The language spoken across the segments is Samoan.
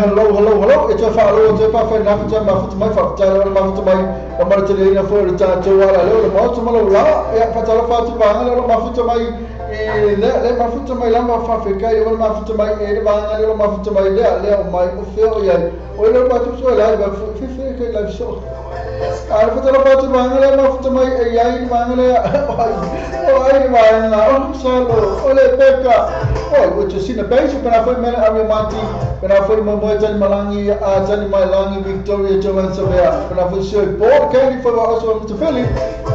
Hello, hello, hello. It's a follow, it's a fa na fa ma fa mai fa ta la ma fa mai ma ma te le na fo le ta to ala le ma to ma la ya fa ta la fa tu ba le ma fa mai e le le ma fa mai la ma fa fe kai o ma fa mai e le ba le ma fa mai le le o mai o fe o ya o le ma tu so la ba fe fe kai la so ala fa ta la fa tu ba le ma fa mai e ya i ba le o ai ba na o salo o le peka o o te sina base para foi mena a manti para foi mo tani malangi a tani malangi Victoria Joan Savea para foi seu Paul Kelly foi o Mr. Philip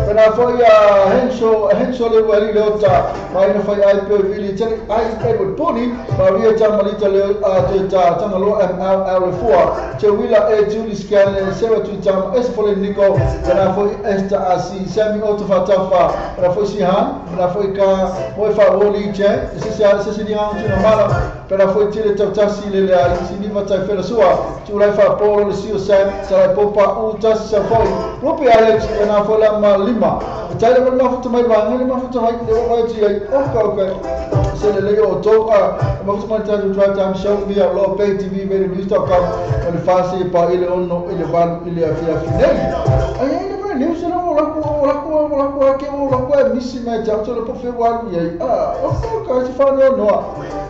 para foi a Henso Henso le wali lota mai na foi ai pe vili tani ai Edward Pony Maria Tamalita le a te ta tangalo M L L 4 te wila e Julie Scanlon Sarah Tutam S for Nico para foi Esther Asi Sammy Otofatafa para foi Sihan para foi ka moi fa Woli Chen se se se ni mala para foi tele tasi le le siniva tai fela sua tu lai fa polo le sio sam sai popa u tasi sa foi rupi Alex na foi la ma lima tai le ma futa mai ba le ma futa mai le wa ti ai o ka o ka se le le o to a ma futa mai tai drive time show via lo pay tv very news.com o le fasi pa ile ono ile valu ile afia finei ai ai le news no la ko la ko la ko ke o la ko misi mai ta to le po fe wa ai a o ka se fa no no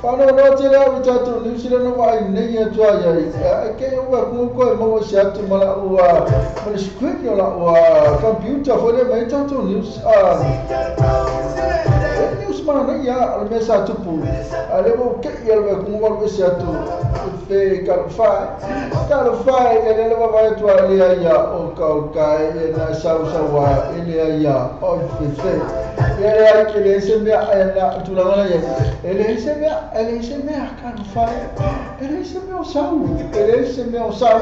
fa no no te le o ta to news le no ai nei e to ai ai ke o ko ko mo se atu mala o a le script la o computer fo le mai ta to news a news ma na ya le mesa tupu a le o ke ia le ko mo se atu fe ka fa ka fa e le va va to le ia o ka o ka e na sa sa wa e le ia o fe fe e le ai ke le se me na tu la la e le se me e le se me ka fa e le se me o sa e le se me o sa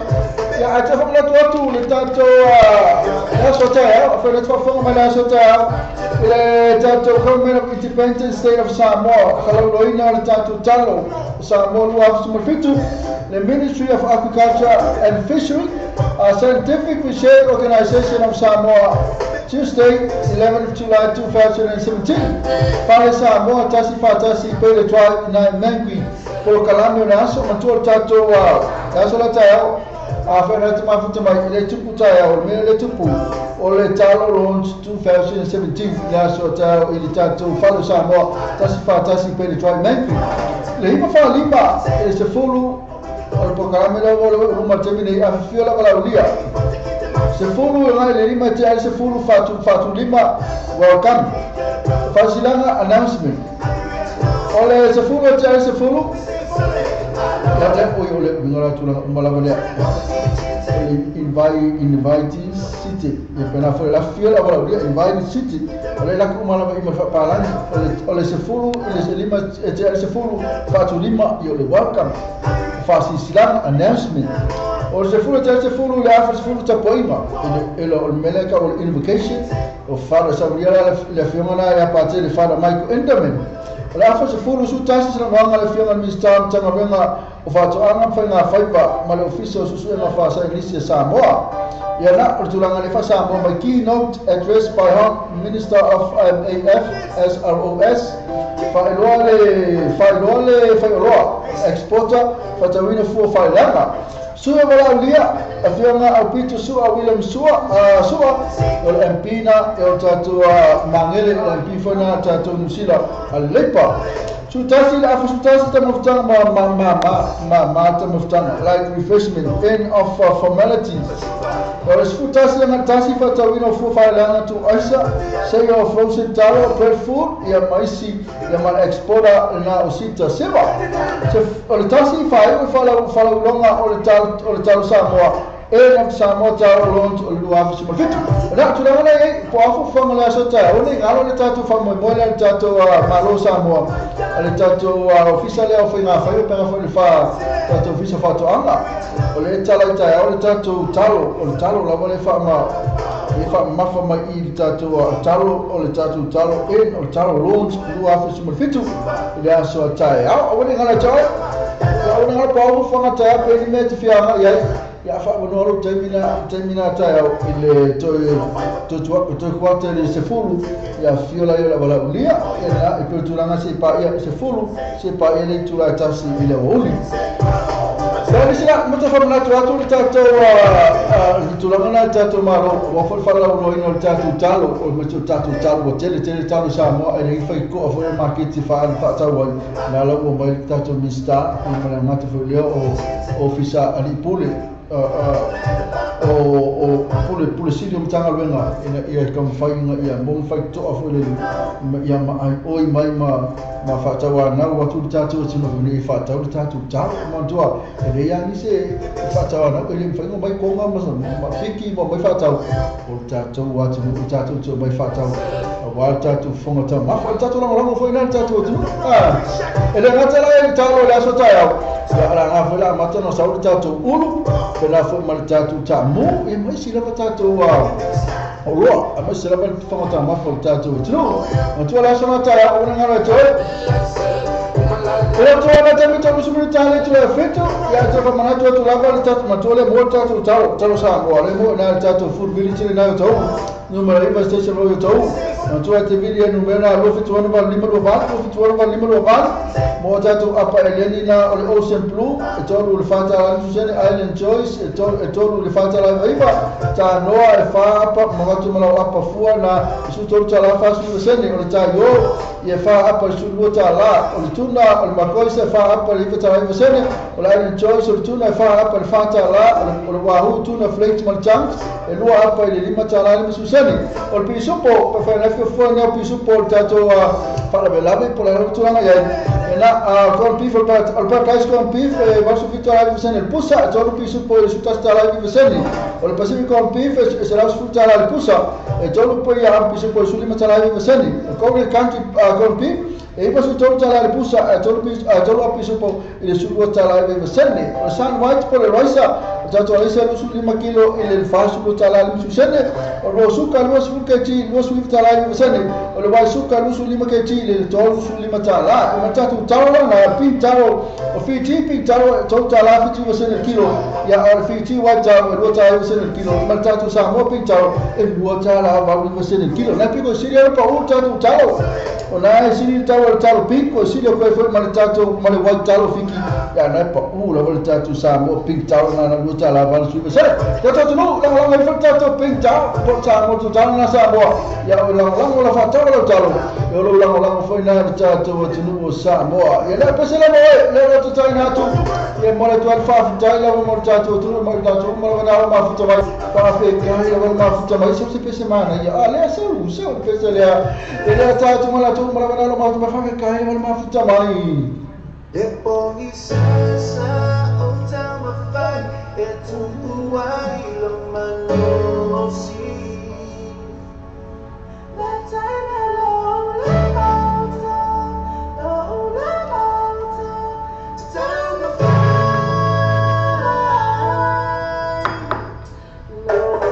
ya a te fa la to tu le tanto a so ta fa le to fa ma la so ta le tanto government of Independent State of Samoa kala lo ina le tanto talo Samoa lu af fitu the Ministry of Agriculture and Fishery, a Scientific Research Organization of Samoa, Tuesday, 11th July 2017. Pare Samoa, tasi fatasi, pele twa na mengui, polo kalame o naso, matua tato wa, aso la tayo, a whanau mafuta mai, le tupu tayo, me le tupu, o le talo launch 2017, le aso tayo, i le tato falo Samoa, tasi fatasi, pele twa mengui. Le hipa wha lima, e se fulu, o le pokalame la o le uma temine a fiola wala ulia. Se fulu e ngai le lima te ai se fulu fatu fatu lima welcome. Fasilanga announcement. O le se fulu te ai se fulu. La le o le ngora tu la mala wala. Invite invite city. E pena fo la fiola wala ulia invite city. O le la kuma la ima fa palani. O le se fulu le se lima te ai se fulu fatu lima yo le welcome. Fasisilang announcement. O se fulu te se fulu le afa se fulu tapoima. Ele o meleka o invocation o fara sabria le fiona ya parte le fara Michael Enderman. O le afa se fulu su tasi se nganga le fiona minister tanga venga o fatu anga fa faipa ma le office o susu ma fa sa Iglesia Samoa. Ia na o tulanga le fa Samoa my keynote address by Hon Minister of MAF SROS Failoa le Failoa le Failoa exporter fatawina fua failanga sua wala ulia a fionga au pitu sua William sua sua o le MP na e o tatu mangele o MP fona tatu Nusila a lepa Sutasi le afa sutasi tamafutaga ma tamafutaga like refreshment, end of formalities. O le sefutasi aga tasi faatauina o fua faaleaga tu aisa sale of frozen taro bread food ia maisi ia ma le exporter lena o sita seva. O le tasi faaiu e faalauiloga o le talo Samoa end of Samoa talo launch o le 2017. O le tulaga lea i ai po o afuafuaga le aso taeao nei galo le tatou faamoemoe lea le tatou Malo Samoa le tatou ofisa lea o faiga faiva pega foi le tatou ofisa faatoaga o le tala i taeao le tatou talo o le talo lava le faamamafa mai i le tatou talo o le tatou talo end o le talo launch 2017 i le aso a taeao. Aua ne gala tae aua ne gala po o afuafuaga taeao pe ni mea te fiaga i ai ia faamanoa lou taimi na taeao i le toe kuata i le 10 ia fio lai o le avalaulia ia na i pe tulaga se i paia 10 se i paia le itula e 1 i le aoauli. Ia nisi la mo te whamanatu atu le tatou le tulaga na le tatou Malo ua foi le faalauiloaina o le tatou talo o le tatou talo ua tele tele talo Samoa e le faitoa foi le maketi faatau ai na la ua mai le tatou Minista ma le gata foi lea o ofisa alii pule o pule sili o Matagaluega ina ia taumafai ia mo faitoa foi le ia ma ai oi mai ma faatauanau atu le tatou atunuu nei faatau le tatou talo manatua e leai lava nisi e faatauanau e le mafai ona mai koga ma fiki ma mai faatau o le tatou atunuu le tatou te mai faatau aua le tatou fofoga taumafa le tatou lagolago foi na le tatou atunuu. E le gata la i le talo o le aso taeao ia ala foi la amata na sau le tatou ulu pela foi ma le tatou taamu ia maisi lava tatou oloa aemaise lava le fofoga taumafa o le tatou atunuu. Matua le aso na taeao ona galo e toe Ela tua na tami tolu sumili tale tu e fetu ia te whamanatu atu lava le tatou matua le mo le tatou talo talo Samoa le mo na le tatou food village le na o tau numera 9 station o tau matua te vili e numera 271 5 28 271 5 28 mo tatou apa eleni na o le Ocean Blue e tolu le fata la Island Choice e tolu le fata la iva ta noa e fa apa mawatu malau apa fua na su tolu tala fa su sene o le taio ia fa apa su lua tala o le tuna o le makoi se fa apa le iva tala iva sene o le Island Choice o le tuna e fa apa le fa tala o le wahoo tuna flakes ma le chunks e lua apa i le lima tala lima su sene o le pisupo pe fa na fua ni o pisupo o le tatou faalavelave po o le tulaga i ai na corn beef o le paradise corn beef e valu fitu tala iva sene le pusa e tolu pisupo i le sutasi tala iva sene o le Pacific corn beef e 110 tala le pusa e tolu po ia pisupo i sulima tala iva sene o Golden Country corn beef e iva su tolu tala le pusa e tolu a pisupo i le sulua tala iva sene o le Sun White po le raisa o tatou raisa e 25 kilo i le 40 tala lima sene o le rosuka 20 kg 29 tala iva sene o le waisuka 25 kg i le 35 tala e ma tatou talo na pink talo o Fiji pink talo e tolu tala 79 sene kilo ia o le Fiji white talo e 2 tala 9 sene kilo ma tatou Samoa pink talo e 2 tala 89 sene kilo na piko sili pa u tatou talo o na e sili talo le talo pink o sili o koe foi ma le tatou ma le white talo fiki ia na pa u la le tatou Samoa pink talo na 2 tala 89 sene tatou atunuu lagolago ai foi le tatou pink talo po Samoa talo na Samoa ia o lagolago la faatau lau talo e o lou lagolago foi na le tatou atunuu o Samoa ia lea pese lava oe lea o taina atu ia mo le tuai faafutai lava mo le tatou atunuu ma le tatou ma le na mafuta mai faafekai lava le mafuta mai se pese mana ia a lea seu seu pese lea e lea tatou ma le atunuu ma le na mafuta mai faafekai lava le mafuta mai. E pogisa sa o taumafai e tuu ai lo malosi. Yeah.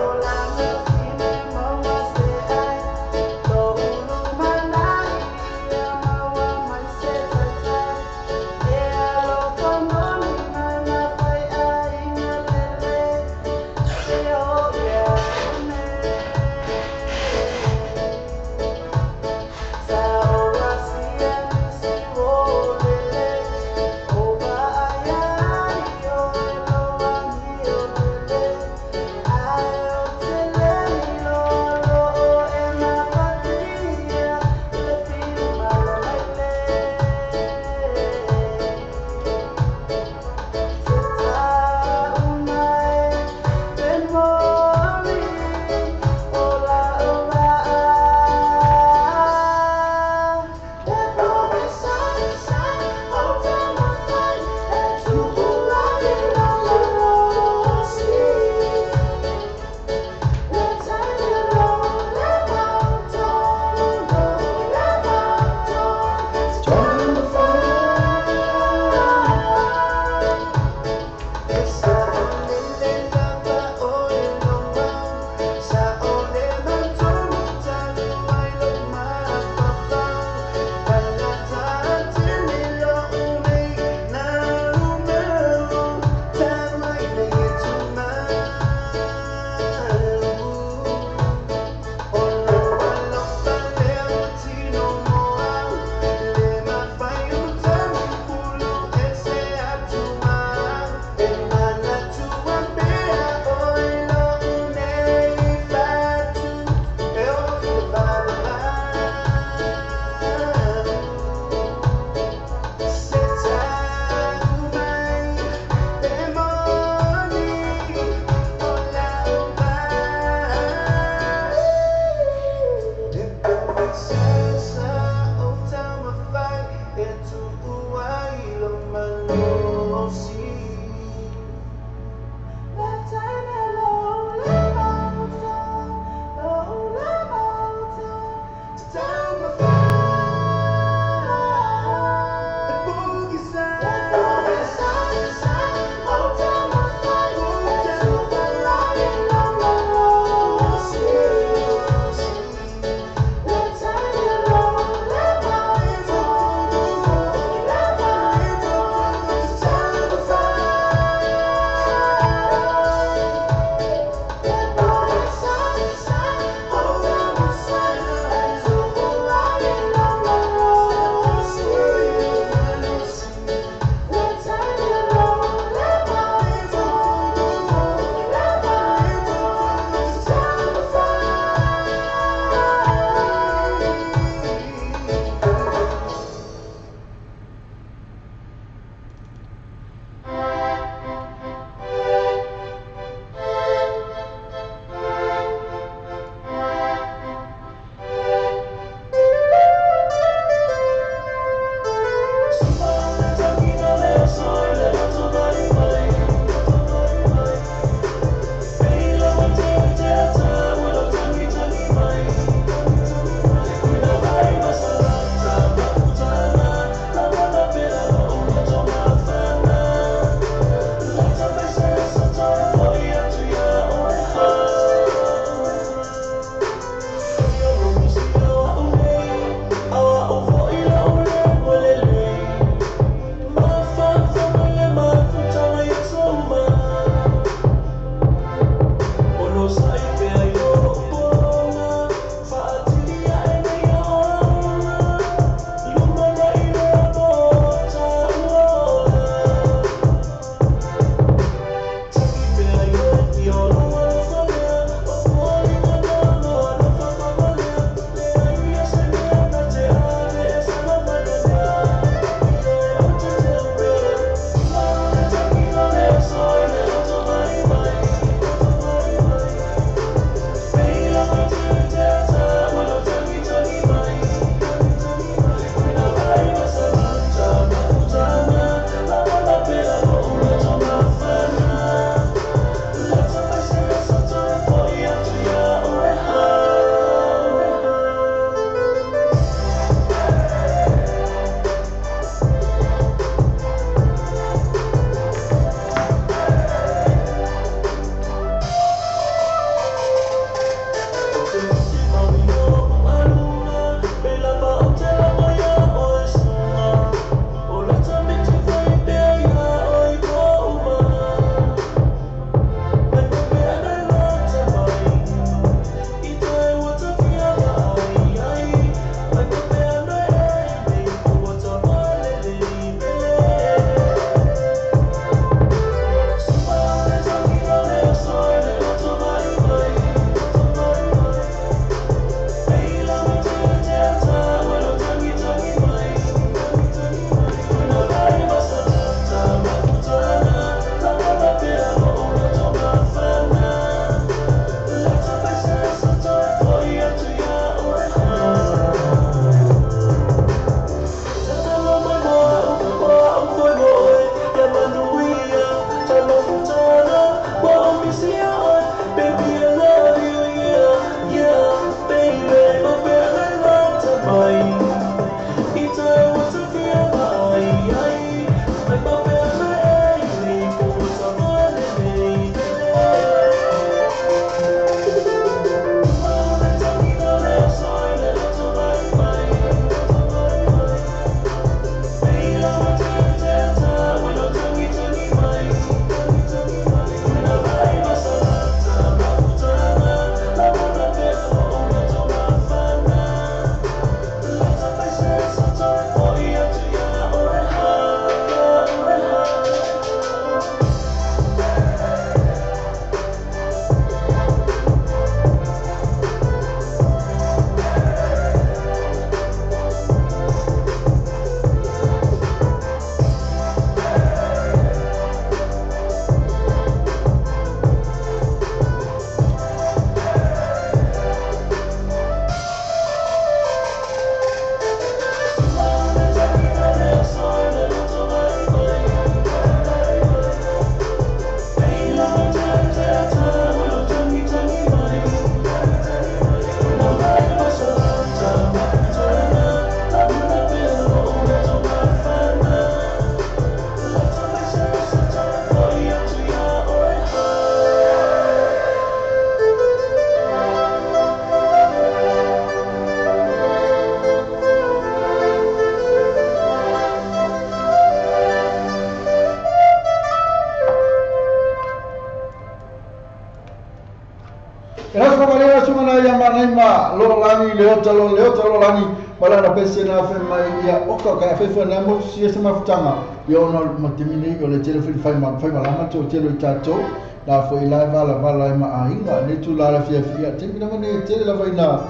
Lo lani le ota lo le ota lo lani wala na pese na fe mai ia oka ka fe fe na mo si se mafutanga ia ona matimini o le tele fai fai ma fai malanga to tele i tatou la fo i lai vala vala ma ainga ne tu la fia fia te mina ne tele la vaina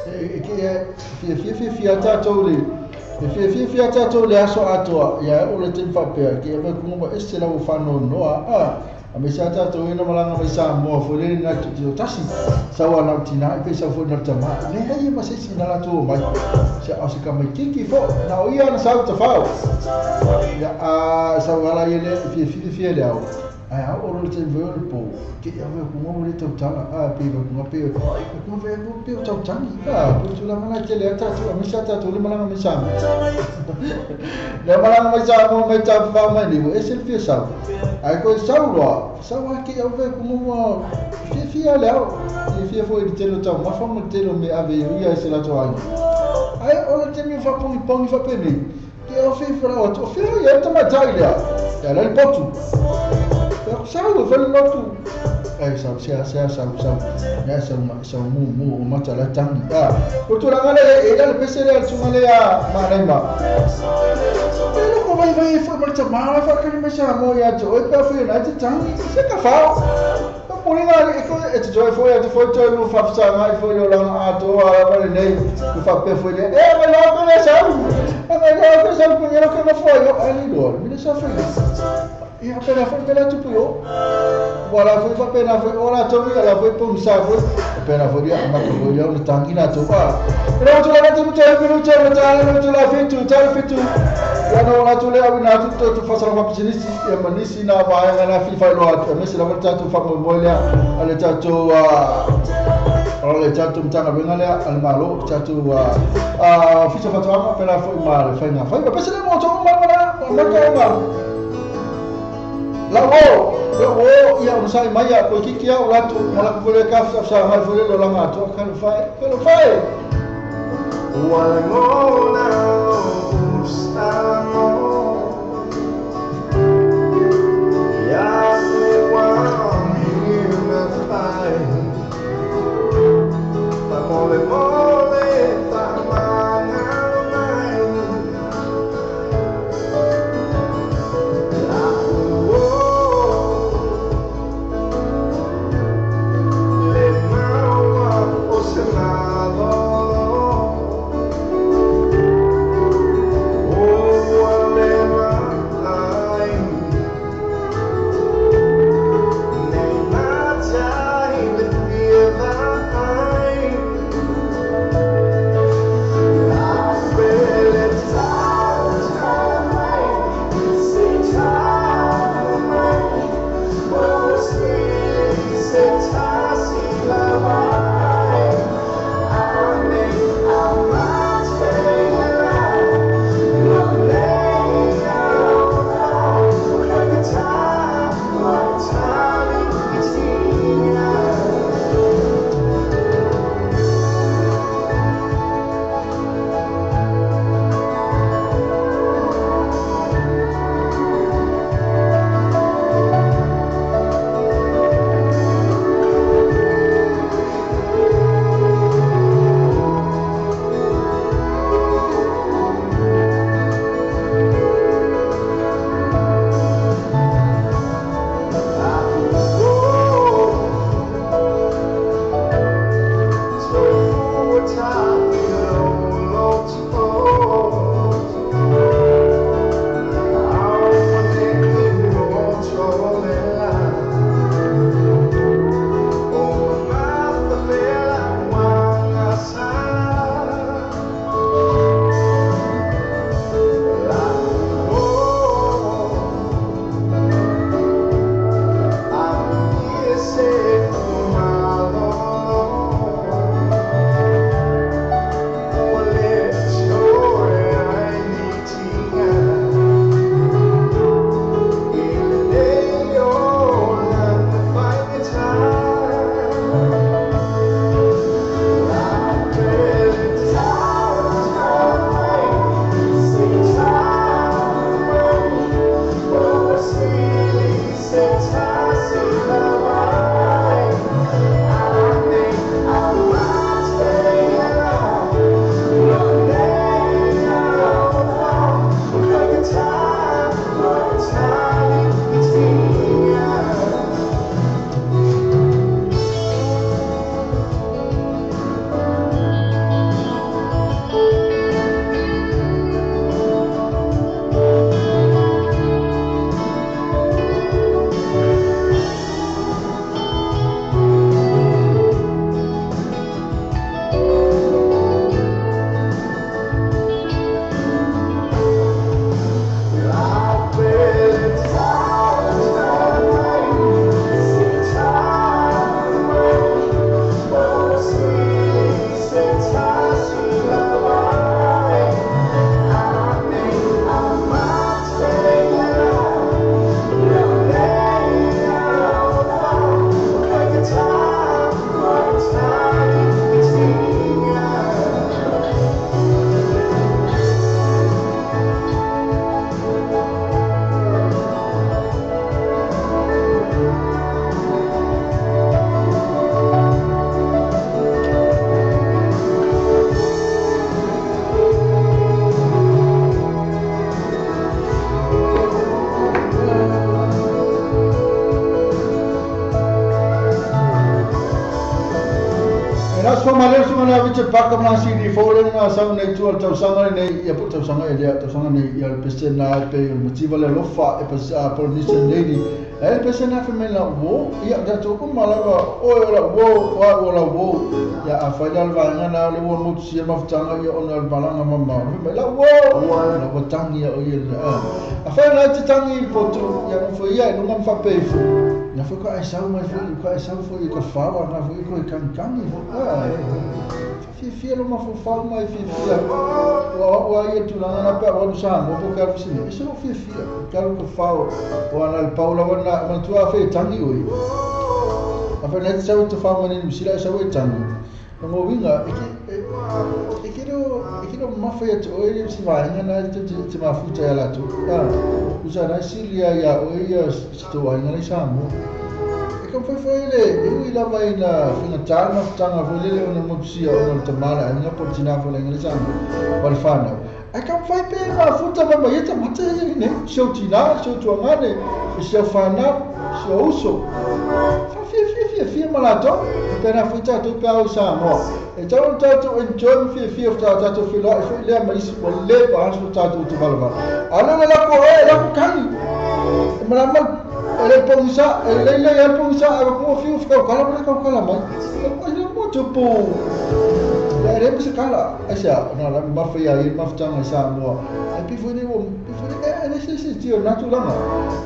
e ke fia fia fia fia tatou le e fia fia fia tatou le aso atoa ia o le te fapea ke e ku mo ese la o fano noa a me sa tatou ina malanga mai sa mo fo le na tu tasi sa wa na tina e pesa fo na tama ne hai ma se si na la tu mai se o se ka mai kiki fo na o ia na sa ta fao ia a sa wa la ile fia fia fia le au ai a o le te veo le po ke ia veo ku mo le tau tala a pe veo ku pe ku veo ku pe tau tangi a ku tu la mana te le ta tu a me sa ta tu le malanga me sa le malanga me sa mo me ta fa mai ni e se fia sa ai ko sa lo sa wa ke ia veo ku mo fia fia le au fia fo i te lo tau ma fa mo te lo me ave ia se la to ai ai o le te mi fa pongi pongi fa pe ni ke o fi fra o fi ia ta ma tai le ia le potu Sau fa lotu ai sau sia sia sau sau ya sau ma sau mu mu ma ta la tangi a o tu la ngale e la pese le tu ngale a ma nei ma e lo ko vai vai foi ma ta ma fa ka ni me sa mo ya to e pa foi na te tangi se ka fa o poli na e ko e te joy foi e te foi toi mo fa sa mai foi lo la a to a la nei ko fa pe foi le e ma la ko le sau a ma la ko sau ko ni lo ko foi o ali lo mi le sa foi ia pena foi pela tupu yo wala foi fa pena foi ora tomi ala foi pum sa foi pena foi ia ma ko ia no tangi na to pa ro to la tu to mi to la ta la to la fitu ta fitu ia no la to le au na tu to fa sa fa pisinisi ia manisi na va na fi fa lo a me se la ta tu fa mo mo le ale ta to a ole ta tu mtanga benga le al malo ta tu a fi sa fa to ma pena foi ma le fa na fa pa se le mo to ma ma ma ma la wo ia o sai mai ia ko kiki au la tu mala ko le ka sa mai fo le lo la to ka lo fai ka lo fai wala ngona ustamo ya te wa mi na fai pa mole mole pa manga mai la. Whamale sunga na viche paka mna siri fole na sau nei tu al tausanga nei ia po tausanga e lea tausanga nei ia le pese na pe o motiva le lofa e pese a Polynesian lady e pese na fe mela wo ia da to ko malaga o la wo wa o la wo ia a fa le va na le wo mo tsi ma futanga ia ona le balanga mama me la wo la wo tangi o ia a fa na te tangi potu ia mo fo ia no ngam fa pe fu ia fo ka sau mai fo ka sau fo ka fa wa na fo ko kan kan fo fiafia lo mafofao mai fiafia ua ia tulaga na pe a ua Samoa po ke alu sini e se lou fiafia ke alu kafao ua na le pau lava na manatua afe e tagi oe afe na te sau e tafao mai nei Niusila e sau e tagi logo uiga e ke leo mamafa ia te oe le si vaega na te mafuta ia latou usa na sili ia iā oe ia si tou aiga lai Samoa e kamfaifai le e ui lava ina fagatā le mafutaga foi lele ona motusia ona le tamā le aiga po le tinā foi le aiga le Samoa ma le fanau ae kamafai pe mafuta mai ma ia tamata ia nei si au tinā si au tuagane si au fanau si au uso faafiafia fiafia ma latou pena foi tatou pe au Samoa e tau ona tatou enjoy ma fiafia tatou feloa'i foi lea ma isi ua lē paaso tatou te valavala a lele lako oe lako kagi e malama e le pogisa e leile ia pogisa a ko fiu fiu kala mo kala mai o le mo te po ya re se kala asia na la ma fa ya ma fa Samoa e pi foi ne o pi foi e ne se se tio na tulanga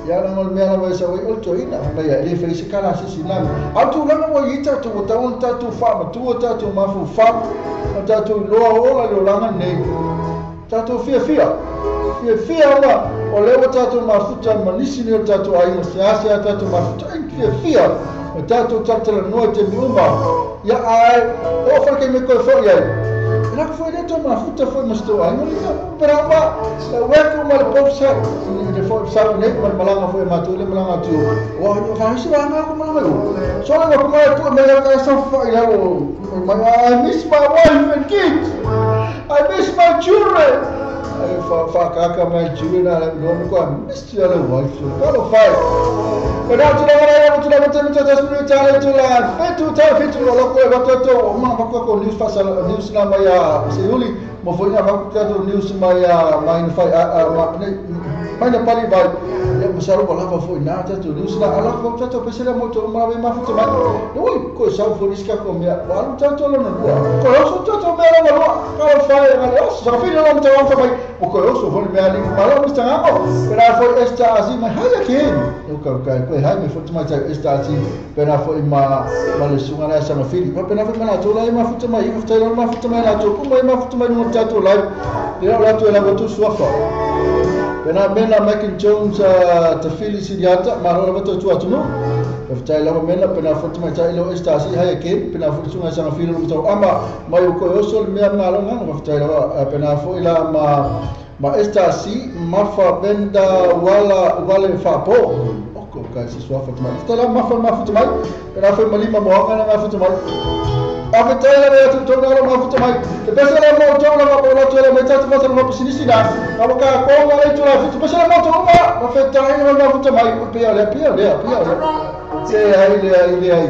ya na ngol mea la sa o to ina ma ya le fa se kala se sinami a tulanga mo ita to ta on ta tu fa ma tu ta tu ma fu fa ta tu loa ola le langa nei ta tu fia fia fia fia ma o le o tatou mafuta ma nisi nei o tatou aiga seasea tatou mafuta e fiafia o tatou talatalanoa i taimi uma ia ae oo faleke me koe fo'i ai e lako foi lea tou mafuta foi ma si tou aiga ia perama weko ma le popsa le foi sau nei ma le malaga foi e matou le malaga atu ua faisi vaega ko malaga i so le ko mai tu me ka sa fa'i lalo I miss my wife and kids. I miss my children. Whakaka mai children a no mo ko miss your wife so kalo fai e na tu la tu la tu tu tu tu tu la fetu ta fetu lo ko e to to ma ko ko news fa news na mai a se uli mo foi na ko to news mai a mai fai a ma ne mai na pali vai e mo sa ro la foi na ta tu news na ala ko ta to pese la mo to ma ma fu mai no ko sa fo riska ko me wa ta to lo no ko so to to me la lo kalo fai ala so fi lo mo ta mai o ko so fo me ali ma lo sta ngamo pera foi esta asi mai haia ke o ka ka ko hai me foi mai esta asi pera foi ma ma le sunga na sa fili pa pera foi ma to la ma fu mai fu tai ma fu mai la to ko mai ma fu mai no ta to la le la to la to suafa pera mena Michael Jones ta fili siriata ma lo to tu atu no tai la mena pena foi mai tai lo esta asi haia ke pena foi sunga sa fili lo to ama mai ko so le mea ma lo ngano tai la pena foi la ma ma esta si mafa benda wala wale fa po oko ka se swa fa mai tala mafa mafa mai pena foi malima mo ngana mafa mai afe tai la tu to na mafa mai te pesa la mo to la mo la to la mai ta fa mo sinisi na ka ka ko la tu la tu pesa la mo to ma ma fe tai la mafa mai pe le pe le pe le se ai le ai le ai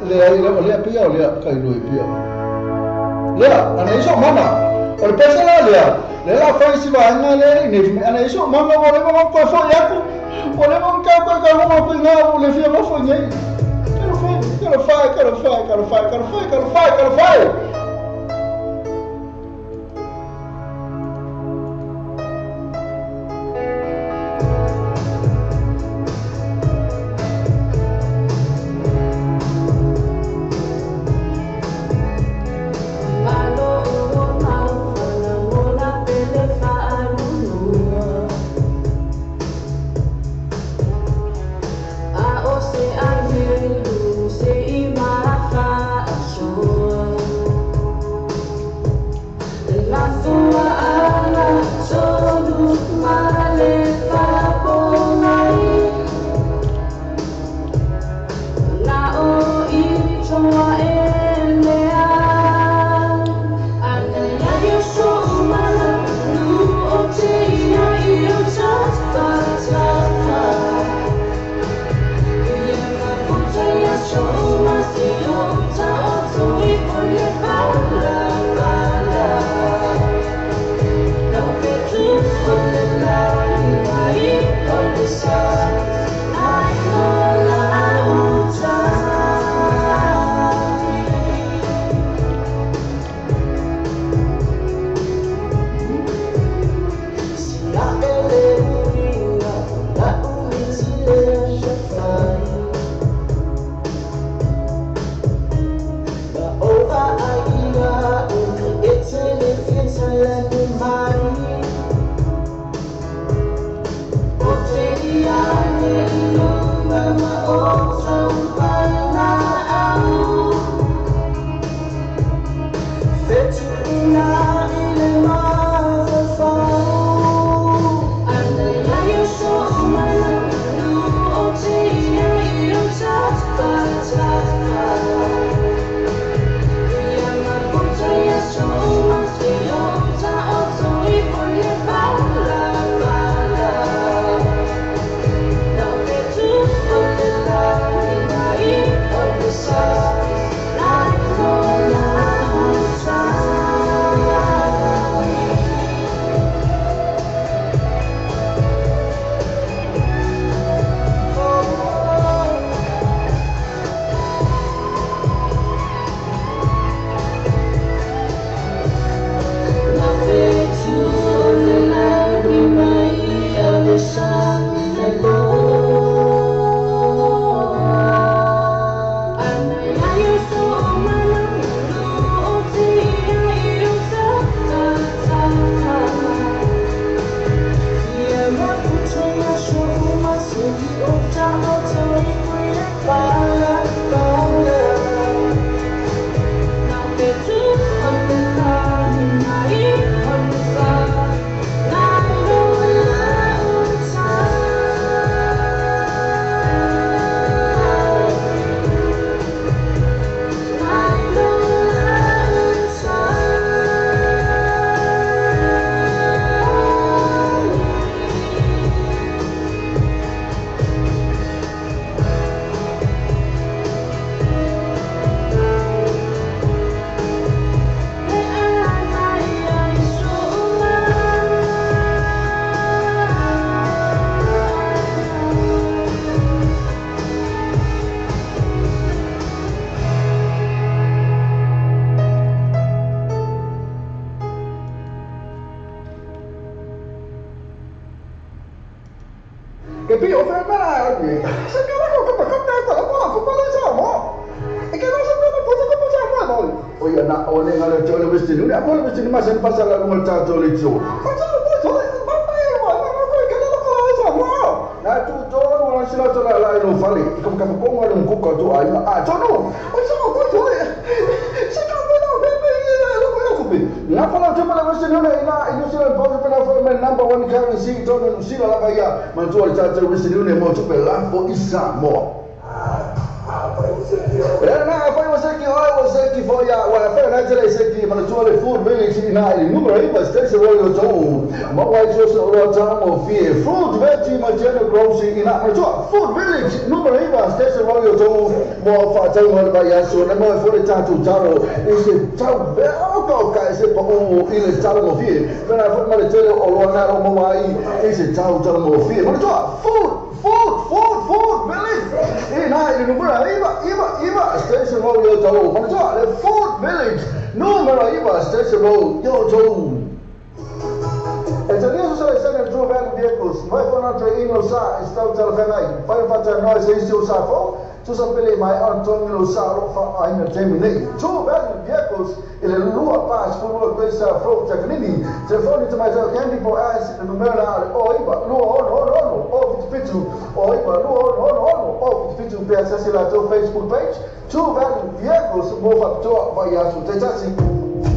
le ai le pe le kai lo pe le ana iso mama o le pesa la le le la foi si va nga le ne ana iso mama o le mo ko fo yaku o le mo ka ko ka mo ko nga o le fia mo fo nei kero fai kero fai kero fai kero fai kero fai kero fai kero fai. Se Ke pi o fe mela ni. Se ka la ko ko ko ta la ko ko la sa mo. E ke no se ko ko ko sa mo no. O ia na o le ngale te ole western union. Apo le western ma sen pasa la ngol ta to le tso. Ko sa ko so ma pa e mo ma ko ke la ko sa mo. Na tu to no sila to la la no fale. Ko ka ko ngale ko ko to ai a to no. O sa ko to se ka mo no be be la ko ko be. La pala te pala western union ina i New Zealand pound pela for men number one currency to no sila la ba ia. Man to ta te western union mo to pela fo isa mo. Na foi você que olha você que foi a foi na tele esse que mas tu le food village ina i numero iba station royal to ma wai so so ro ta mo fi food veggie ma general grocery ina ma tu food village numero iba station royal to mo fa ta mo ba ya so na mo foi ta tu taro esse tau be o ko ka esse po o ile taro mo fi na foi ma le tele o lo na ro mo wai esse tau taro mo fi ma tu food food food food village ina i numero iba iba iba station road yo to ma tu le food village numero iba station road yo to. E se sene true value vehicles mai fona tre ino sa sta telefenai fai fata noi se isi sa fo tu sa pele mai on lo sa ro fa ai na terminate true value vehicles ile lua pass fu lua questa fro tecnini telefoni to mai candy po as numero o iba lua ono ono ono o fitu o iba lua ono ono ono o fitu pe access la to Facebook page true value vehicles mo fa to va ya su te.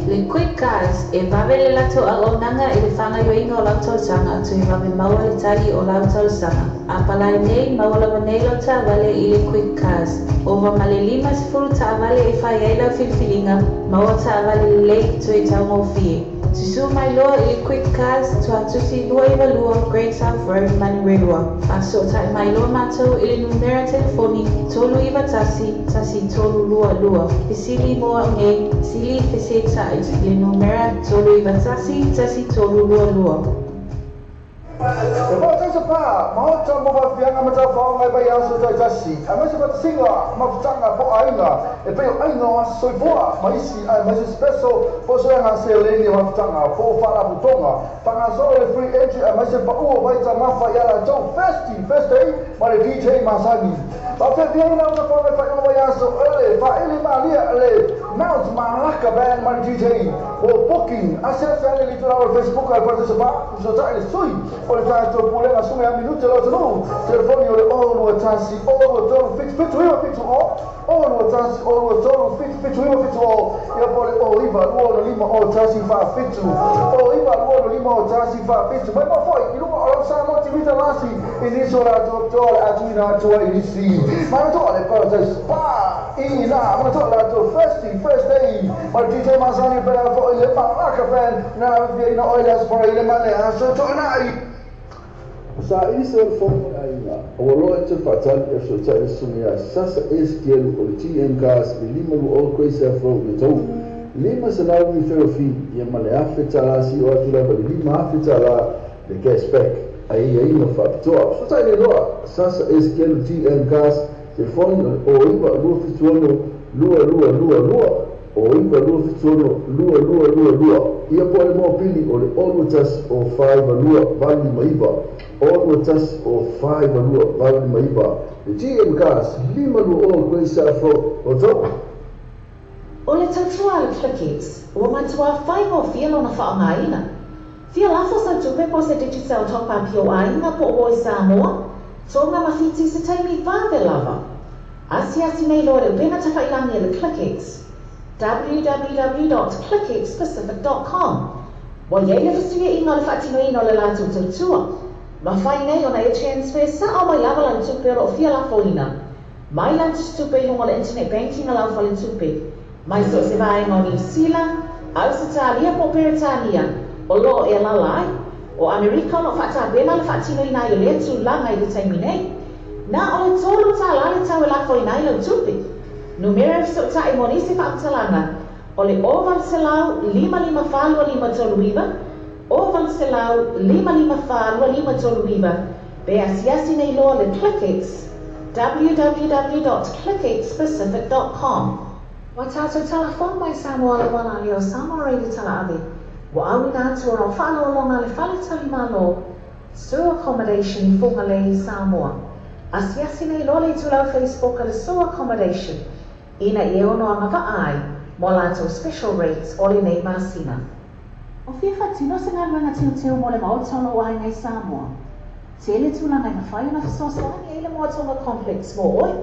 Le Quick Cars e vave le lato a nanga i le whangaioinga o lau tausaga tu i vave maua le tali o lau tausaga. A palai nei maua lava nei lau taavale i le Quick Cars. Ova ma le 50 taavale e whai ai lau filifiliga, maua taavale lelei tu i taugofie. Susu mai loa i le Quick Cars tuatusi 22 Great South Road, Manurewa. Whasotai mai loa mātou i le numera telefoni 391 1322. Fesili moa nei, sili fesetai i le numera 391 1322. E mo te pa, mo ta mo va fianga ma ta fa ngai bai aso tai tasi. A mo se pa singa, ma futanga po ainga. E pe ainga o aso soifoa, ma isi ai ma special po so nga se le ni ma futanga po fa la butonga. Panga so le free entry a ma se pa o vai ta mafa ya la to festi, festi, ma le DJ Masani. Pa fe fianga na fa ngai fa o aso ele fa ele ma lia le Mount Malaka band ma DJ. O booking, access ale litoral Facebook al participa, so ta ele sui. O le tato pule na sume a minuto lo tonu telefoni o le o tasi o tolu fit fit o fit o o tasi o tolu fit fit o fit o ia po le o iva o lima o tasi fa fit o iva o lima o tasi fa fit mai ma foi i luga o sa mo ti vita lasi inizio la to a tu na to inisi ma to le pa spa ina ma to la to first day ma DJ Masani per fo le ma la cafen na vi na oil as for ile ma le so to na Sa isi o fono ainga, o loa te whatani e so ta e sumia sasa e skielu o le TM Cars le lima lu o koisa fro me tau. Lima sanau mi ferofi, ia ma le afe talasi o atu lava le lima afe tala le cashback. Ai ai ma whapitoa. So ta le loa, sasa e skielu TM Cars, telefoni o iwa lua fituono lua lua lua lua, o iwa lua fituono lua lua lua lua. Ia po le mō pili o le olu tasi o whaiva lua vali maiva. Olu tasi o whaiva lua vali maiva. Le TM Cars, lima lua o koisa fro o tau. O le tautua le ClickX, ua matua whaiva o fia lona whaangaina. Fia lafo sa tupe po se Digicel top up i o ainga po o oi Samoa, tonga mawhiti se taimi vave lava. Asi asi nei loa le upena tawhailangi le ClickX. www.clickxpacific.com. Wa iei le fasuia inga le whaatinoina o le lātou tautua. Ma whai nei ona e transfer sa o mai lava lau tupe o fia lafoina. Mai lau tupe i hunga le internet banking a lau whale tupe. Mai so se vaenga o New Zealand, Ausitalia po Peretania, o loo e lalai, o Amerika o lo whaatabena le whaatinoina i o lea tūlanga i le taimi nei. Nā o le tōlu tā lale tau e lafoina i lau tupe. Numera e fesoʻotaʻi mo nisi faamatalaga o le 800 554 539 800 554 539 pe asiasi nei loa le ClickX www.clickxpacific.com. Wa tātou talafou mai Samoa le wala o Samoa Radio Talaave. Wa auina atu o rau whaalolonga le whale tali malo Sue Accommodation i Fugalei, Samoa. Asiasi nei loa le itulau Facebook a le Sue Accommodation ina ia e ono agava'a ai mo a latou special rates o lenei masina. O fia faatino se galuega teuteu mo le maota o lou aiga i Samoa? Tele tulaga e mafai ona fesoasoani ai le Moa Tonga Complex mo oe.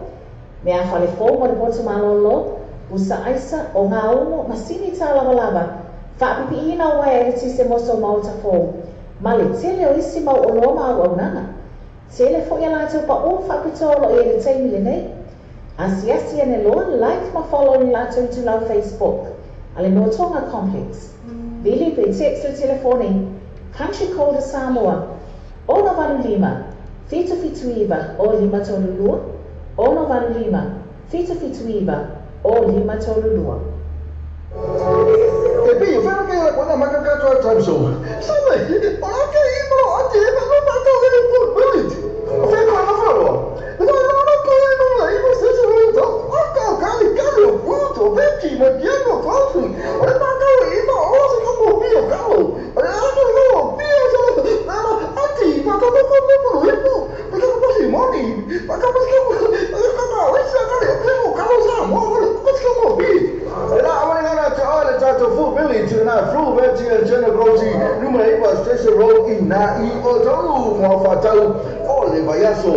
Mea fale fou mo le poto malōlō, pusa aisa, ogaumu, masini tālavalava, faapipiiina o uaea eletise mo sou maota fou, ma le tele o isi mau oloa ma auaunaga. Tele foi a latou paʻū faapitoa o lo o i ai i le taimi lenei. Asiasi ane loa, like ma follow i le latou itulau Facebook a le Moa Tonga Complex. Vili pe text le telefoni Country Code a Samoa, 685 779 0532, 685 779 0532. E pei o whenua kei la kona maka katoa time zone. Sa mai, o la kei i mo ati e ma ma ka le po bullet. O whenua na whanua. Na na na ko i mo i mo se se mo to. O ka ka li ka lo puto beki mo diego kofi. O le ma ka i mo o se ka mo pio ka lo. O le ka lo pio se na na ati ma ka mo ko mo mo mo. Ma ka mo si moni. Ma ka mo ka ka ka o se ka le ko ka lo sa mo mo ka mo pi. E la awale ngana te oe le tātou full village na full village e General Grosi numera 9 Station Road i nā i o tolu mo whatau o le vaiaso.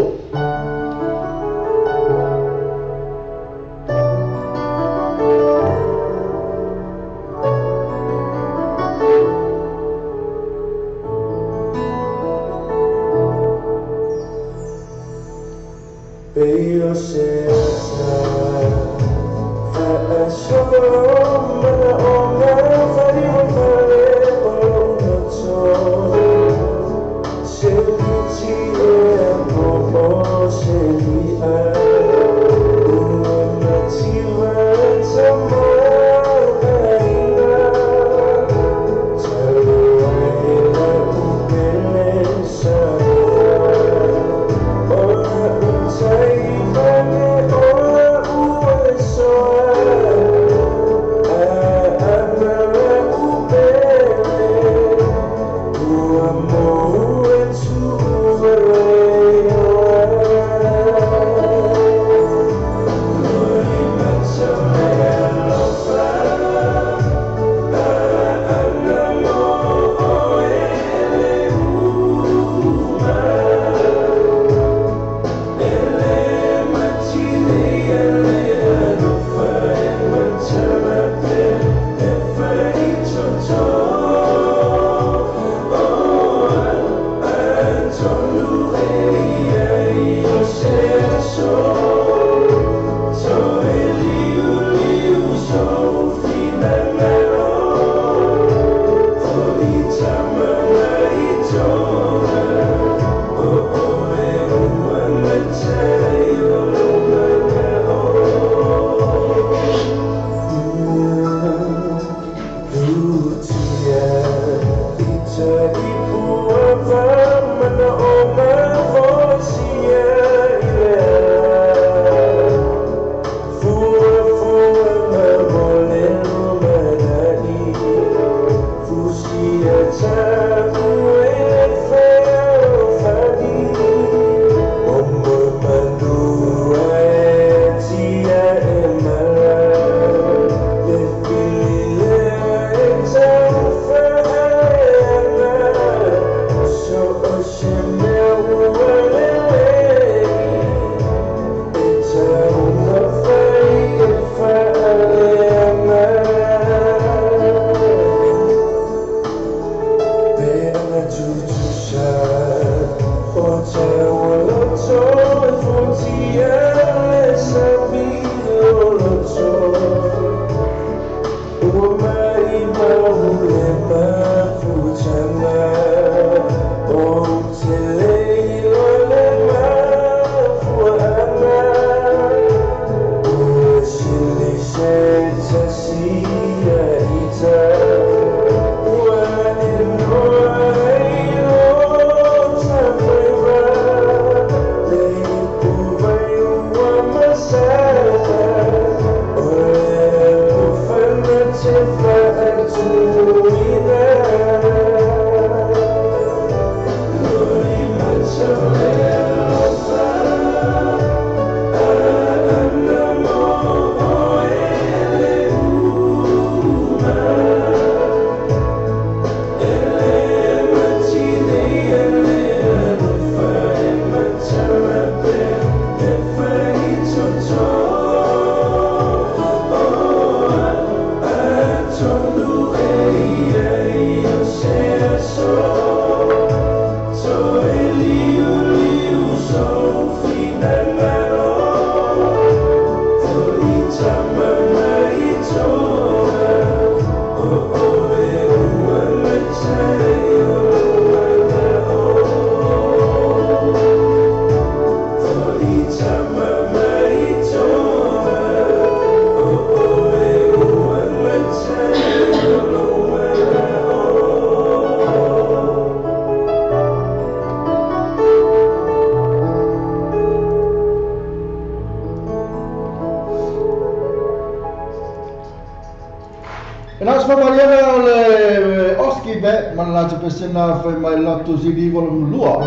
Sa Mariana le oski be man la te pesena fai mai la tu si volume lua.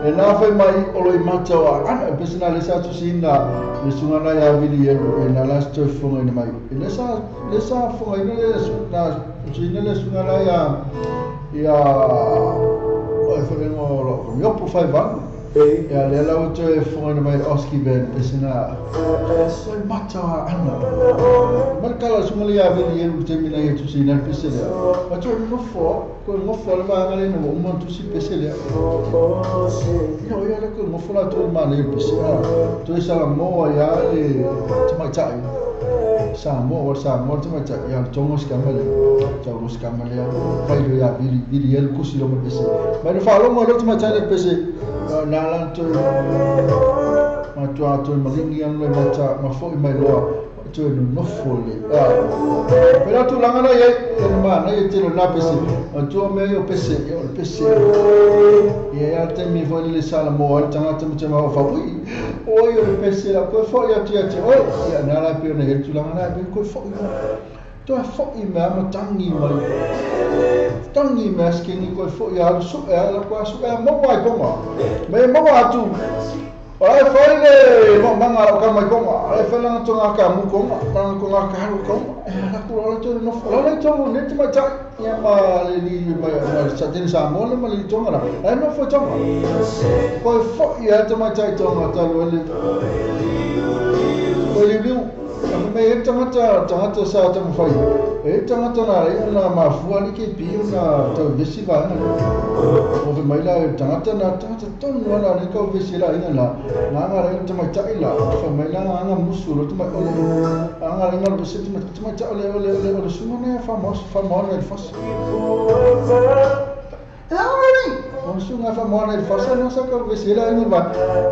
E na fai mai o lo mata o ana pesena le sa tu sina le sunga na ya vili e na la sto fonga ina mai. E le sa fonga ina le na sina le sunga na ya ya o e ngo lo yo pu fai van. Ya le la o te fonga ina mai oski be pesena so mata o ana. Marcala sunga le ya vili e te mina e tu sina pesena. Ma tu no fo ko no fo le va ngale no mo tu si pesele. Yo ya le ko no fo la tu ma le pesele. Tu sa la mo ya le te mai tai. Sa mo o sa mo te mai tai ya tongo skamale. Tongo skamale ya fai lo ya vili vili el kusi lo mo pesele. Ma le fa lo mo lo te mai tai le pesele. Na la tu ma tu a tu malingi an le mata ma fo i mai loa. Tu no fole. Pero tu langa na ye ma na ye te lo na pese. Tu me yo pese, yo pese. Ye ya te mi fo le sala mo al tanga te mo ma fa ui. O yo pese la ko fo ya te te o ya na la pe na tu langa na pe ko fo. Tu fo i ma ma tangi ma. Tangi ma skini ko fo ya su ya la ko su ya mo wa ko ma. Me mo wa tu. Ora foi le mo manga o ka mai konga, ai foi na tonga ka mu konga, na konga ka haru konga. La ku la to no la le to ne te mai ya ma le li ma sa te sa mo le ma le tonga la. Ai no foi tonga. Ko fo ya te mai tai tonga ta lo le. Ko le liu me e tangata tangata sa te mo fai. E tangata na e na ma fua ni ke pi na tau vesi va na. O ve mai la tangata na tangata tonu na ni ka vesi la ina la. Na nga re te mai tai la. Fa mai la nga musu lo te mai ole. Nga re nga vesi te mai tai ole ole ole ole su na fa mos fa mo na fas. O su nga fa mo na fas na sa ka vesi la ina va.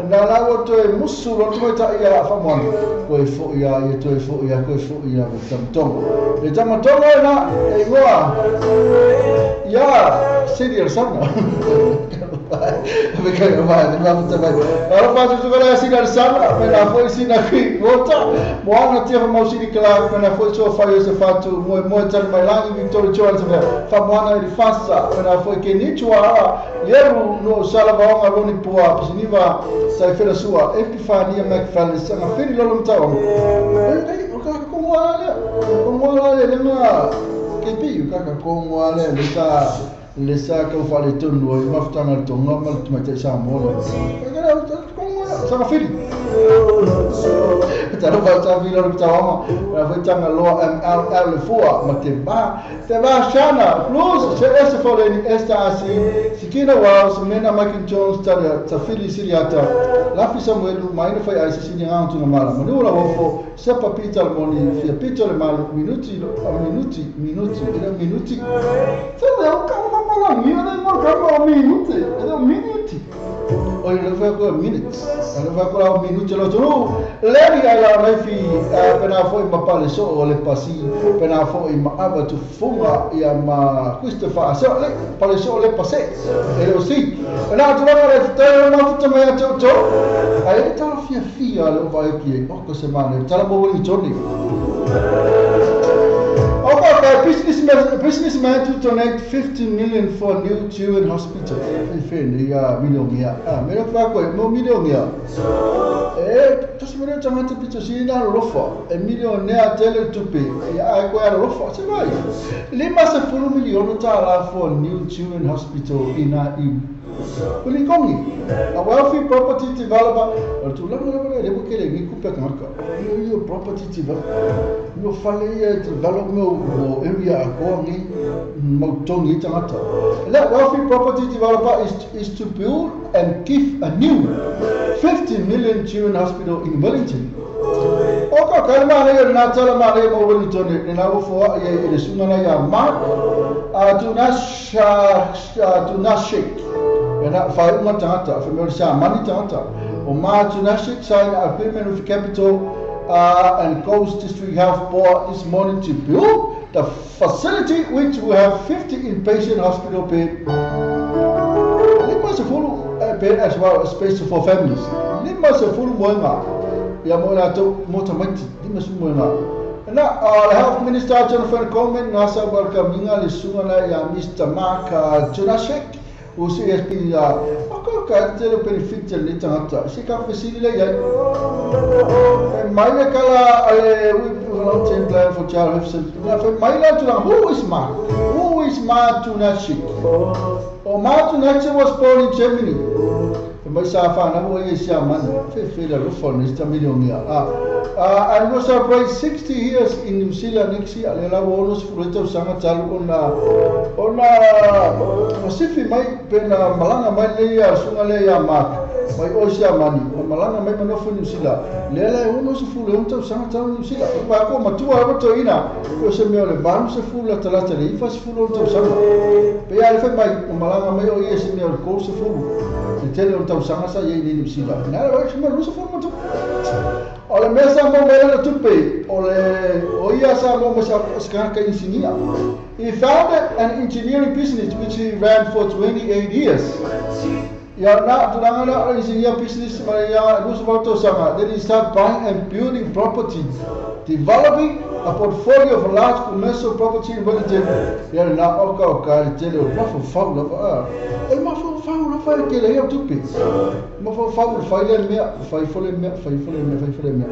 Na la o te musu lo te mai tai ya fa mo. Ko e fo ya ye to e fo ya ko e fo ya tam tong. Le tam tong na e ngoa. Ya senior sana. Me kai va de la puta vai. Ora faço tu vai senior sana, me na foi sina qui vota. Mo na te mo sini kla me na foi so fa yo se fatu mo mo tan mai langi Victoria Jones fa mo na ri fasa me na foi ke ni chua yeru no sala va nga roni pua pisiniva sai fela sua Epifania McFallis nga fili lolo mtawa. Ei o ka ko mo ale ko mo ale le ma ke pi ka ka ko mo ale le sa le sa ka fa le tonu e maftanga tonga mal te mai sa mo le. Ka ko mo sa fili. Taro va sa fili lolo mtawa ma foi tanga lo M L L 4 ma te ba shana plus se S for ni esta asi sikina wa mena Michael Jones ta ta fili siliata la fi Samuel mai no fai ai sini nga tu mala mo ora wo se pa Peter moni fi Peter mal minuti minuti minuti minuti se le ka ma ma mi no mo ka ma minuti e minuti o le fa ko minutes le fa ko minuti lo tu le ri ala mai fi pena foi ma pale so o le pasi pena foi ma aba tu funga ia ma Christopher so le pale so le pase e lo si na tu la le te na tu me to to ai ta fia fia lo vai ki o ko se mane ta mo ni Johnny. Okay, businessman to donate 15 million for new Turin hospital. Ya million ya. Ah, me lo fa ko mo million ya. Eh, to se me tangata pito sina rofa. E millionaire tele tupe. Ya ko ya rofa se vai. Lima se fulu million ta la for new Turin hospital in a Kulikongi. A wealthy property developer, tu la la le bukele ni kupe kanka. Yo property developer. Yo fale develop mo area ko ngi mo tongi tangata. That wealthy property developer is to build and give a new 50 million Turin hospital in Wellington. Oka kalma ne na tala ma ne mo Wellington ne na fo ye le sunga na ya ma a tu na shake. And fa uma tangata fa me sa mani tangata o ma tu na shake sign agreement with Capital and Coast District Health Board this morning to build the facility which will have 50 inpatient hospital bed. Lima se fulu bed as well as space for families. Lima se fulu moenga. Ya mo la to mo tamati lima se moenga. Na the Health Minister Jonathan Coleman nasa welcominga le sunga na ia Mr. Mark Jonasek o CSP o ka te le benefit le tangata se ka fesili le ia mai le kala ale we long plan for child health na fe mai la tula who is Mark Jonasek o Mark Jonasek was born in Germany. Mai sa fa na mo ye sia man fe fe la lo ni sta million ya and will celebrate 60 years in New Zealand next year. Le la wo no fureta sanga talu ona ona sifi mai pena malanga mai le ya sunga le ya Mark mai o sia mani malanga mai mano fu New Zealand le la wo no fureta sanga talu New Zealand pa ko matua ro to ina ko se me le valu se fu la talata le ifa se fu lo to sanga pe ya le fe mai malanga mai o ye se me ko se fu le tele o tau sanga sa ye ni New Zealand na la se me lo se fu mo o le mesa mo me la tupe o le o ia sa mo mo sa ka engineer. He founded an engineering business which he ran for 28 years. Ya na tulanga na engineer business ma ya lusu sanga. Then he started buying and building property, developing a portfolio of large commercial property in Wellington. Ya na oka oka le tele o ma fo la fa. O ma fo la fa ke le ya tupe. Ma fo fa le me fa fo le me fa fo le me fa fo le me.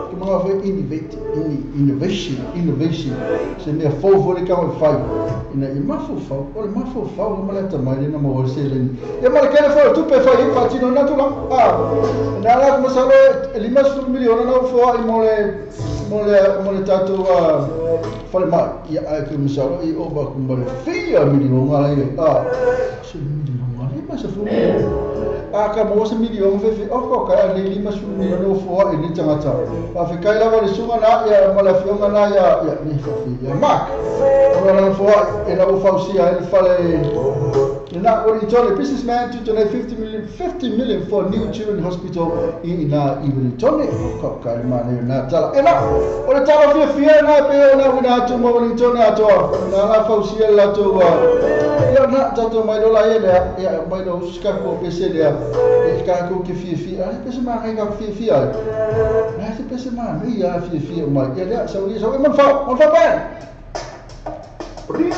Ke ma fa innovate innovation. Se me fo fo le ka fa. Ina i ma fo fa o le ma fo fa o ma le ta mai le na mo se le. Ya ma le ke fo tupe fa i fa tino na tula. Ah. Na la mo sa lo lima sul milione na fo i mo le mo le tato fale mai ia ai ku misalo i oba ku mo le fia milione ala ile ah se milione ale ma se fu a ka mo se milione fe fe o ko ka le lima sul milione o fo i le tangata pa fe kai lava le sunga na ia mo la fionga na ia ia ni fa fi ia Mark o la fo e la o fa si a le fale na Wellington, a businessman to donate 50 million for new children's hospital in Wellington. Ka mane na tala. Ena o le tala fia fia na pe na una tu mo Wellington ato. Na la fausia la to ia na tato mai lo la ia ia mai lo ska ko pese le e ka ko ke fia fia. Ale pese ma ngai ka fia fia. Na se pese ma ni ia fia fia mai. Ia le sa uri sa man fa ba. Ia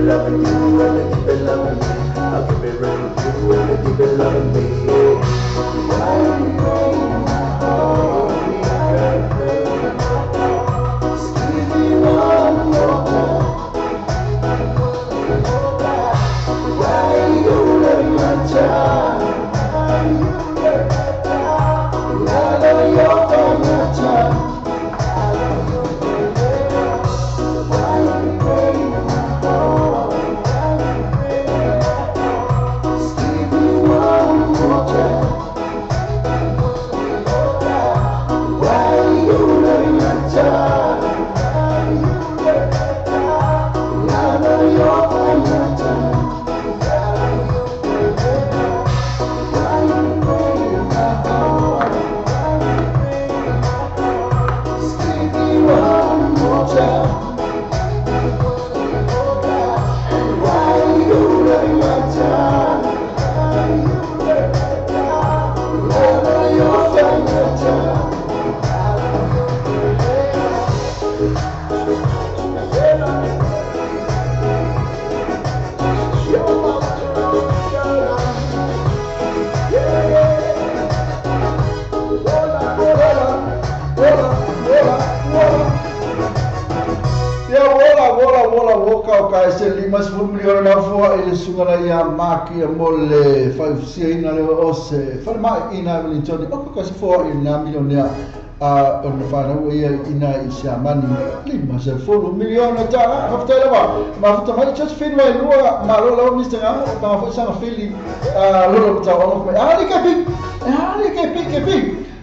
Loving you and I keep it loving me. I'll keep it real with you and I keep you been loving me? Why you break my heart? Just give me one more time. Why you let my time? I know you're on your time. Why you break my heart? Just give me one more time. Why you let my time? I know you're on your time. Why you break my heart? Just give me one more time. Why you let my time? I know you're on your time. Wola woka o ka se lima sefulu miliona na fua i le suga na ia maki e mo le fausiaina le o se falemai ina Wellington o ka se fua i na milionea a o na whanau ia ina i Siamani 50 miliona tala faafetai lava mafuta mai Josephine Wailua malo lava Mr. Ngamo o panga foi sanga fili a lolo mataoga mai ali ke pi ali ke pi ke pi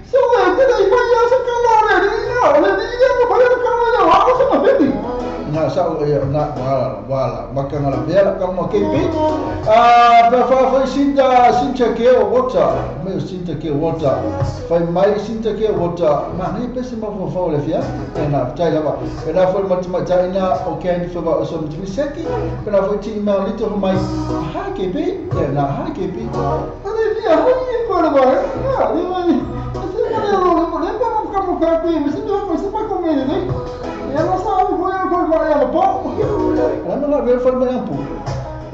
so e te i mai ia sa kalore ni na le ni ia mo pale kalore wa o sa fili na sa o ia na wala wala makanga la bela ka mo ke pi a pa fa fa sinta sinta ke o water me sinta ke water fai mai sinta ke water ma ni pese ma fo fo le fia e na tai lava e na fo ma ma tai na o ke ni fo ba o so mi seki e na fo ti ma lito mai ha ke pi e na ha ke pi ale ni ha ni ko le ba na ni ma ni se ma le lo le ba mo ka mo ka pi mi se no se pa ko me ni e não sabe qual é o corpo ela pô ela não vai falar mais pô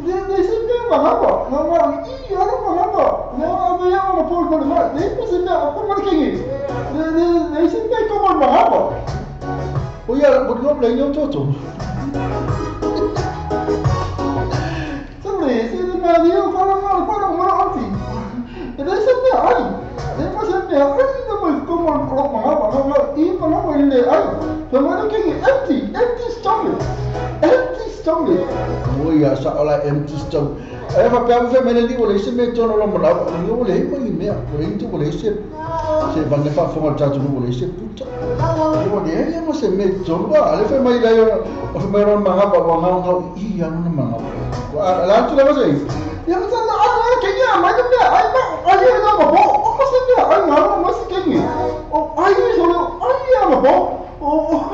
nem se me va não não e ela não va não não eu não pô por lá nem se me como que nem nem se me como va Oye, por no le yo toto Sobre se me dio para não para não anti nem se me ai nem se me ai não como não não e para não ele ai empty, empty stomach, empty stomach. Oi, sa ola empty stomach. Ai fa pea fe mele li ole se me tono lo mona, ni ole mo ni mea, ole ntu ole se se van ne fa fo tatu ole se puta. Ole e mo se me tono, ale fe mai la yo, o fe mai ro manga ba wa nga i ya no manga. La tu la va se. Ya sa la a ke ya ma ne ai ma ai na ma bo, o se me ai ma mo se ke ni. O ai so ai ya ma bo. Oh,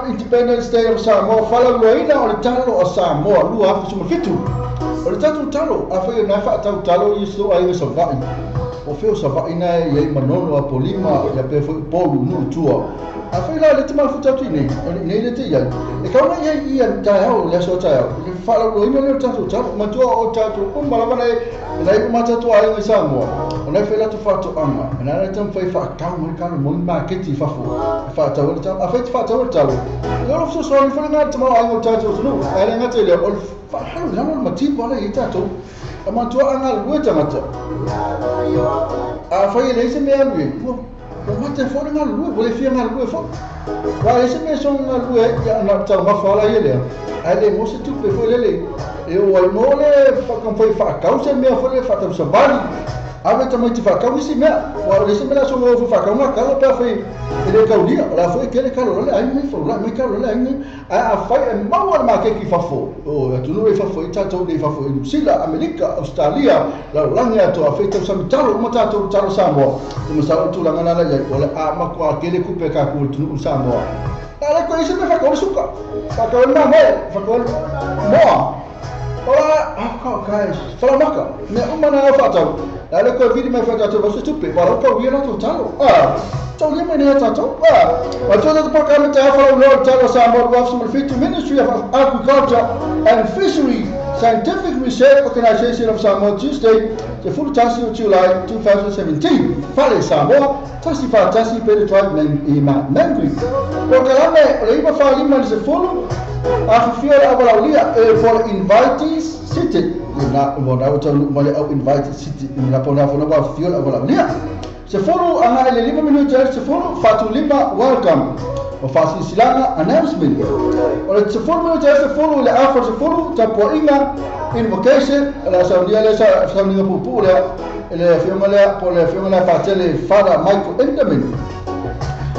Independence Day of Samoa, o le talo o Samoa, lua afu suma fitu. O le tatu talo, a whai na wha tau talo i so ai o Sava'i. O feo Savaʻi na e iai Manono, Apolima, ia pea foi Upolu, nuu i tua. Afai la e le te mafuta atu i inei, o le inei lea te iai, e kau na iai i ia taeao, le aso a taeao, i le faalauiloaina lea o le tatou talo. Manatua o tatou uma lava na e na iu ma tatou aiga i Samoa, o na e fai latou faatoaga, e na e taumafai e faatau mai le talo mo ni maketi i fafo e faatau ai le talo. Afai e te faatau ai le talo, ia o le fesoasoani foi lena i le tamaoaiga o le tatou atunuu. Ae le gata i lea, o le faahalo i lalo o le matipo ala e i ai tatou. E manatua a galulue tagata, afai e leai se mea e alu i ai, ua mate foi le galulue, ua le fia galulue foi. Aua e leai se mea e soona galulue ai, ia na o le taumafa lava ia lea, ae le maua se tupe foi lele e oo ai mo le taumafai e faatau se mea foi lele faatau savali, ave tamaiti faatau isi mea. Aua e leai se mea o le a soona o foi faatau gatalo pe afai e le taulia, o la foi e tele talo la le aiga ifo, la mai talo la le aiga. Ae afai e maua le maketi i fafo, o atunuu i fafo i tatou nei i fafo i Niu Sila, Amerika, Ausetalia, lalolagi atoa, afai e tausami talo uma tatou i talo Samoa, e masalo le tulaga lena la i ai, o le a matua tele tupe a tatou atunuu i Samoa. A le toe i se mea faatau le suka, faatau ai le mamoe, faatau ai le moa. Ola, oh guys, falamaka, mea uma na faatau. La le koe vili mai whai tātou vasa tupe, pa rau kau ia rātou talo. Ah, tau lia mai nei a tātou. Ah, wa tua tātou paka me te awhara uloa o talo Samoa 2007 Ministry of Agriculture and Fishery Scientific Research Organization of Samoa Tuesday, te 11 o July 2017. Fale Samoa, 141 Pele Drive i Mangui. Polokalame o le 9 45 i le 10, Afifio le aualaulia e for the invitees seated na ua na ua taunuu mai le au invited seated na pona fona ua afifio le aualaulia. 10 agai le 5 minute ai le 10 75 welcome o faasilasilaga announcement. O le 10 minute ai le 10 i le afa o le 10 tapuaiga invocation o le a saunia lea sauniga puupuu lea e le afioga lea po o le afioga lea Patele Father Michael Enderman.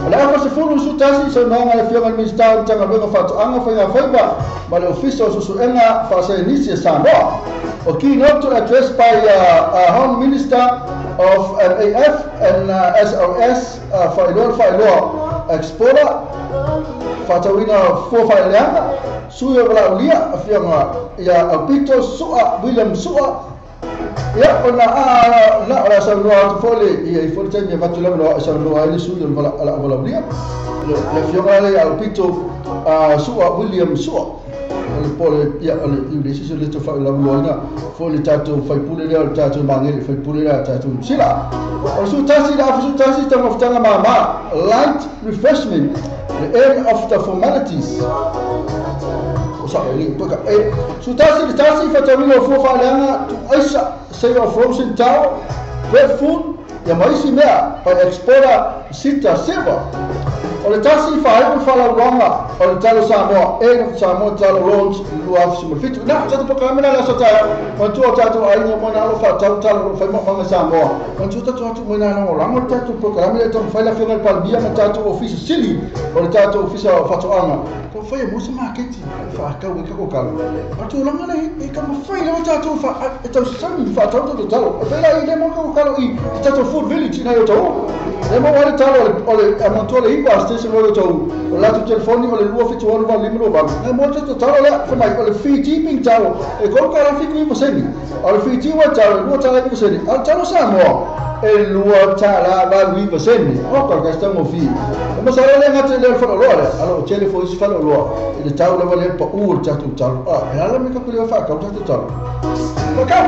O le afa 11 saunoaga a le Afioga i le Minisita o Matagaluega o Faatoaga, Faigafaiva ma le Ofisa o Suesuega Faasaienisi a Samoa. O keynote address by Hon Minister of MAF and SRS Faailoa le Faailoa Exporter Faatauina Fua Faaleaga Sui o Valaaulia Afioga ia Aupito Sua William Sua. Ia, ona a na, o le a saunoa atu foi le, ia i foi le taimi e avatu le avanoa e saunoa ai le sui o le vala, o Valaulia, le afioga lea ia Aupito Sua, William Sua, o le po le, ia, o le, i le isi o le tau faalauluaina foi le tatou faipule lea o le tatou magele faipule lea a tatou Niu Sila. O le 11, le afa 11, taumafataga mama, light refreshment, the end of the formalities. O sa e le e 11 le 1 faatauina o fua faaleaga tuuaisa sale of frozen taro wet food ia ma isi mea by exporter Sita Silva. O le 1 faaiu le faalauaga o le talo Samoa End of Samoa Talo Launch i le 2017. Na, tatou polokalame la le aso taeao, manatua o tatou aiga mo na alo faatau talo o lo o fai maumaga i Samoa. Manatua tatou atu mai na lagolago le tatou polokalame lea e taumafai le Afioga i le Palemia ma tatou Ofisa Sili o le tatou Ofisa o Faatoaga. Taumafai e maua se maketi e faatau ai tatou talo. A o le tulaga lea e taumafai lava tatou e tausami faatau tatou talo. E pei la i le maua tatou talo i tatou food village i nai o Otahuhu. Le maua ai le talo o le a manatua le iva station o le Otahuhu. O le latou telefoni o le 276 85 28. Na maua tatou talo lea fai mai o le Fiji pink talo e $3.79 seni. A o le Fiji white talo e $2.09 seni. A o le talo Samoa e $2.89 sene. O ka ka taugofie. E masalo le gata i lea o le faleoloa lea, a lo o tele foi isi faleoloa i le tau lava lea le pau o le tatou talo. A, e ala me ka pele faatau tatou talo. Waka!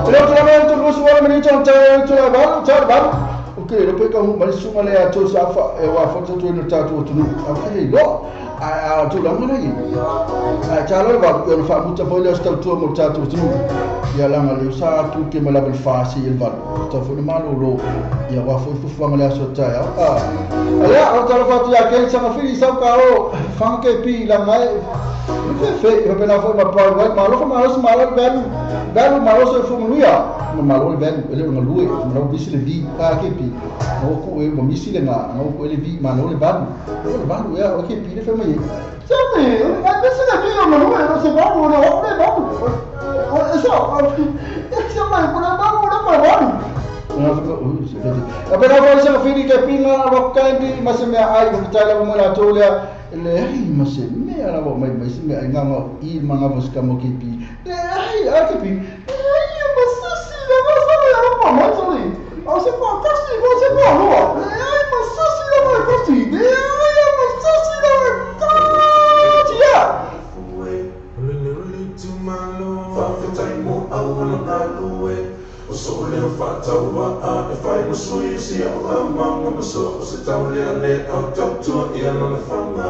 E le o tulaga o le tolu suala minita o le tau tula valu, tau valu. O ke le pe ka hu mai sunga le a tau safa e wa fo tatou ina tatou atunuu. A ke le iloa. A a tulaga la i. A talo le valu, e o le faamuta foi lea o se tautua mo le tatou atunuu. Ia laga leo sa atu ke ma lava le fa se i le valu. Tau foi na malolo. Ia wa foi fufuaga le aso taeao. A alea, o talofa atu ia Ken Sangafili sau ka o whanga ke pi langa e fe fe e pena foi ma Brian White malofa malosi malo le velu velu maloso e fumanuia ma malo le velu ele nga lue ma lau bisi le vi a ke pi ma ku e ma misi le nga nga ku ele vi malo le valu o le valu e o ke pi le fe mai sa me a misi le vi o ma lue o se valu o le valu o e sa e sa mai ko le valu o le valu. A pena foi sa fili ke pinga rock candy ma se mea ai ko tai lava mo latou lea le ai ma se mea lava mai mai se mea ai nganga i manga vos ka mo ke pi le ai a ke pi ai ma se si la ma sa le ma ma sa le O se toa tasi, o se toalua. Leai ma sasi lava e tasi, leai ma sasi lava e tasi ia. O le leo le itumalo, faafetai mo auala galue. O soo leo faataua'a e fai ma sui o si a'u aumaga ma so o se taulealea o tautua ia lona faga.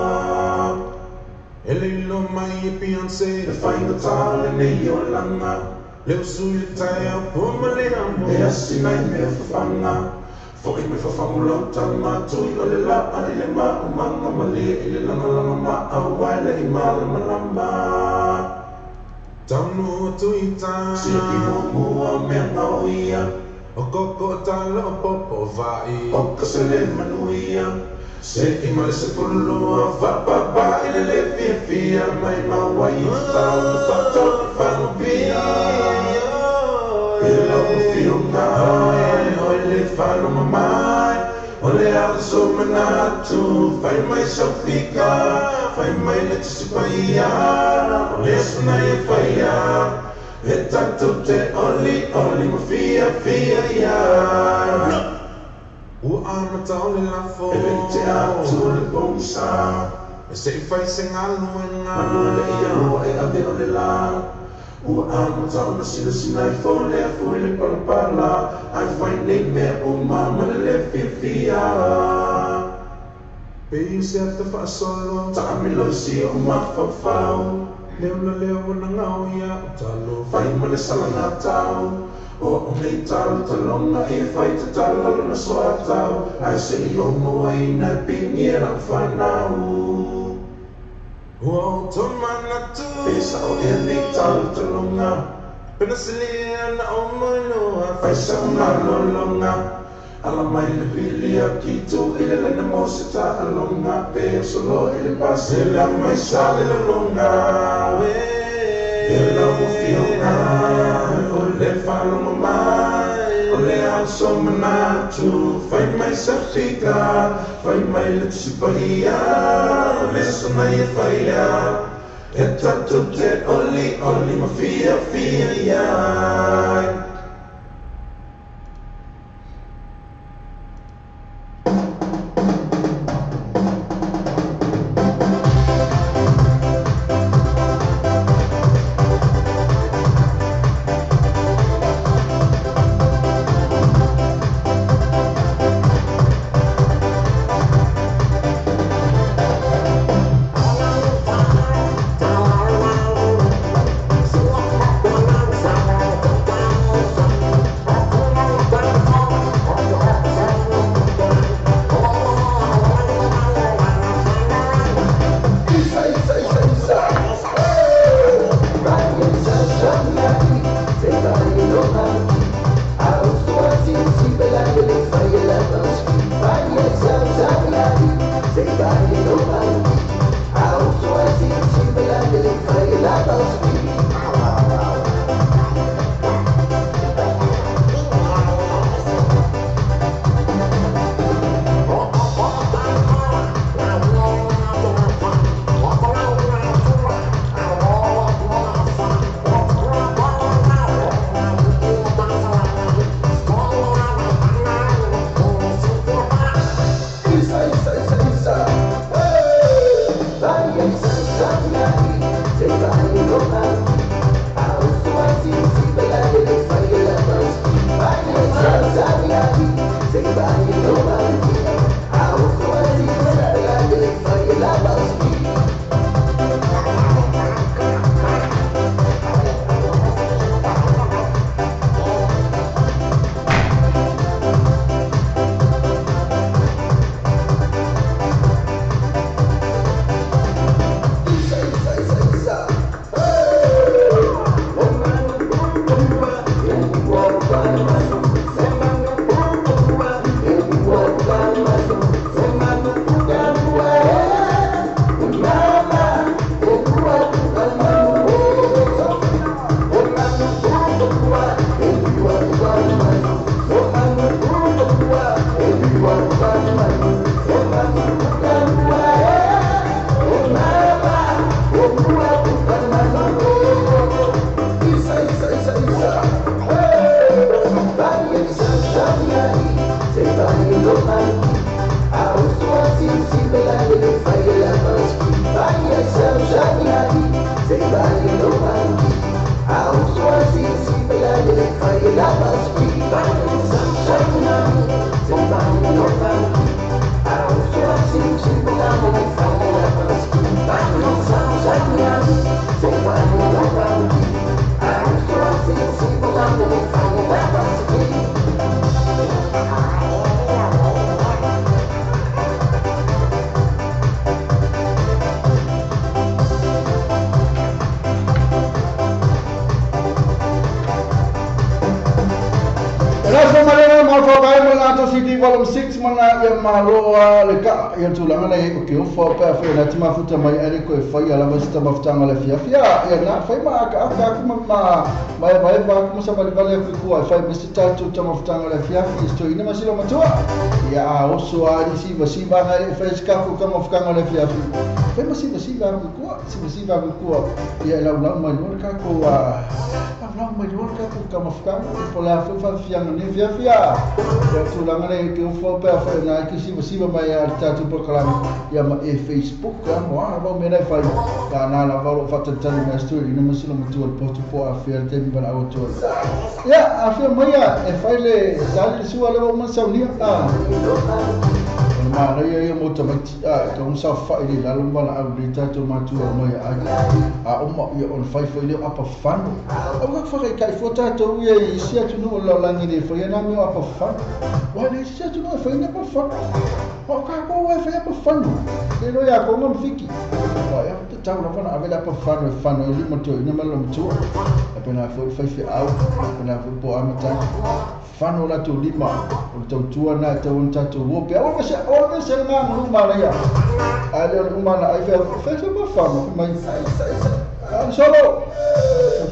E le iloa mai e Beyonce, e faigata lenei olaga. Leo sui le taeao po ma le amo, e asina i mea fafaga. Fo'i mai fafagu lau tama, tui o le la'a i le maumaga, malie i le lagalaga maauae le i malamalama. Taunuu atu i uta, siaki muamua mea gaoia. O koko o talo o popo va'i, o ka sele manuia. Se'i ma le 12, faapapa i le lē fiafia. Mai mau ai i tatau ma faatau i fagupia. E lau afioga oi le faalogo mai, o le aso manatu, fai mai sau fika, fai mai le Tusi Paia. O le aso nei e faia, e tatou te olioli ma fiafia ai. Ua amata o le lafo, e le i tea atu o le pogisa. E se'i fai se galuega, manu e le i alua e ave o le lā. Ua amata ona sinasina ifo le afu i le palapala, ae fai nei mea uma ma le lē fiafia. Pei o se ata faasolo, taamilo i si o'u mafaufau. Leo na leo ona gao ia o talo, fai ma le salagatau. O a'u nei talotaloga e fai tatala lona soatau, ae se'i ou mauaina e pigia la'u fanau. Ua ou tomanatu, pe sa'o ea nei talotaloga. Pena silia na o moeloa, fai sa'u malologa. Ala mai le pili a kitu i le lana mo se ta'aloga. Pe o solo i le pasela mai sa le lologa. E lau afioga o le faalogo mai, o le aso manatu, fai mai sa fika, fai mai le Tusi Paia. O le aso nei e faia, e tatou te olioli ma fiafia ai. CD Volume 6 mana ia maloa le ka ia tulaga na ia ke ofa pe afe na te mafuta mai ale ko e fai ala ma sita mafutanga le fiafia ia na fai ma aka aka ku ma mai mai ba ku sa bali bali ku ku fai me sita tu ta mafutanga le fiafi sto ina masilo matua ia a oso ali si si ba ngai fai ska ku ka mafutanga le fiafi fai ma si si ba ku ku si si ba ku ku ia la la mai no ka ku a la mai no ka ku ka mafutanga po la fa fianga ne fiafia ia tulaga le ke ofa pe afe na ki si si mai a tatu prokalama ia ma e Facebook a mo a va me na fai ka na la va lo fa tantani ma story no masilo matua posto po a fe te mi bala auto ia a fe mai e fai le sali sua le ma saunia a ma na ia mo ta mai a ka un sa fa ile la lo bala au le tatu matua mai a o ma ia on fai fai le apa fano o ka fa kai fo tatu ia i sia tu no la langi le fai na mi apa fano wa le sia tu no fai na apa fano o ka ko wa fai apa fano e lo ia ko ngam fiki wa ia te tau na fana avela apa fano fano li mo to ina malo mtua a pena fo fai fi au pena fo po amata fano la tu lima o tau tua na tau un tatu wo pe o se o se na no ma ia ale o ma na ai fe fe ma fano mai solo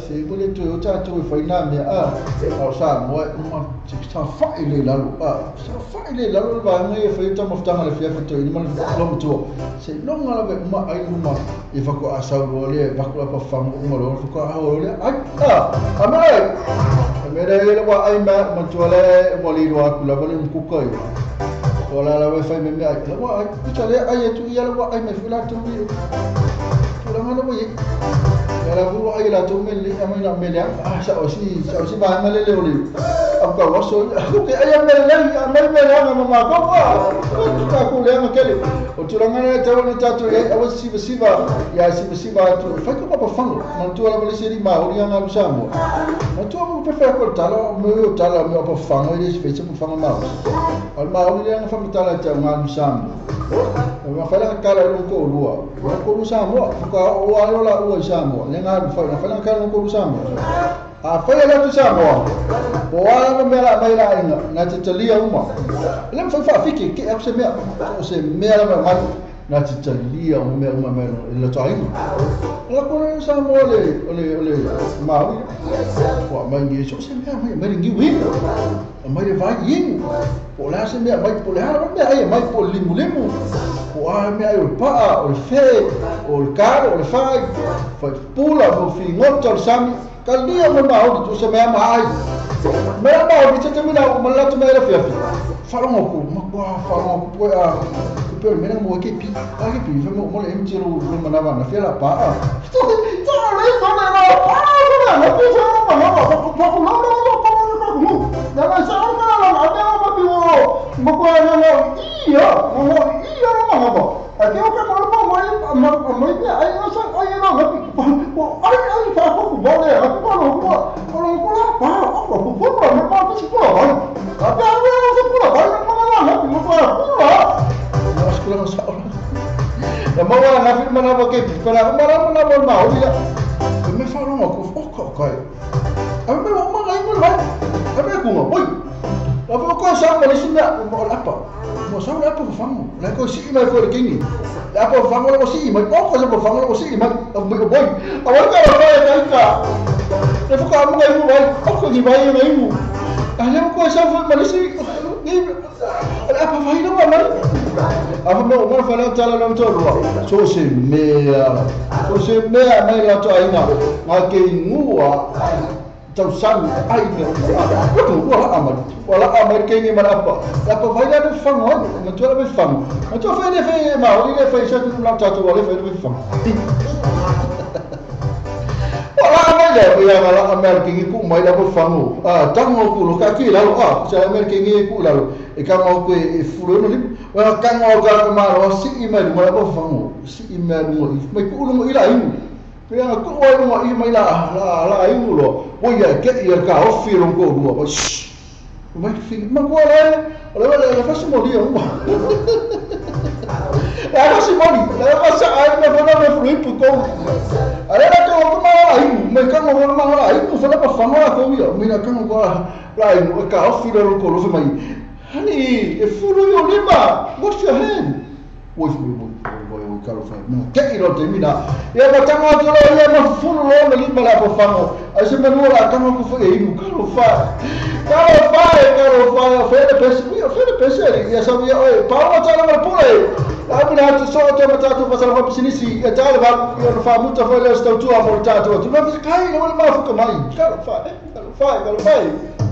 se bole tu tatu fai na me a o sa mo ma sa fa ile la lo a sa fa ile la lo ba ngai fai ta moftanga le fia to ni ma lo mtua se longa la be ma ai ma e fa ko a sa lo le va ko pa fa mo ma lo fa ko a lo le ai a a mai mere le wa ai ma matua le mo li lo ku la le ku ko o la la fai me me ai la wa ai ta le ai tu ia la wa ai me fu la tu mi tu la ma lo ye la fu ai la tu me le a me la me le a sa o si ba ma le le o le a ka wa so ke ai me le a me me le ma ma ko ka ku le ma ke le o tu la ngana ta o ta tu e a si si ba ya si si ba tu fa ko pa fango ma tu la le seri ma o ri nga sa mo ma tu mo prefer ko tala me o tala me pa fango e se fe mo fango ma al ma o ri nga fa tala ta nga sa mo ma fa la kala lo ko lua ko lu sa mo ka o a lo la o sa mo le nga fa na fa la kala ko lu sa mo a fa la tu sa mo o a me la mai la ina na te talia uma le fa fa fiki ke se me o se me la ma na te talia o me uma me la taina la ko sa mo le ole ole ma o ma ni so se me me ni wi o mai vai yin o la se me mai po le ha me ai mai po limu limu o a me ai o pa o fe o el caro o le fai fa pula mo fi ngota sami kalia mo ma o tu se me ma ai me ma o te me la ma la tu me la fia fa lo ko ma ko fa lo ko a pe me mo ke pi a ke pi fe mo mo le mti lo lo ma na va na fia la pa a to to le so na na pa na na ko so ma na pa pa ko no no no pa no no na na sa na na na na ma pi o mo ko na no ia no ia no ma ba a ke o ka mo mo mo mo ai no sa ai no ma ai ai fa ko ko le a ko no ko ko ko la pa o ko ko ko ma pa ko ko a pa ko ko ko ma ma na ko ko ko na sa la ma wa na fi ma na ba ke pa la ma la ma na ma o ya me fa no ko o ko ko a me ma ma ngai mo vai a me ko oi la fa ko sa mo le si mo la pa mo sa la pa fa mo la ko si mai fo ke ni la pa fa mo la si mai o ko sa pa fa mo la si mai o boy a wa ka wa ka ka le fa ko mo ngai mo vai o ko ni vai ngai mo a le ko sa fa mo le si ni la pa fa ino ma a fa mo mo fa la tala la to lo so se me so se me mai la to aina ma ke ngua tau sami ai me ko wala amal wala amal ke ni mala pa la pa vai la fango ma tu la fango ma tu fai le fai ma o le fai sa tu la ta tu wala fai le fango wala amal le ya wala amal ke ni ku mai la fango a tango ku lo ka ki la lo a sa amal ke ni ku la lo e ka mo ko e fulo no li wala ka ngo ka ma lo si i mai la fango si i mai lo mai ku lo ila inu Pea ko ai mo i mai la la la ai lo o ia ke ia ka o fi lo ko lo ba mai fi ma ko le o le la fa si mo li o la fa si mo li la fa sa ai me fa me fru pu ko ale la ko ma ai me ka mo ma la ai ku fa la fa ma la ko ia mi la ka mo la ai ka o fi lo ko lo fa mai Honey, e fulu i o lima. Wash your hand. Oi, oi, oi, oi, oi, talofa. Mo te i lo te mina. Ia ma tanga atu lo ia ma fulu lo na lima la po fango. Ai se manua la tanga ku fo e inu. Talofa. Talofa, talofa. Fele pese, fele pese. Ia sa ia oi. Paolo tala ma pule. La mina atu so te ma tatu pasala fa pisinisi. Ia tala va ia no fa muta fo le stau tua mo tatu. Tu ma kai no ma fuka mai. Talofa, talofa, talofa.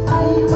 I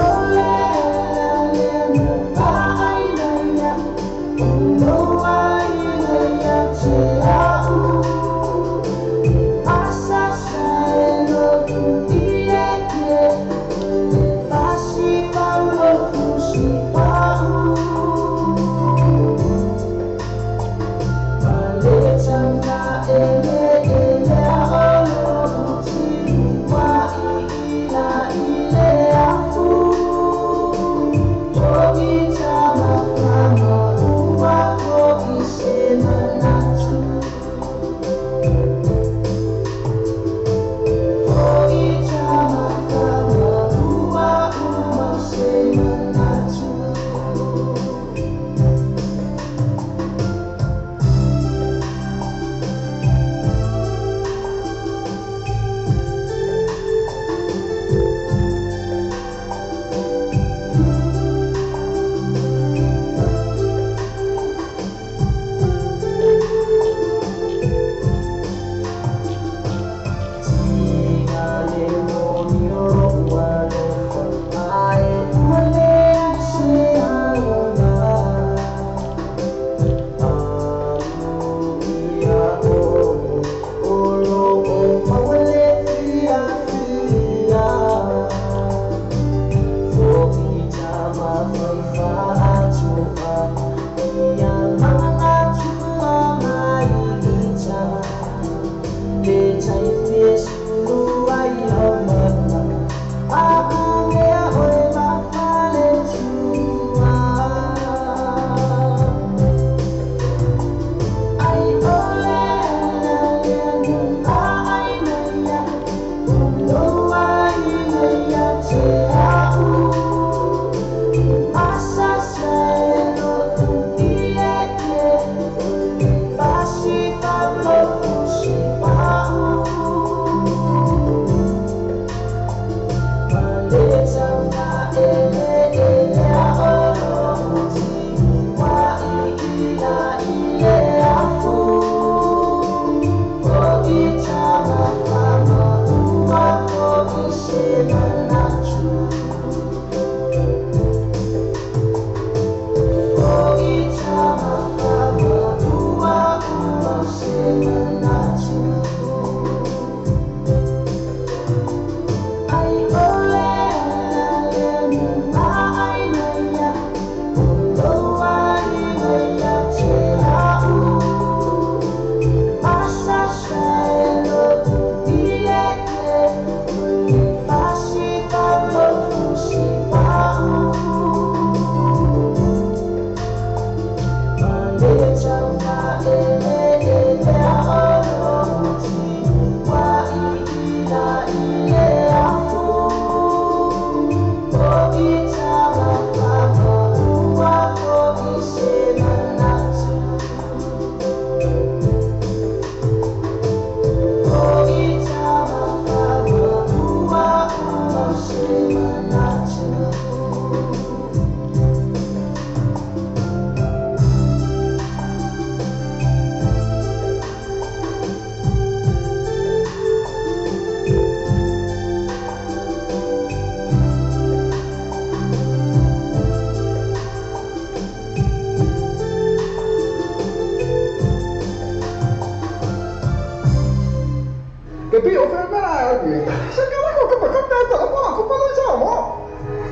Se ka ko ko ko ta ko ko ko sa mo.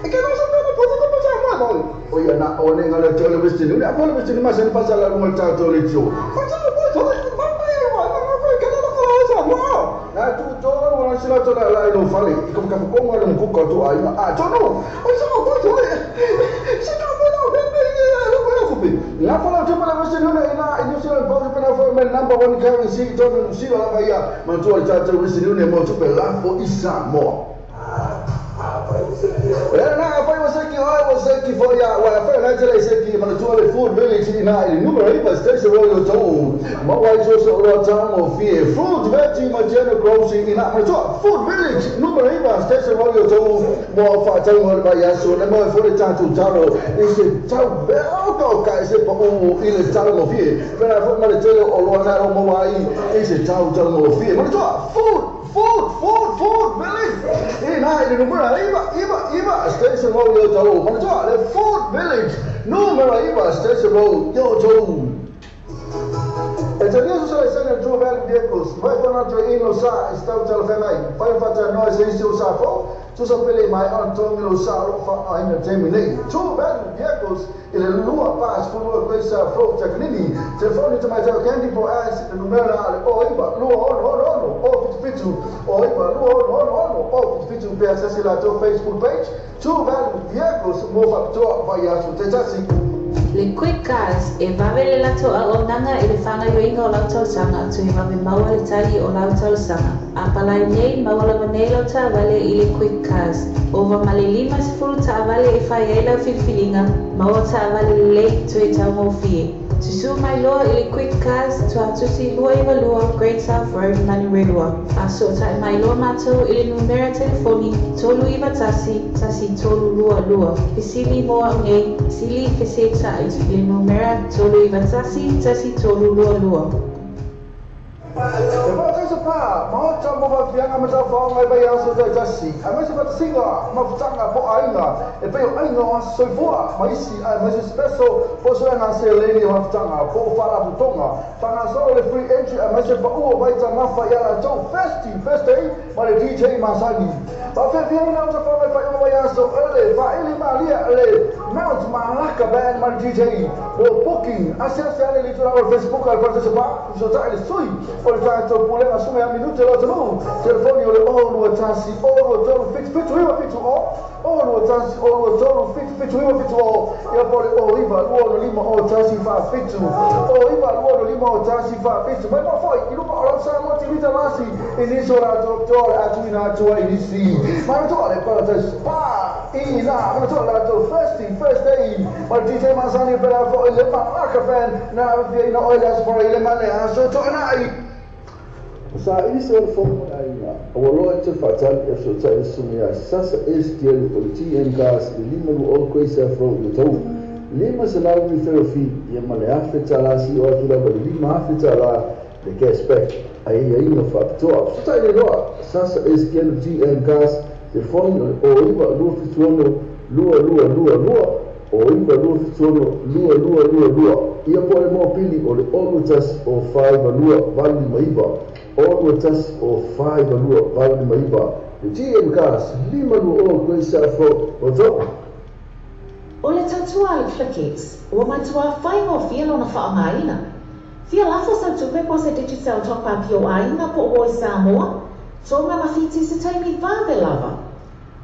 E ke no sa ko ko ko sa mo. O ia na o ne ngala te le western union. Apo le western ma sen pasala mo ta to le tio. Ko sa ko ko ma ma ma ma ko ke no ko sa mo. Na tu to ro na sila to la la ilo fale. Ko ka ko mo le ko ko to ai a to no. O sa ko ko se ka mo no be be lo ko ko be. La fala te la western union ina New Zealand pound pe na fo men number one currency to no sila la va ia. Ma tu ta te western union mo tu pe la fo isa mo. Na fai você que oi você que foi a wa fai na tele se que mas tu le food village ina ile numero iba station royal to ma wa so so ro ta mo fi food veggie ma jeno grocery ina ma tu food village numero iba station royal to mo fa ta mo ba ya so na mo fo le ta tu ta ro ese ta be o ka ese pa o ile ta mo fi pero fo ma le tele o lo na ro mo wa i ese ta ta mo fi ma tu food food food village ina ile numero iba iba iba station road yo to ma tu le food village numero iba station road yo to. E so se ne true value vehicles mai fana to ino sa sta tel fenai fai fata no se se sa fo tu sa pele mai on to milo sa ro fa ai na terminate true value vehicles ile lua pass fu lua questa fo tecnini telefoni to mai to candy po as il numero ale o iba lua on on on o fitu o iba lua on on on o fitu pe access la to Facebook page true value vehicles mo fa to va ya su tetasi. Le Quick Cars e vave le lato a onanga i le whangaioinga o lau tausaga tu he vave maua le tali o lau tausaga. A palai nei maua lava nei lau taavale i le Quick Cars. Ova ma le 50 taavale e whai ai lau filifiliga, maua taavale lelei tu e taugofie. Susu mai loa i le Quick Cars tuatusi 22 Great South Road Manurewa. A sotai mai loa mātou i le numera telefoni 391 1322. Fesili moa nei, sili feseta i le numera 391 1322. E pa se pa, ma mo va fianga ma ta fa ngai bai aso ta tasi. A ma se pa singa, ma futanga po ainga. E pe ainga o so foa, ma isi a ma se special po so na se leni o futanga, po fa la futonga. Fanga so le free entry a ma se pa o vai ta mafa ya la to festi, festi, ma le DJ Masani. Pa fe fianga na ta fa mai fa o vai aso ele fa ele malia le Mount Malaka band ma DJ. O booking, a se se ale litoral Facebook al fa se pa, so ta ele sui. O le tato pule a sume a minuto lo tonu telefoni o le o no tasi o no tolu fit fit iwa fit o o no tasi o no tolu fit fit iwa fit o ia po le o iwa o no lima o tasi fa fit o iwa o no lima o tasi fa fit mai ma foi i lupa o sa mo ti vita lasi e ni so la to to a tu ina tu ai ni si ma to le pa ta spa i la ma to la to first day ma DJ Masani per la fo le ma ka fan na vi ina oil as for ile ma le so to na ai. Sa ili se fo ai o lo te fatal e so ta sumia sasa STL o TN gas lima o kwesa fro to lima se la mi fero fi ye ma le afeta la si o tu la lima afeta la le cashback ai ai no fa to so ta ile lo sasa STL TN gas telefoni o iba lo fituono lua lua lua lua o iba lo fituono lua lua lua lua ia po le mo pili o le o tas o 5 lua vali maiba o tas o 5 lua vali maiba le TM gas lima lua o kwesa fo o to. O le tautua le ClickX, ua matua whainga o fia lona whaangaina. Fia lafo sa tupe po se digital top up yo ainga po o Samoa, tonga mawhiti se taimi vave lava.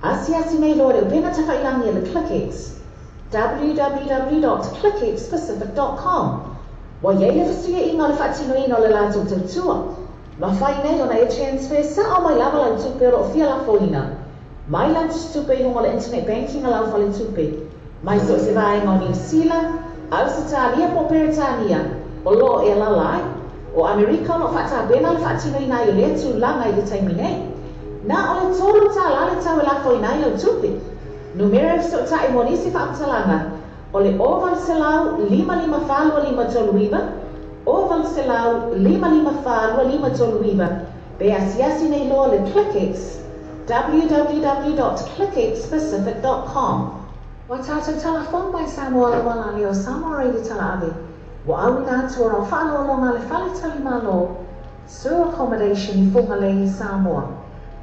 Asi asi nei loa le upena tawhailangi le ClickX, www.clickxpacific.com. Wa iei le whasuia inga o le whaatinoina o le lātou tautua. Ma whai nei ona e transfer sa o mai lava lau tupe o lo fia lafoina. Mai lau tupe i hunga le internet banking a lau whale tupe. Mai so se vaenga o New Zealand, Australia po Peretania, o lo e lalai, o Amerika o lo whaatabena le whaatinoina i o le tūlanga i le taimi nei. Nā o le tōru tā lale tau e lafoina i lau tupe. Numera so ta e monisi whaamtalanga, o le o valselau lima lima whalua lima tolu iwa, o valselau lima lima whalua lima tolu iwa, pe asiasi nei loa le ClickX, www.clickxpacific.com. Wa tātou telefon mai Samoa le wala o Samoa Radio tala ave. Wa au ina atu o rau whaalolonga le whale tali malo, Sur Accommodation i Whangalei Samoa.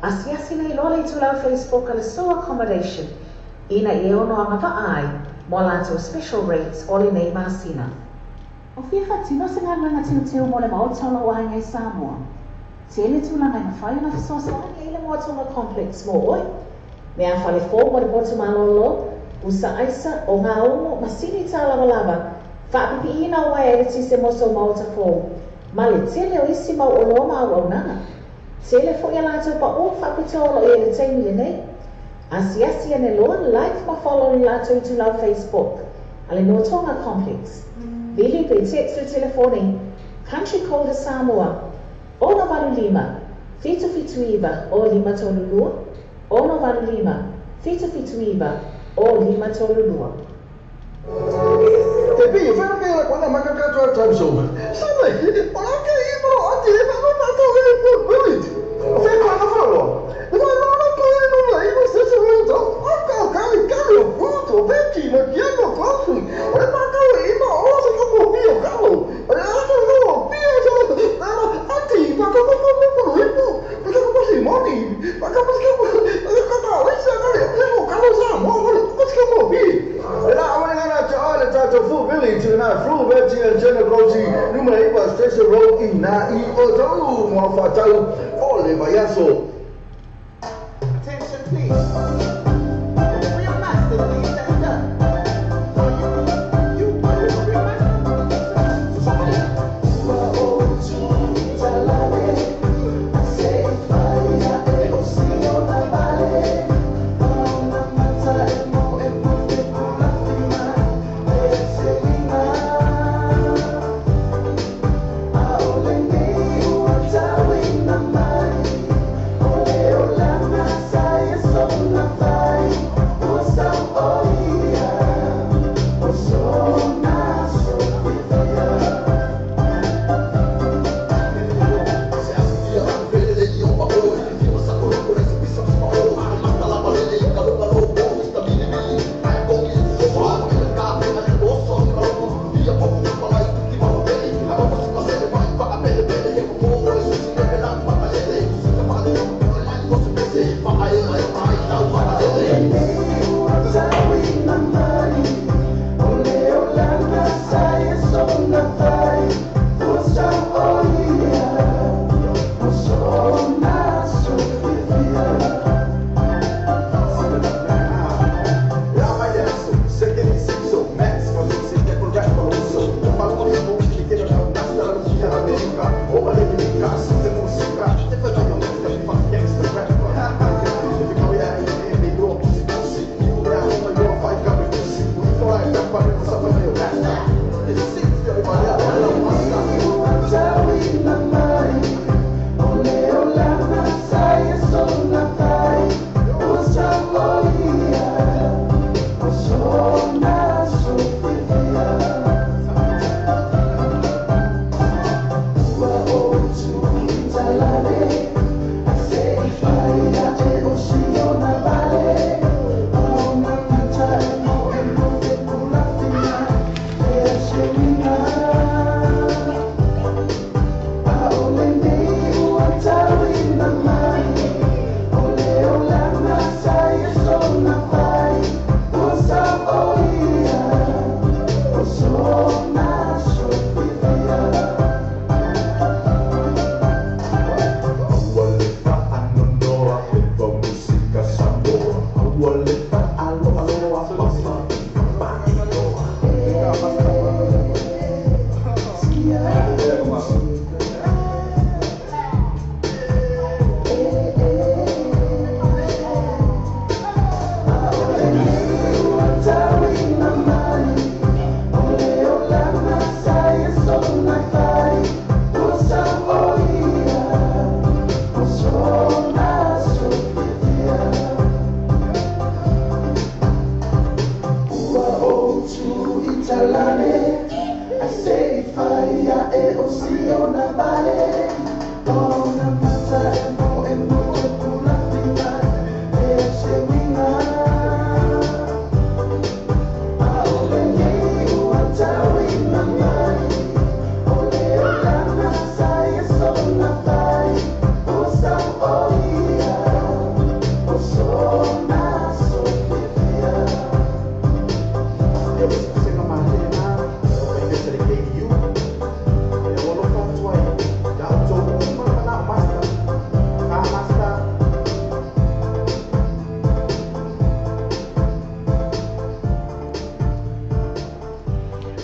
Asiasi nei loa le itulau Facebook a le Soa Accommodation ina ia e ono agava'a ai mo a latou special rates o lenei masina. O fia faatino se galuega teuteu mo le maota o lou aiga i Samoa? Tele tulaga e mafai ona fesoasoani ai le Moatonga Complex mo oe. Mea fale fou mo le potu malōlō, pusa aisa, ogāumu, masini tālavalava, faapipiina o uaea eletise mo sou maota fou, ma le tele o isi mau oloa ma auaunaga. Tele foi a latou paʻū faapitoa o lo o i ai i le taimi lenei. Asiasi ane loa, like ma follow i le latou itulau Facebook a le Nuatoga Complex. Vili pe text le telefoni, Country code Samoa, 685 779 0532, 685 779 0532. Te pei e whana kei la kona maka katoa time zone. Same, o la kei i maro ati e whana mātou e po village. O whea kona whaloa. E whai mana koe no la iwa se se weo tau. O kau kali kali o puto peki ma kiano kofi. O le mātou e ima o se kapo pio kalo. O le ata no o pio sa nana ati ma kapo kapo kapo ipu. Ma kapo si moni. Ma kapo kapo kapo isa kali. O kalo sa mo mo kapo pi. E la awale ngana te ole tātou full village na full veti e tena grosi numera iwa Station Road i nā i o tau mua whātau o le vaiaso. Attention please. Real master, please stand up. Oh, you, real master. Somebody.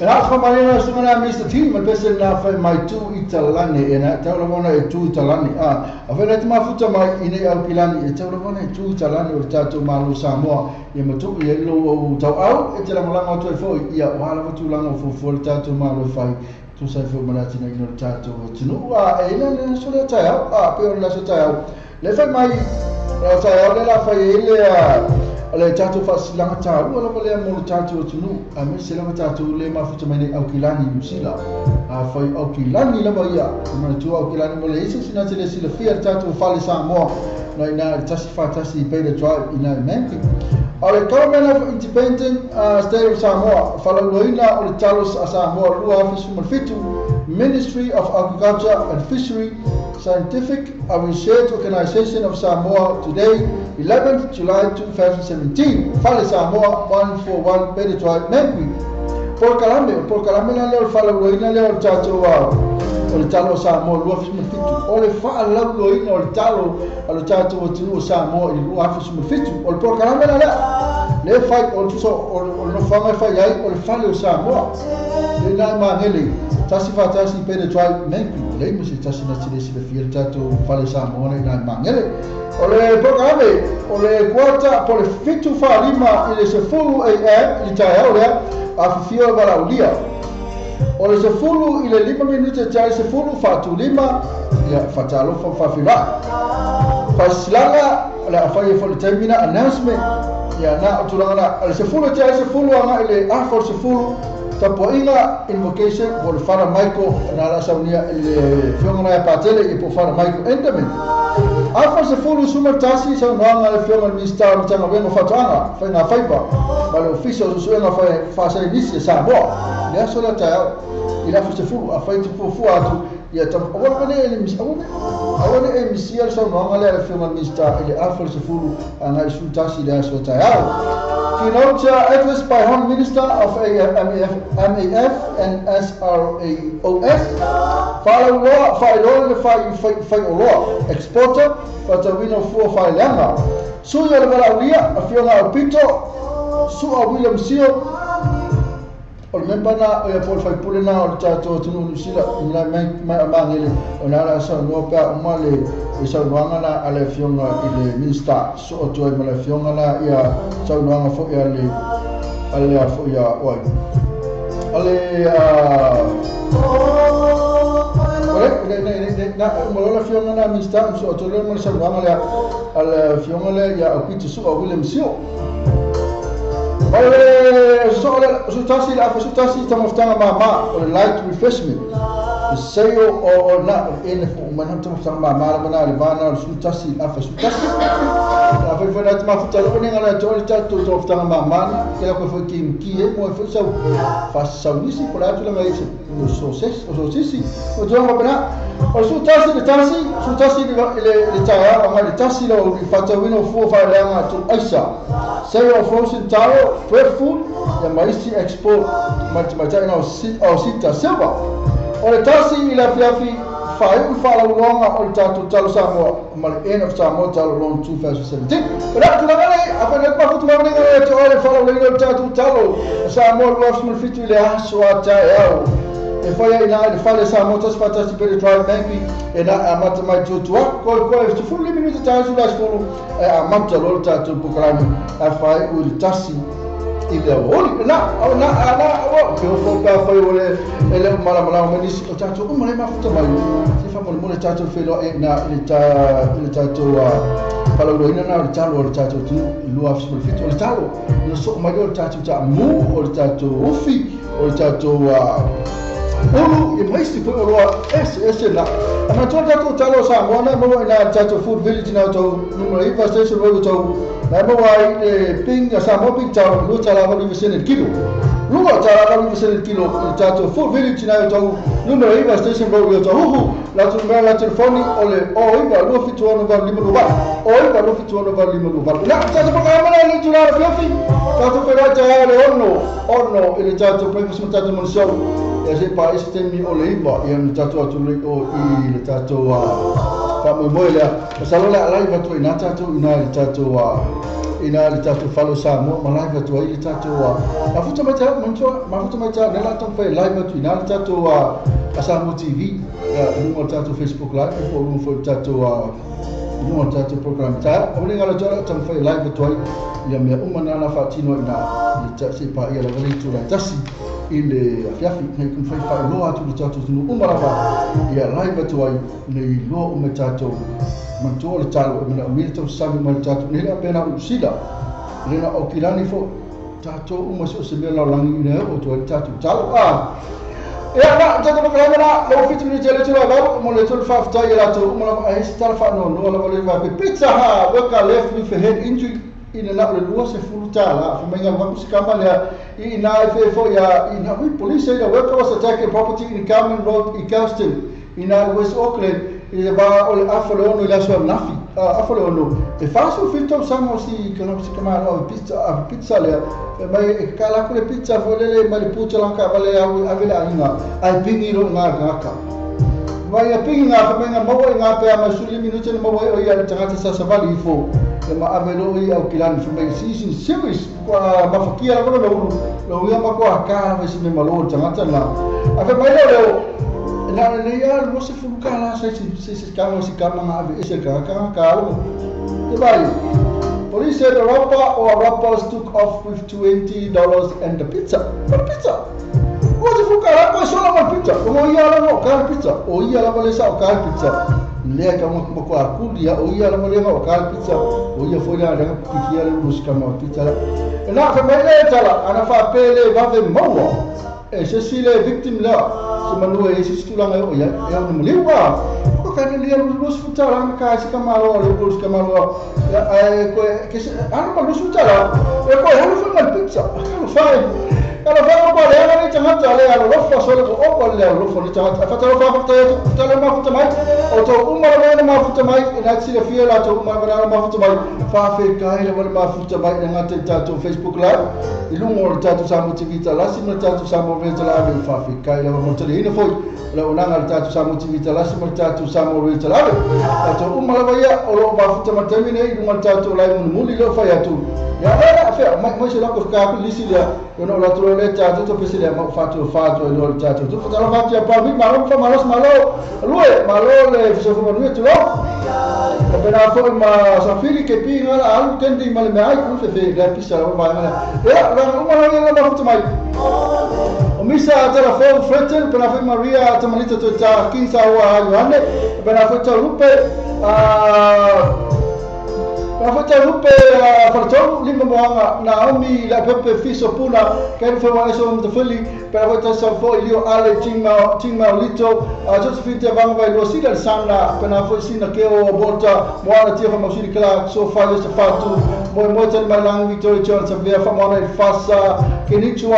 Na whamarena sunga Mr. T ma pese na whai mai tu i talane e na tau lawana e tu i talane a whai te mafuta mai i nei au pilani e tau lawana e tu i talane o le tātou Malo Samoa ia matuku i lo o tau au e te langolanga o toi foi ia o hala watu o fufu le tātou Malo whai tu sai foi manatina i no le tātou tinu a e ina le so le tai au a pe o le so tai au le whai mai o tai au le la whai e le a le tātou whasilanga tāua lava lea mo le tātou atunu a me se lava tātou le mafuta mai nei Aukilani New Zealand a whai Aukilani lava ia mana tu Aukilani mo le isi sina te le silafia le tātou fale Samoa na ina le tasi whatasi i Peter Drive ina i Manki o le Government of Independent State of Samoa whalauloina o le talos a Samoa 2017 Ministry of Agriculture and Fishery Scientific Research Organization of Samoa today, 11th July 2017. Fale Samoa 141 Peter Drive, Manqui. Paul Kalame na leo whalauloina leo le tātou o le talo o Samoa 2017. O le whalauloina o le talo o le tātou atunu o Samoa i 2017. O le Paul Kalame na leo le whai o le tuso o le nofanga e whai ai o le fale o Samoa. Le nai mangele tasi whatasi Peter Drive, Manqui. Le mo se tasi na tile sila fia le tātou fale Samoa nei nai mangele. O le programe, o le kuata po le 7:45 i le 10 AM i le taeao lea a fifio e walaulia. O le 10 i le 5 minute tai 10:45 ia whatalofa whawhirai. Whasilaga le awhai e fo le taimina announcement ia na o tulaga na le 10 tai 10 anga i le afa o le 10 tapuaiga invocation po le Father Michael na la saunia i le fionga na patele i po Father Michael Enderman. Afa se fulu suma tasi saunoaga le fionga Minista o Matagaluega o Faatoaga Faiga Faiva ma le Ofisa o Suesuega Faasainisi e Samoa. Le aso lea taeao i le afa se fulu a fai te fuafua atu ia aua ne e misia le saunoaga lea le fionga Minista i le afa se fulu agai su tasi le aso taeao. Keynote address by Hon Minister of MAF and SRAOS. Whalauloa, whaeloa le whaioloa. Exporter, whatawina fua whaeleanga. Sui o le walaulia, a fionga o Pito, Sua William Sio, o le memba na o ia po le whaipule na o le tātou atunu New Zealand, i mai amangele, o nā la saunoa pea uma le saunoaga na a le fionga i le Minista, so o tuai ma le fionga na ia saunoaga foi a le a foi a oai. A le na umalola fionga na Minista, so o tuai ma le saunoaga lea a le fionga lea ia au Pito Sua William Sio. O le sutasi le afa sutasi tamafutaga māmā o le light refreshment. Le seio o na o ene fo umana tamafutaga māmā lava na le vana o le sutasi le afa sutasi. A fai fai na te mafuta loko nenga na te o le tātou tamafutaga māmā na ke la koe foi ki mki e mo e foi sau fasaunisi po le atu langa e se o sosisi. O tuanga mapena o le sutasi le tasi sutasi le taeao anga le tasi lau i whatawina o fua whaeleanga tu aisa. Seio o frozen taro, breadfruit, ia maisi export mataiga o sita silva. O le tasi i le afiafi whaiu whalauloga o le tātou talo Samoa ma le end of Samoa talo long 2017. O le tulaga nei, a whai nei mafutu mamanenga le te o le whalauloina o le tātou talo Samoa 2017 i le aso a taeao. E whai ai nā i le whale Samoa tasi whatasi Peter Drive Manqui e nā a mata mai tuatua koi koi 15 minuta tāi sula sefulu e a mata lo le tātou pukalani a whai ui le tasi i le awoli. Na, na, na, o, ke o fō pēa whai o le e le umalamalao mai nisi o tātou uma le mafuta mai. Se whamole mole tātou wheloa e nā i le tātou whalauloina nā o le talo o le tātou tunu i 2017 o le talo na so mai o le tātou tā mū o le tātou ufi o le tātou ulu i maisi foi o loa ese na. A matua tātou talo Samoa na maua i nā tātou Food Village na tau numera 9 Station Road tau na maua ai le ping a Samoa Big Talo lua tala valu i kilo. Lua tala valu i kilo i tātou Food Village na tau numera 9 Station Road tau huhu la tu mea la telefoni o le o iwa lua fitu ono valu lima lua valu. O iwa lua fitu ono valu lima lua valu. Na tātou pakaramana le tula la fiafi. Tātou whera te le ono i le tātou breakfast ma tātou manisau. Ia se pa isi temi o le iwa ia na tātou atu le o i le tātou whaamoemoe lea. Masalo le alai watu i nā tātou i nā le tātou Ina le tatou fale o Samoa ma live atu ai le tatou mafuta mai taeao manatua mafuta mai taeao lea o le a taumafai e live atu i ina le tatou a Samoa TV i luga o le tatou Facebook Live po o luga foi o le tatou i luga o le tatou program taeao. Aua ne i galo atu ai o le a taumafai e live atu ai ia mea uma na la faatino ai i ina i le se i paia lava le itula e tasi i le afiafi ina ia taumafai e faailoa atu i le tatou atunuu uma lava ia live atu ai ina ia iloa uma e tatou. Manatua o le talo e manaomia le tausami mai le tatou nei la pe na o Niu Sila le na o Aukilani foi tatou uma so o se mea lalolagi ina e oo atu ai le tatou talo. A Ia na tatou makalama na lau 7 minute le tula valu mo le tolu faafetai i latou uma lava ae se tala faanoanoa lava le vape Pizza Hut worker left with a head injury ina na o le $20 fai mai galu atu se kama lea i ina e fe foi a ina hui police say the worker was attacked at property in Carmen Road i Kelston ina i West Auckland i le va o le 5:30 i le aso ananafi, 5:30, e 47 tausaga o si si tamaloa ave pizza, ave pizza lea. Fai mai e kakala atu le pizza foi lele mai le puta lana taavale au ave le aiga, ae pingi loa i ina le tagata. Mai ia pingi ngā fai mai ngā maua i ngā pea mai 15 minute na maua ai o ia le tagata sa savali ifo ia ma ave loa i Aukilani fai mai season series kua mafakia lava lona ulu lo ia ma kua ka lava i se mea malo le tagata na. A fai mai lea o leo na o lenei a $20 sa se se kama si kama ngā ave ese ka ka ka alo. Te vai. Police said a robber or robbers took off with $20 and the pizza. The pizza. $20 koe sola ma le pizza. O ia lava o ka le pizza. O ia lava le sa o ka le pizza. Lea ka ma ko akuli o ia lava le o ka le pizza. O ia foi la le pikia le musika ma pizza. E na fa mai le tala ana fa pele vave maua. E se si le victim lea se manu e se tulaga o ia e au maliu a. Ko ka ni le $20 ka se ka malo le lu se ka malo. Ya ai ko ke se ana ma $20 e ko e alu fa ma pizza. Alu fa Ala fa ko le ala ni tagata le ala lofa so le ko o le ala lofa ni tagata. Fa talo fa fa ta le mafuta mai. O to uma le na mafuta mai e na tira fia la to uma le mafuta mai. Fa fe kai le le mafuta mai na ngate tatou Facebook Live. I lunga o le tatou Samoa TV talasi ma le tatou Samoa Radio Talave fa fe kai le mo tele ina foi. Le onanga le tatou Samoa TV talasi ma le tatou Samoa Radio Talave. Tatou uma lava ia o lo mafuta ma taimi nei i lunga o le tatou live mulimuli leo fai atu. Ia le fe mai mai se lako ka ku lisi lea. Yo no la tolo le tatou to pese le ma fatu fatu e lo le tatou. Tu fa talo fatu ya pa mi malo fa malo malo. Lue malo le so fa manu tu lo. Ka pena fo ma sa fili ke pi ngala alu kendi ma le me ai ku fe fe le pisa la ma ngala. Ya la uma la la mafuta mai. O misa tala fo Fretel pena fo Maria tamalita to ta kinsa wa Yohane pena fo ta lupe a Pena lupe faletolu lima moaga Naomi le pepe fiso puna ken fo wa eso mtafuli pena fo ta sa fo ilio ale tingma tingma lito Josephine te vanga vai lo sila sana pena fo sina keo bolta moana tia fa mausili kala so fa yo sa fatu mo mo tan malang Victoria John sa vea fa moana i fasa kenichua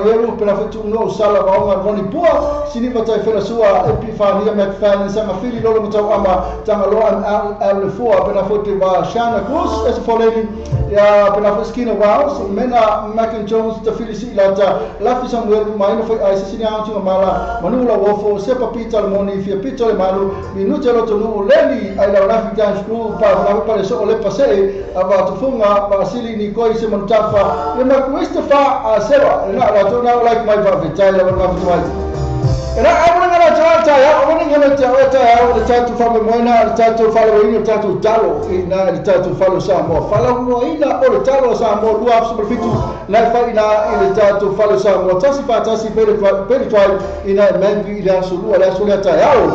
yeru pena fo tu no sala vaonga roni pua sini vatai fela sua Epifania McFadden sa mafili lolo motau ama tanga lo an al fua pena fo te va Shana Cruz as for lady ya pena fo Skina Wells Mena Mac Jones te fili si lata Lafi Samuel maina fo ai sini antu mala Manula Wofo Sepa Peter Moni fia Peter le malu Minute lo tonu leli ai la Lafi Dance Crew pa na pa le so le pase ava tufunga Vasili Nikoi se montafa e ma Christopher Sera na la to na like my fa vitai la ma fa E na awana ngana tata ya awana ngana tata ya o le tatou faamoemoena le tatou faaleoina le tatou talo i na le tatou fale Samoa faalauluaina o le talo o Samoa 2017 na e fai ina i le tatou fale Samoa 1 4 1 pele twai ina e mangi i le aso lua le aso lea taeao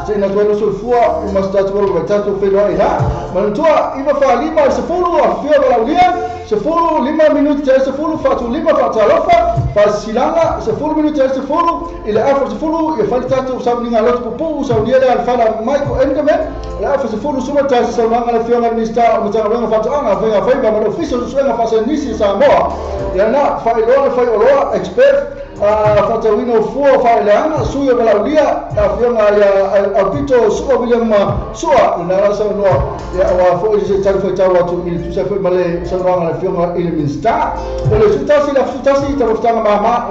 se ina toe soifua i ma se tatou alo tatou feiloai ina manatua 9 4 5 i 10 afifio valaulia 10:05 te 10 faatulima faatalofa faasilaga 10 minute te 10 i le 9:30 ia fai le tatou sauniga loto pupuu saunia le alefala Michael Enderman le 9:10 suma tasi saunoaga le afioga Minista o Matagaluega Faatoaga Faiga Faiva ma le Ofisa o Suesuega Faasainisi Samoa ia na faailoa le faioloa expert faatauina o fua faaleaga sui o valaulia afioga ia Aupito Sua William Sua ina la saunoa ia aua foi se tali faitau atu i le tusa foi ma le saunoaga le afioga i le Minista o le 11 le 11 talofutaga mama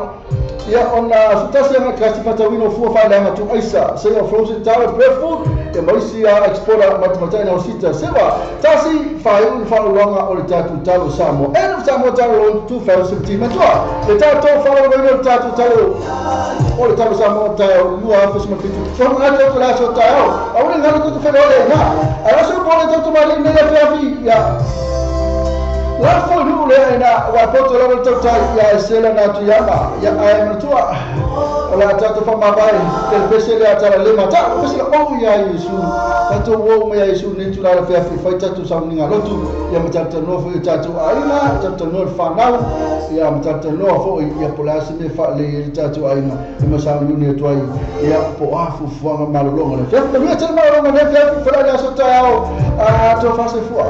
Ia ona sutasi anga kasi fatawino fua fa tu aisa se o frozen taro breadfruit e maisi a exporta matematai na sita sewa tasi fa un fa longa o le tatu talo Samoa end of Samoa talo 2017 matua le tatu fa longa le tatu talo o le talo Samoa talo lua afu ma fitu so ma tatu la so talo a un ngalo tu fe le na a so po le tatu mali ne la fi ya la fo nu le na wa poto la le tautai ya sela na tu yama ya ai matua la tatu fa mabai te pese le atala le mata pese o ya Yesu tatu wo me Yesu ni tu la fi fi fa tatu sa ni ngalotu ya matata no fo tatu aina tatu no fa nau ya matata no fo ya polasi me fa le tatu aina ma sa ni tu ai ya po afu fu malolonga le fi fa ni tatu malolonga le fi fa la so ta a to fa se fu.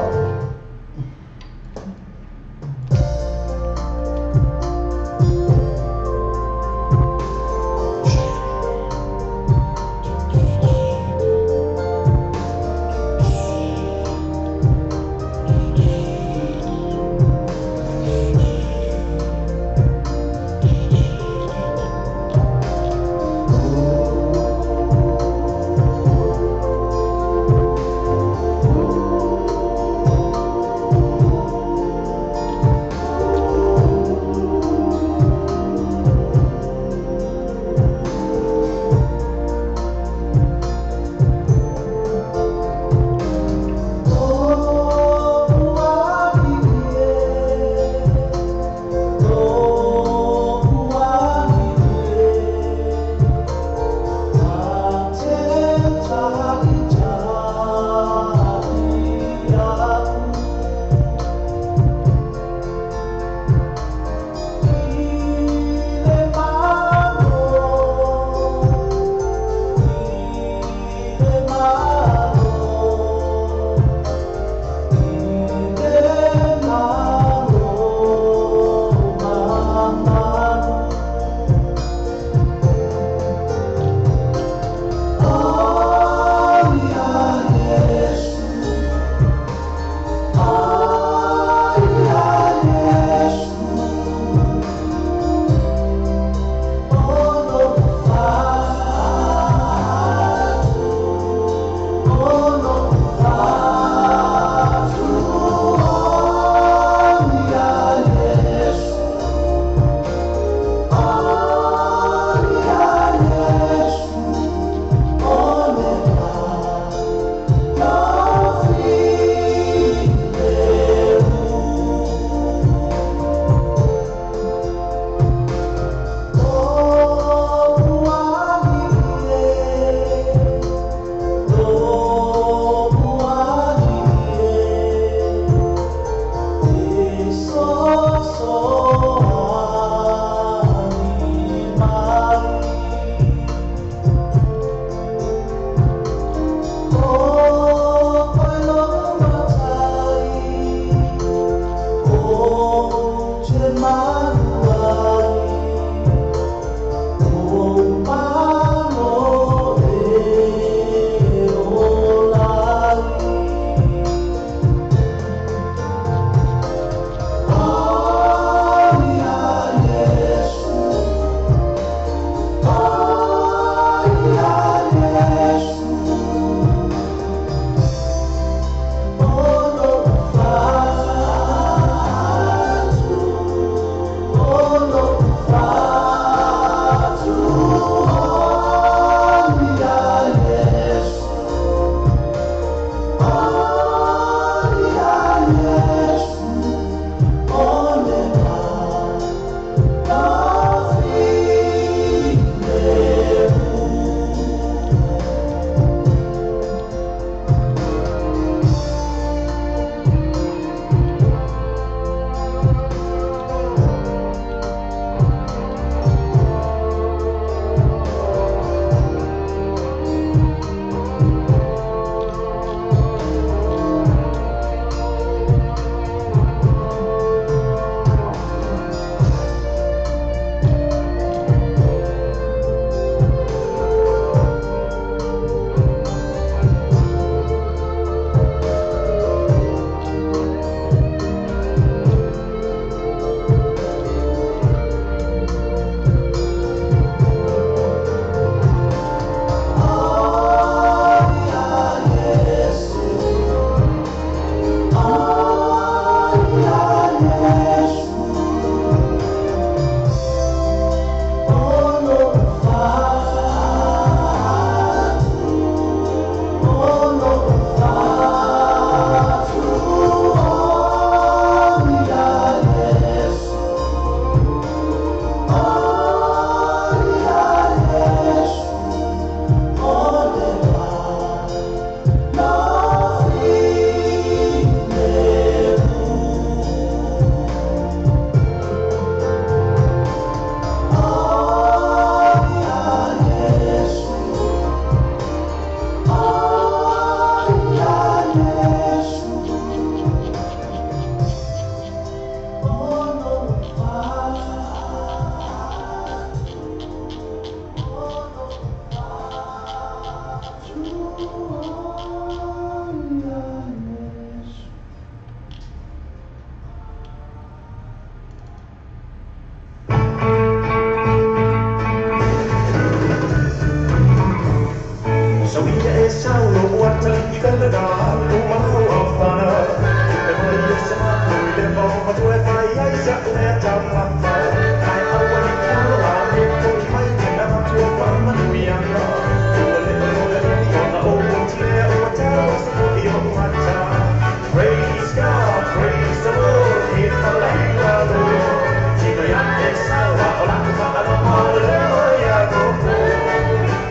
Praise God, praise the Lord, in the land of the Lord.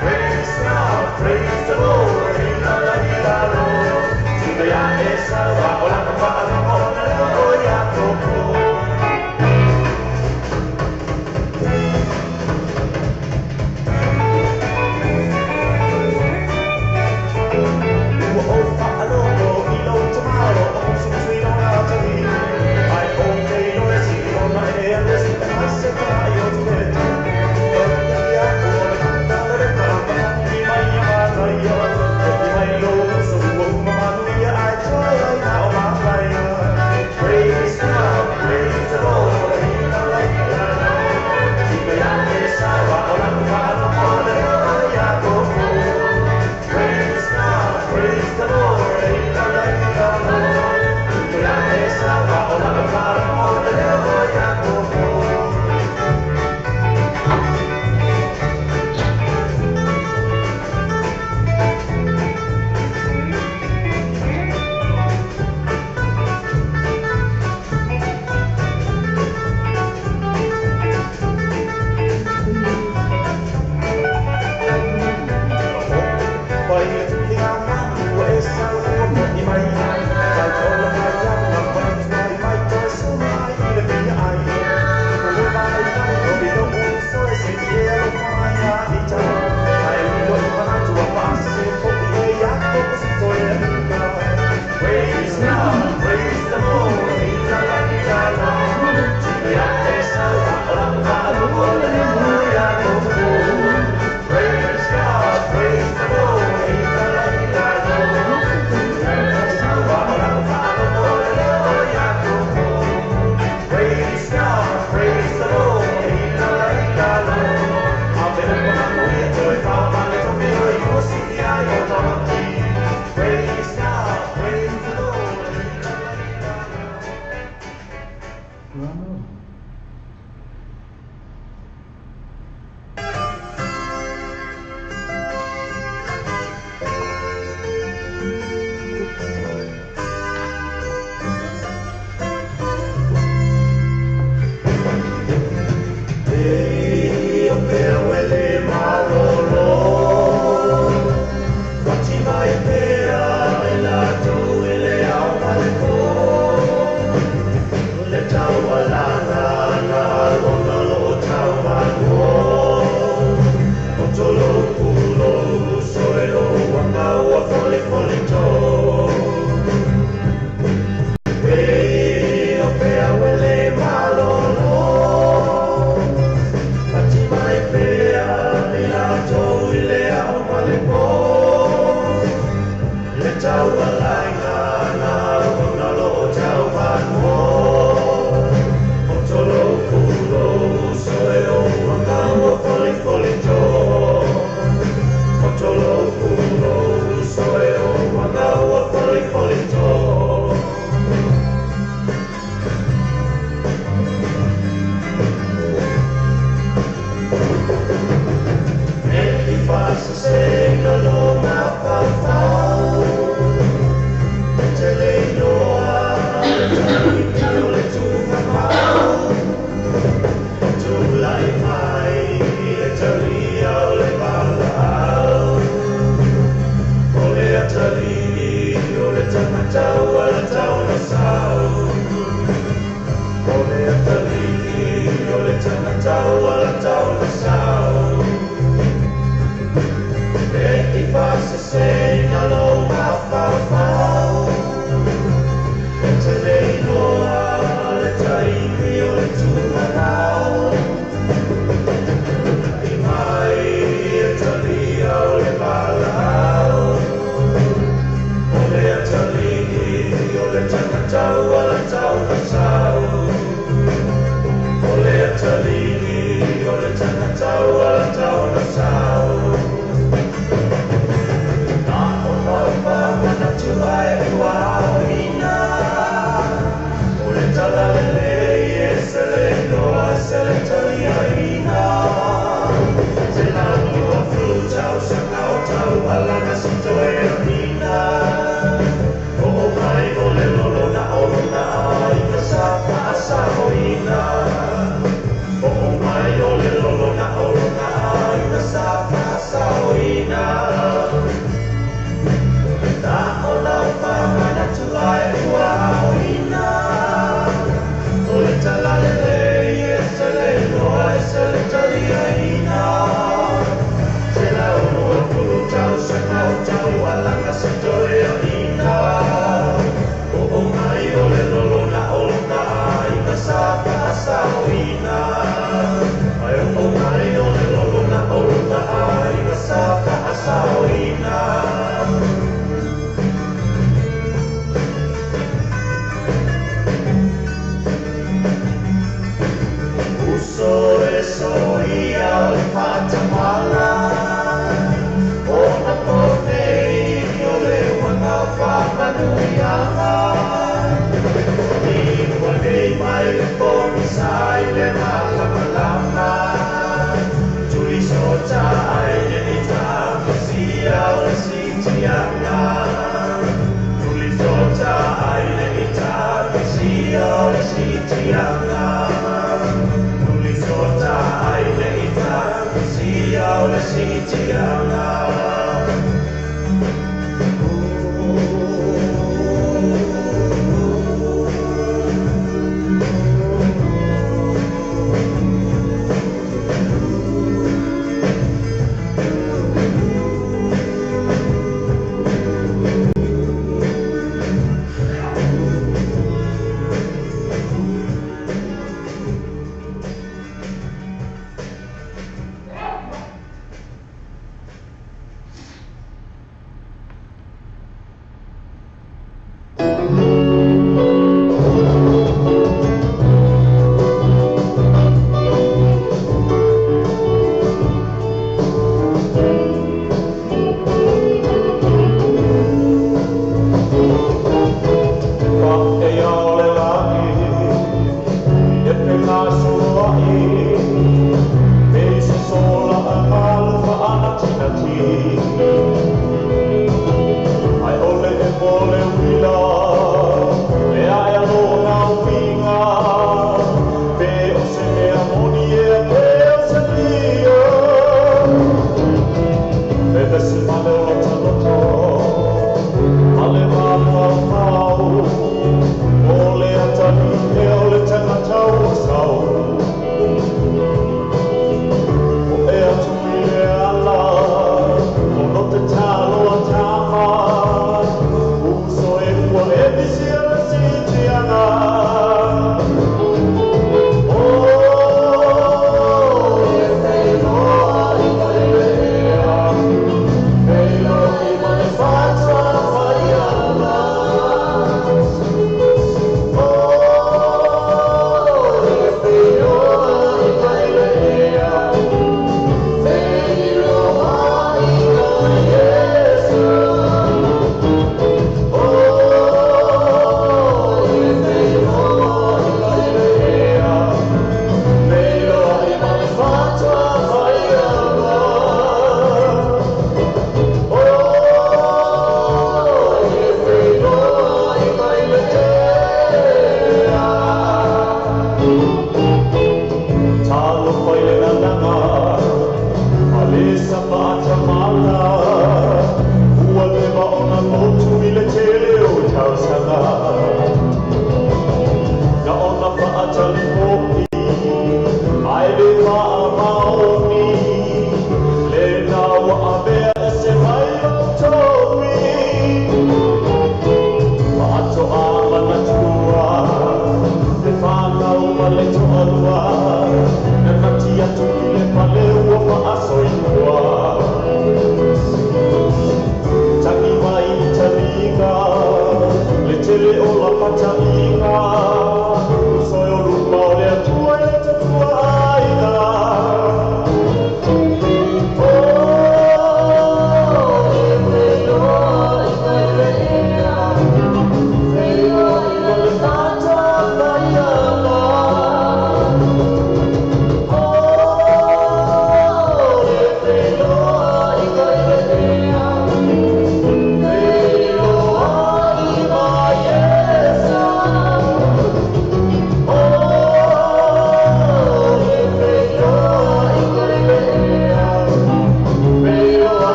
Praise God, praise the Lord, in the land of the Lord. Praise God, praise the Lord, in the land of the Lord. Praise God, praise the Lord, in the land of the Lord. Praise God, praise the Lord, in the land of the Lord. Praise God, praise the Lord, in the land of the Lord. Praise God, praise the Lord, in the land of the Lord. Praise God, praise the Lord, in the land of the Lord. Oh.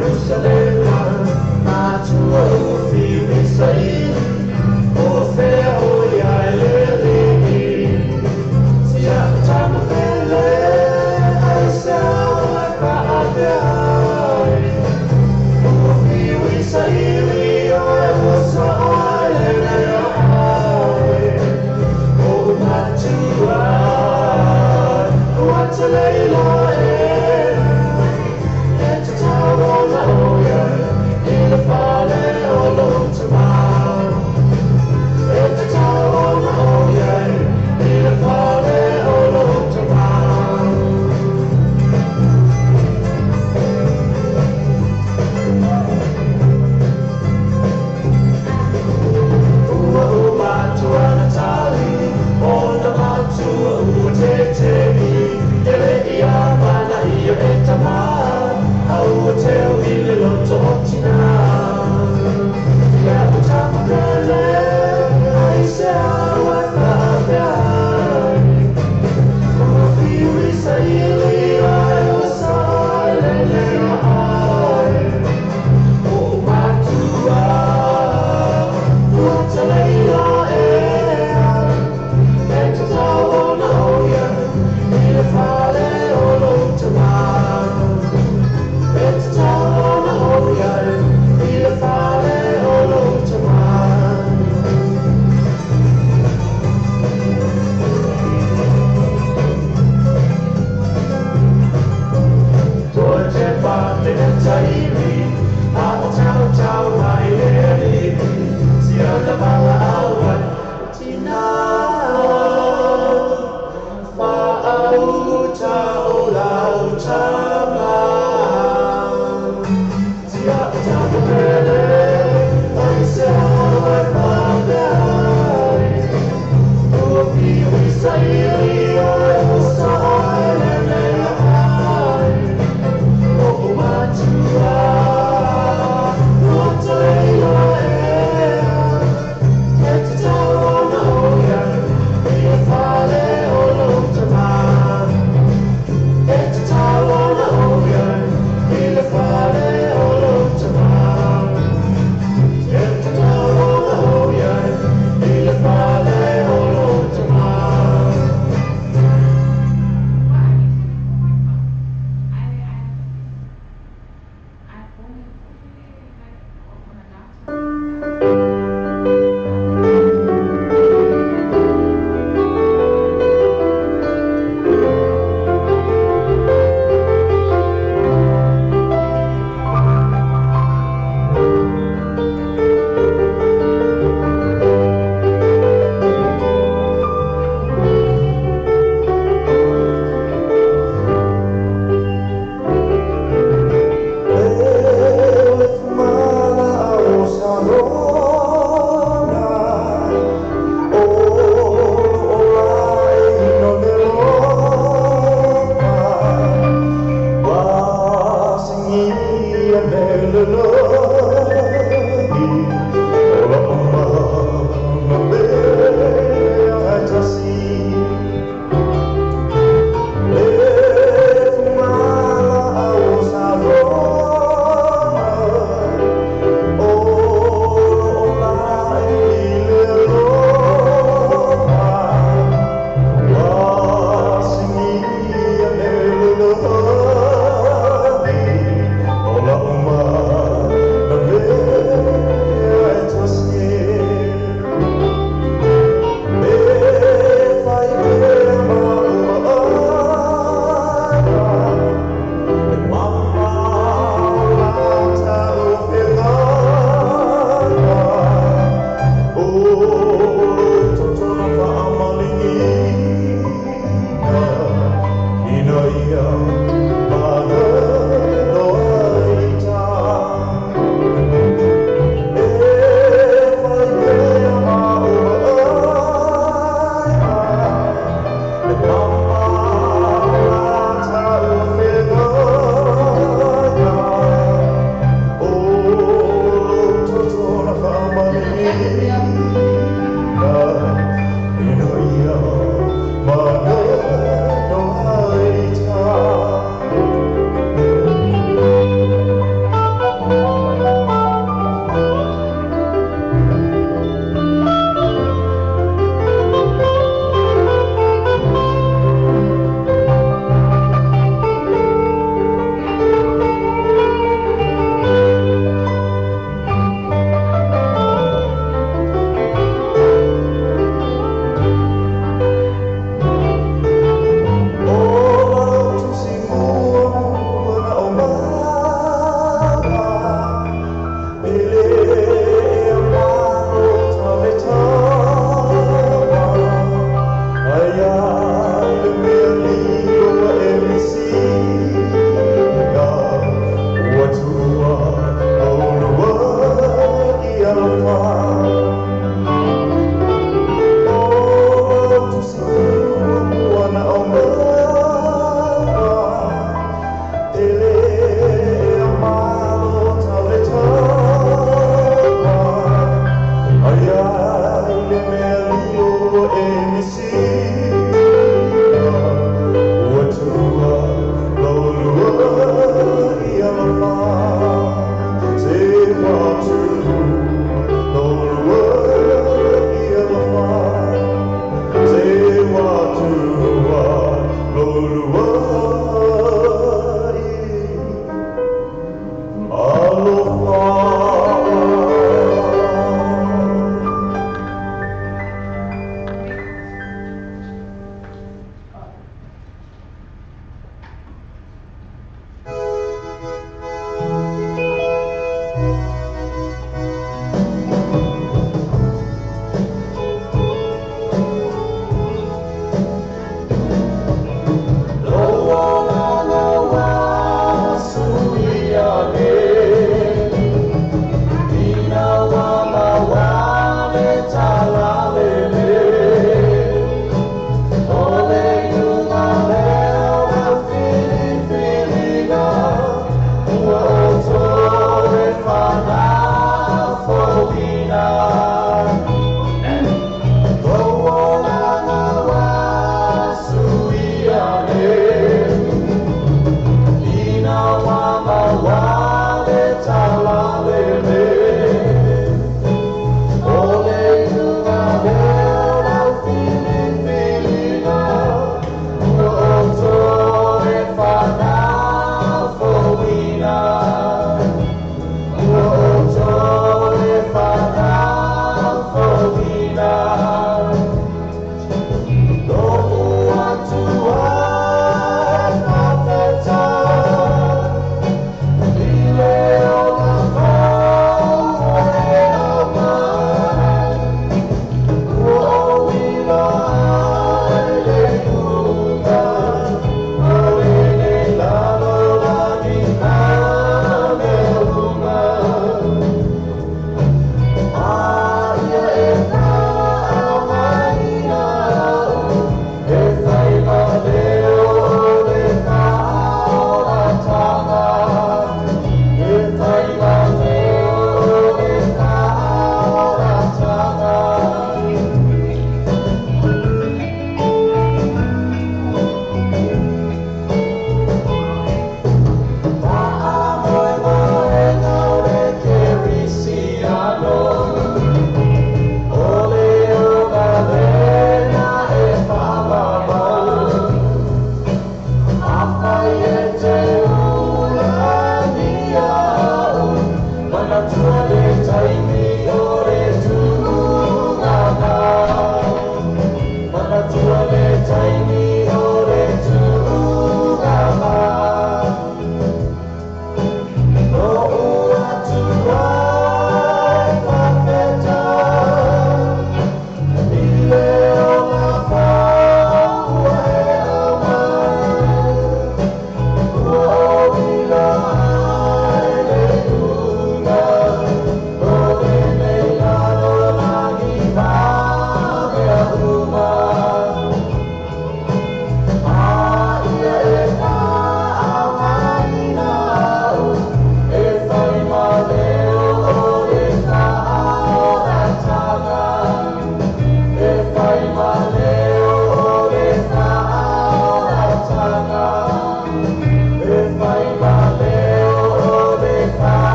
Jerusalema matua ua fiu i saili o fea o ia e le alii si a'u tama pele aisea e fa'apea ai ua fiu i saili oe ua so'o ai le leo ai o'u matua ua taleiloa e e tatau ona ou iai i le fale o lou tamā e tatau ona ou iai i le fale o lou tamā. Ua uma atu ana tali ona matua ua tete'i e le'i amanaia e tamā a ua teu i le loto o tinā Ia'u tama pele aisea ua e fa'apea ai ua fiu i saili oe ua so'o ai le leo ai o'u matua ua taleiloa ea e tatau ona ou iai i le fale o lou tamā e tatau ona ou iai i le fale o lou tamā. Toe te pate e taimi a o tau tau mai le alii si ana valaau ai tinā fa'auta o lau tamā si a'u tama pele aisea ua e fa'apea ai ua fiu i saili oe ua so'o ai le leo ai o'u matua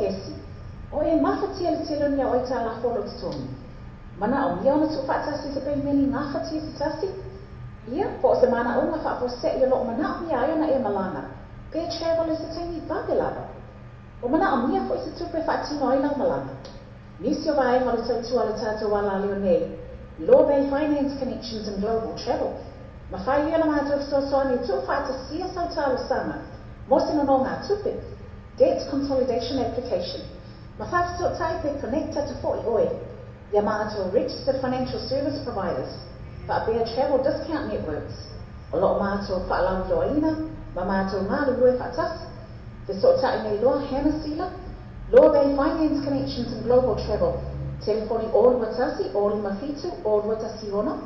kesi, o e mafatia le tele o ni aoai taalafo o lou totogi. Manaʻomia ona tuufaatasi se peimeni gafatia se tasi, ia, po o se manaʻoga faafuaseʻi o loo manaʻomia ai ona e malaga, pe travel i se taimi vave lava. Ua manaʻomia foi se tupe e faatino ai lau malaga. Nisi o vaega o le tautua a le tatou alaleo nei, Law Bay Finance Connections and Global Travel, mafai ia ona matou fesoasoani e tuufaatasia sau talosaga mo se nonogatupe, Debt Consolidation Application, ma faafesootai pe connect atu foi oe ia matou Registered Financial Service Providers faapea Travel Discount Networks o loo matou faalauiloaina ma matou galulue faatasi. Fesootai nei loa Hannah Sila, Law Bay Finance Connections and Global Travel, telefoni 0 21 0 57 0 216, 0 21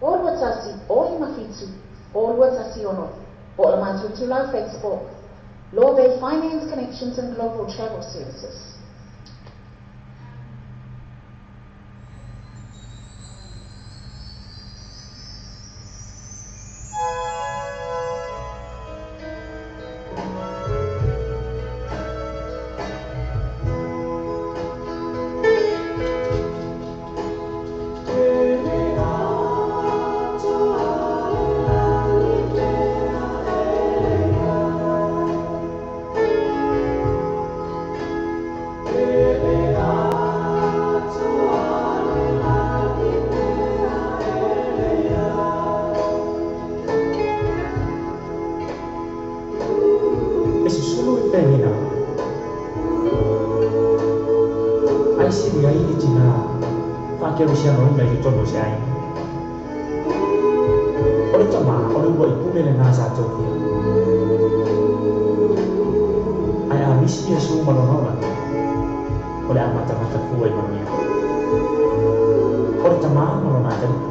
0 57 0 216, po o le matou itulau Facebook, Law Bay Finance Connections and Global Travel Services. E susulu le pegina ai sili ai le tinā faakerisianoina i totonu o se aiga. O le tamā o le uluaʻi pule lenā sa tofia. Ae a misi Iesu ma lona olaga, o le a matamata fua i manuia. O le tamā ma lona atalii.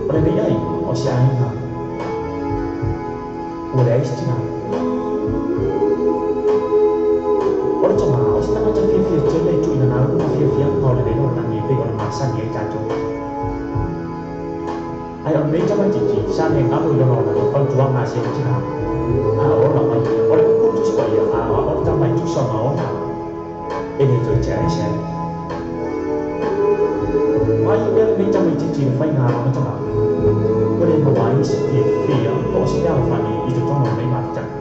O lenei aiga o se aiga ua leai se tinā. O le tamā o se tagata fiafia tele i tuuina galu ma fiafiaga o le velo o le lagi e pei ona masani ai tatou. Ae o lenei tamaitiiti sa le galo i lona olaga i fautuaga a si ana tinā. A ola mai ia, o le upu o le Tusi Paia, a o le tama i tusa ma ona, e le toe tea ese ai. Mai ea lenei tamaitiiti i le faiga a lona tamā, ua le maua ai se fiafia po o se fealofani i totonu o lenei mafutaga.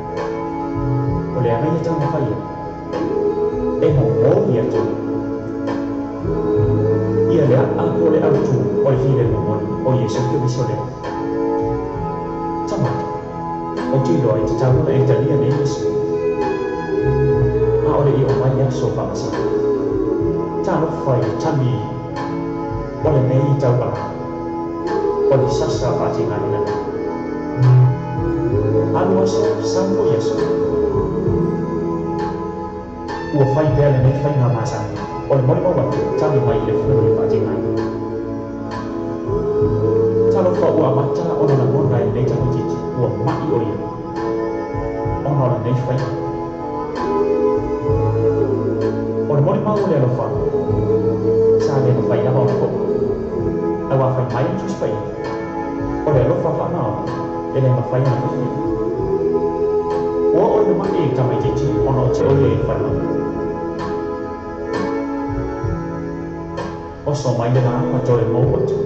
O le aga ia taumafai ai, e momoli atu ia le a'a po o le autu o le filemu moni o Iesu Keriso lea. Tama, ou te iloa e tatau ona e talia nei Iesu. A o le i o mai aso faamasina. Talofa i le tali o lenei taualaga, o le sasa faatigaina nei. Alu aso, sau foi aso. Ua fai pea lenei faiga masani o le molimau atu tali mai i le fulu o le faatigaina. Talofa ua amata ona lagona e lenei tamaitiiti ua maʻi o ia ona o lenei faiga. O le molimau o le alofa sa le mafai lava ona foʻi. Ae ua fai mai le Tusi Paia, o le alofa faamaoni e le mafai ona faifia. Ua oo ina maʻi le tamaitiiti ona o te o ia i le falemai. Oso mai le lā ma toe mou atu.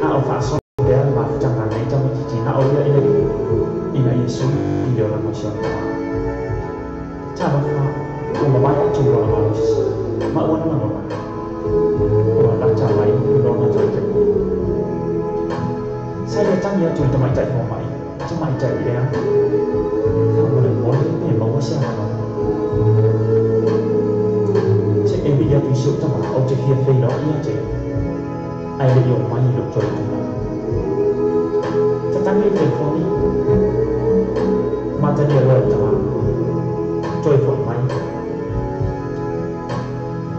A o faasolo pea le mafutaga a lenei tamaitiiti na o ia i le Alii, ina ia sui i le olaga o si ona tamā. Talofa ua mavae atu lona malosi ma ua lagona ua lata mai lona toe taimi. Sa le tagi atu i le tamaitai fomai, tamaitai ea, faamolemole pe maua se avanoa. Se e vili atu i si ou tamā ou te fia feiloai ia te ia, ae leʻi o mai i lou toe tulai. Tatagi le telefoni, ma talia loa e le tamā, toe foʻi mai.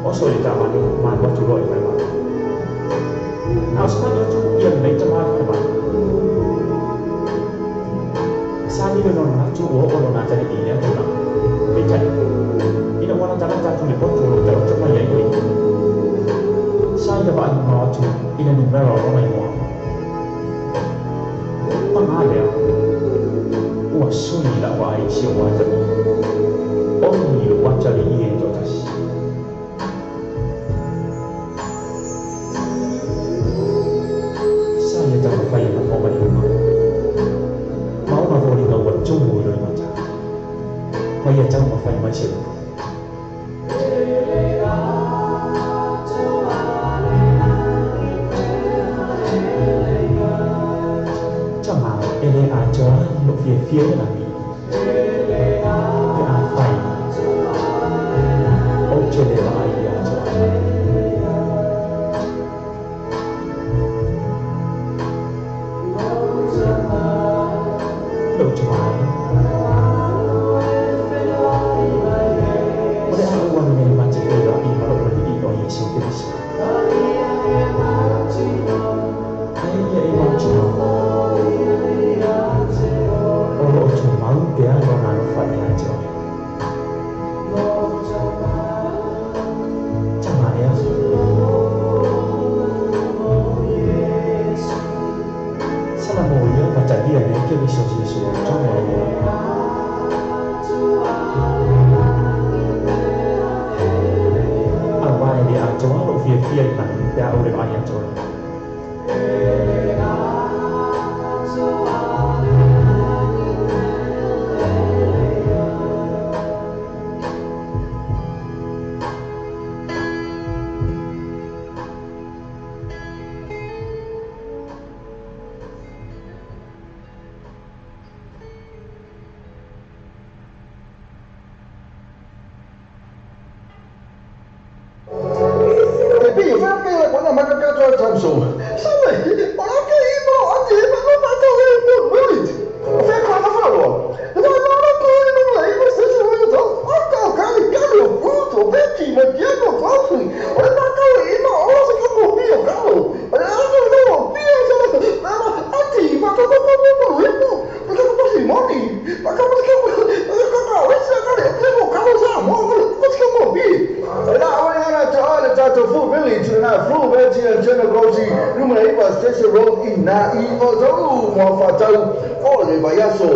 Oso i le taavale ma alu atu loa i le falemai. A o savali atu ia lenei tamā i le falemai, sa lilo lona manatu ua oo lona atalii i lea tulaga. Peitai, ina ua latalata atu i le potu o loo taoto mai ai o ia, sa ia vaai mamao atu i le numera o lona igoa. Paga lea, ua sui lau vaai i si ou atalii. Oni lo watali i e toatasi. Sa ia taumafai e mafua mai uma. Ma ona foliga ua tumu i lo le mata. Ma ia taumafai mai se upu. Tama e le atoa lo fiafia le lagi. Pe afai ou te le vaai ia te oe. Lou tama e. O le a ou alu nei ma te feiloai ma lou alii o Iesu Keriso. Ae ia e mautinoa, o lo o tumau pea lona alofa ia te oe. Tama ea. Sala mo ia ma talia nei Keriso Iesu i totonu o lou olaga. Auā e le atoa lou fiafia i lagi pe a ou le vaai ia te oe. E pei e whea la kona maka katoa tamso. Sabe, ora ke i mo ati e maka maka le mo mulit. O whea kona whaloa. Na na ko i mo le i se se mo to. O ka ka li ka lo fruto beki ma kia no fafi. O le maka i mo o se ka mo fi o ka lo. O le a ko no fi o se na na ati maka ko ko mo mo mo. Maka ko si mo ni. Maka mo ka mo ka ka o se ka le mo ka lo sa mo ko se mo fi. La o le na te ole tātou full village na full village and general grocery numero 9 Station Road i na i o tau mo whatau o le vaiaso.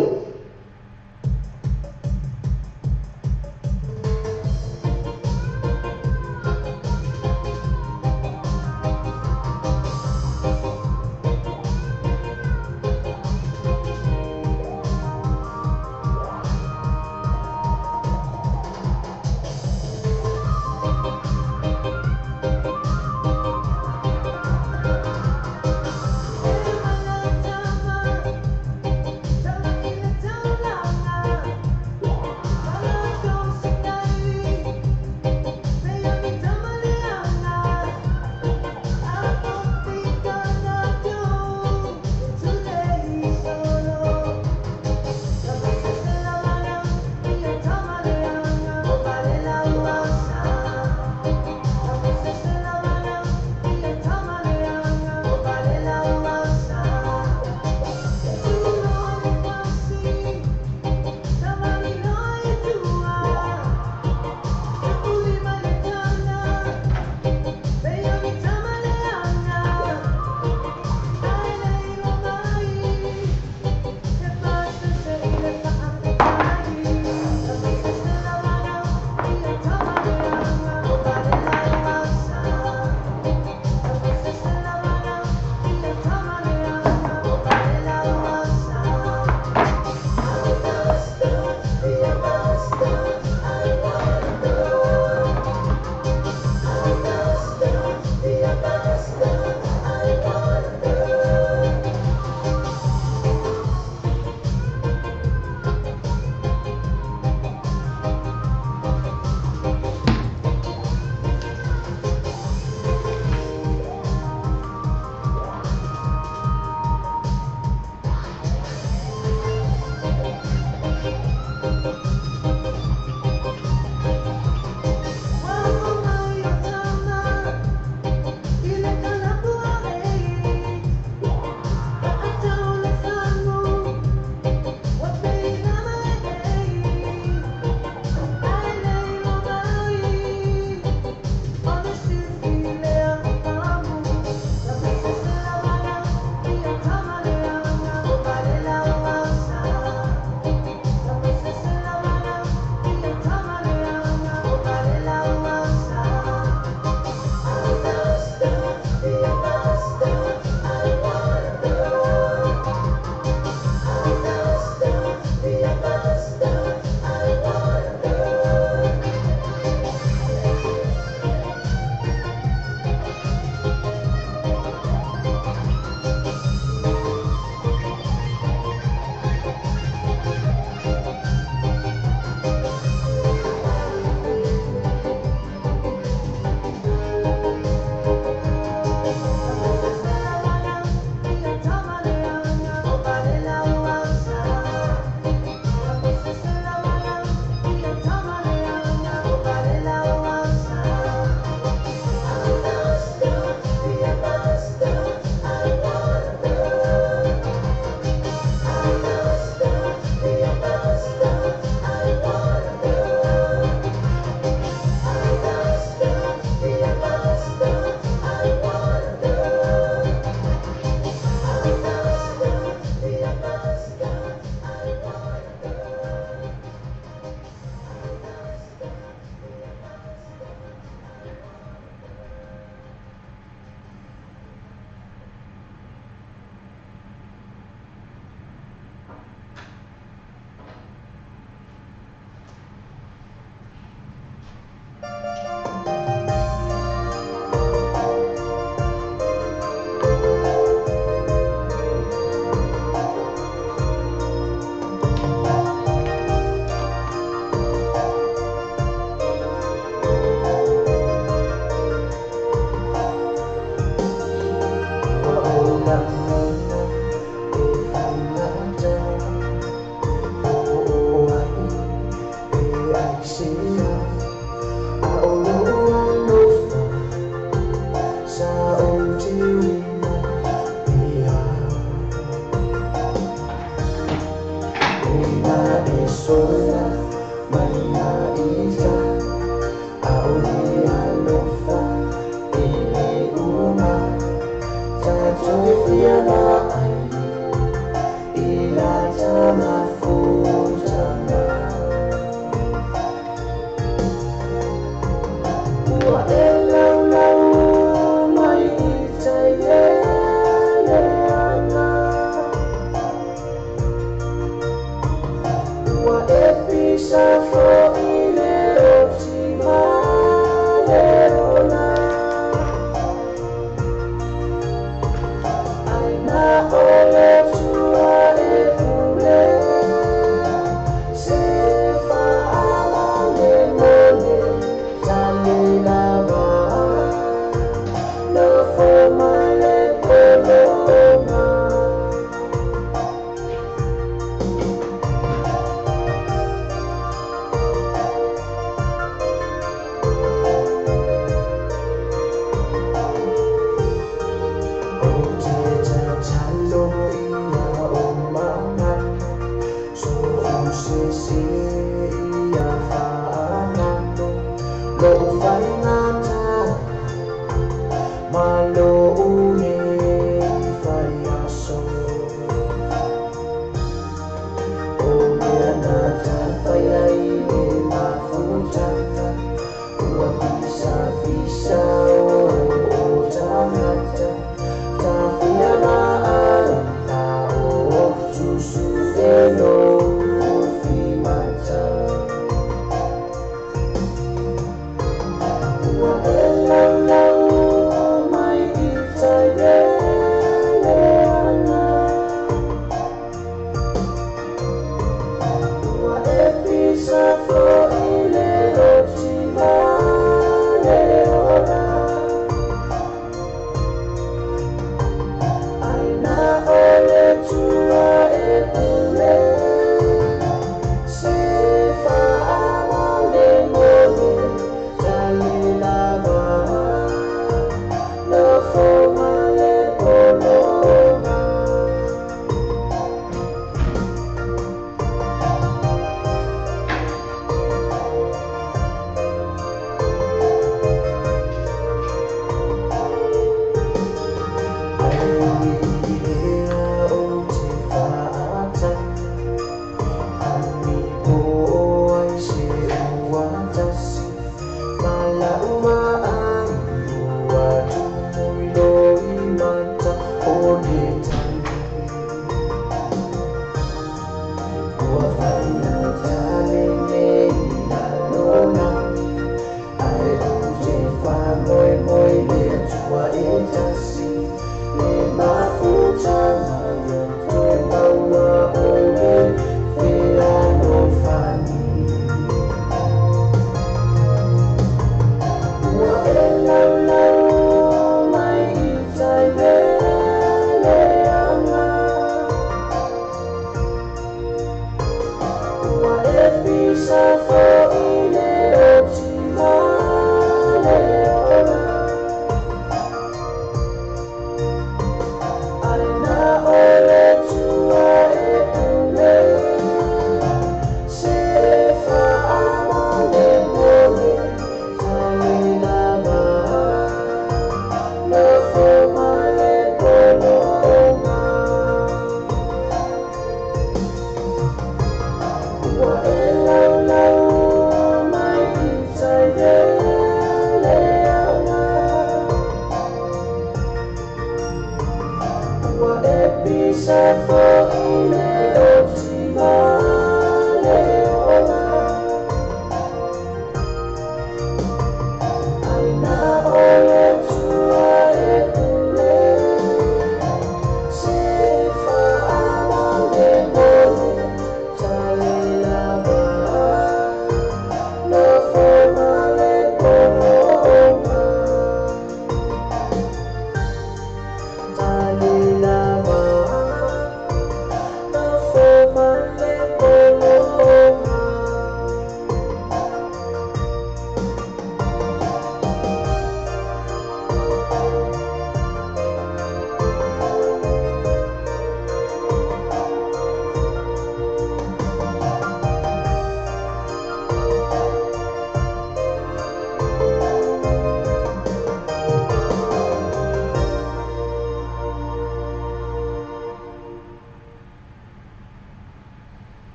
Talilava.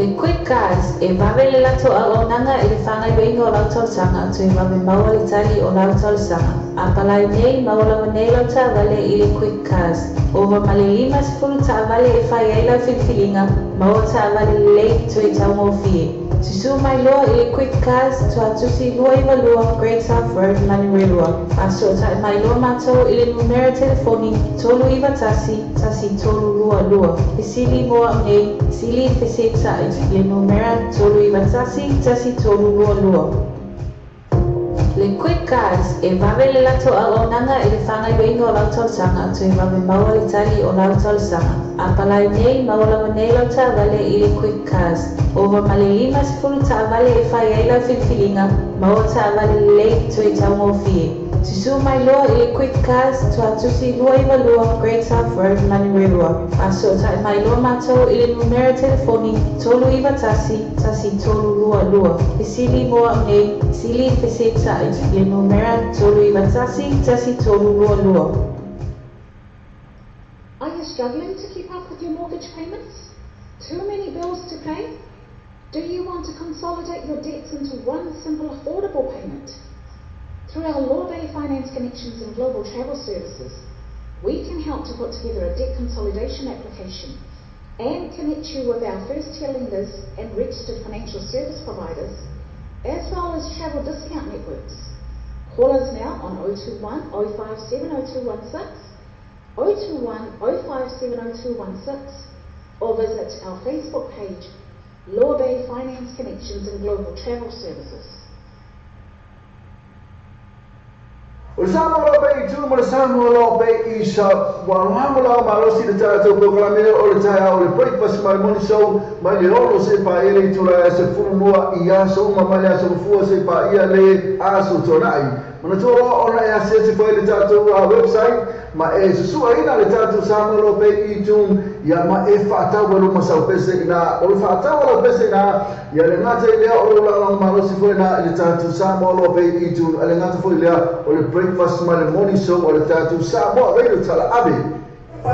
Le Quick Cars e vave le latou auaunaga i le faagaoioiga o lau talosaga toe vave maua le tali o lau talosaga. Apalai nei maua lava nei lau taavale i le Quick Cars. Ova ma le 50 taavale e fai ai lau filifiliga, maua taavale lelei toe taugofie. Susū mai loa i le Quick Cars, Tuatusi 292 Great South Road, Manurewa. Faasootai mai loa matou i le numera telefoni 391 1322. Fesili mo au nei, sili fesetai le numera 391 1322. Le Quick Cars e vave le latou auaunaga i le faagaoioiga o lau talosaga toe vave maua le tali o lau talosaga. Apalai nei maua lava nei lau taavale i le Quick Cars. Ova ma le 50 taavale e fai ai lau filifiliga, maua taavale lelei toe taugofie. Susū mai loa i le Quick Cars, Tuatusi 292 Great South Road, Manurewa. Faasootai mai loa matou i le numera telefoni 391 1322. Fesili mo au nei, sili fesetai le numera 391 1322. Are you struggling to keep up with your mortgage payments? Too many bills to pay? Do you want to consolidate your debts into one simple affordable payment? Through our Lawbay Finance Connections and Global Travel Services, we can help to put together a debt consolidation application and connect you with our first-tier lenders and registered financial service providers, as well as travel discount networks. Call us now on 021 057 0216, 021 057 0216, or visit our Facebook page, Lawbay Finance Connections and Global Travel Services. O le Samoa Law Bay i tu ma le Samoa Law Bay i sa ua lagolago malosi le tatou polokalame o le taeao o le breakfast ma le morning show mai le 6 seia paia le itula e 12 i aso uma mai le aso Gafua seia paia le aso Tuanai. Manatua loa ona e asiasi foi le tatou website ma e susuaina le tatou Samoa Law Bay iTunes ia ma e faatau ai luma sau pese ina o le faatau lau pese ina ia le gata i lea o le lagolago malosi foi na i le tatou Samoa Law Bay iTunes a le gata foi lea o le breakfast ma le morning show o le tatou Samoa Radio Talaave. E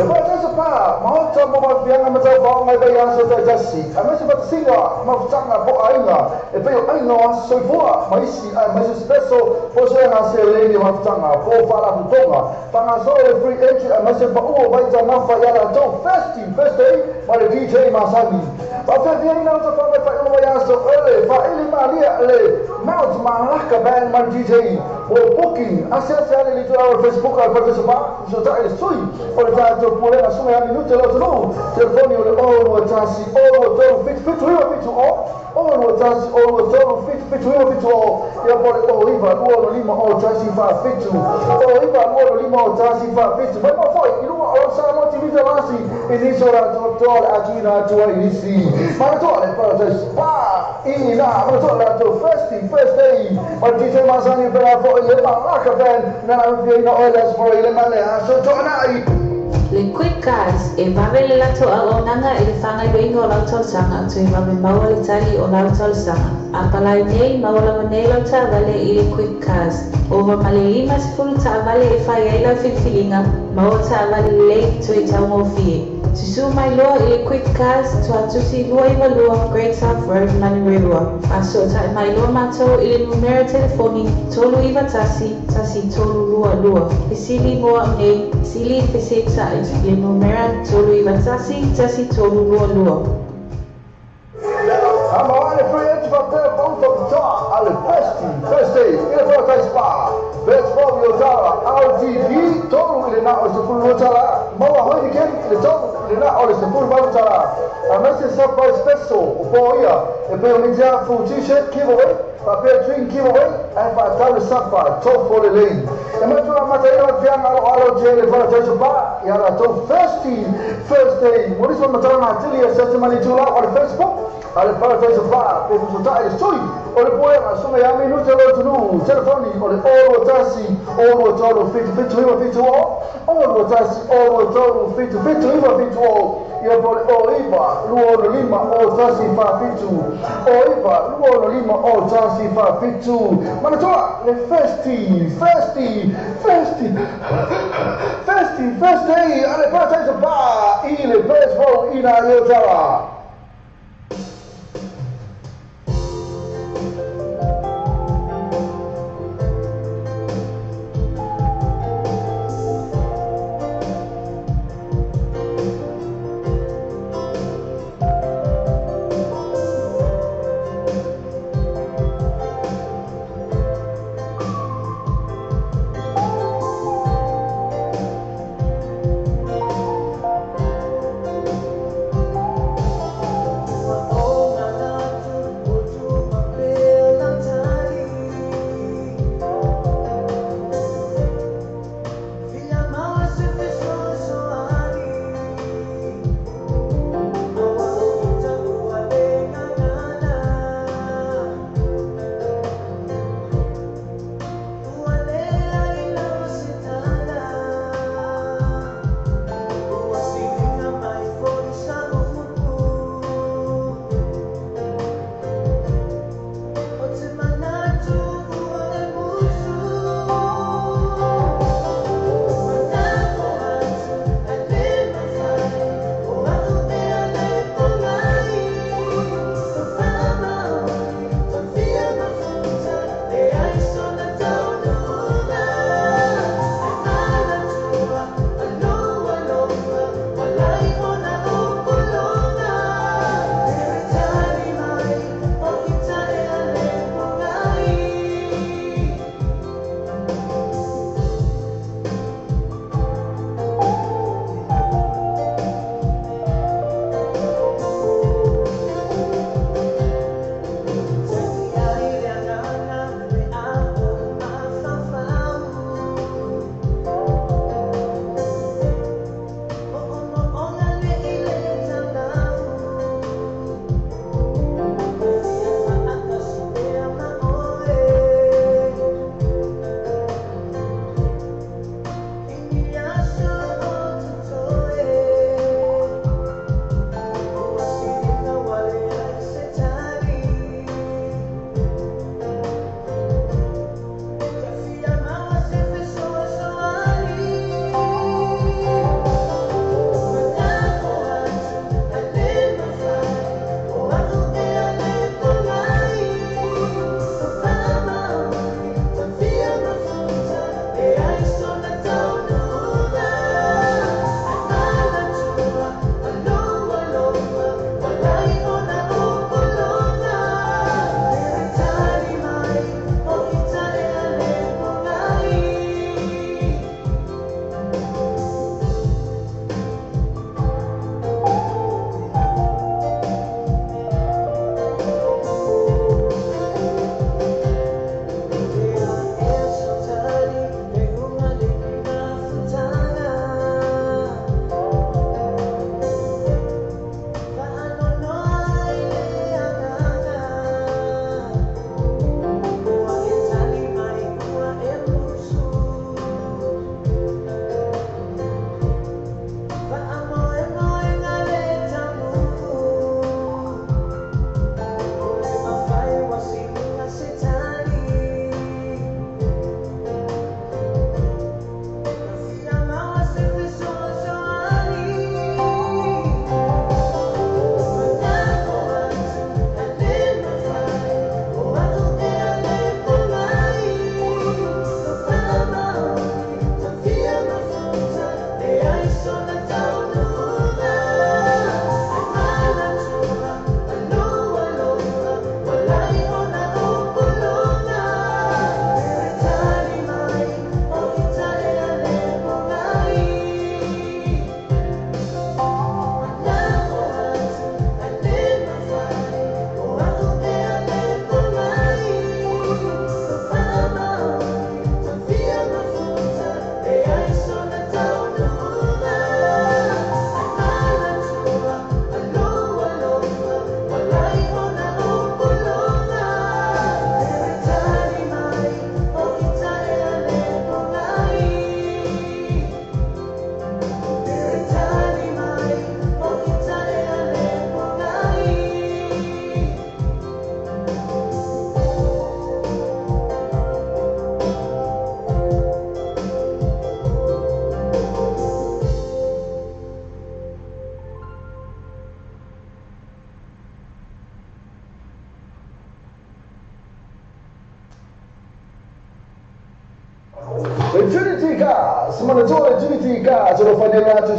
faatasi pa maota mo mafianga ma tau whaongai bai aso taitasi. A maise fatasiga mafutaga po aiga e pei o aiga o aso soifua ma isi ae maise speso po soega seleni o mafutaga po faalapotoga. Faagasolo le free entry ae maise paua vai taumafa ia latou Thirsty Thursday ma le DJ Masani. Faafeafiaina o tawhangai whaiona mai aso ele whaili malia le Mount Malaka Band ma le DJ mo booking asiasi ane le itula o le Facebook a le Professor Pa so tai le sui o le tatou pulega suga ia minute lo atunuu telefoni o le 021 023 77 9 70 021 023 77 9 70 ia po le 09 25 01 47 09 25 01 47 mai mafoi i luga o Samoa TV Talasi i nisi o latou toa le atuina atu ai nisi manatua le Paradise Spa i ina manatua le latou Thirsty Thursday ma le DJ Masani pela foi le Malaka Band na fiaina o le aso i le male aso toanai. Le Quick Cars e vave le latou auaunaga i le faagaoioiga o lau talosaga toe vave maua le tali o lau talosaga. Apalai nei maua lava nei lau taavale i le Quick Cars. Ova ma le 50 taavale e fai ai lau filifiliga, maua taavale lelei toe taugofie. Susū mai loa i le Quick Cars, Tuatusi 292 Great South Road, Manurewa. Faasootai mai loa matou i le numera telefoni 391 1322. Fesili mo au nei, sili fesetai le numera 391 1322. Ama le free entry faapea pauta pitoa a le Thirsty Thursday i le Paradise Spa. Best for Yotara RTD tolu i le na o le 12 tala maua Heineken i le tolu i le na o le 18 tala. A maise surprise special o po ia e pei o Ninja full t-shirt giveaway faapea drink giveaway ae faatau le sapa tofo lelei. E matua mataina o fianga alo alo te le Paradise Spa ia latou Thirsty Thursday. Mo nisi o matalaga atili e siasi mai le itula o le Facebook a le Paradise Spa pe fusotai le sui o le puega suga ia minute lo atunuu telefoni o le 021 023 77 9 70 021 023 77 9 70 ia po le 09 25 01 47 09 25 01 47 manatua le Thirsty Thirsty Thirsty Thirsty Thursday a le Paradise Spa i le Best Row ina i Otara.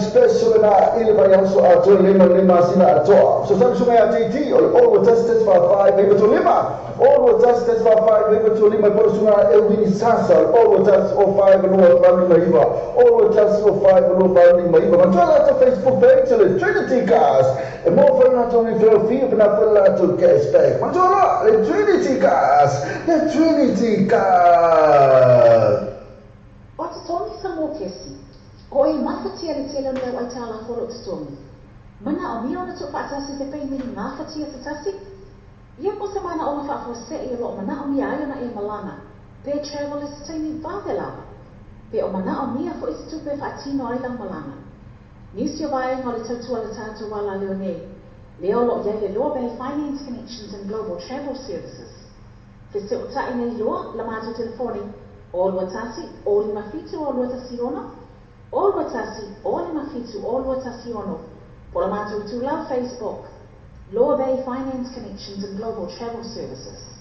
Special na ile vaiaso atoa lima lima sina atoa. So sabi sunga ya TT o le olo tasi tasi fa five iva to lima. Olo tasi tasi fa five iva to lima polo sunga Elwini Sasa olo tasi o five lua five lima iva. Olo tasi o five lua five lima iva. Matoa la Facebook page le Trinity Cars. E mo fana to ni feo fio na fala to cashback. Matoa le Trinity Cars. Le Trinity Cars. O te sa mo kesi. O e mafatia le tele o leo ai tāla horo te tongi. Mana o mia ona tō whaatasi te peimini mafatia te tasi. Ia ko se mana o nga whaafose i o mana o mia ai ona e malanga. Pe travel e se taimi vave lava. Pe o mana o mia fo i te tupe whaatino ai lau malanga. Nisi o vaenga o le tautua le tātou wala leo nei. Leo lo iai le Loa Bay Finance Connections and Global Travel Services. Fe se o tai nei loa la mātou telefoni. O lua tasi, o lima fitu o lua tasi ono. O lua tasi, o lima fitu o lua tasi ono. Po la mātou tūlau Facebook. Loa Bay Finance Connections and Global Travel Services.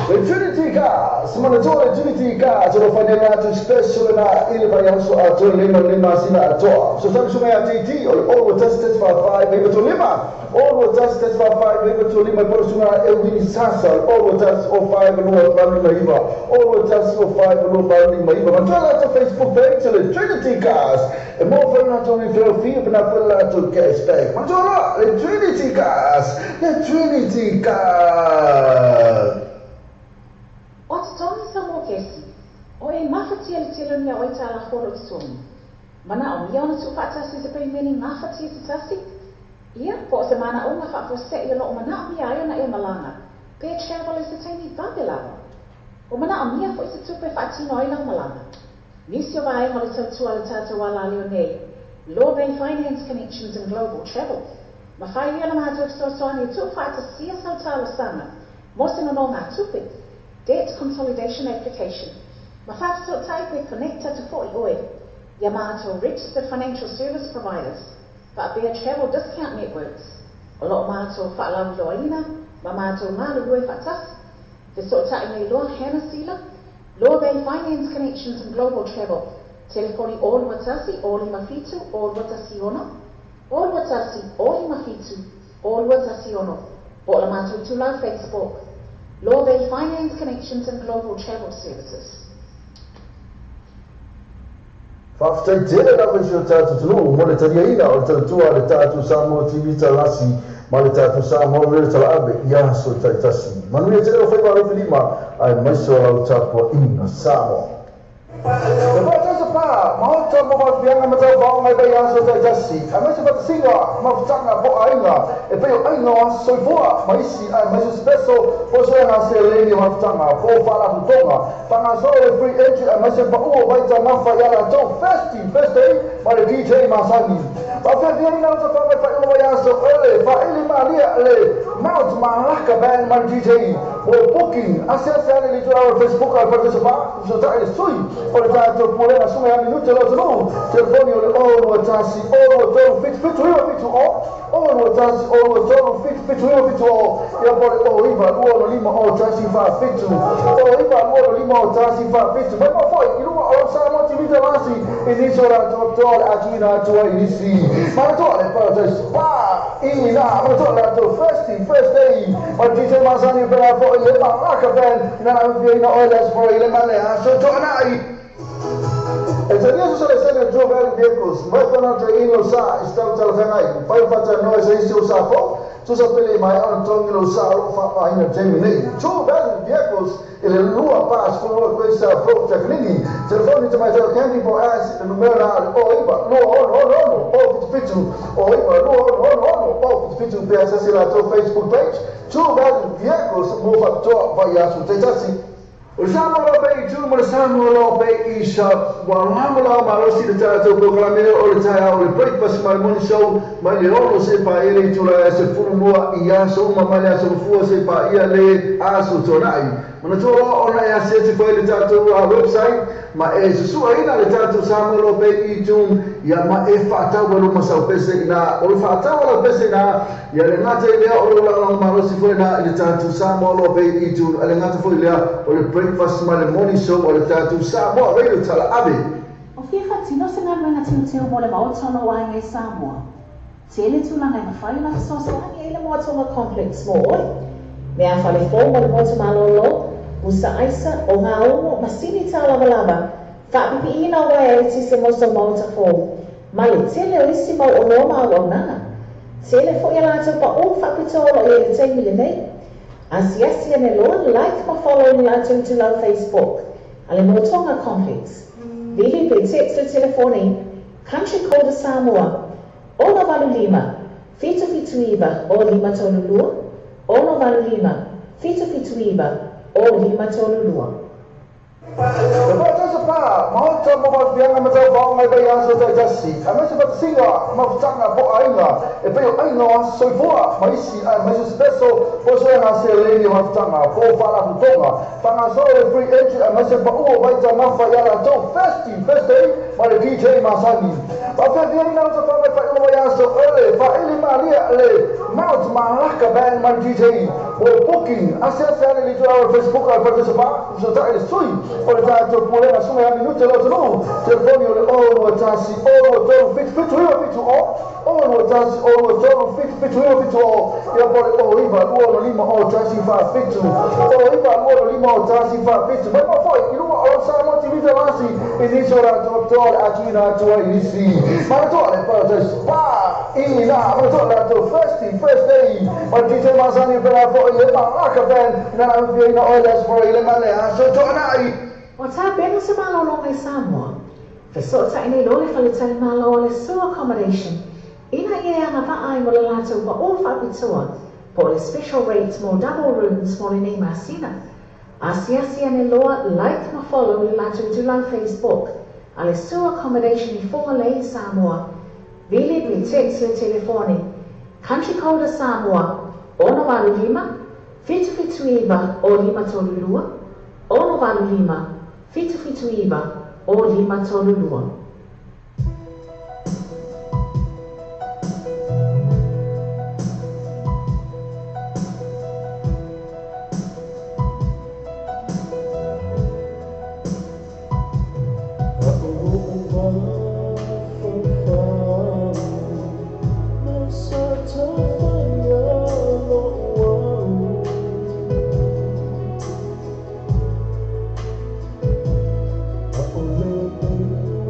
Le Trinity Cars, manatoa le Trinity Cars, o lo fanela atu special na ile vaiaso atoa lima lima sina atoa. So sabi sunga ya TT, o le olo tasi tasi fa five iva to lima. Olo tasi tasi fa five iva to lima polo sunga Elwini Sasa, olo tasi o five lua five lima iva. Olo tasi o five lua five lima iva. Matoa la Facebook page le Trinity Cars. E mo fana to ni feo fio na fala to cashback. Matoa le Trinity Cars, le Trinity Cars. O te tongi sa mō kesi, o e mafatia le tele mea o i tāla horo te tongi. Mana o mia ona tū whaatasi te peimeni mafatia te tasi. Ia, po o se mana o ngā whaafose i o loo mana o mia ai ona e malanga. Pe travel e se taimi vave lava. O mana o mia fo i se tupe whaatino ai lau malanga. Nisi o vaenga o le tautua le tātou ala leo nei. Loa Bay Finance Connections and Global Travel. Mawhai ia la mātou fesoasoani tū whaatasia sau tālo sanga. Mō se nono ngā tupe. Debt Consolidation Application. Ma whāwhato taipe connecta te fo i oe. Ia mātou Registered Financial Service Providers. Whaapea Travel Discount Networks. O loo mātou whaalau loaina, ma mātou ngālu rue whaatasi. Te so tai nei loa Hannah Sila. Loa Bay Finance Connections and Global Travel. Telefoni o lua tasi, o lima fitu, o lua tasi ono. O lua tasi, o lima fitu, o lua tasi ono. Po la mātou tūlau Facebook. Loa Bay Finance Connections and Global Travel Services. Whaftai tele lava si o tātou tunu, mo le tariaina o le tautua le tātou Samoa TV talasi, ma le tātou Samoa rere talaabe, i aso taitasi. Manuia tele o whaiwa rofi lima, ai maiso lau tāpua ina Samoa. Le whaatasa pā, mahota mo whaafianga matau whao ngai bai aso taitasi, ai maise whatasinga, mafutanga po ainga, e pei o ainga o aso soifoa, maisi ai maise special, po soe ngā se leni mafutanga, po whala putonga, panga soe le free entry ai maise pa ua waita mafa i ala tau festi, festi, ma le DJ Masani. Whawhiawhia ina uta whamai whai ua wai aso ele, whaili malia le Mount Malaka Band ma le DJ, mo booking, ase ase ale li tura o Facebook al Professor Pa, so tai le sui, o le tātou pulega sunga ya minute lo tunu, telefoni o le olo tasi, olo tolu fitu fitu iwa fitu o, olo tasi, olo tolu fitu fitu iwa fitu o, ia pole o iwa lua lima o tasi fa fitu, o iwa lua lima o tasi fa fitu, mai mo foi, i lua o Samoa TV Talasi i nisi o latou toa le atuina atu ai nisi. Manatua le Paradise Spa i ina, manatua le latou First Day ma le DJ Masani pela fo'i le Malaka Band ina na fiaina oe le aso i le ma le aso to'ana'i. E talia so le sene True Value Vehicles, mai whana te ino sa i stau talawhengai, whai whata noe se isi o sa fo, tusa pele mai ana tongi lo sa o wha taimi nei. True Value Vehicles i le lua pas fulua koe sa fo taklini, telefoni te mai tau candy po as le numera le o iwa 2 6 6 6 o 77 o iwa 2 6 6 6 o 77 pe asasi la tau Facebook page, True Value Vehicles mo whatoa vai asu te tasi. O Samoa lo pe i tu mo le Samoa lo pe i sa wa lamo la malosi le tatou programme o le taeao o le breakfast ma le morning show mai le 6 se paia le itula e se fululua i aso uma mai le aso mafua se paia le aso tona'i. Manatua loa ona e asiasi foi le tatou website ma e susu'aina le tatou Samoa lo pe i tu ia ma e fa'atau e luma saupese ina o le fa'atau lau pese ina ia le gata i lea o le lagolago malosi foi lena i le tatou Samoa lo pe i tu a le gata foi lea o le breakfast ma le morning show o le tatou Samoa Radio Tala'ave. O fia fa'atino se galuega teuteu mo le maota o lou aiga i Samoa. Tele tulaga e mafai ona fesoasoani ai le Moatoga Complex mo oe. Mea fale fou mo le motu malōlō, pusa aisa, o gaumo, masini tālavalava, fa'apipi'ina o ae ai tise mo so maota fou, ma le tele o isi mau oloa ma auaunaga. Tele fo'i a latou pa'ū fa'apitoa o lo'o i ai le taimi lenei. Asiasi ane loa, like ma follow i le latou itulau Facebook a le Moatoga Complex. Vili pe text le telefoni Country Code Samoa 685 779 o 532 685 779 o 532. Le Parataiso Pa, maota mo fafiaga ma tauvao mai vai aso taitasi, aemaise fatasiga mafutaga po o aiga, e pei o aiga o aso soifua ma isi aemaise sepeso po o suega seleni o mafutaga po o faalapotopotoga, faagasolo le free entry aemaise pa'u o vaitamafa ia latou First Day ma le DJ Masani. Faafiafiaina o tafa mai faaiuga vai aso ele faaili malia le Mount Malaka Band ma le DJ mo booking asiasi ane le itulau o le Facebook a le Parataiso Pa, fesota'i le sui o le tatou pulega suga ia minute lo atunuu, telefoni o le 0 1 0 3 7 7 9 7 0 0 1 0 3 7 7 9 7 0 ia po le 0 9 2 5 0 1 4 7 0 9 2 5 0 1 4 7 mai ma foi i luga o Samoa TV Talasi i nisi o latou toa le atuina atu ai nisi. Manatua le Parataiso Pa i ina, manatua le latou First Day ma le DJ Masani pela fo'i le Malaka Band ina na fiaina oe le aso fo'i le ma le aso to'ana'i. O tapena se malōlōga i Samoa, feso'ota'i nei loa le faletali mālō o le Sua Accommodation ina ia e agava'a ai mo le latou pa'ū fa'apitoa po o le special rate mo double rooms mo lenei masina. Asiasi ane loa, like ma follow le latou itulau Facebook a le Sua Accommodation i Fugalei i Samoa. Vili pe text le telefoni Country Code Samoa 685 779 o 532 685 779 o 532.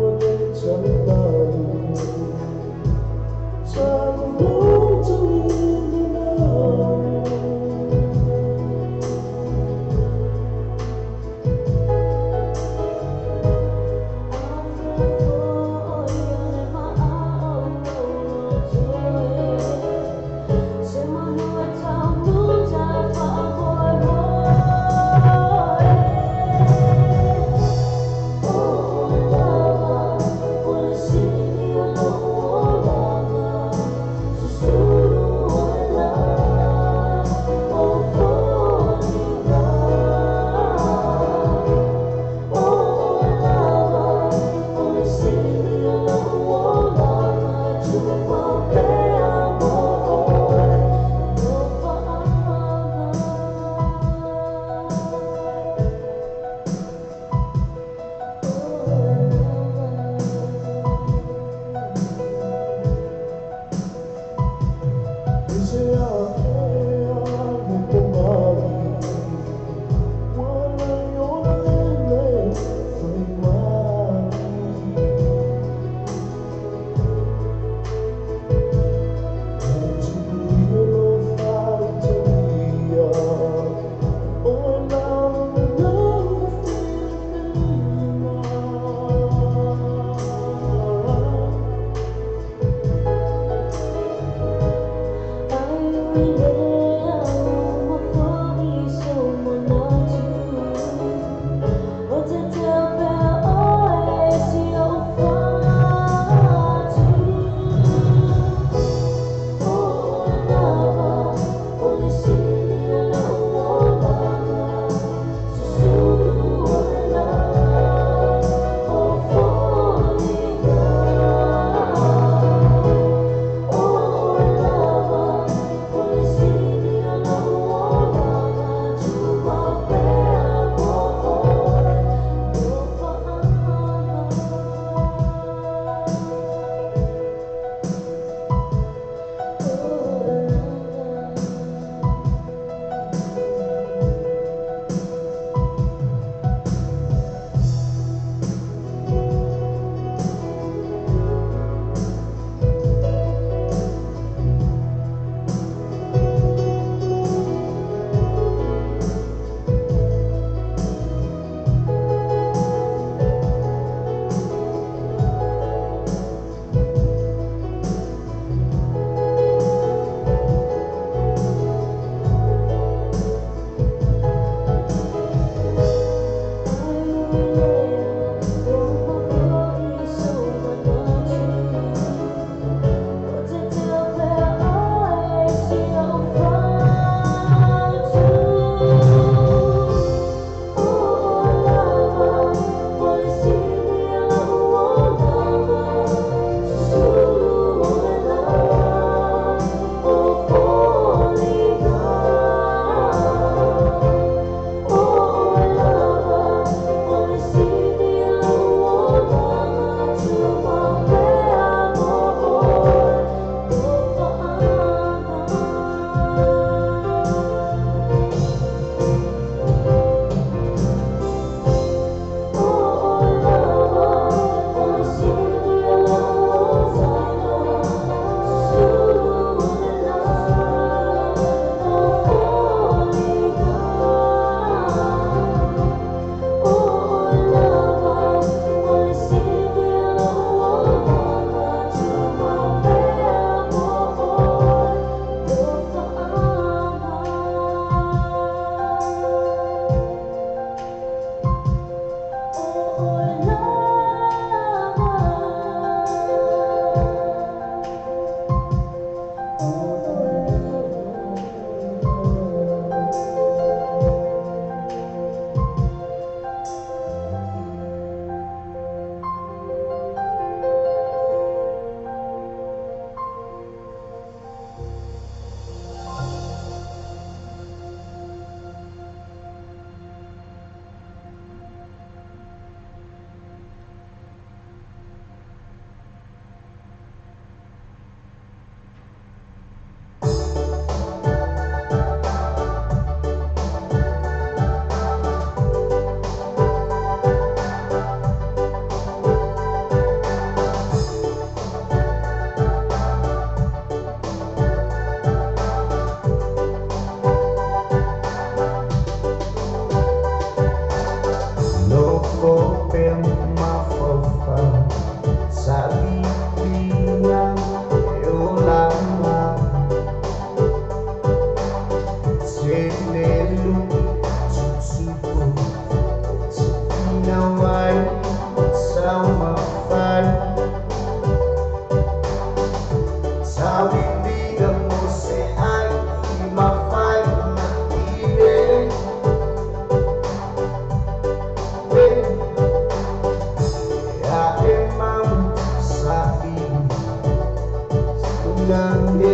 Only Sabe,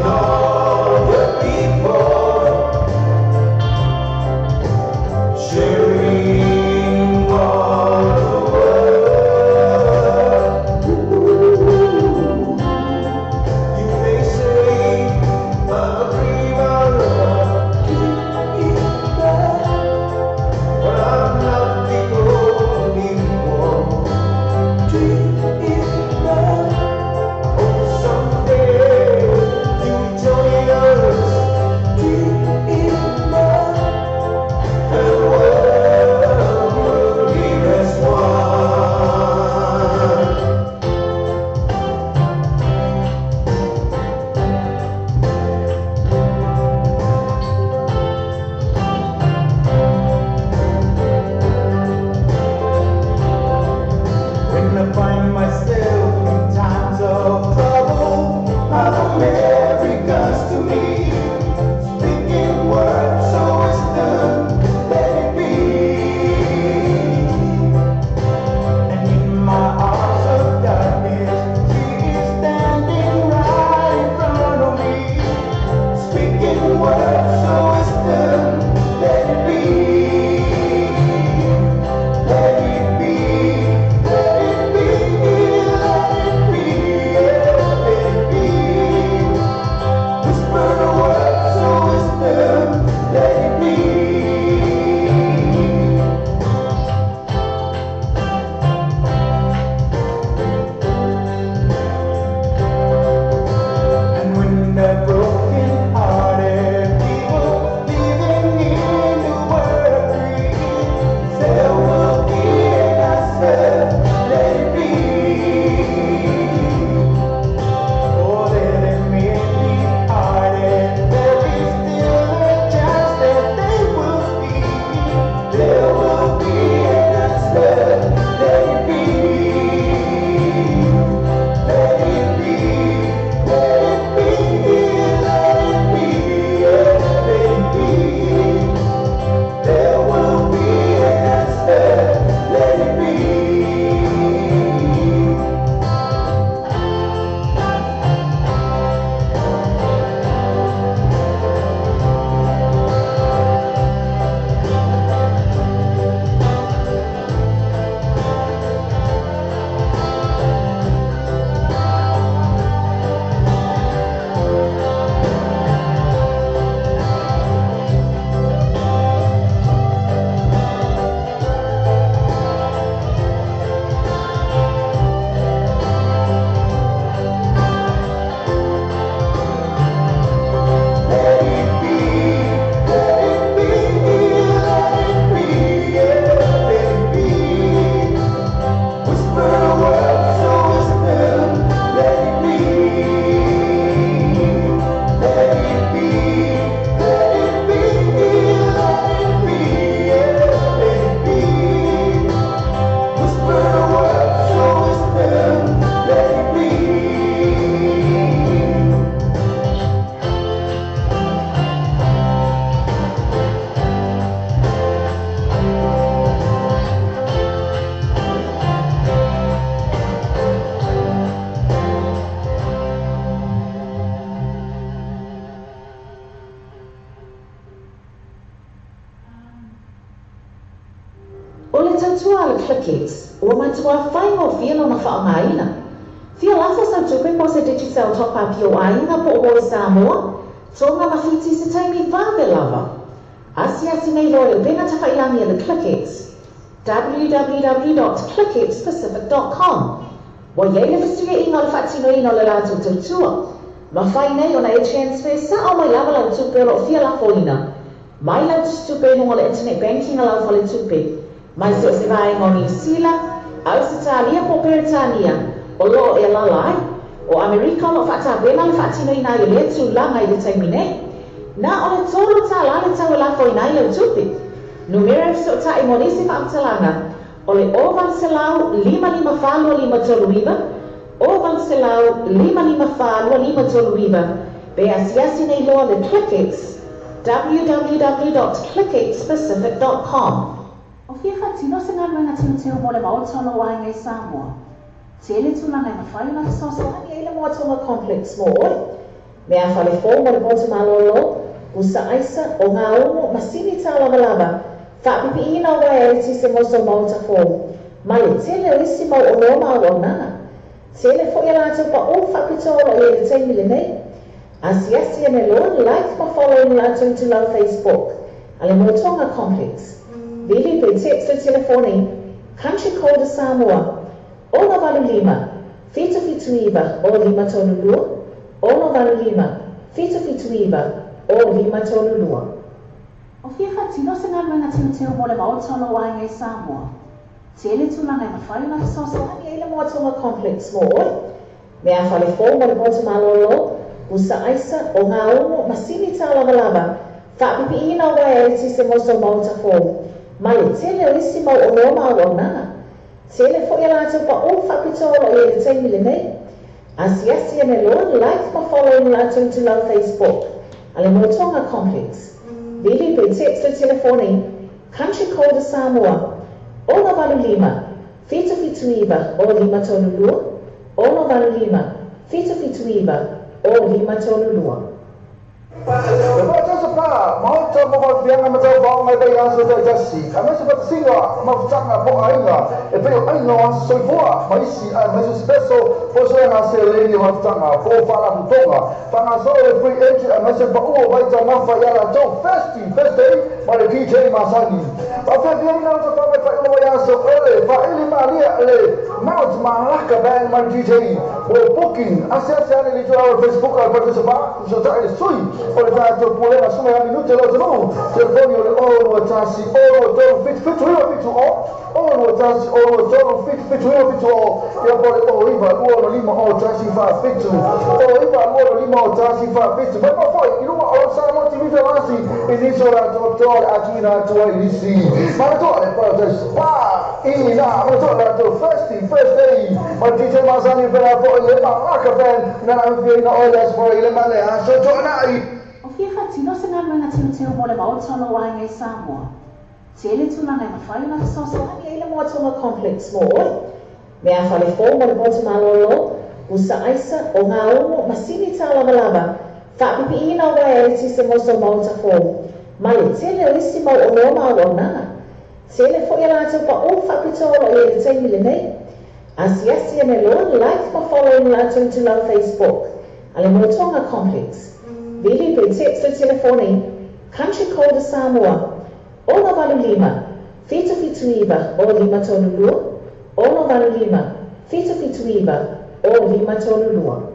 all the people, sharing all the world. You may say I'm a dreamer, but I'm not the only one. Hope someday you join us. And the world will live as one. When I find myself in times of trouble, Mother Mary comes to me, speaking words of wisdom, let it be. And in my hours of darkness, she is standing right in front of me, speaking words of wisdom, let it be. Let it be, let it be, let it be, let it be. Whisper the words of wisdom, let it be. And when the broken-hearted people living in the world agree, there will be an answer, let it be. Oh, let it be hearted, there is still a chance that they will see. There will be an answer, let it be. Let it be, let it be, let it be, let it be. There will be an answer, let it be. Let it be, let it be, let it be, let it be. Whisper words of wisdom, let it be. Let it be, let it be, let it be, let it be. Whisper words of wisdom, let it be. O le tautua a le ClickX, ua matua faigofie lona faaaogaina. Fia lafo sau tupe po o se Digicel top up i ou aiga po o oe Samoa, Tonga ma Fiti i se taimi vave lava. Asiasi nei loa i le upega tafailagi a le ClickX, www.clickxpacific.com. Ua i ai le fesuiaiga o le faatinoina o le latou tautua. Mafai nei ona e transfer sa'o mai lava lau tupe o loo fia lafoina mai lau tusitupe i luga o le internet banking a lau faletupe, mai so o se vaega o Niu Sila, Ausetalia po o Peretania o loo e alaala ai. O Amerika o loo faatapena le faatinoina ai o lea tulaga i le taimi nei. Na o le $3 le tau e lafoina ai lau tupe. Numera e fesootai mo nisi faamatalaga o le 0800 554 2539, 0800 554 2539, pe asiasi nei loa le ClickX, www.clickxpacific.com. O fia faatino se galuega teuteu mo le Maota o lou aiga i Samoa? Tele tulaga e mafai ona fesoasoani ai le Moa Tonga Complex mo oe. Mea falefou mo le poto malōlō, usa aisa o ngā umu masini tālavalava, whaapipiina o waea eletise mo so maota fou, ma le tele o isi mau oloa ma auaunaga. Tele foi a latou paʻū faapitoa o loo i ai i le taimi lenei. Asiasi ane loa, like ma follow i le latou itulau Facebook a le Motoga Complex. Vili pe text le telefoni Country Code a Samoa 685 779 0532 685 779 0532. O fia faatino se galuega teuteu mo le Maota o lou aiga i Samoa. Tele tulaga e mafai ona fesoasoani ai le Moatoga Complex mo oe. Mea falefou mo le poto malōlō, pusa aisa, o ngā umu, masini tālavalava, faapipiina o uaea eletise mo sou maota fou, ma le tele o isi mau oloa ma auaunaga. Tele foi a latou paʻū faapitoa o loo i ai i le taimi lenei. Asiasi ane loa, like ma follow i le latou itulau Facebook a le Motoga Complex. Vili pe text le telefoni Country Code a Samoa 685 779 0532 685 779 0532. E faatasi pa maota mo fafiaga ma tauvaoga i vaiaso taitasi, aemaise faatasiga mafutaga po o aiga e pei o aiga o aso soifua ma isi aemaise o se peso po o suega seleni o mafutaga po o faalapotopotoga faagasolo le free entry aemaise paʻu o vaitaumafa ia latou Thirsty Thursday ma le DJ masani. Faafiafiaina o tafaga faaiuga vaiaso o le faaili malia le Mount Malaka Band ma le DJ mo booking asiasi ane i le itulau o le Facebook a le Breakfast Bar fesootai le sui o le tatou pulega suma ia minute o le atunuu telefoni o le 0 2 1 0 3 7 7 9 7 0 0 2 1 0 3 7 7 9 7 0 ia po o le 0 9 2 5 0 1 4 7 0 9 2 5 0 1 4 7 mai ma foi i luga o Samoa TV Felasi i nisi o latou toa le atuina atu ai i nisi manatua le Paradise Spa i na manatua le latou Thirsty Thursday ma le DJ masani pela foi le Malaka Band na afiaina oe le aso i le ma le aso toanai. O fia faatino se galuega teuteu mo le Maota o lou aiga i Samoa. Tele tulaga e mafai ona fesoasoani ai le Moatoga Complex mo oe. Mea falefou mo le poto malōlō, pusa aisa, o ngā umu, masini tālavalava, faapipiina o uaea eletise mo sou maota fou, ma le tele o isi mau oloa ma auaunaga. Tele foi a latou paʻū faapitoa o loo i ai i le taimi lenei. Asiasi ane loa, like ma follow i le latou itulau Facebook a le Motoga Complex. Vili pe text le telefoni Country Code a Samoa 685 779 0532 685 779 0532.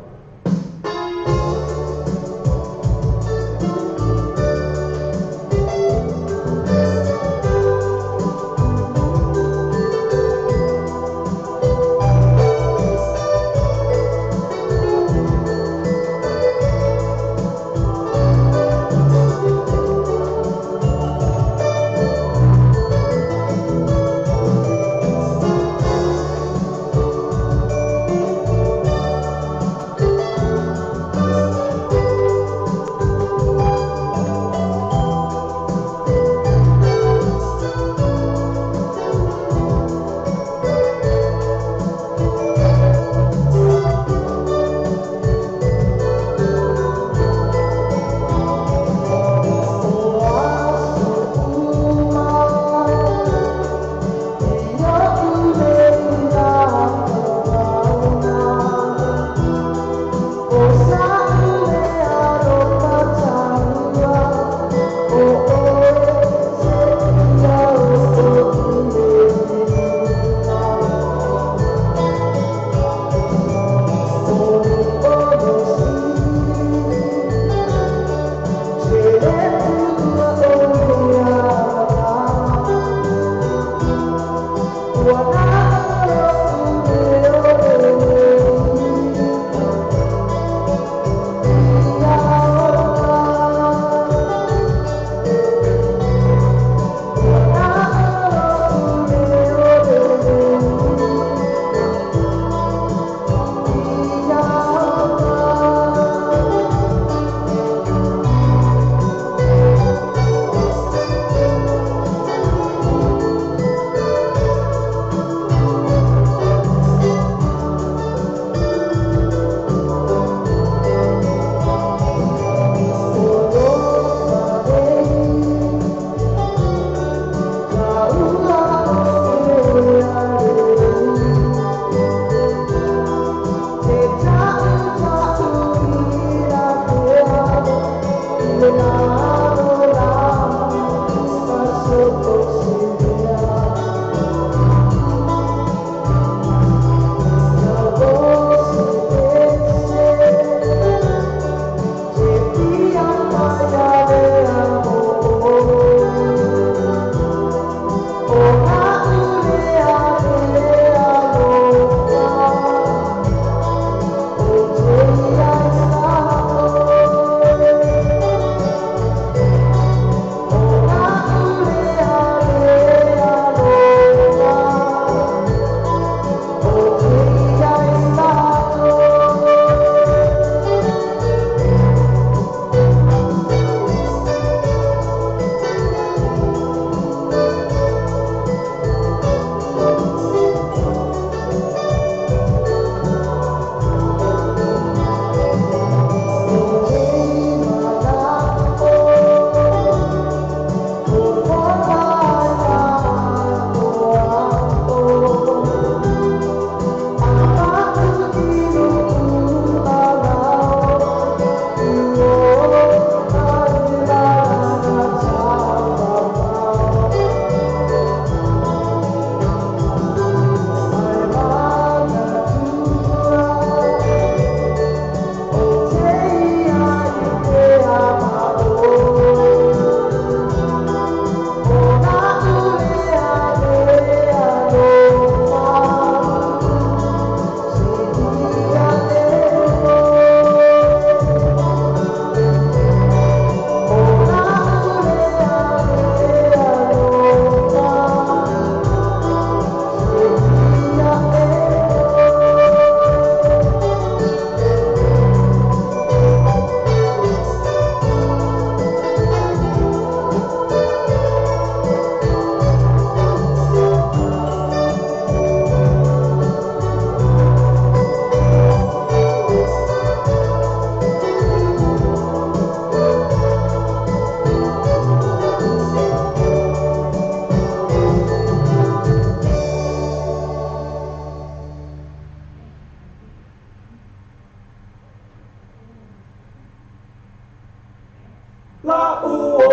La uo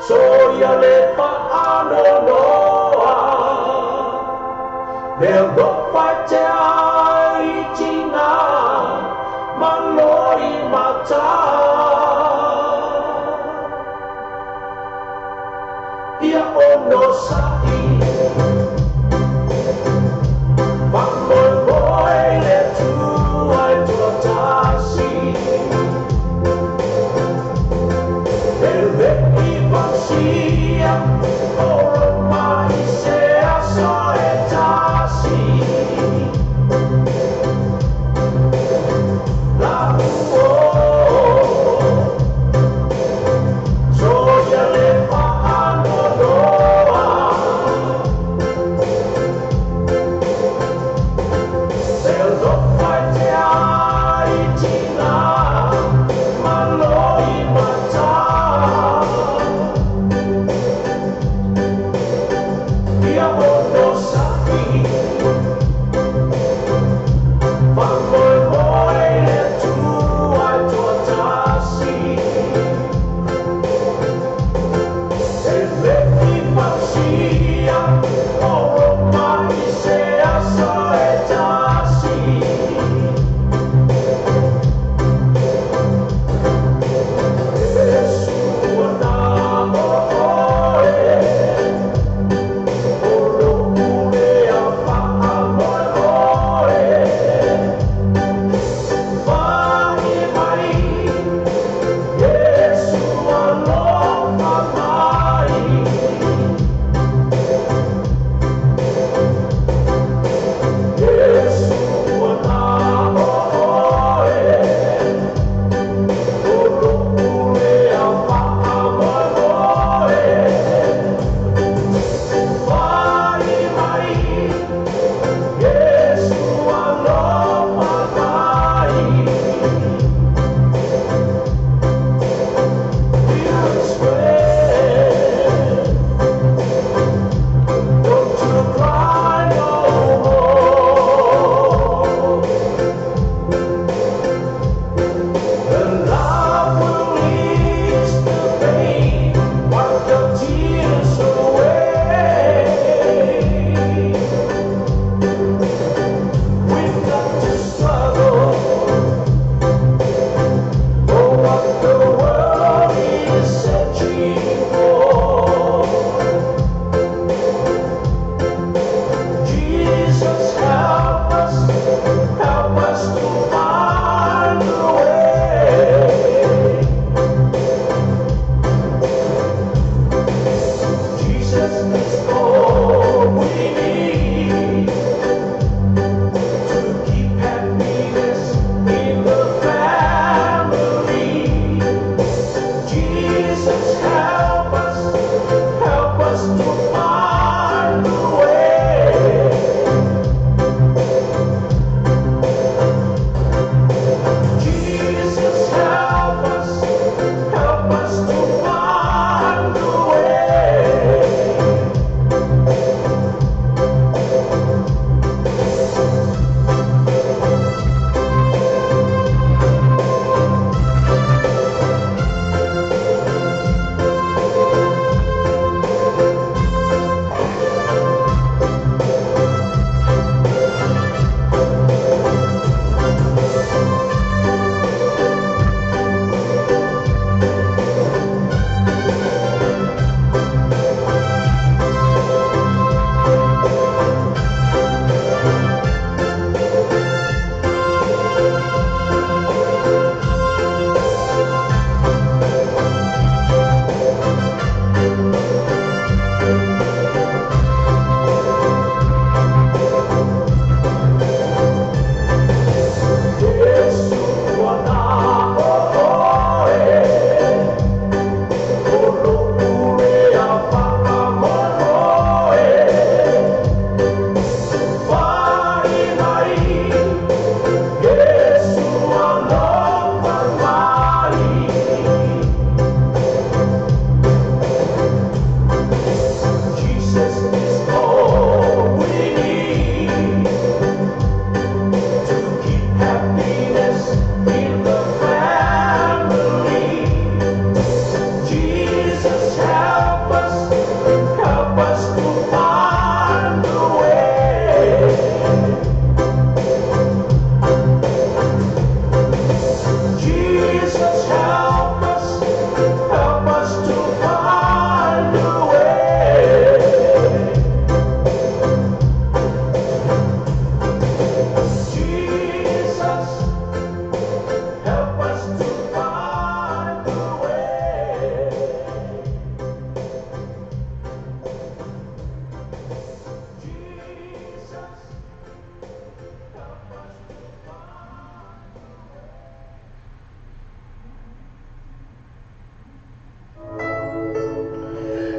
So ia le whaanonoa Le ropa te ai tinga Maloi mata Ia ono sa'i Whamoi moi le tua e tua tasi Le i pasia Oro mai se aso e tasi.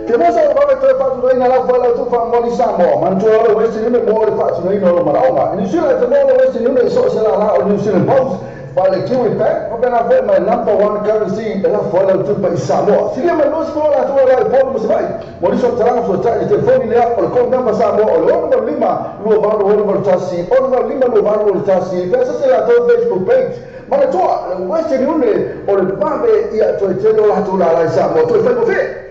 Te mo sa vave toe faatinoina lau foe lau tufa mo li Samoa. Manatua o le Western Union mo le faatinoina o lo malaoga. I New Zealand te mo le Western Union i so o se lala o New Zealand Post. Ma le Kiwi Bank, faapena foi ma le number one currency e lafo ai lau tupe i Samoa. Silia mai 20 latou e la i Upolu ma Savaii. Mo nisi o faamatalaga fesootai i le telefoni lea o le call number Samoa o le 685 2881 685 2881. Pe asasi latou Facebook page. Manatua, le Western Union o le vave ia toe tele o latou lala i Samoa. Toe faigofie.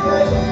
Oh,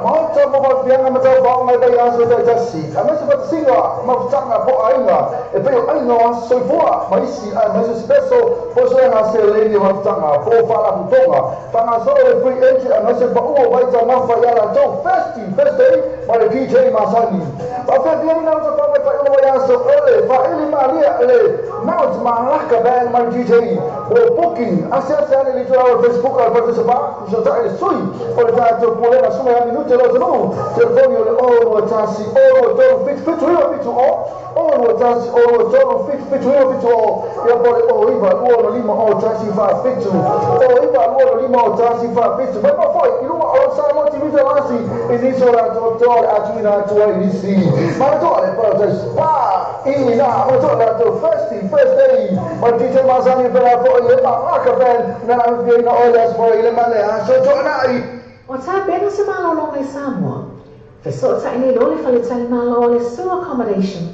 Maota mo mafianga matau pa mai vai aso tai tasi. A mai se fatasiga mafutanga po ainga. E pe o ainga o soifua maisi a mai se special po so na se leni mafutanga po fala putonga. Tanga so le free entry a mai se pa o vai ta mafa ya la to festi first day ma le DJ Masani. Pa fe bien na so pa mai pa o vai aso ole fa eli maria le Mount Malaka band ma DJ o booking asiasi ane le tula Facebook al participar so ta e sui o le tatou pule na suma ya minute lo tonu telefoni o le o tasi o tolu fit fit o fit o o tasi o tolu fit fit o fit o ya pole o iva o lima o tasi fa fit o iva o lima o tasi fa fit ma ma foi iluma o sa mo ti vita lasi e ni so la to to atuina to ni si ma to le pa to spa ina o to la to first day ma DJ Masani pera fo le Malaka band na na fi na o las fo ile male a so to na i O tā pena se malolonga i Samoa. Feso ta ini lo le faletali malo le su accommodation.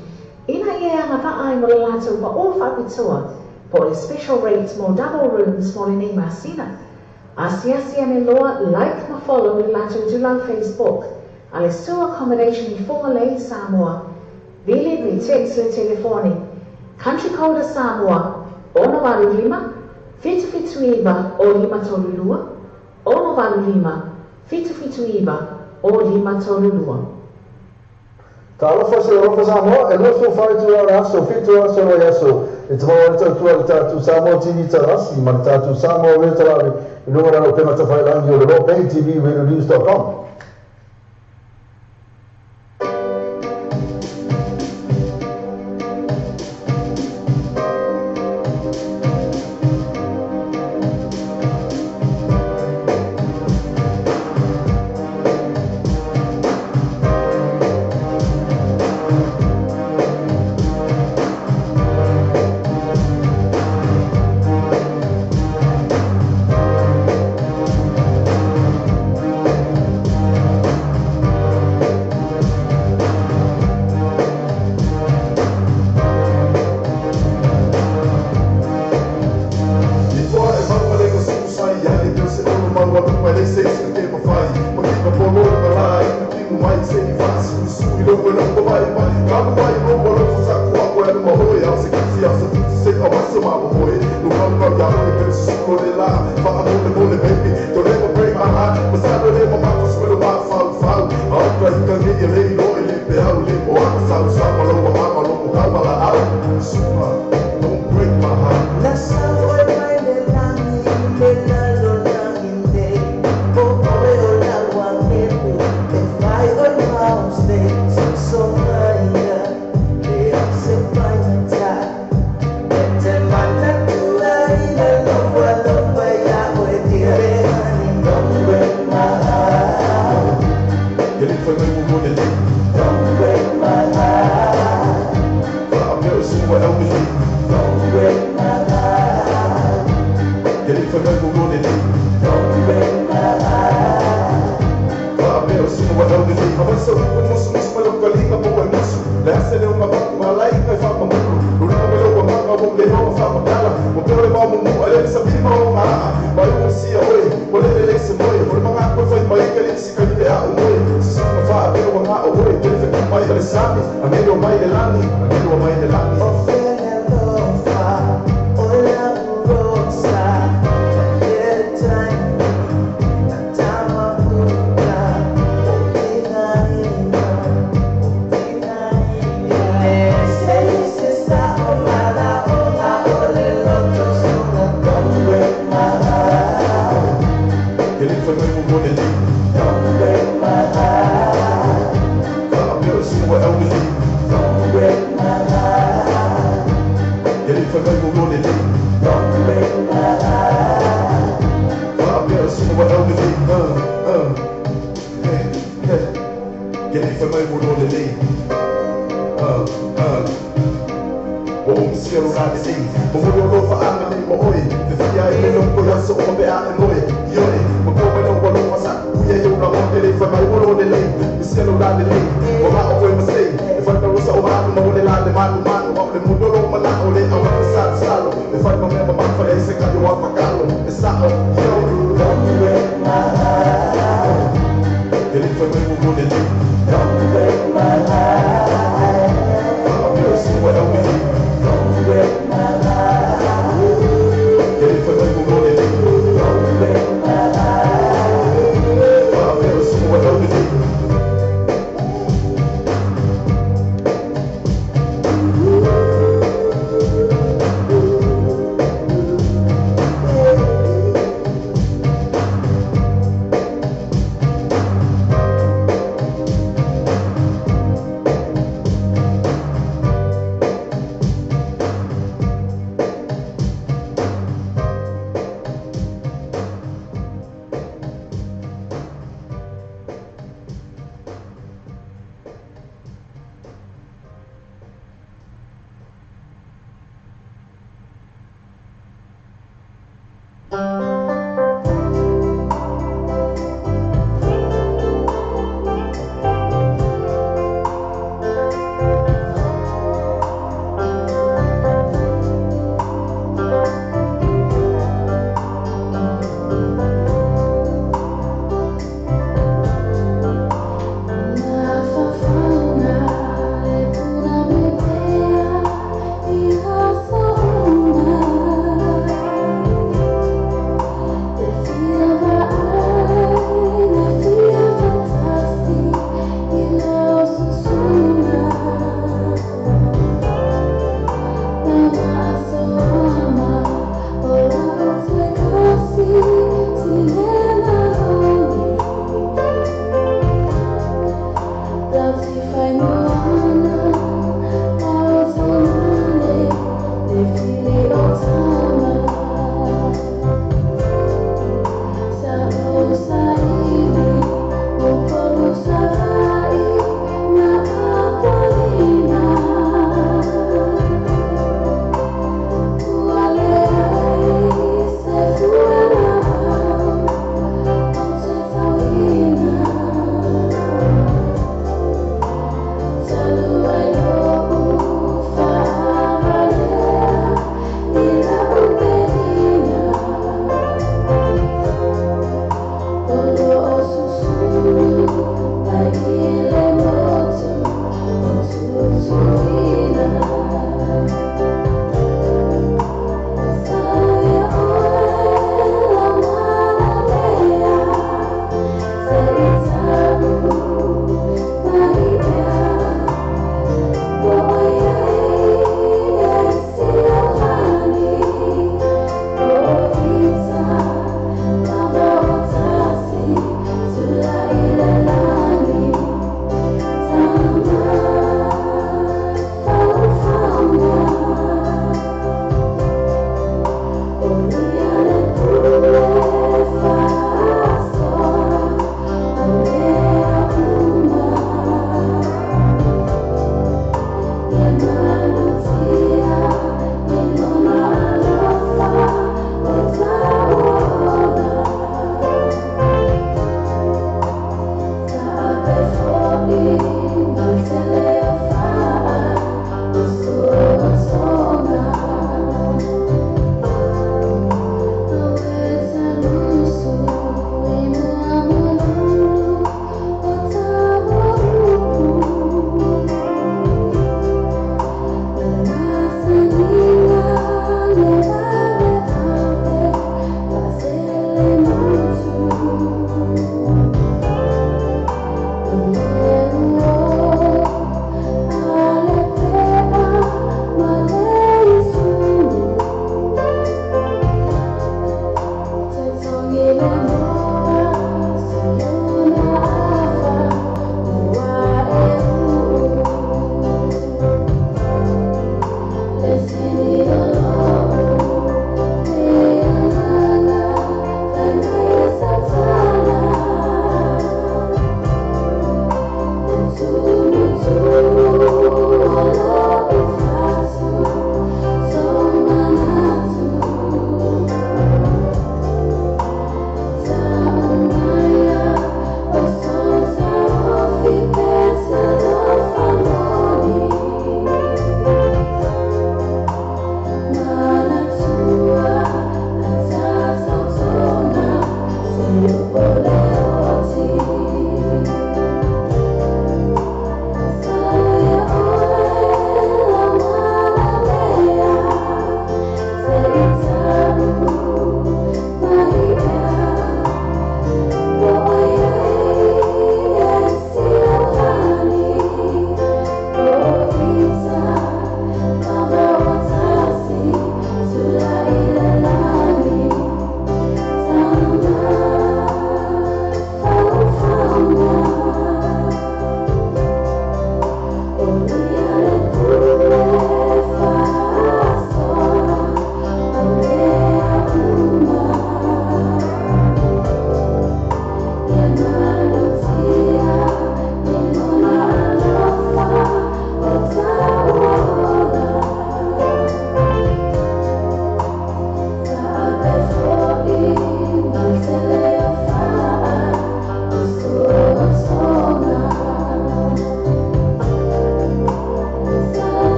Ina ia anga vaai mo le lātou pa o whapitua. Po le special rates mo double rooms mo le nei masina. Asiasi ane loa like ma follow le lātou tulau Facebook. A le su accommodation i Whangalei Samoa. Vili vi text le telefoni. Country code Samoa. Ono walu lima. Fitu fitu iwa o lima tolu lua. Ono walu lima. Fitu fitu iwa o lima tolu lua. Talofa se alofa Samoa, e loso whaitu ara aso, fitu aso roi aso. E te maua le tautua le tātou Samoa TV Tarasi, ma le tātou Samoa Retalari, i lunga ralo pema tawhailangi o le Rock TV radionews.com. E le fai mai mo le lei. Don't break my heart. Faapea o sua e au lei. Don't break my heart. E le fai mai mo le lei. Don't break my heart. Faapea o sua e au lei.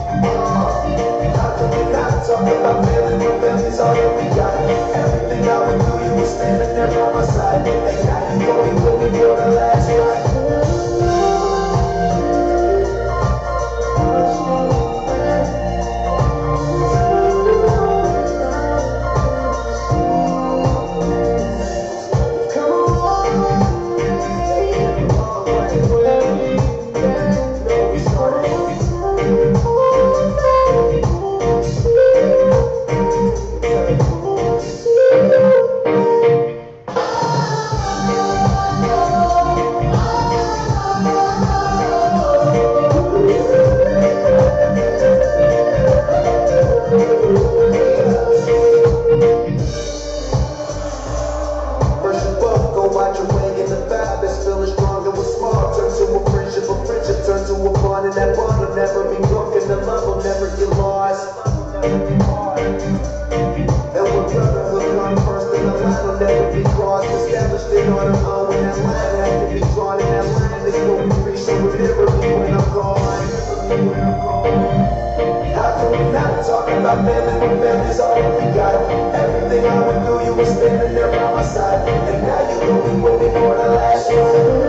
How can we not talk about family when family's all that we got? Everything I went through, you were standing there by my side. And now you gon' be with me for the last ride. Come on, long way. No, we started. First you both go out your way and the vibe is feeling strong and was small. Turn to a friendship turn to a bond, and that bond will never be broken. The love will never get lost. And when brotherhood come first, then the line will never be crossed. Established it on our own, and that line had to be drawn, and that line is gonna be free. So remember me when I'm gone. How can we not talk about family when family's all that we got? Everything I went through, you were standing there by my side. And now you gon' be with me for the last ride.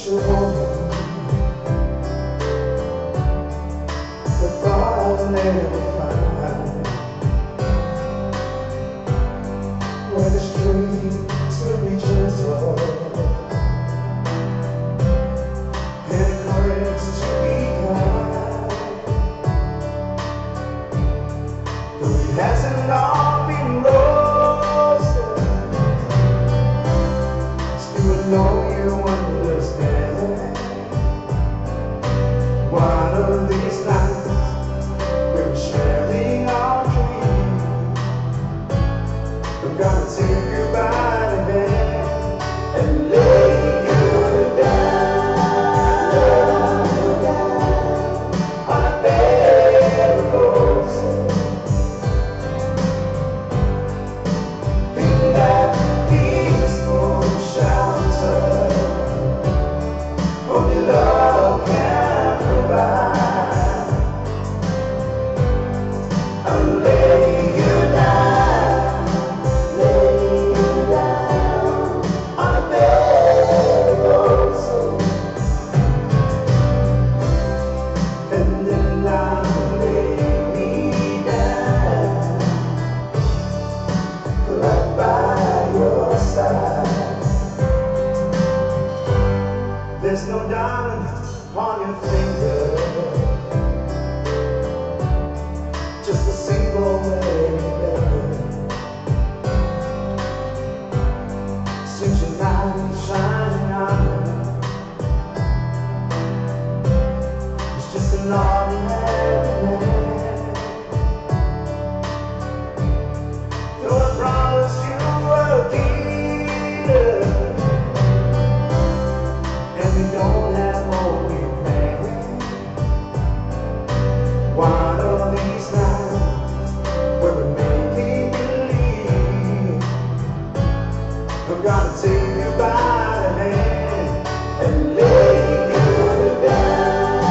Such a woman, the thought I'll never find. Where the streets will be gentle and encouraged to be kind. Though it hasn't all been roses, still I know you understand. One of these nights, we're sharing our dreams. I'm gonna take you by the hand and lay you down on a bed of roses. In that peaceful shelter, only love can provide. I'll lay you down on a bed of roses, and then I'll lay me down right by your side. There's no diamond on your finger, just a single wedding band. Since your knight in shining armor, it's just an ordinary man. Though I promised you a dealer, and we don't have all we planned. One of these nights where we're making believe, I'm gonna take you by the hand and lay you down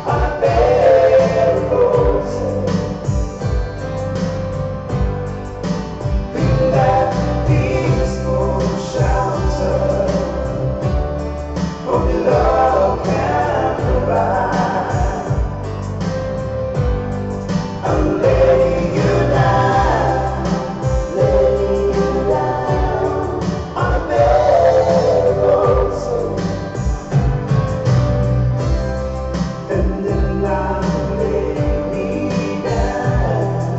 on a bed of roses. In that peaceful shelter, only love can provide. I'll lay you down on a bed of roses, and then I'll lay me down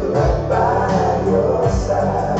right by your side.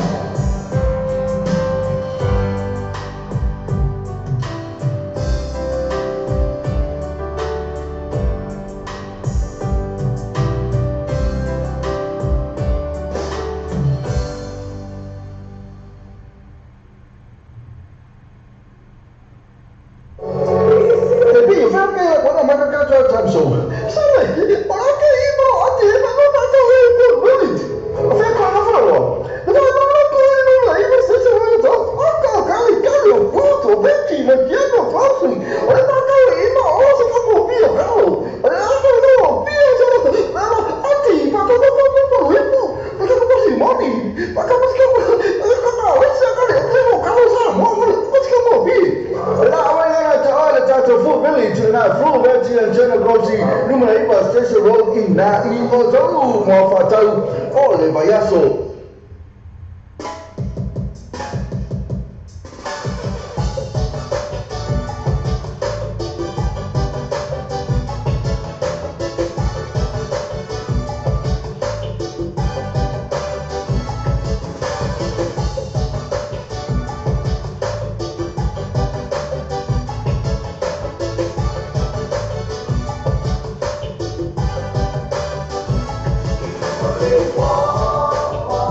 Whoa.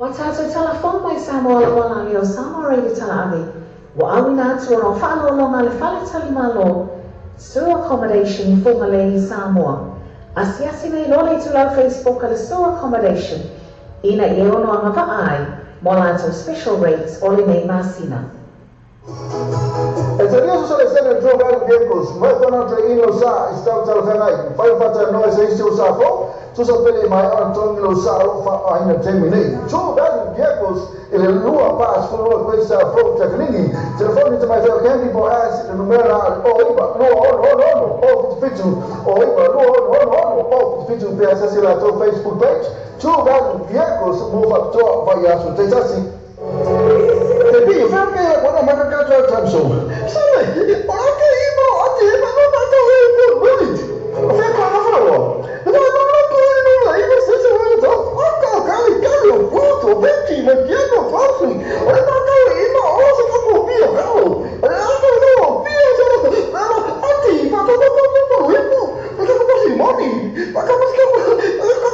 Wa tātou tala fō mai Samoa la wala o Samoa Radio tala ave. Wa awina atu o whaalolonga le whale tali malo, Su Accommodation Whangalei Samoa. Asiasi nei lole i tulau Facebook a le Su Accommodation. Ina i ono anga vaai, mo lātou special rates o le nei masina. E te rio sa le sene tō valu vehicles, mai whanata ino sa i stau tala whangai, whai whata noe se isi o sa fō, tusa pele mai antongi lo sa o wha aina temi nei. Tō valu vehicles i le lua pas furua koe sa fō takalini, telefoni te mai wheo candy po as le numera o iwa, lua ono ono ono, o fitu fitu, o iwa, lua ono ono ono, o fitu fitu, pe asasi la tō Facebook page, tō valu vehicles mō whakatoa vai asu te tasi. Te pio, whia ke kona makakatua tamso. Sale, ora ke imo ati e mana mātou e te wilit. Whia kona wharawa. Nā mana kore nuna i se se wai tau. Aka kali kali o puto, beki, me kiako fasi. Ora mātou e ima o se kapo pio kalo. Ora ako no pio se nā ati pa pa pa pa wipu. Pa ka pa si moni. Pa ka pa ka ka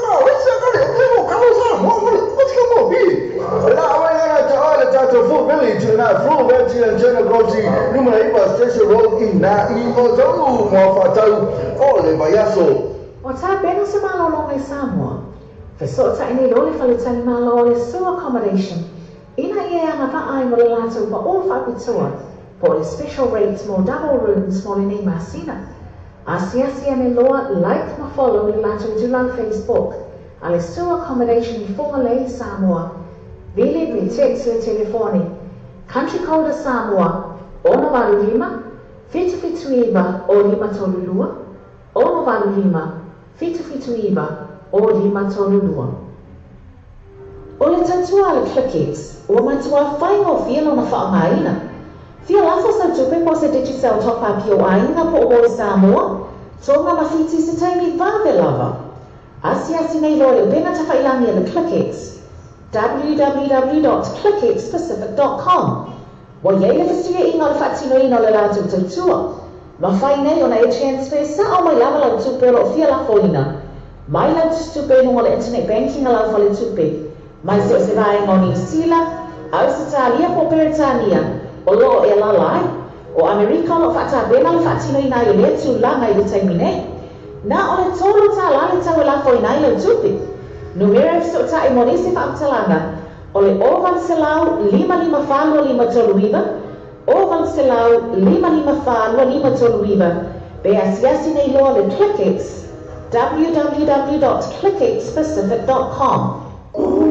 ka o se kali o kalo sa mo mo pa ka mo pi. Ora Tato Full Village na Full Village and General Gozi numero 9 Station Road in na i o tolu mo fatau o le vaiaso. O tā pena se malolo mai Samoa. Fesota ini lole faletali malo le Su Accommodation. Ina ia anga vaai mo le lātou pa o whapitua. Po le special rates mo double rooms mo le nei masina. Asiasi ane loa like ma follow le lātou tulau Facebook. A le Su Accommodation i Whangalei Samoa. Vili pe text le telefoni. Country code Samoa, ono valu lima, fitu fitu iwa o lima tolu lua, ono valu lima, fitu fitu iwa o lima tolu lua. O le tautua le ClickX, ua matua whainga o fia lona whaangaina. Fia lafo sa tupe po se Digicel top up i o ainga po o Samoa, tonga mawhiti se taimi vave lava. Asiasi nei loa le upena tawhailangi le ClickX. www.clickxpacific.com. Wa iei le whasuia inga o le whaatino ina o le lātou tautua. Ma whai nei ona e transfer sa o mai lava lau tupe o lo fia lafoina. Mai lau tupe nunga le internet banking a lau whale tupe. Mai se o se vaenga o New Zealand, Ausitalia po Peretania, o loo e lalai, o Amerika o lo whaatabena le whaatino ina i le tūlanga i le taimi nei. Nā o le tōlo tā la le tau e lafoina i lau tupe. Numera e fesota e monisi whaamtalanga o le o valu lima lima whalua lima tolu iwa, o valu lima lima whalua lima tolu iwa, pe asiasi nei loa le ClickX, www.clickxpacific.com. We're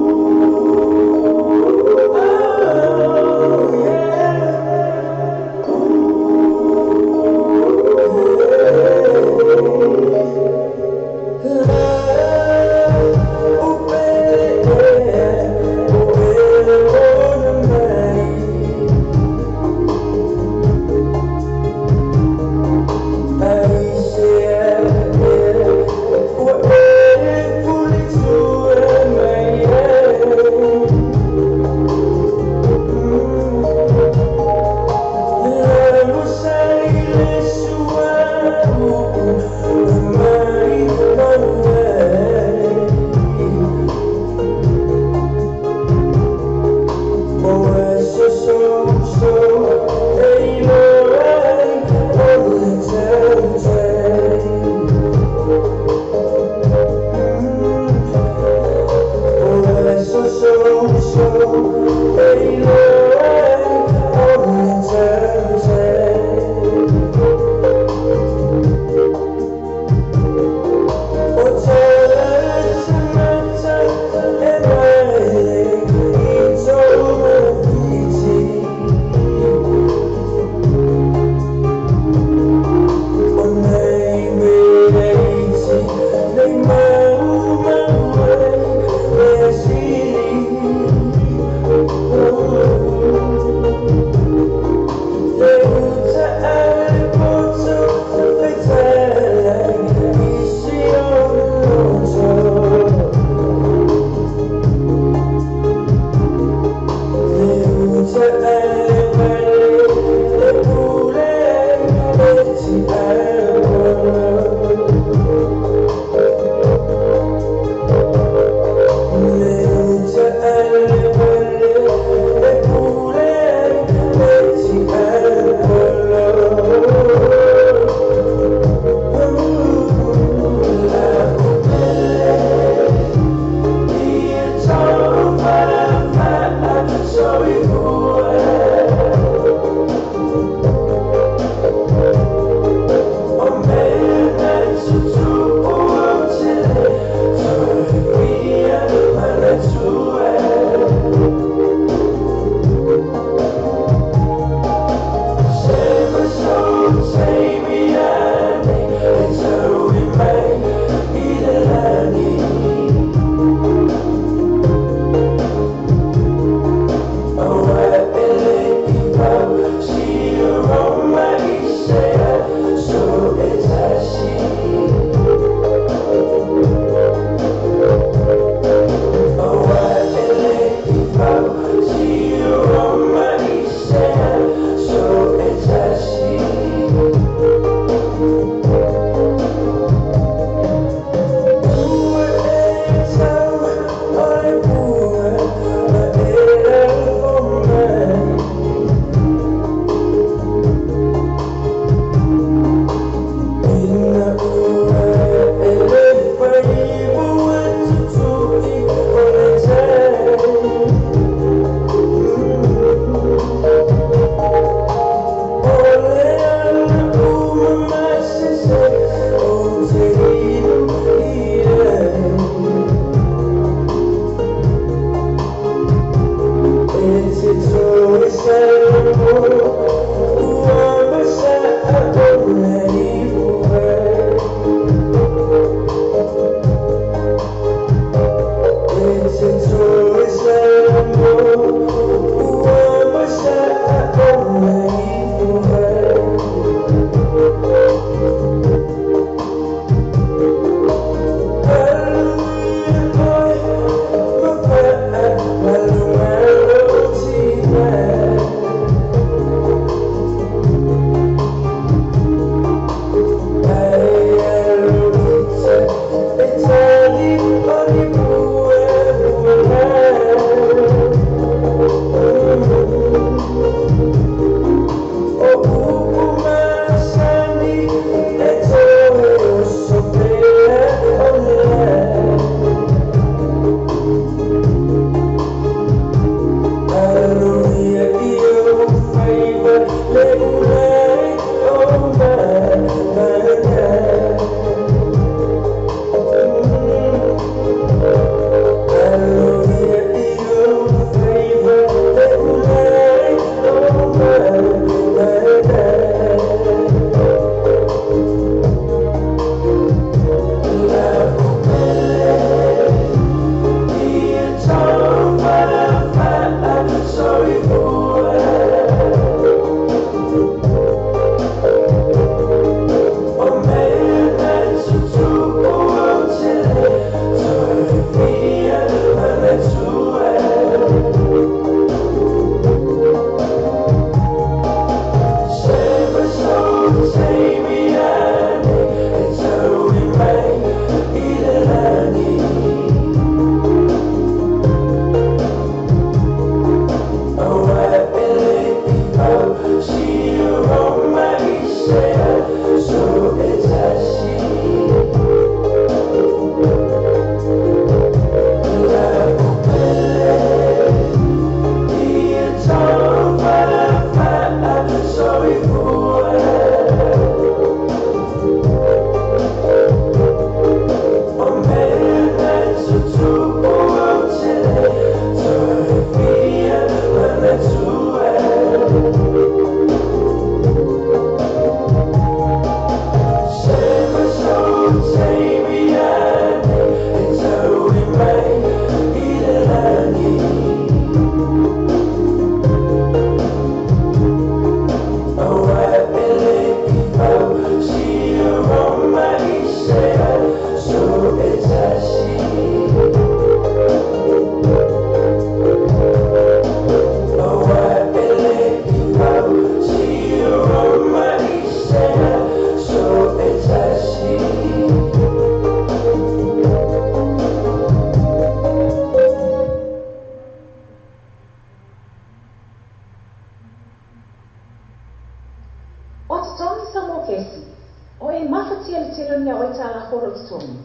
o lou totogi?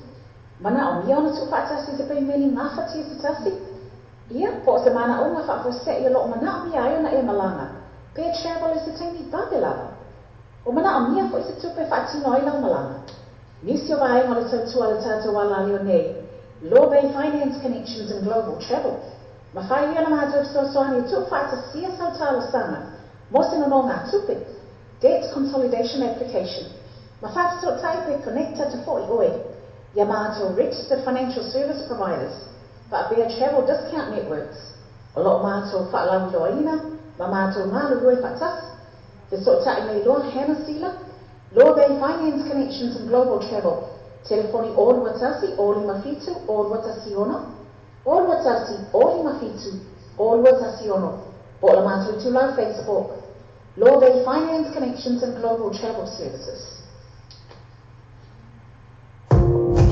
Manaʻomia ona tuufaatasi i se peimeni gafatia se tasi? Ia, po o se manaʻoga faafuaseʻi o loo manaʻomia ai ona e malaga, pe travel i se taimi vave lava. Ua manaʻomia foʻi se tupe e faatino ai lau malaga. Nisi o vaega o le tautua a le tatou alaleo nei, Law Bay Finance Connections and Global Travel, mafai ia ona matou fesoasoani e tuufaatasia sau talosaga mo se nonōgātupe, Debt Consolidation Application, ma faafesootai pe connect atu foʻi oe iā matou Registered Financial Service Providers faapea Travel Discount Networks o loo matou faalauiloaina ma matou galulue faatasi. Fesootai mai loa Hannah Sila, Law Bay Finance Connections and Global Travel, telefoni 0 21 057 0216, 0 21 057 0216, po o le matou itulau Facebook, Law Bay Finance Connections and Global Travel Services.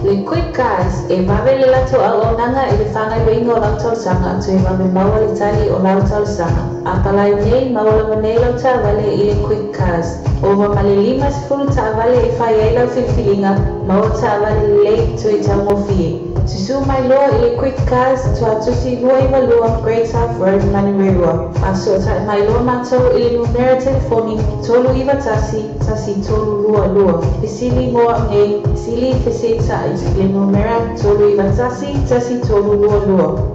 Le Quick Cars, e vave le latou auaunaga i le faagaoioiga o lau talosaga toe vave maua le tali o lau talosaga. Apalai nei, maua lava nei lau taavale i le Quick Cars. Ova ma le 50 taavale e fai ai lau filifiliga, maua taavale lelei toe taugofie. Susū mai loa i le Quick Cars, Tuatusi 292 Great South Road, Manurewa. Faasootai mai loa matou i le numera telefoni 391 1322. Fesili mo au nei, sili fesetai i le numera 391 1322.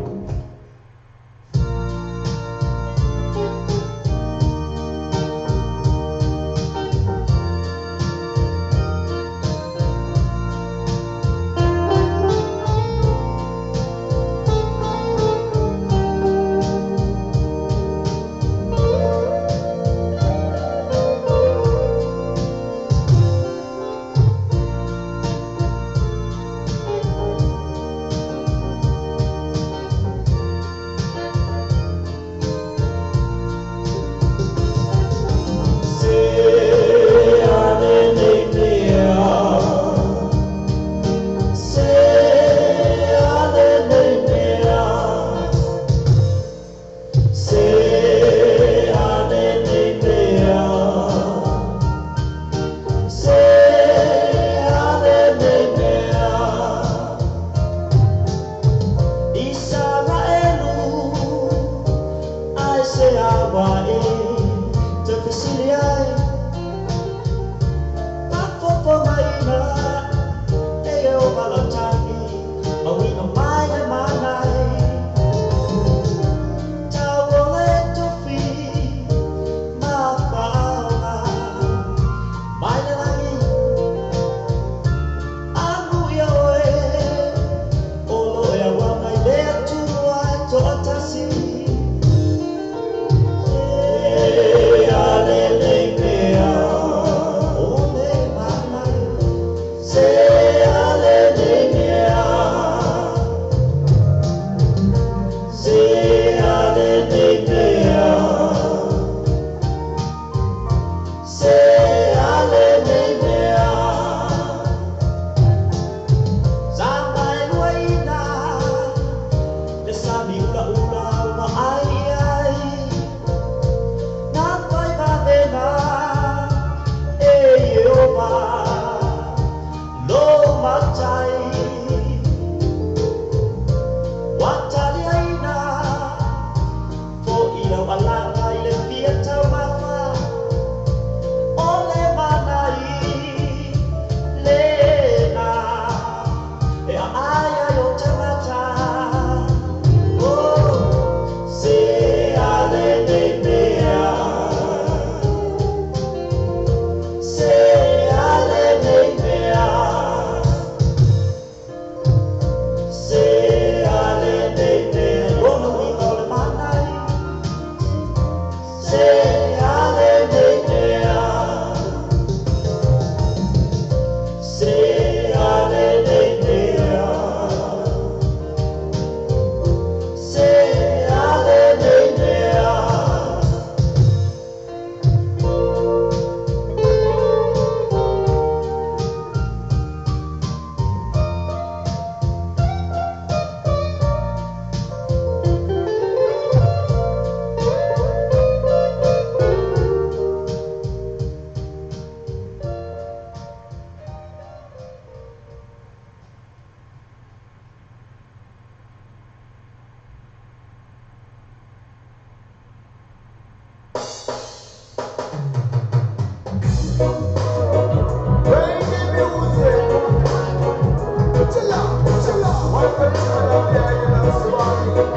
Welcome to the lovely island of Sawai.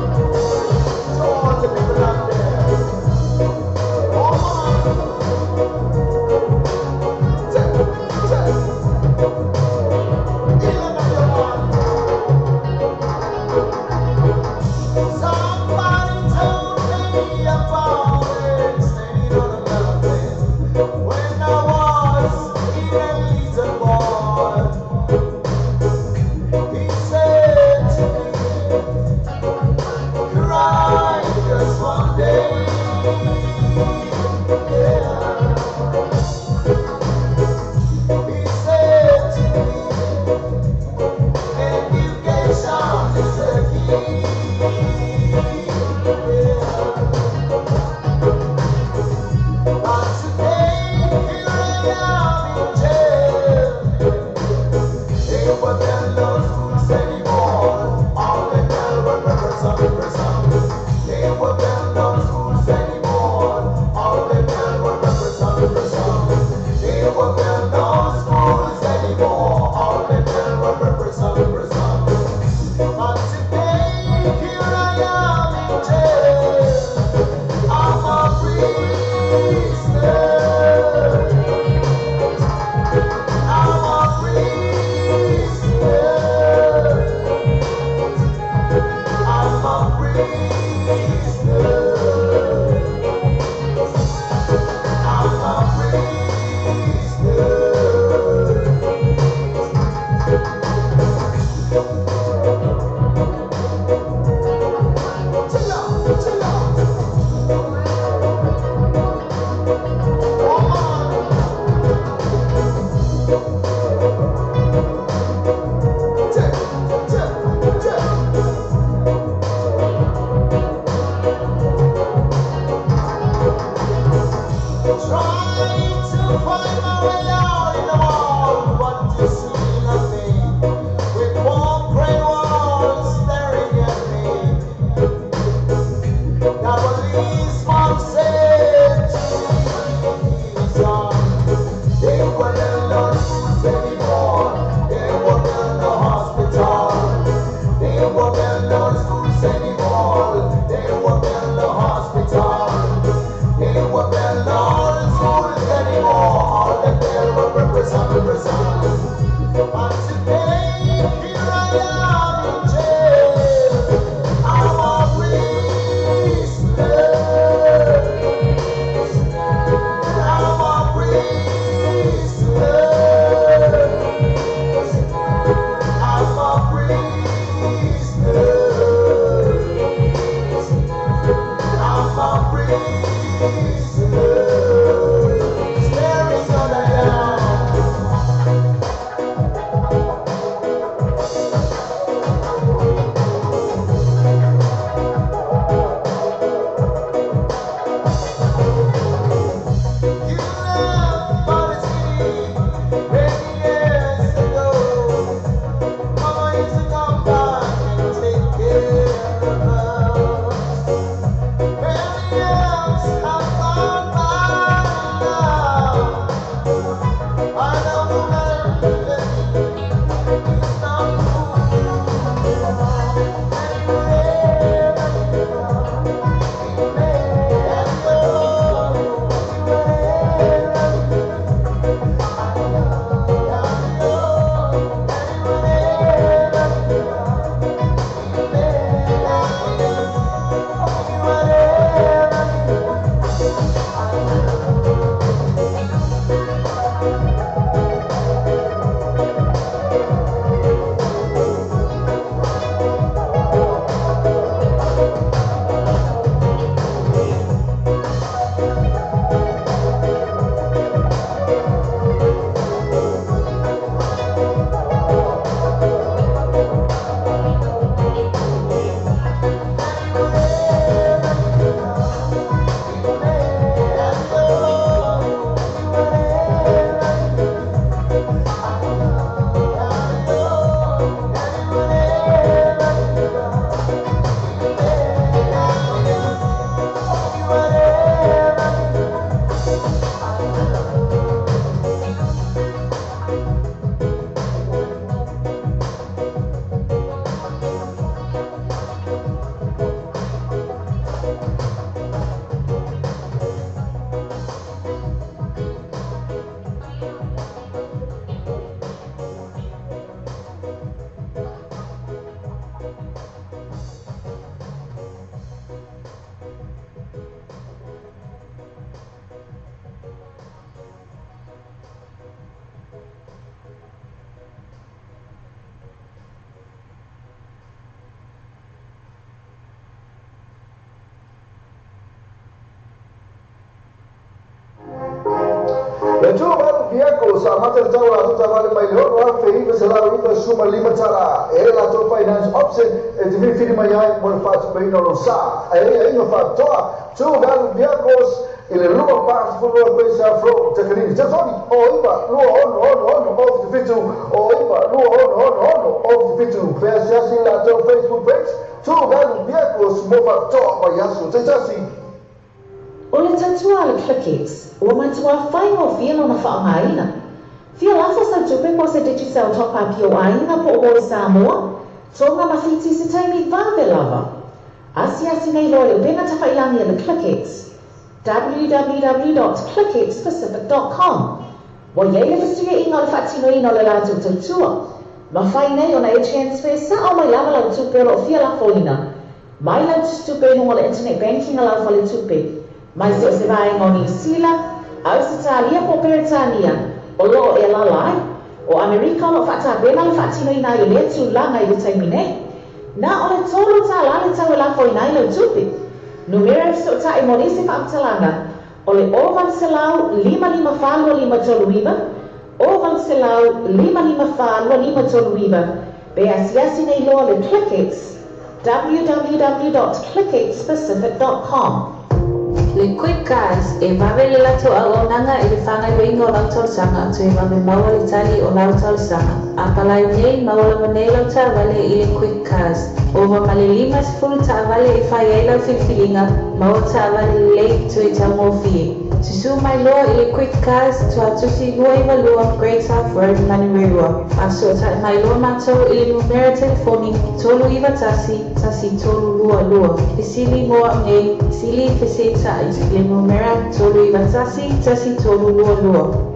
To all the people out there. Oh man. Check, check. Ilan ang yaman. Somebody told me about it, standing on a mountain. When I was in a little boy, he said to me, cry just one day. Yeah. He said to me, education is the key. Yeah. But today, here I am in jail. Ain't what them no schools anymore. All the girl were prison, prison. Ain't what them no schools anymore. All the girl were prison, prison. Ain't what them no schools anymore. All the girl were prison, prison. But today, here I am in jail. I'm a prisoner. I'm a prisoner. Vehicles sa amata le tau o latou taavale mai le $6,995. E i ai latou finance option e te filifili mai ai mo le faatupeina o lou sa. E i ai aiga faapitoa. True Value Vehicles i le 242 Great South Road, Takanini. Telefoni, 09 26 66 0 77, 09 26 66 0 77. Feasiasi i latou Facebook page, True Value Vehicles mo faapitoa mai aso taitasi. O le tautua a le ClickX, ua matuā faigofie lona faaaogaina. Fia lafo sau tupe po o se Digicel Top Up i ou aiga po o moe Samoa, Tonga ma Fiti i se taimi vave lava. Asiasi nei loa i le upega tafailagi a le ClickX, www dot clickxpacific dot com. Ua i ai le fesuiaiga o le faatinoina o le latou tautua. Mafai nei ona e transfer sao mai lava lau tupe o lo o fia lafoina mai lau tusitupe i luga o le internet banking a lau faletupe, mai so o se vaega o Niu Sila, Ausetalia po o Peretania o lo o e alaala ai. O Amerika o lo o faatapena le faatinoina ai o lea tulaga i le taimi nei. Na o le $3 le tau e lafoina ai lau tupe. Numera e fesootai mo nisi faamatalaga o le 0800 554 2539, 0800 554 2539, pe asiasi nei loa le ClickX, www dot clickxpacific dot com. Le Quick Cars, e vave le latou auaunaga i le faagaoioiga o lau talosaga toe vave maua le tali o lau talosaga. A palai nei, maua lava nei lau taavale i le Quick Cars. Ova ma le 50 taavale e fai ai lau filifiliga, maua taavale lelei toe taugofie. Susū mai loa i le Quick Cars, Tuatusi 292, Great South Road, Manurewa. Faasootai mai loa matou i le numera telefoni 391 1322. Fesili mo au nei, sili fesetai i le numera 391 1322.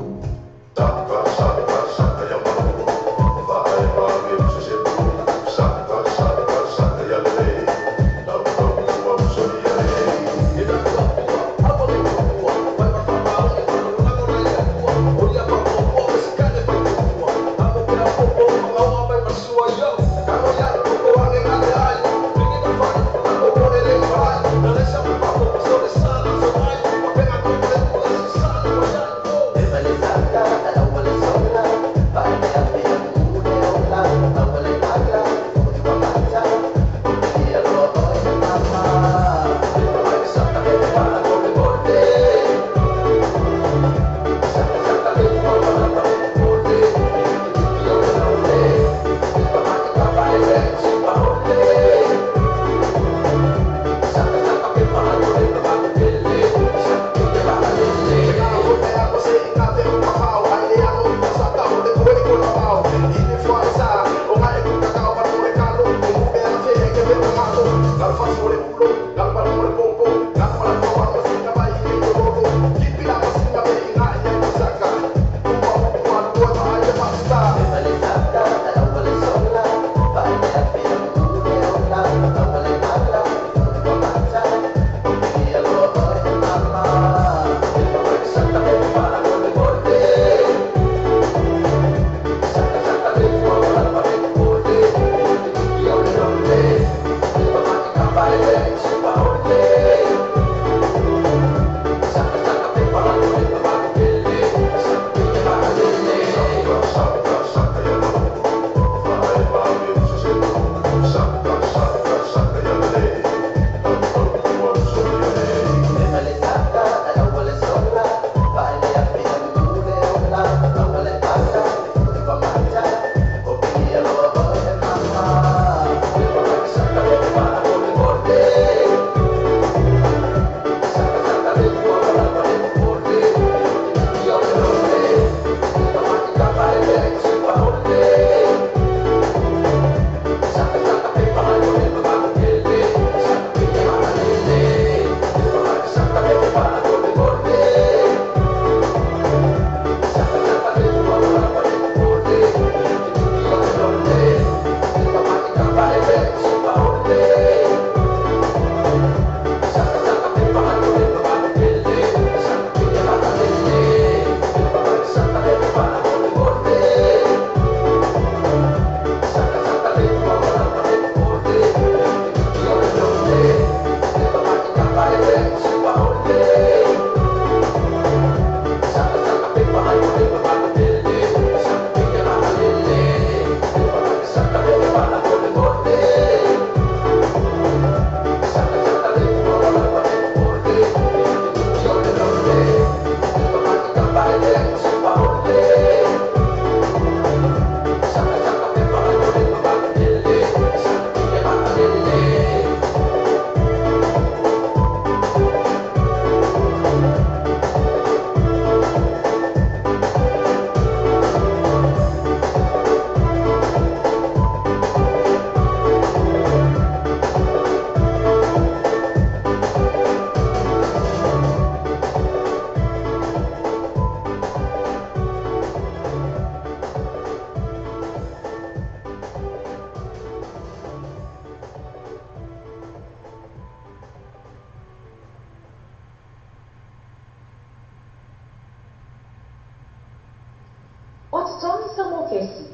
Mokesi,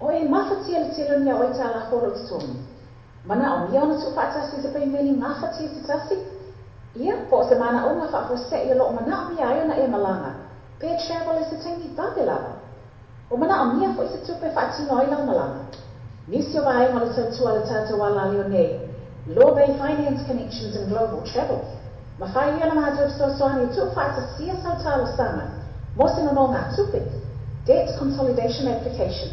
o e mafatia le tele o ni auai taalafo o lou totogi. Manaomia ona tuufaatasi i se peimeni gafatia se tasi? Ia, po o se manaoga faafuase'i o loo manaomia ai ona e malaga, pe travel i se taimi vave lava. Ua manaomia foi se tupe e faatino ai lau malaga. Nisi o vaega o le tautua a le tatou alaleo nei, Law Bay Finance Connections and Global Travel, mafai ia ona matou fesoasoani e tuufaatasia sau talosaga mo se nonogatupe, Debt Consolidation Application,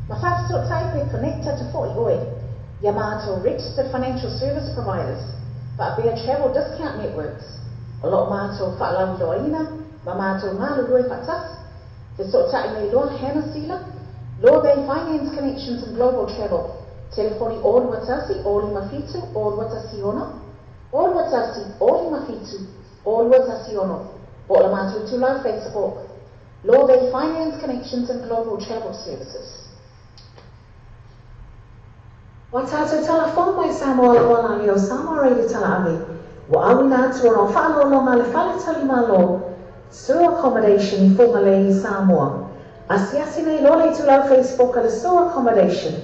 ma faafesootai pe connect atu foi oe ia matou Registered Financial Service Providers faapea Travel Discount Networks o loo matou faalauiloaina ma matou galulue faatasi. Fesootai mai loa Hannah Sila, Law Bay Finance Connections and Global Travel, telefoni 0 21 0 57 0 2 16, 0 21 0 57 0 2 16, po o le matou itulau Facebook, Law Bay Finance Connections and Global Travel Services. Ua tatou talafou mai Samoa lou alaleo Samoa Radio Talaave ua auina atu ona o faaaloaloga a le Fale Talimalo Sur Accommodation i Fugalei i Samoa. Asiasi nei loa le itulau Facebook a le Sur Accommodation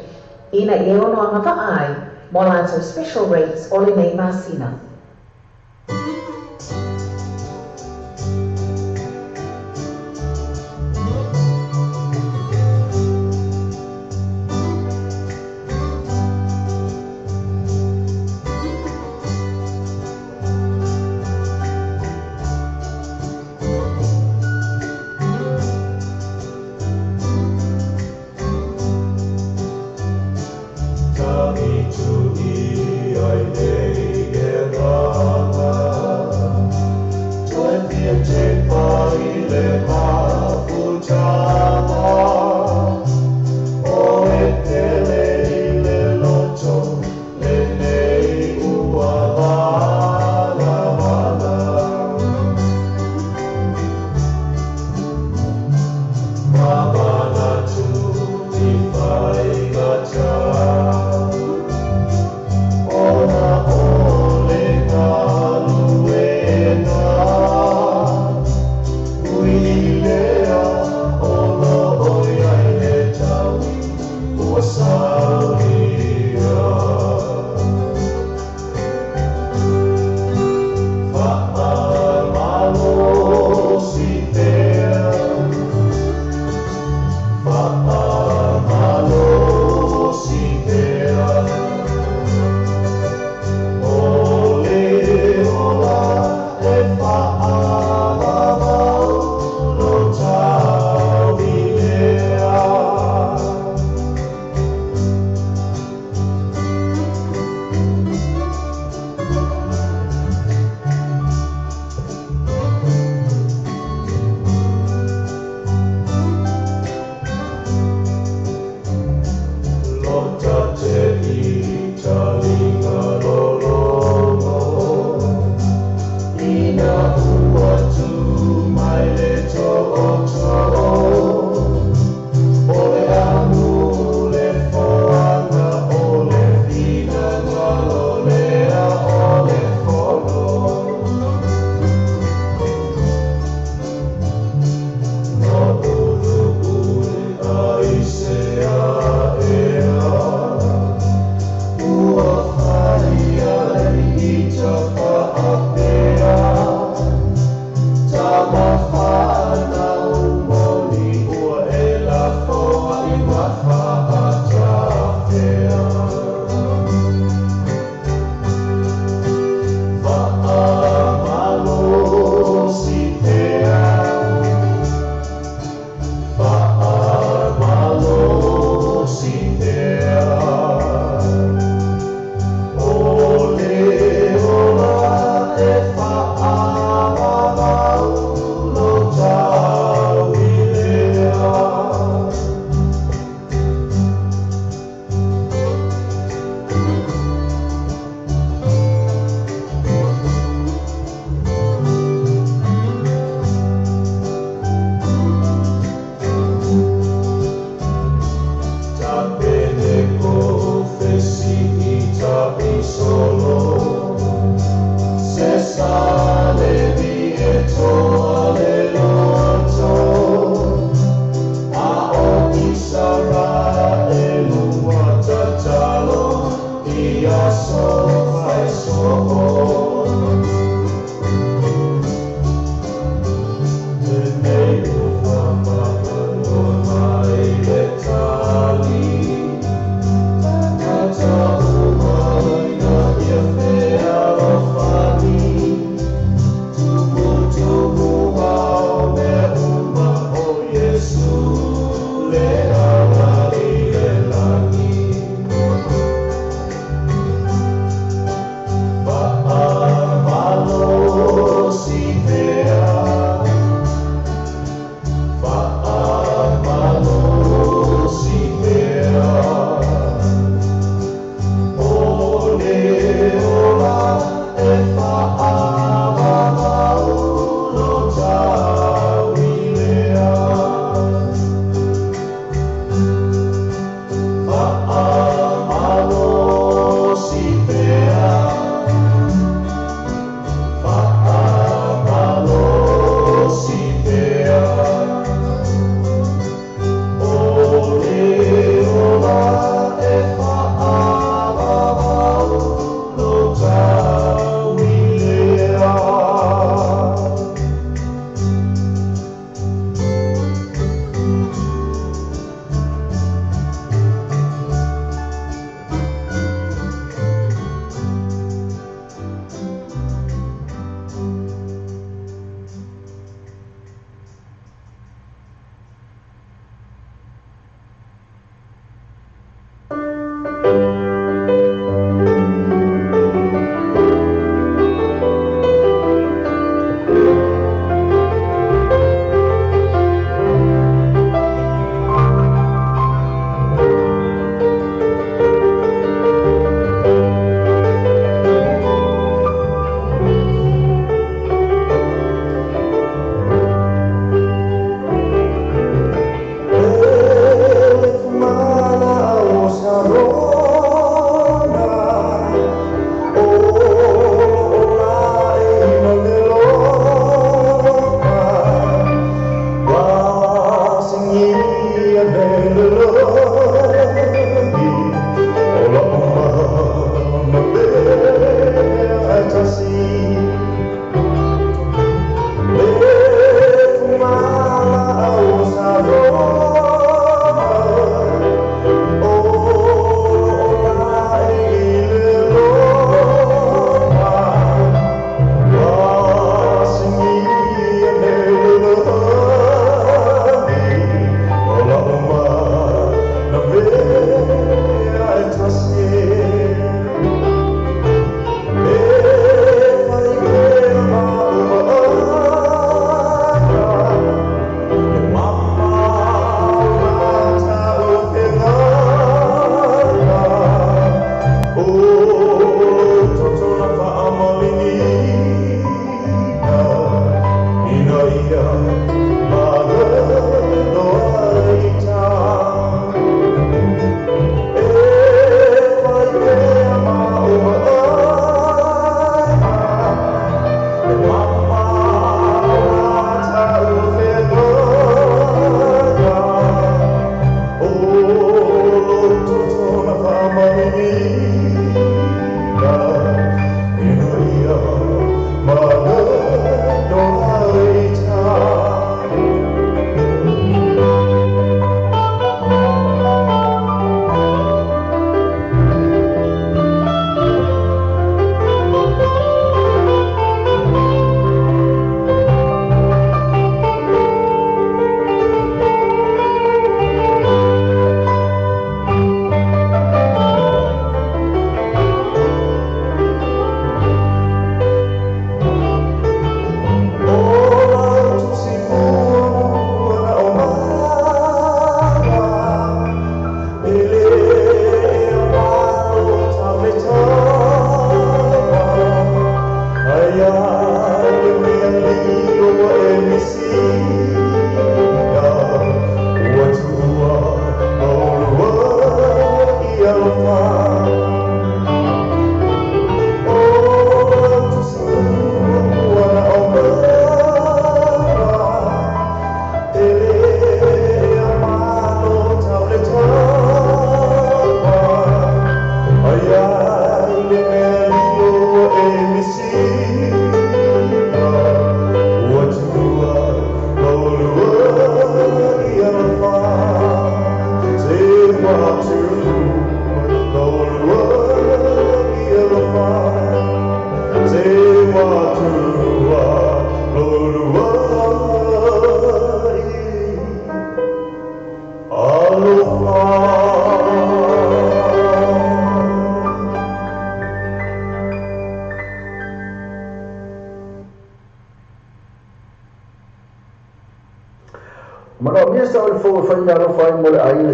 ina ia e ono agavaa ai mo a latou special rates o lenei masina.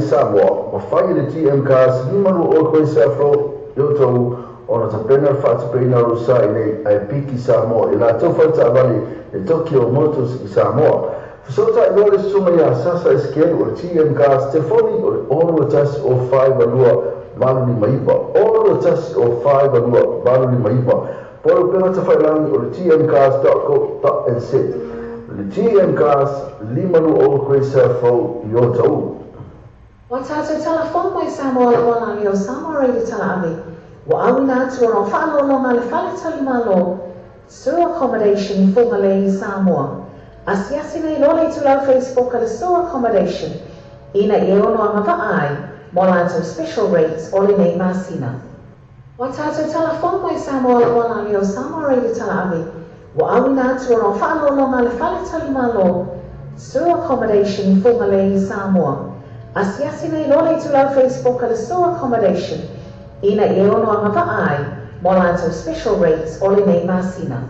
Samoa, ma fai le GM Cars, lima lu o koe safro, yo tau, ona tapena whaatapeina ro sa i nei ai piki Samoa, i la tau whaataavale e Tokyo Motors i Samoa. Fasota i lore suma ia sasa eskelu o le GM Cars, telefoni o le ono tasi o 5 2 8 5 iwa, ono tasi o 5 2 8 5 iwa. Polo pena tawhailangi o le gmcars.co.nz. Le GM Cars, lima lu o koe safro, yo tau. Wa tātou tala fō mai Samoa la wala o Samoa Radio tala ave. Wa au nā tua rā whaalolonga le whale tali malo. Sur Accommodation Whangalei Samoa. Asiasi nei lole tulau Facebook a le Sur Accommodation. Ina i ono anga vaai, mo lātou special rates o le nei masina. Wa tātou tala fō mai Samoa la wala o Samoa Radio tala ave. Wa au nā tua rā whaalolonga le whale tali malo. Sur Accommodation Whangalei Samoa. Asiasi nei lole tulau Facebook a le Sur Accommodation. Ina i ono anga vaai, mo lātou special rates o le nei masina.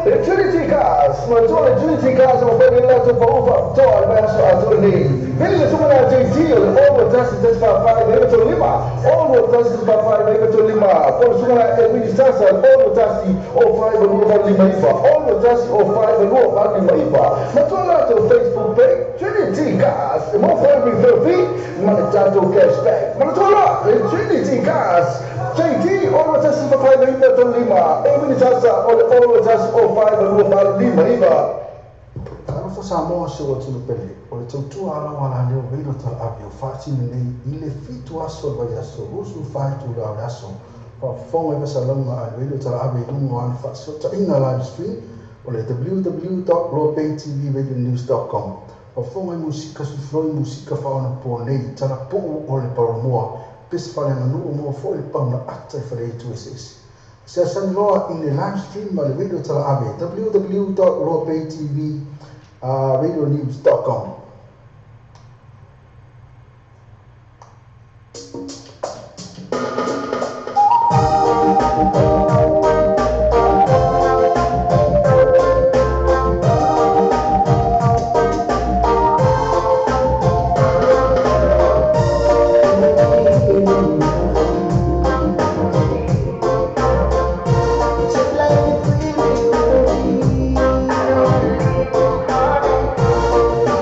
Le Trinity Cars, ma toa le Trinity Cars o whai lato whaufa toa le vaiaso atoa nei. Vili le sumana JT o le ono tasi tasi whawhai na iwa lima, ono tasi tasi whawhai na iwa lima, po le sumana Edwin Sasa ono tasi o whai lua lima iwa, ono tasi o whai lua lima iwa. Ma toa lato Facebook page Trinity Cars, e mo whai refill fee, ma le tato cashback. Ma toa la le Trinity Cars, JT ono tasi whawhai na iwa lima, Edwin Sasa o le ono tasi o whai lua lima iwa. Talofa Samoa se o tino pele, o le tautua ala wala leo reilo tala ave o whaatino nei i le fitu aso le vai aso, rusu whaitu le au aso. Whaafonga i vasalauga a le reilo tala ave i lunga o ana whaasota live stream o le www.lobaytvradionews.com. Whaafonga i musika sufloi musika whaona pō nei, tala puu o le parolomoa, pesi whale nganu o mua fo le pauna ata i whare itu ese. Se asani loa i le live stream ma le reilo tala ave www.lobaytvradionews.com.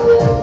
Yeah.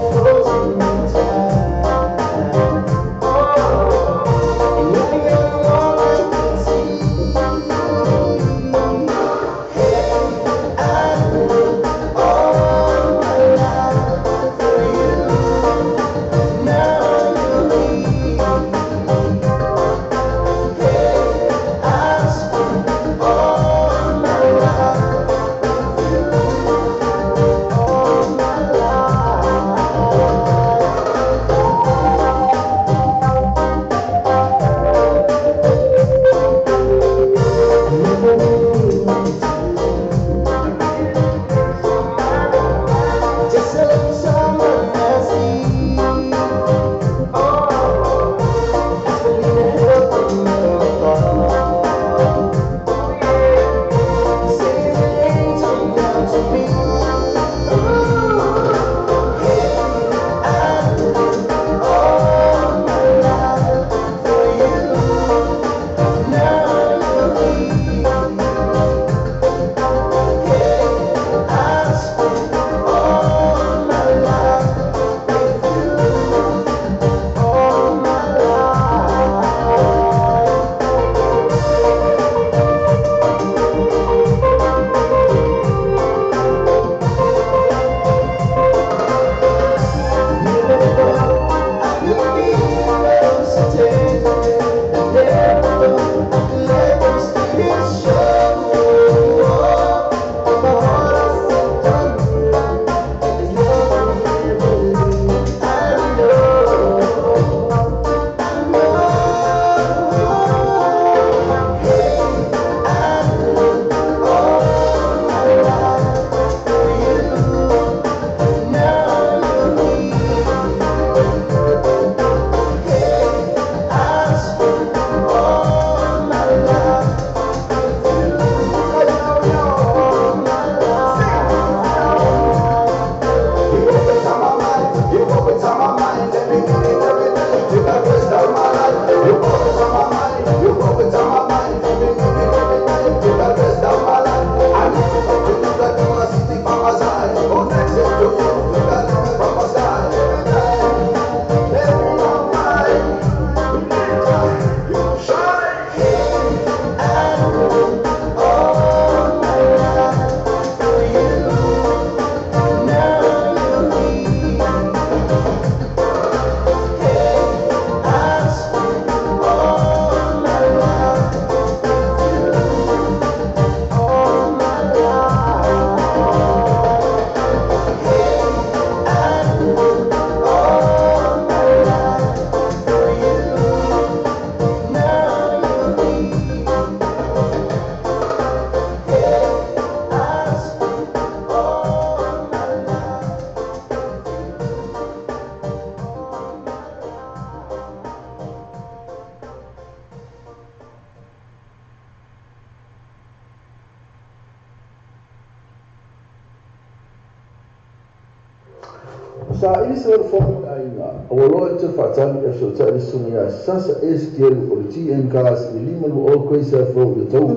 Saili se fono le aiga, ua loa e te faatali e fesoatai le susuga ia Sasa Esekielu o le TM Cars i 520 Quayside Road i Otahuhu.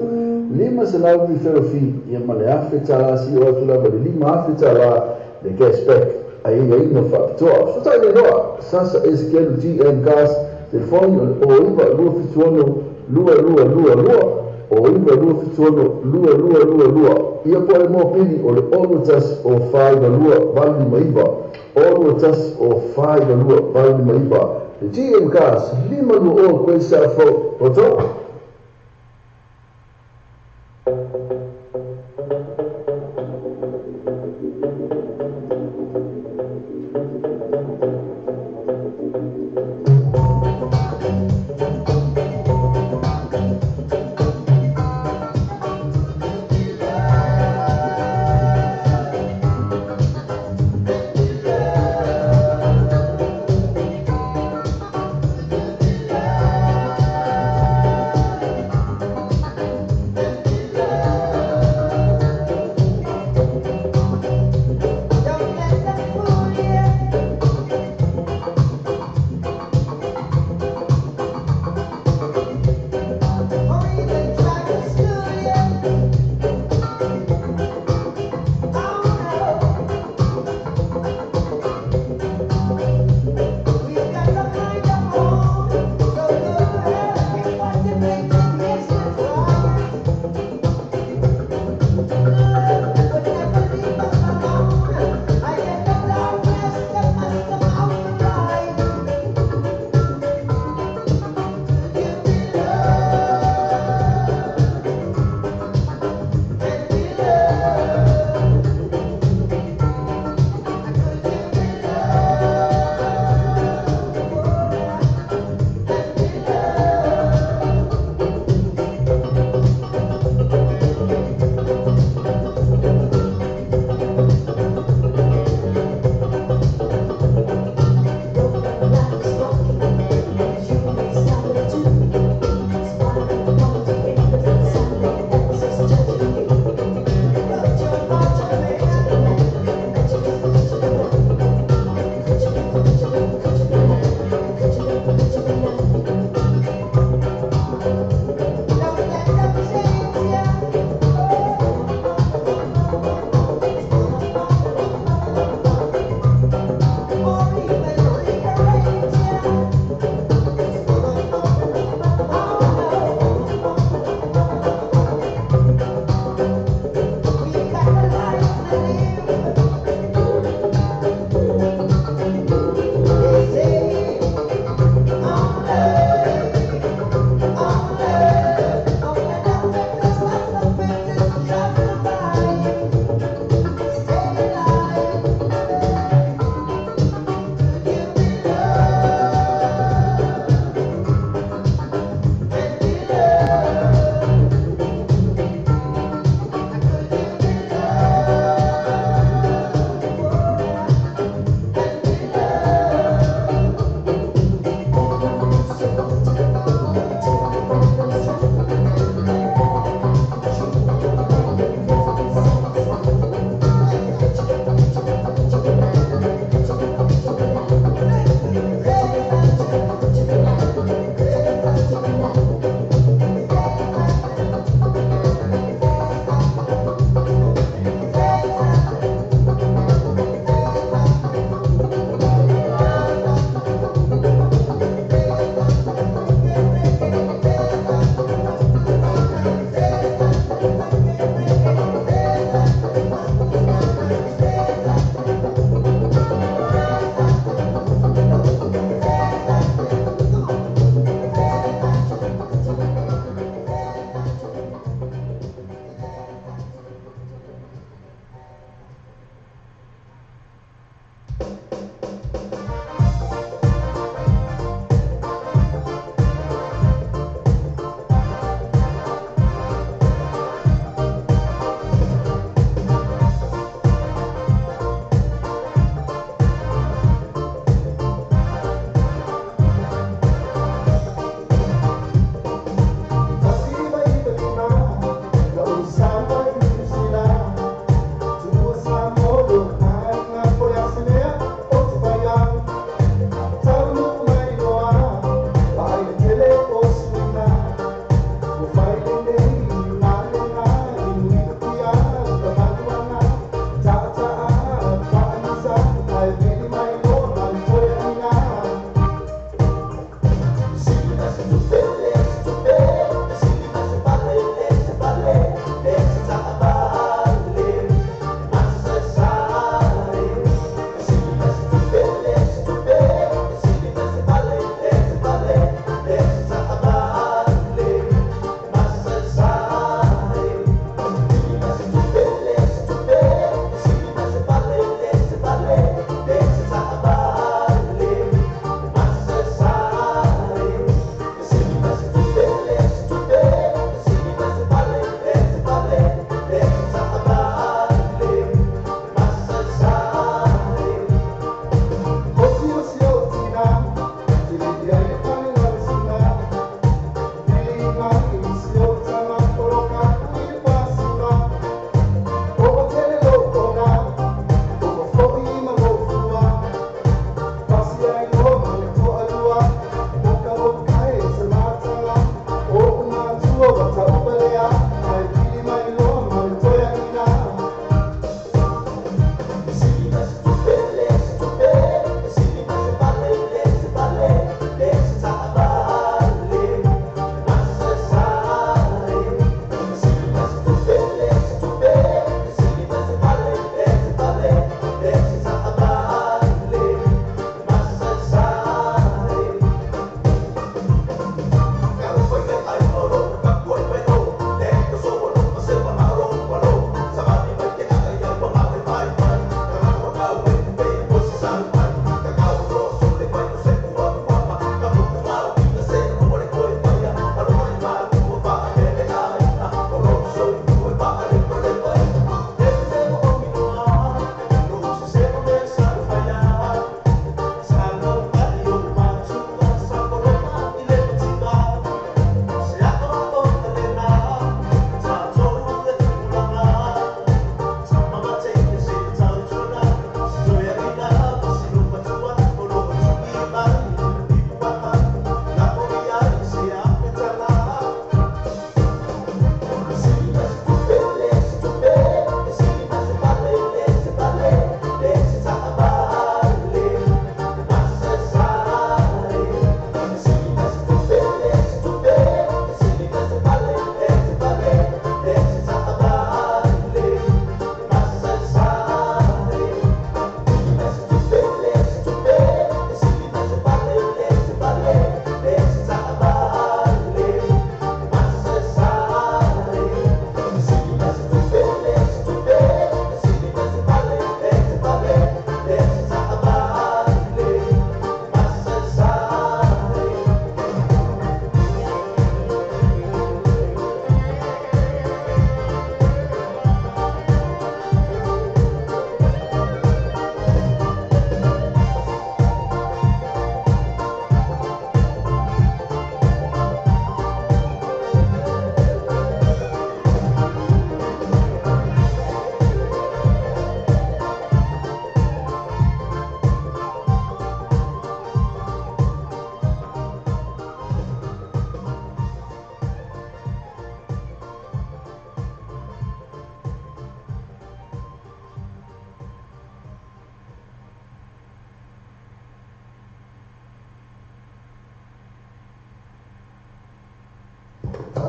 500 referral fee ia ma le $1,000 sio atu lava le $5,000 le cashback aiaiga faapitoa. Fesoatai le loa Sasa Esekielu TM Cars, telefoni o le 09 276 2222 o 9276 2222 ia po le mopili o le 61 o 42 859 61 o 42 859. Le GM Cars, 520 Quayside Road, Otahuhu.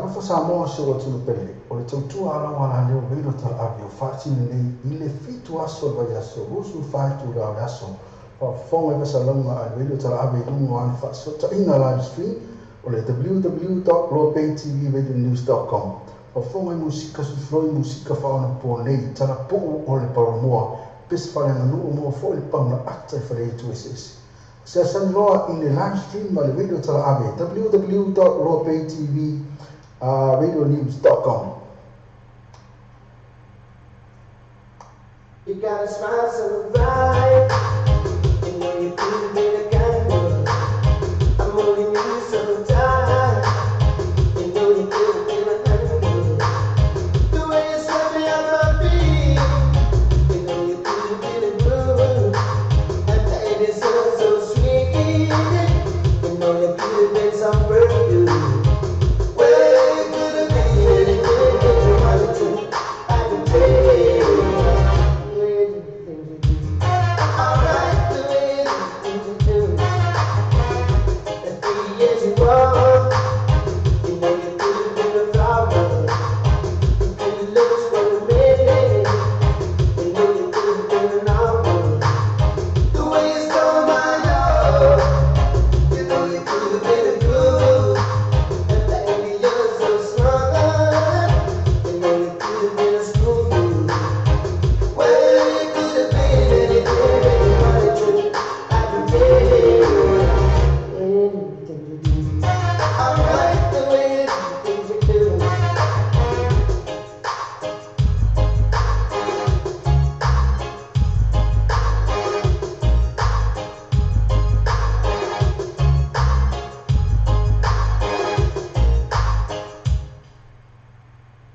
Talofa Samoa si o atunuu pele, o le tautua alau ala leo reilo talaave o faatino nei i le 7 aso o le vaiaso, 24 itula o le aso. Faafofoga i fasalauga a le reilo talaave i luga o ana faasootaiga live stream o le www.loabaytvradionews.com. Faafofoga i musika sufuloi musika faaonapo nei, talapuu o le palamoa, pese faaleaganuu mo foi le pauna ata i fale eseese. Se asani loa i le live stream ma le radio talaave www.loabaytvradionews.com. You got a smile so bright, you know you could be the kind of. I'm holding you so tight, you know you could be my kind of. The way you swept me off my feet, you know you could be the glue, and that is so so sweet. You know you could have been some perfume. Well, you could have been anything that you wanted to. I can tell you.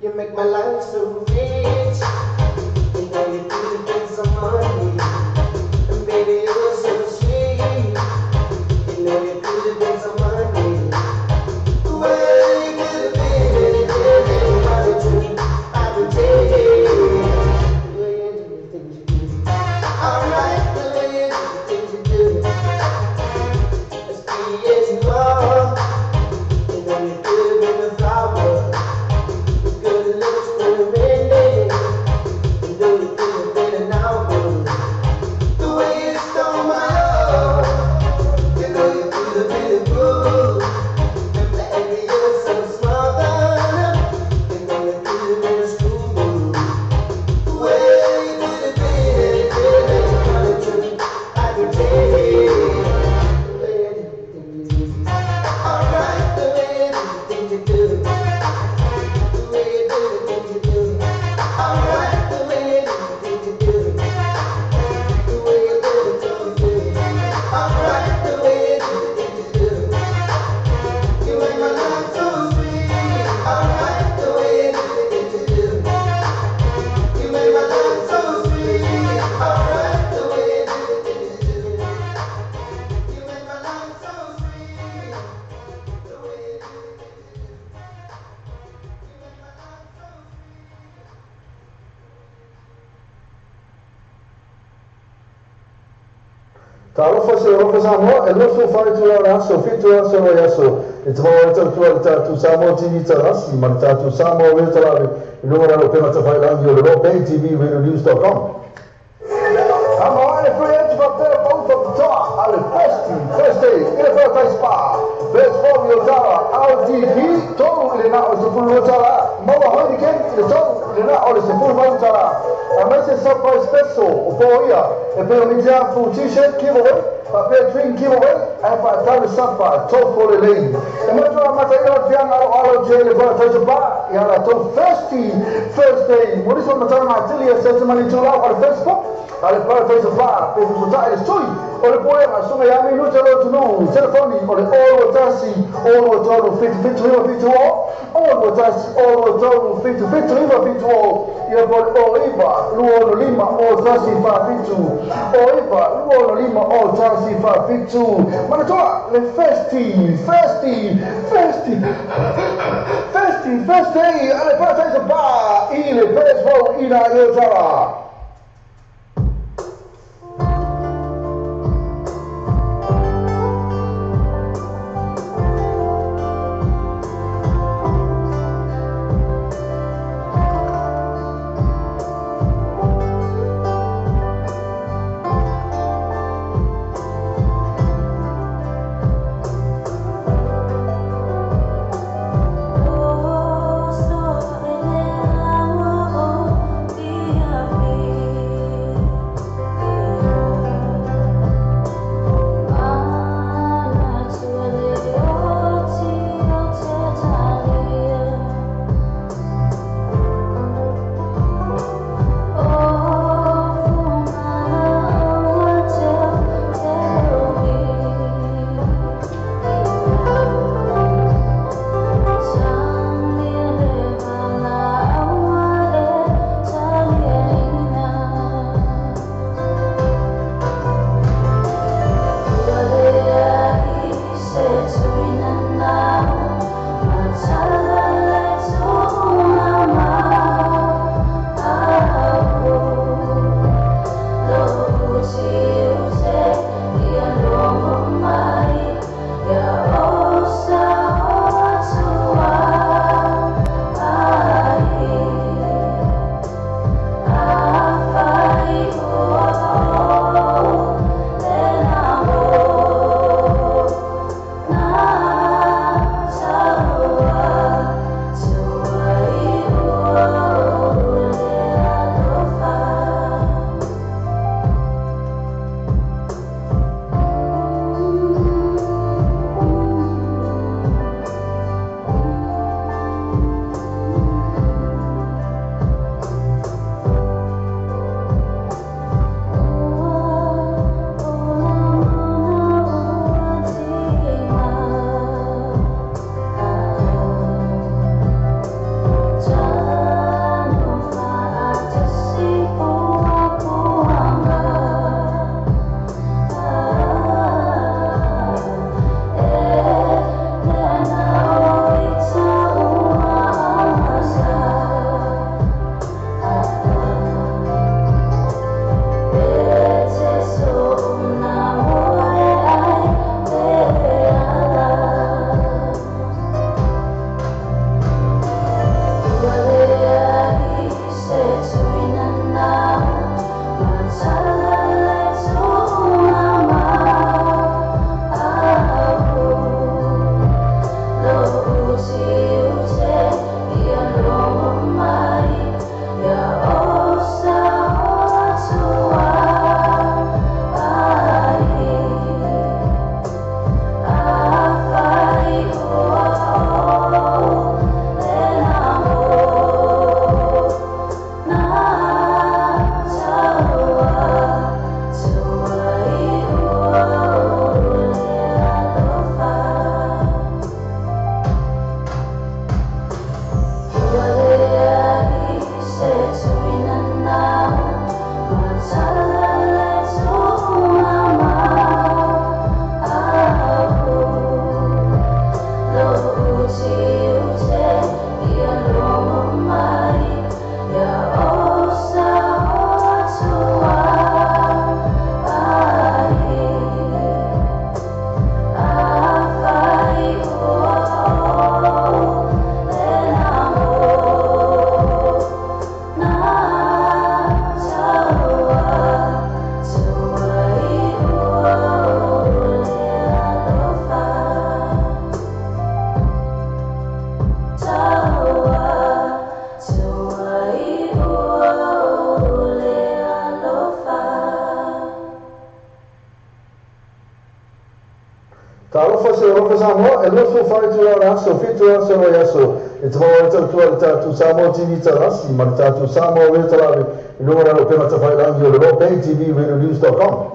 You make my life so rich. You know you could have been some money. And baby, you're so sweet. You know you could have been some money. Well, you could have been anything that you wanted to. I can tell you. The way you do the things you do. I like the way you do the things you do. As pretty as you are. You know you could have been a flower. Good looks for a minute. You know you could have been an hour. The way you stole my love. You know you could have been a fool. And baby, you're so smart. You know you could have been a schoolboy. Well, you could have been anything that you wanted to. I can tell you. The way you do the things you do. I like the way you do the things you do. The way you do the things you do. I like the way you do the things you do. The way you do the things you do. I like the way you do the things you do. You make my life so sweet. I like the way you do the things you do. You make my life so sweet. I like the way you do the things you do. You make my life so sweet. The way you do the things you do. You make my life so sweet. Talofa se alofa Samoa, e 24 itula o le aso, 7 aso o le aso. E te maua ai tautua le tatou Samoa TV Talasi ma le tatou Samoa Radio Talaave i luga o le alopega tafailangi o le loabaytvradionews.com. Ama le free entry faapea pau faapitoa a le Festy Thursday i le Paradise Spa. Best for your tala RDP 3 i le na o le 12 tala. Maua Heineken i le 3 i le na o le 18 tala. A mai se surprise special o po ia e pei o India full t-shirt giveaway, faapea drink giveaway, ae faatau le sapa tofo lelei. E matua mata ina le fiaga alo alo je le Paradise Bar i ala tou Festy Thursday. Mo nisi o matalaga atili e se mani tulau a le Facebook a le Paradise Bar pe fusotai le sui o le pulega suga ia minuta lo atunuu. Telefoni o le 0 1 0 3 7 7 9 7 0 0 1 0 3 7 7 9 7 0 ia po le 09 2 5 0 1 4 7 09 2 5 0 1 4 7. Manatua le Festy Festy Festy Festy Thursday a le Paradise Bar i le Best Row ina i o tala. Talofa se alofa Samoa, e 24 itula o le aso, 7 aso o aso, e te maua tautua le tatou Samoa TV Talasi ma le tatou Samoa Radio Talave, i luga o le upega tafailagi o le Rock Bay TV Radio News.com.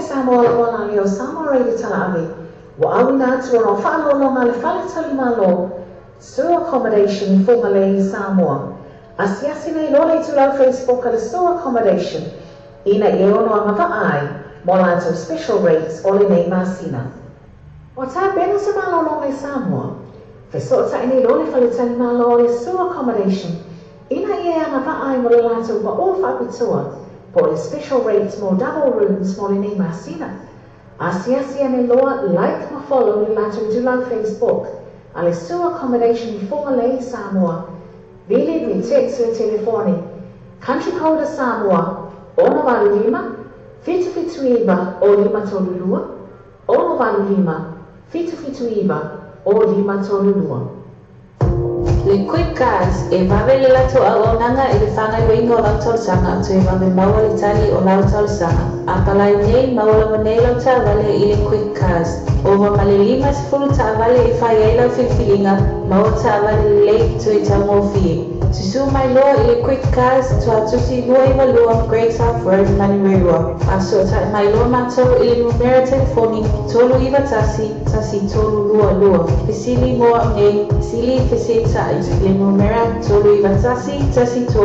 Samoa o o Samoa Radio Talave, wa auina atu o whaalolonga le whaletali malo, Sue Accommodation for Malay Samoa. Asiasi nei lola i tulau Facebook a le Sue Accommodation, ina i ono anga vaai, mo lātou special rates o le nei masina. O tā pena se malolonga i Samoa, fesoota i nei lola whaletali malo o le Sue Accommodation, ina i e anga vaai mo le lātou wa o whaapitua, po le special rates mo double rooms mo le nei masina. Asiasi ane loa like ma follow le lātou tulau Facebook, a le Sue Accommodation for Malay Samoa, vili vi text le telefoni, country code Samoa, 685 77 o 532, 685 779 0532. Le Quick Cars e vave le latou auaunaga i le faagaoioiga o lau talosaga toe vave maua le tali o lau talosaga. A palai nei, maua lava nei lau taavale i le Quick Cars. Ova ma le 50 taavale e fai ai lau filifiliga, maua taavale lelei toe taugofie. Susū mai loa i le Quick Cars, Tuatusi 292 Great South Road, Manurewa. Faasootai mai loa matou i le numera telefoni 391 1322. Fesili mo au nei, fesili fesetai i le numera 391 1322. To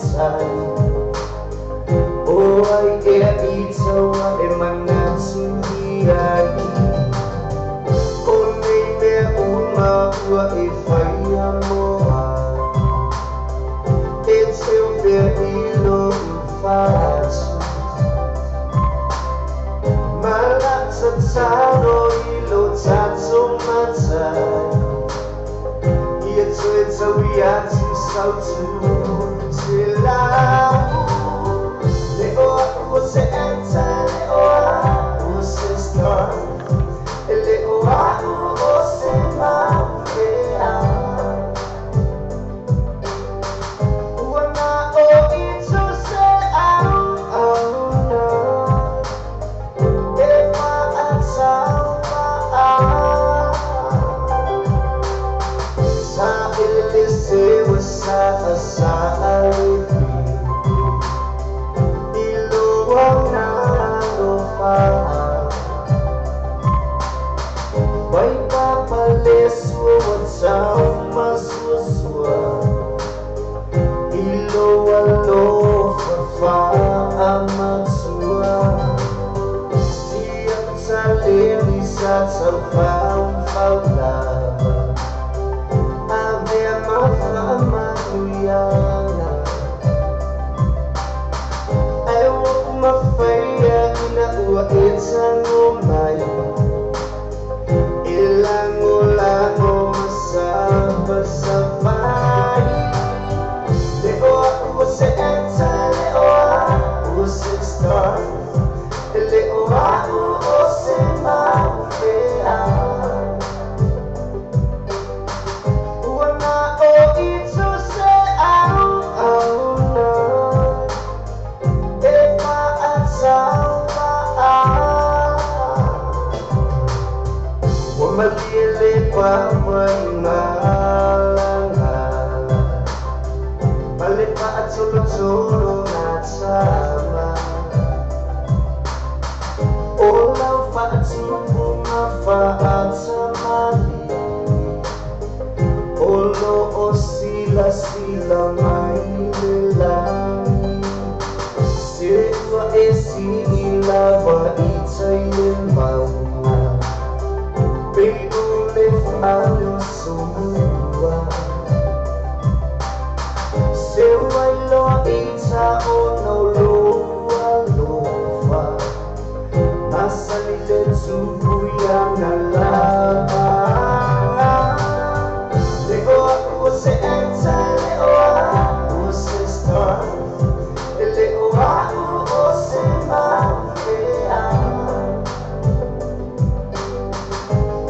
matai O ai ea i taua e manatu i ai O nei mea uma ua e whaia moa E teo pea i lo uwhatu Malata taro i lo tato matai Ia toe tau i atu sautu te lau Le oa o se eta, le oa o se star Le oa o se mawhea Ua ngā o i tō se au au nā E whaatau maa Sa ele se wa sa a sa a le Vai papa le sua tau masua Ilo alofa faamatua Sia taleni sa tau faufaulava Avea mafaamanuiana Ai ua kumawhaia ina ua e tango mai Lango lango masapasapay Le oa ua se eta, le oa ua se star Le oa ua se mawhea Ua ngā o i tō se au au nā E whaatau maa Malie papa i malangala Male pa atolo-tolo ngā tama O lau whaatupu ngā whaatamali O lo o sila sila mai le langi Se ua e si i lava i tai le maunga Pei o le whale o sumua Se wailoa i ta ono loa lofa Masani le tupu ia ngā lava Le oa ua se eta, le oa ua se star Le oa ua se mawhea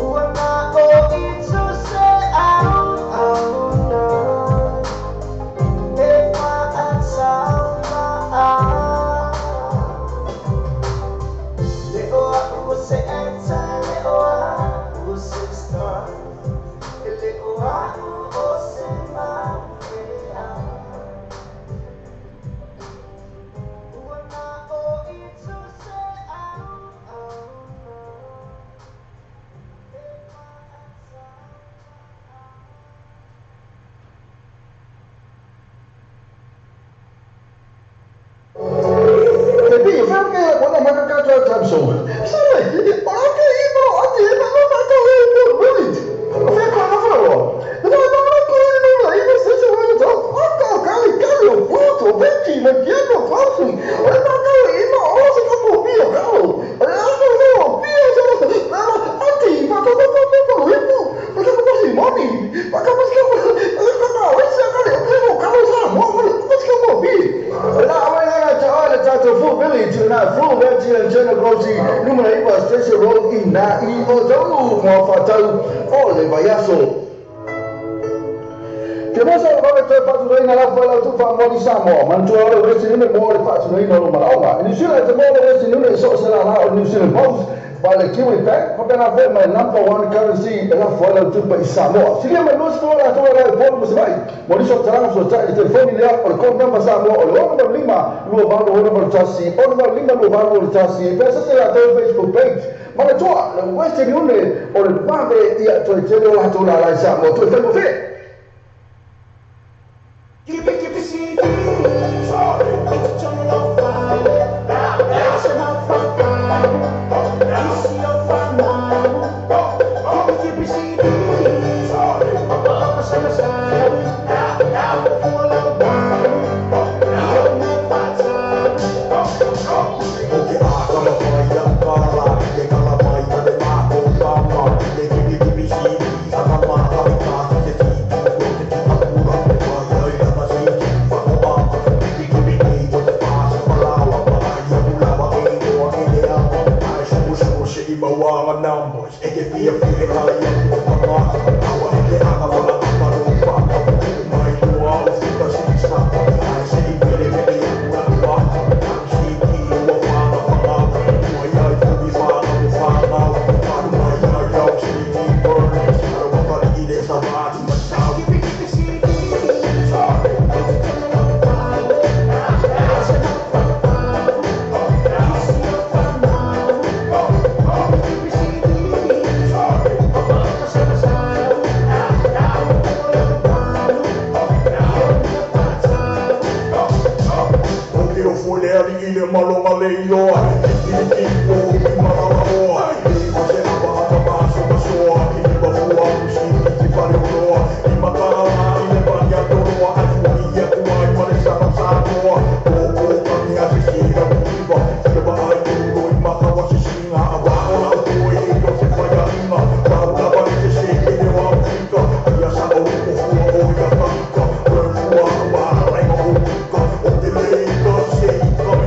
Ua ngā o i tō se au au nā E whaatau maa Le oa ua se eta, le oa ua se star Le oa ua se mawhea Ua ngā o i tō se au au nā E whaatau Te pi, whea ke wana makakatua tamso. Sale, ora ke i mo ati e ma ma ka le mo bulit. Whea ko na whea. Na na na ko i no i no se se wa to. Aka ka li ka lo puto venti me piano quasi. Ora ma ka i mo o se ka mo pio ka. Ora ka no pio se na ati ma ka ka ka ka le mo. Ma ka ka si moni. Ma ka ma ka ka ka o se ka le mo ka lo sa mo mo ka mo pi. La wa la ta la ta to full village na full village and general grocery numero 8 station road i na i o tau mo fatau o le vaiaso. Te mosa o vawe toe whaturoina la whalau tu wha Samoa. Mantua ore Western Union mo ore whaturoina o maraonga. New Zealand te mo ore Western Union so se la la o New Zealand Post. Ba le Kiwi Bank, papena fo mai number one currency e la whalau tu pa i Samoa. Silia mai los fo la toa la polo mo se mai. Mo niso taranga so ta i telefoni lea o le call number Samoa o le 6 5 2 8 6 1 6 5 2 8 6. Pesa se la toe Facebook page. Mana toa le Western Union o le vave ia toe tele o la toa la la i Samoa. Toe whaimo fe. Keep it, keep it, Numbers. E te fia fia e lai atu o panga. Awa e te anga wala apa no pa. Mai tua o fuka sisa. Ai se i vele vele aku atu a. Si ki ua whanga whanga. Ua iai fuki whanga mo whanga. Paru mai iai au si ti burning. Ara wakari i le sa vātu masau. Malonga le ioa, i o i malalaoa, i o se aba ata maso masoa, i mafua musi i te paleoloa, i matala i le pania toroa, ai fua i atua i male sapa sātoa, o kani a se sira muiva, tia ba ai toro i makawa se singa, a wā o lau koe e o se whaia inga, wā o lava i te se e le wā o fika, ia sa o o fua o ia taika, fua a wā raima o ika, o te leika se ika me.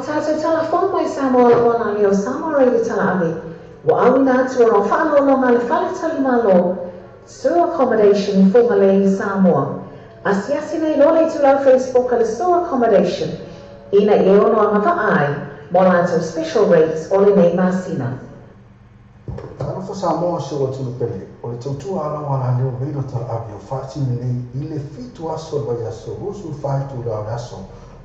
Tātou telefon mai Samoa o nā leo Samoa Radio Talaave. Wa au nā tua o whaalolonga le whaletali malo, Sur Accommodation Whangalei Samoa. Asiasi nei lole tulau Facebook a le Sur Accommodation. Ina i ono anga vaai, mo lātou special rates o le nei masina. Talofa Samoa se o tunu pele, o le tautua ala o ala leo Radio Talaave o whaatini nei i le fitu aso le vai aso, rusu whaitu la o le aso.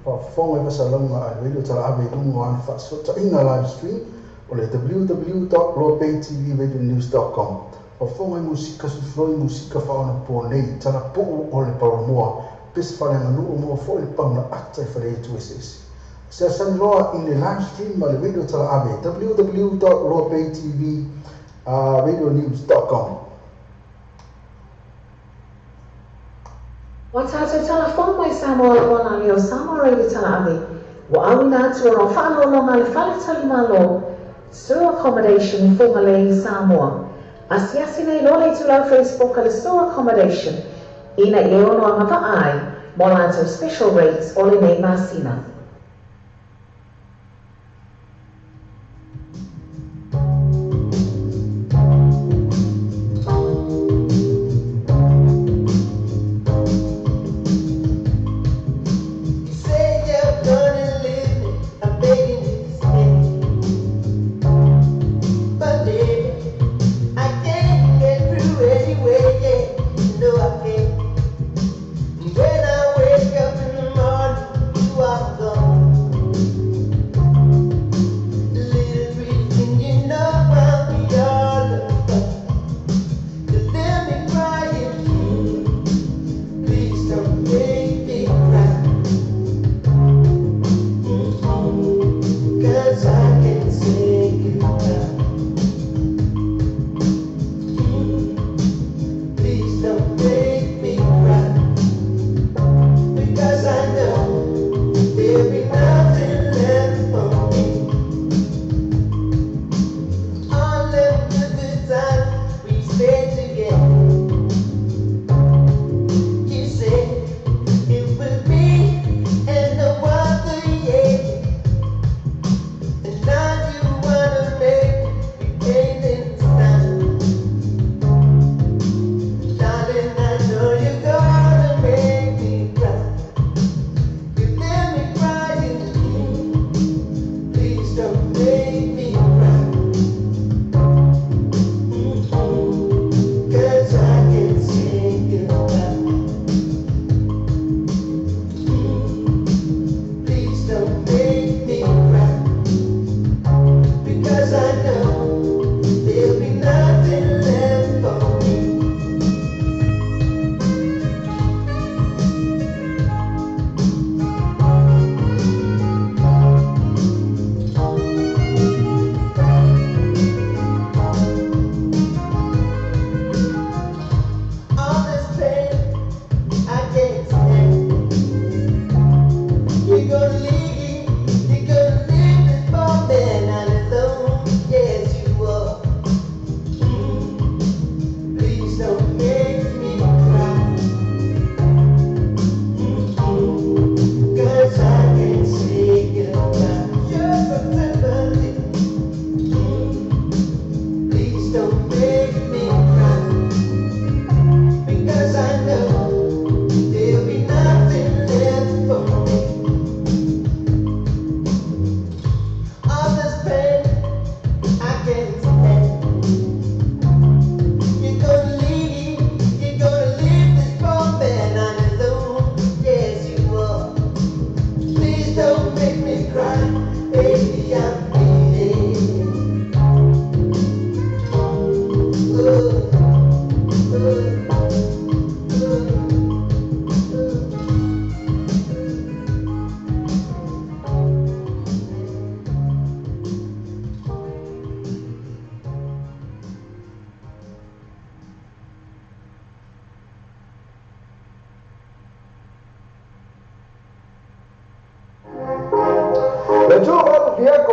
Whafonga i vasalauga a le Radio Talaave i lunga o ana whaasota live stream o le www.loapaytvradionews.com. Whafonga i musika sufloi musika whaona pō nei, tala pō o le paramoa, pes whalenga nuu mua fo le pauna ata i whare etu ese. Se asani loa i le live stream a le Radio Talaave www.loapaytvradionews.com. Wa tātou telefon mai Samoa o nā leo Samoa Radio Talaave. Wa au nā tua o whaalolonga le whaletali malo, Sur Accommodation Whangalei Samoa. Asiasi nei lole tulau Facebook a le Sur Accommodation. Ina i ono anga vaai, mo lātou special rates o le nei masina. When I wake up in the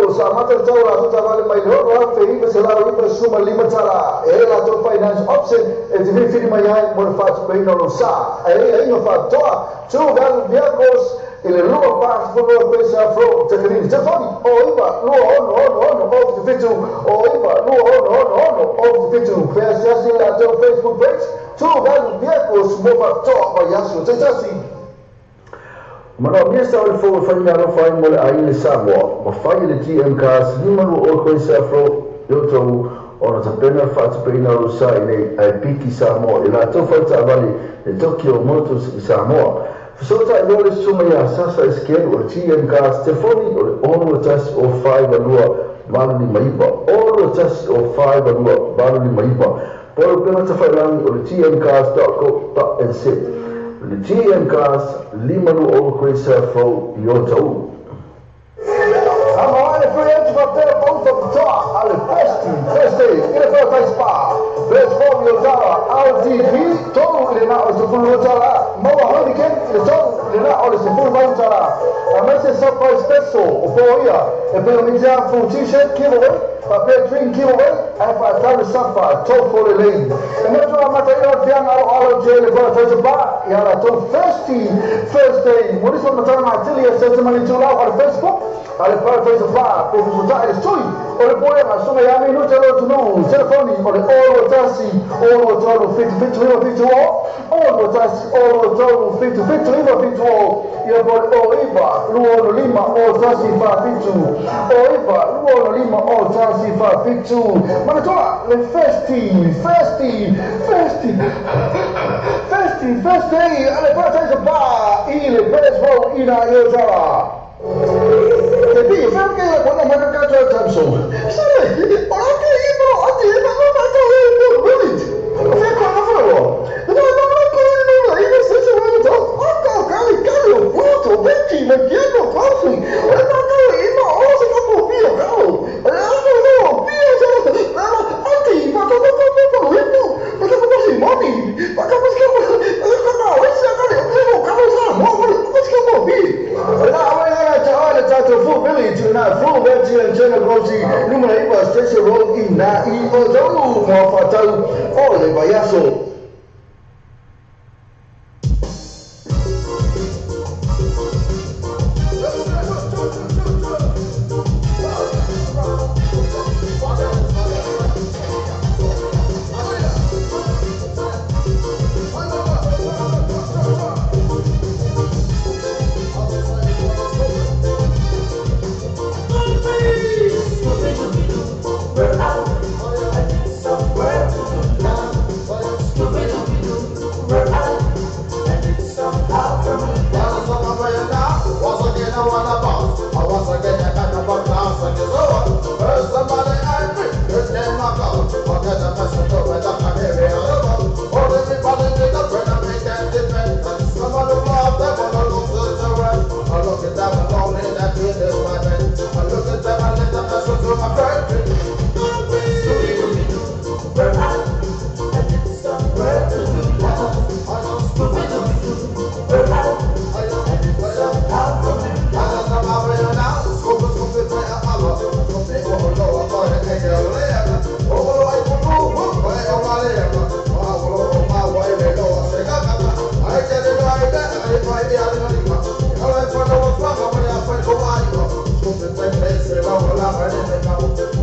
vehicles sa mata tau la tuta vale mai le ono afe iwa se lau iwa suma lima tala e la tau finance option e te whiwhiri mai ai mo le whaatupeina o sa e e inga whaatoa tu galu vehicles i le lua pāfufonoa pesa afro tekanini telefoni o iwa lua ono ono ono o te fitu o iwa lua ono ono ono o te fitu peasiasi la tau Facebook page tu galu vehicles mo whaatoa mai aso te tasi. Mana mia sa o le fou whai mea alofa ai mo le ai le Samoa, ma whai le GM Cars, lima lua o koe sa afro, i o tau, ona tapena whaatupeina o sa i nei ai piki Samoa, i la tau whaitaavale le Tokyo Motors i Samoa. Fasota i leo le suma ia sasa iskelu o le GM Cars, telefoni o le ono tasi o whai lua malu lima iwa, ono tasi o whai lua malu lima iwa, polo pena tawhailangi o le gmcars.co.nz. Le GM Cars, lima lu o koe sa fau i o tau. Ama ale free edge fa pera pau fa toa ale festi, festi, ile fa fa spa. Best form yo tala, LDP, tolu ile na o se fulu tala, maua Heineken, ile tolu ile na o se fulu mau tala. Amese surprise special, o po ia, e pe o minja full t-shirt giveaway, pa pe drink giveaway, e pa tau sapa, tau for le lane. E motu a mata ina fianga alo alo jele pa tau ba, ia la tau festi, Thursday, mo nisi o matanga atili e se mani tūlau ale Facebook, ale Paradise Bar, pe fusuta ele sui, o le poe a sunga ia minuta lo tunu, telefoni o le olo tasi, olo tolu fitu fitu iwa fitu o, olo tasi, olo tolu fitu fitu iwa fitu o, ia po le o iwa, lua ono lima o tasi fa fitu, o iwa, lua ono lima o tasi fa fitu, manatoa, le festi, festi, festi, festi, festi, ale Paradise Bar, i le Best ina i o tala. Te pi, whea ke la kona mana katoa tamso. Sare, ora ke i mo ati e mana katoa e mo village. Whea kona wharoa. Nā mana koe no la i se se wa to. Aka kali kali o foto beti me piano kofi. Ora ka i mo o se ka po pio kalo. Ora ka no pio se la ati ma to to to to to. Ma ka ko si moni. Ma ka ko si ko ka na o se ka le ko ka sa mo ko se ko pi. Ora Tato full village na full veggie and general grocery numero iwa station road i na i o tau mo whatau o le vaiaso.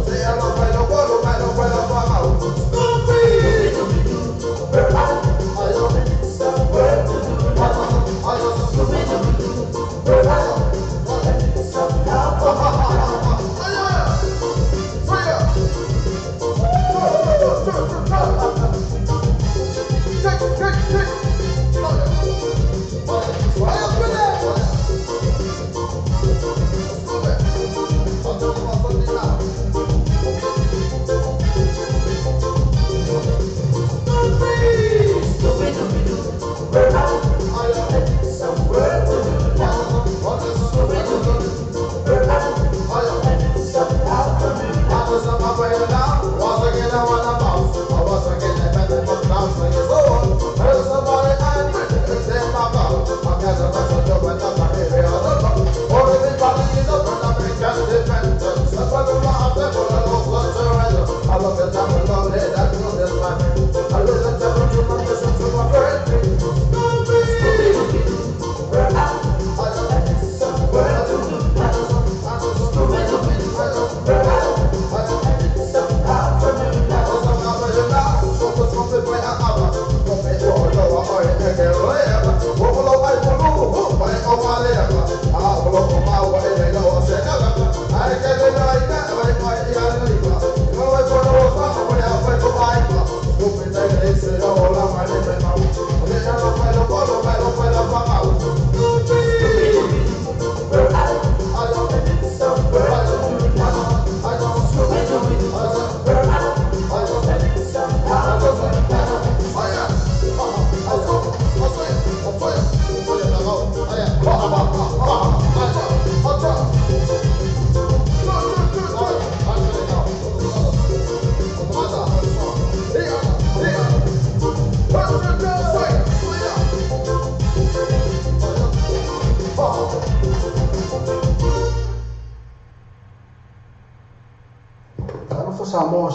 Say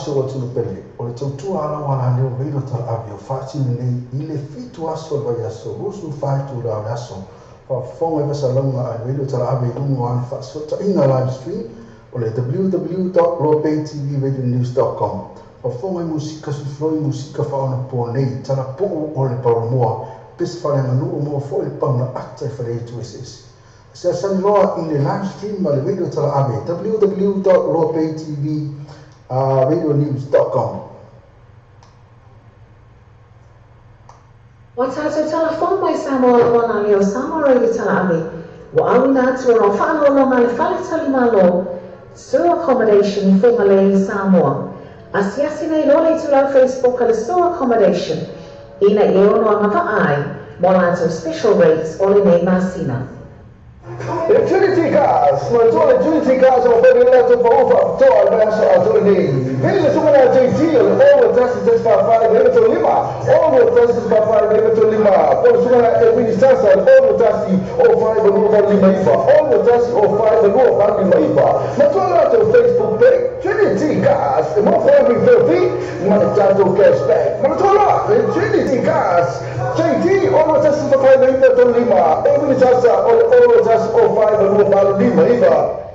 si ou atunuu pele, o le tautua alauala lea o Radio Talaave o faatino nei i le 7 aso o le vaiaso, 24 itula o le aso. Faafofoga i fasalauga a le Radio Talaave i luga o ana faasootaiga live stream o le www.loabaytvradionews.com. Faafofoga i musika suifiloi, musika faaonapoa nei, talapuu o le paulamoa, pese faaleaganuu moa foi le pauna ata i faleaitu eseese. Asiasani loa i le live stream ma le Radio Talaave www.loabaytvradionews.com. Ua tatou talafou mai Samoa aloa nā leo Samoa Radio Talaave, ua auina atu o lau faaaloaloga le fale talimalo Sur Accommodation i Fugalei i Samoa. Asiasi nei loa le itulau Facebook a le Sur Accommodation ina ia ono agavaa ai mo latou special rates o lenei masina. Le Trinity Cars, matua le Trinity Cars o fai le latou pau faapitoa i le vaiaso atoa nei. Vili le suka na JT o le 6 1 4 5 9 3 5, 6 1 4 5 9 3 5, po o le suka na Edwin Sasa o le 6 1 o 5 2 8 5 9, 6 1 o 5 2 8 5 9. Matua le latou Facebook page Trinity Cars, e mo foi refill fee ma le tatou cashback. Matua loa le Trinity Cars, JT 6 1 4 5 9 3 5, Edwin Sasa o le 6 1 o 5 2 8 5 9.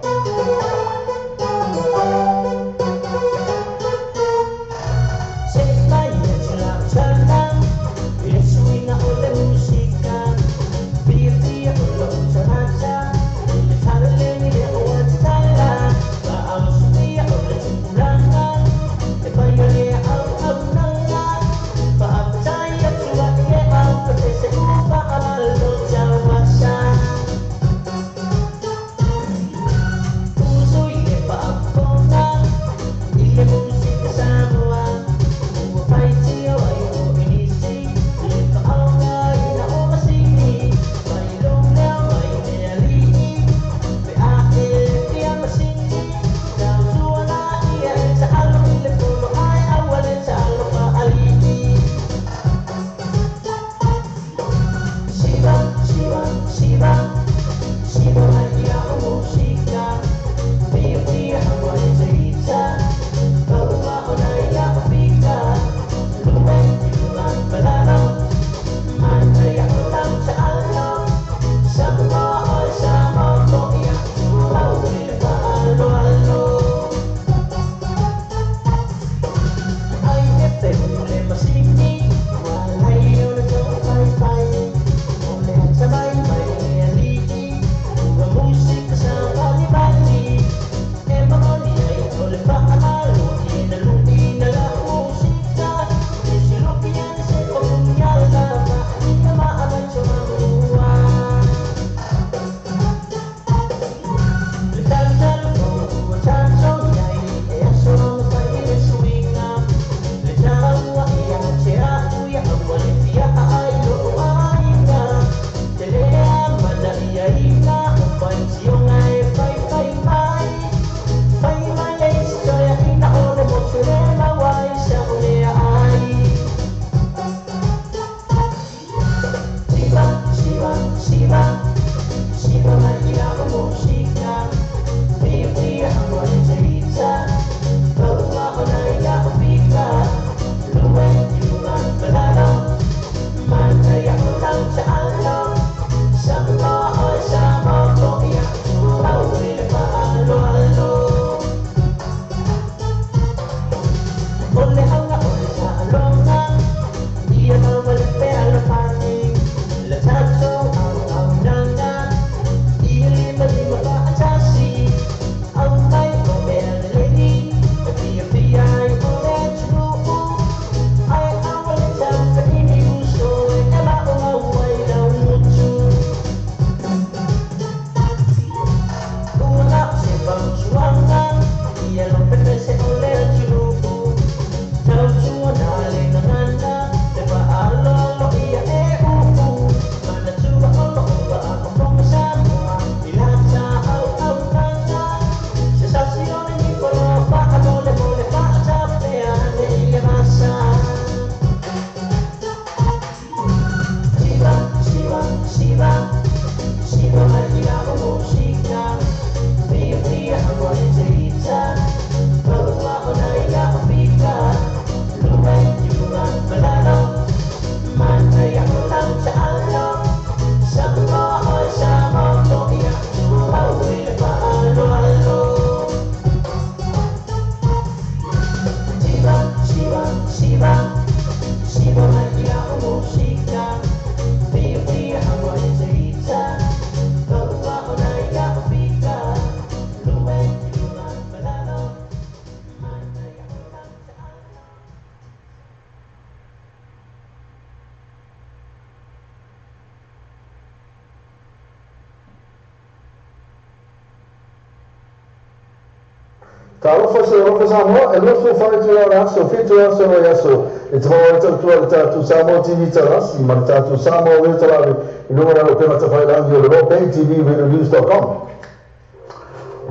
Talofa se alofa Samoa, e 24 itula aso, 7 aso o aso, e te maua ai tautua le tatou Samoa TV Talasi ma le tatou Samoa Radio Talave i luga o le upega tafailangi o le Rockband TV radionews.com.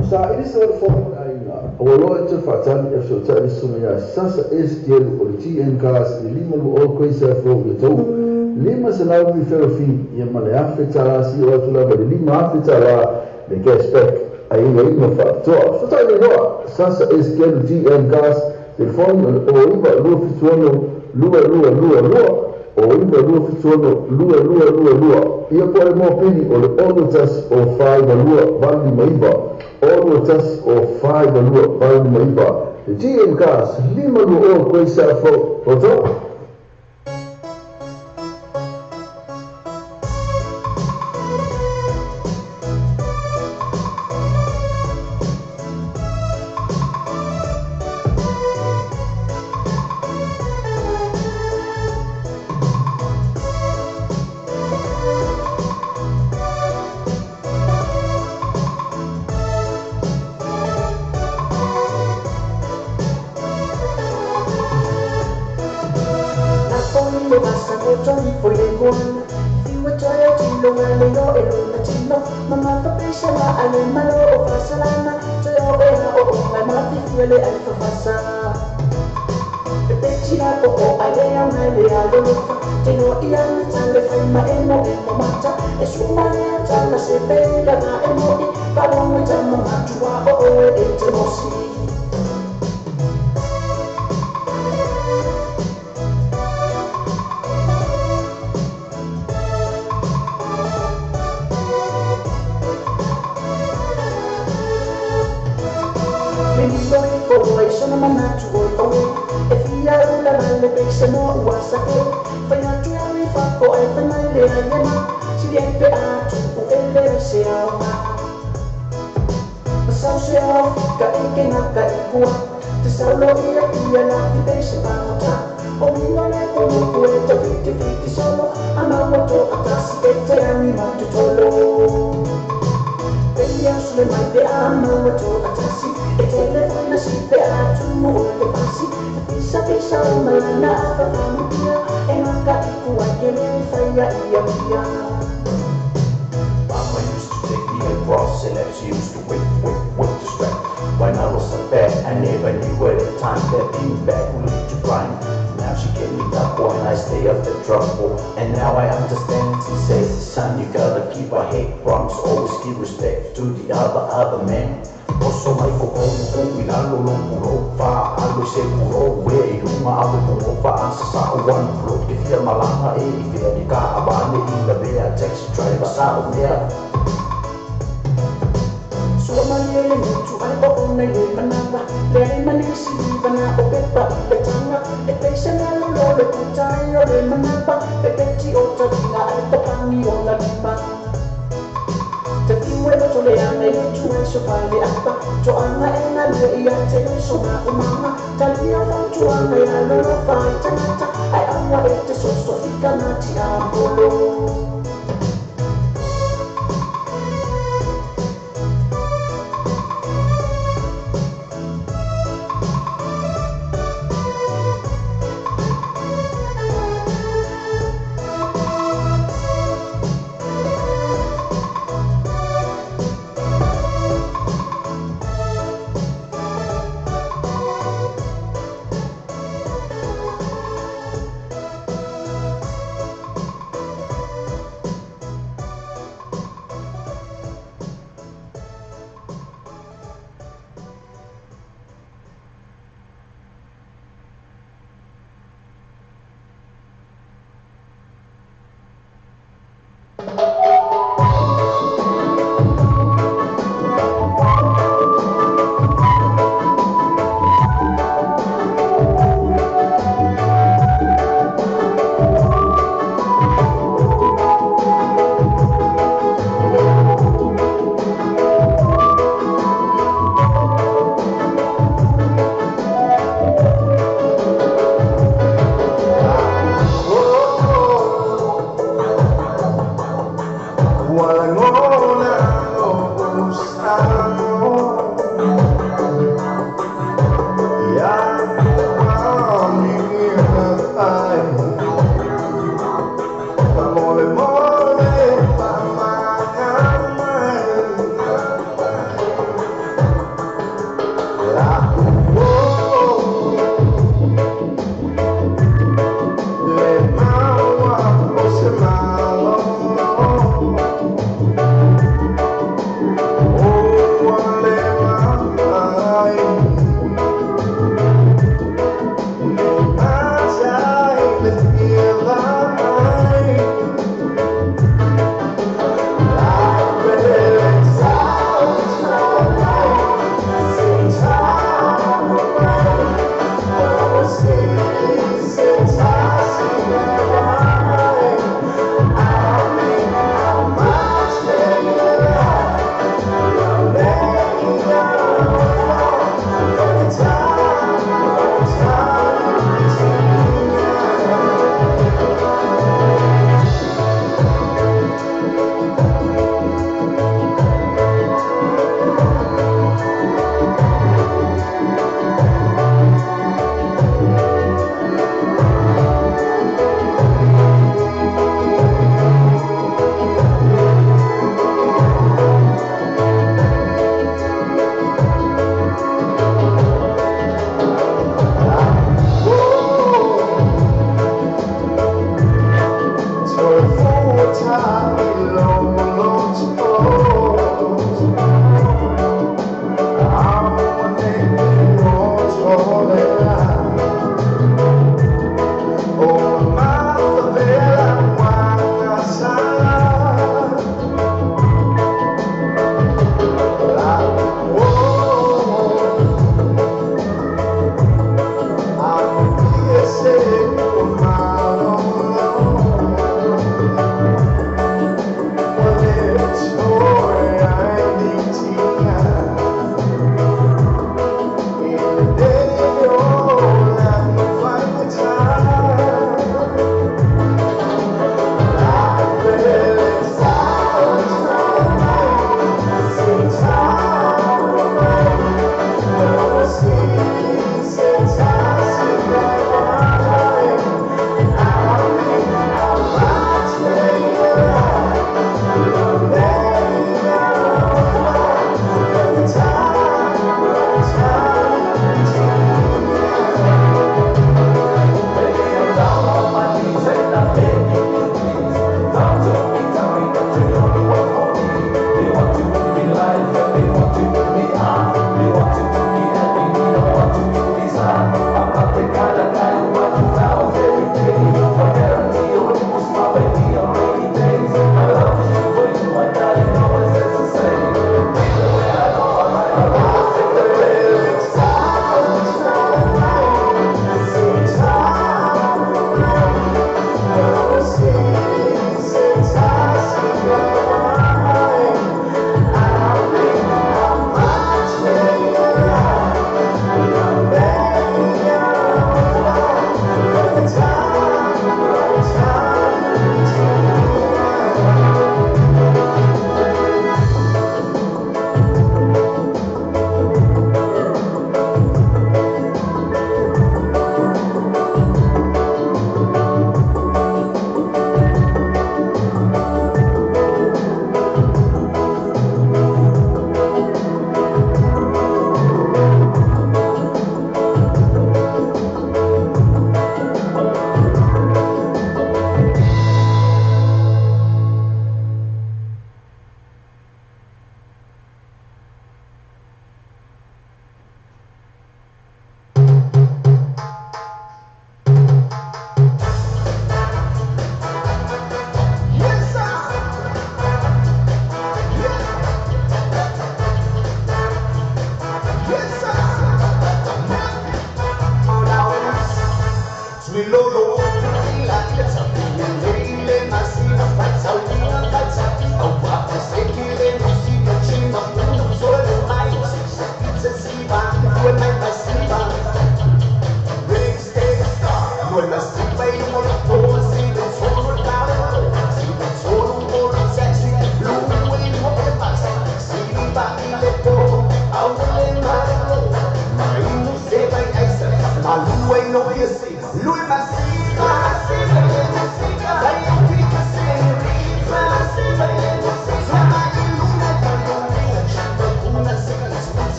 O sa ili se wale fono le aiga, ua loa e te whaatani e whasautai le susuga ia Sasa Estielu o le TN Cars i le 5 20 Quayside Road i Otahuhu. 500 referral fee ia ma le 1,000 talasi o atu lava i le 5,000 tala le cashback aiaiga faapitoa. Fesotai le iloa Sasa Estielu TN Cars, telefoni o le 09 276 2222 o 9 276 2222. Ia po le mopili o le 6 o 4 2 8 5 9 6 o 4 2 8 5. Le TN Cars 5 20 Quayside Road, Otahuhu. Mama used to take me across and she used to whip, whip, whip the strap. When I was a bad, I never knew at the time that being bad would lead to crime. Now she gave me that boy and I stay off the trouble. And now I understand, she says, son, you gotta keep a hate, promise, always give respect to the other man. Oso mai ko ko i lalo lo puro fa alo se puro we i lunga ave ko fa asa sa o one pro ke fia malanga e i fia di ka abane i la bea taxi driver sa o mea. Sua mani le mutu ai o ona le manawa le mani si bana o pepa i le tanga e peisa na lo lo le putai o le manapa pe peti o taringa ai papangi o la lima. Te tiwe lo tole anga i tuwe so pale apa to anga e nga le ia te so ma o mama talia fautu anga ia lo lo fai tangata ai aua e te soso fika na ti a bolo. Time.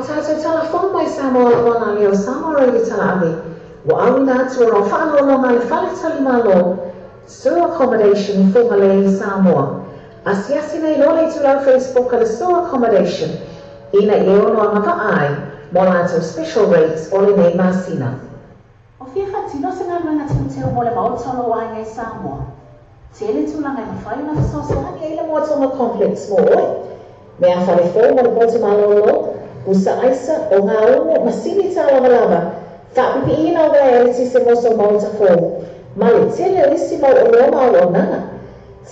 Ua tatou talafou mai Samoa o ala lea o Samoa Radio Talaave, ua auina atu o lau faalologa le faletalimalo Sue Accommodation i Fugalei, Samoa. Asiasi nei loa le itulau Facebook a le Sue Accommodation ina ia ono agavaa ai mo latou special rates o lenei masina. O fia faatino se galuega teuteu mo le maota o lou aiga i Samoa. Tele tulaga e mafai ona fesoasoani ai le Moatoga Complex mo oe. Mea fale fou mo le poto malōlō, pusa aisa, o gaumu, masini tālavalava, faapipiina o uaea eletise mo sou maota fou, ma le tele o isi mau oloa ma auaunaga.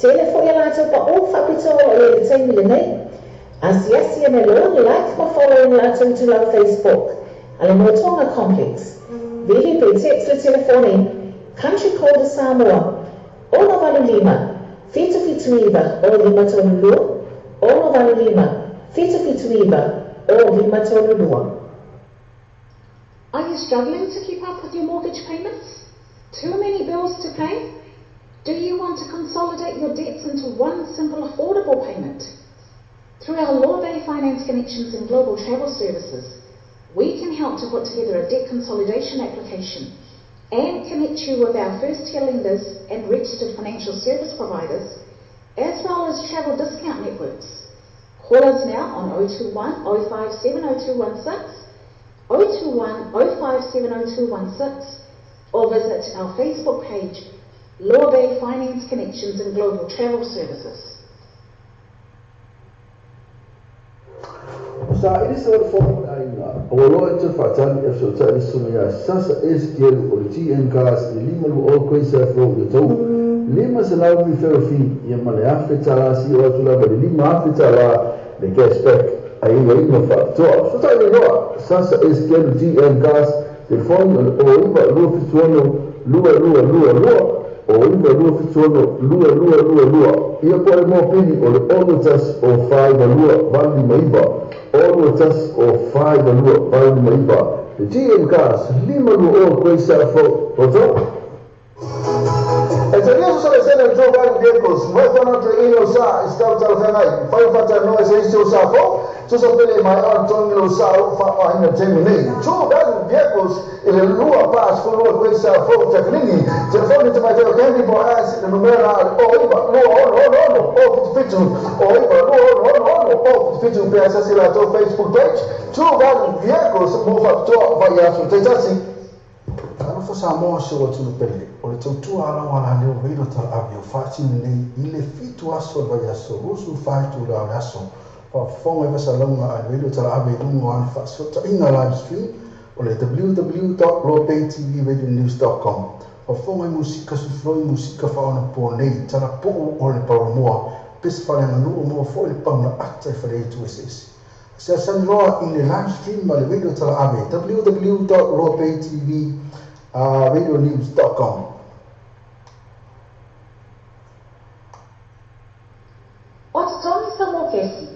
Tele foi a latou paʻū faapitoa o lo o i ai i le taimi lenei. Asiasi ane loa, like ma follow i le latou itulau Facebook a le Moatoga Complex. Vili pe text le telefoni Country Code Samoa 685 779 0532 685 779 0532. Are you struggling to keep up with your mortgage payments? Too many bills to pay? Do you want to consolidate your debts into one simple affordable payment? Through our Lawbay Finance Connections and Global Travel Services, we can help to put together a debt consolidation application and connect you with our first-tier lenders and registered financial service providers, as well as travel discount networks. Call us now on 021 057 0216, 021 057 0216, or visit our Facebook page, Lawbay Finance Connections and Global Travel Services. O saili se o le fono o le aiga, ua loa e toe faatali e fesootai le susuga ia Sasa Esekielu o le TN Cars i le 520 Quayside Road i Otahuhu, 500 referral fee ia ma le $1,000 sio atu lava i le $5,000 le cash back aiaiga faapitoa. Fesootai nei loa Sasa Esekielu TN Cars, telefoni o le 09 276 2222 o 9276 2222 ia po o le mopili o le 6 10 4 2 8 5 9 6 10 4 2 8 5 9 Le GM Cars 520 Quayside Road Otahuhu. E talia so sa sene jo ba vehicles mo fa na te ilo sa stau tau whangai fai fata no se iso sa fo so sa pele mai on tongi lo sa o fa o hina temi nei jo ba vehicles i le lua pas fo lua koe sa fo taklini telefoni te mai teo kendi po as le numera o iwa lua ono ono ono o fitu fitu o iwa lua ono ono ono o fitu fitu pe asasi la tō Facebook page jo ba vehicles mo fa toa vai aso te tasi. Talofa Samoa se o atunu pele, o le tautua ala o ala leo reilo talaave o faatino nei i le 7 aso o le vaiaso, 24 itula o le aso, faafofoga i fasalauga a le reilo talaave i luga o ana faasootaiga live stream o le www.lawbaytvradionews.com. Faafofoga i musika sufuloi musika faaonapō nei, talapuu o le paulamoa, pese faaleaganuu moa foi le pauna ata i faleaitu eseese. Asiasani loa i le live stream ma le radio talaave www.lawbaytvradionews.com. O totogi sa mokesi,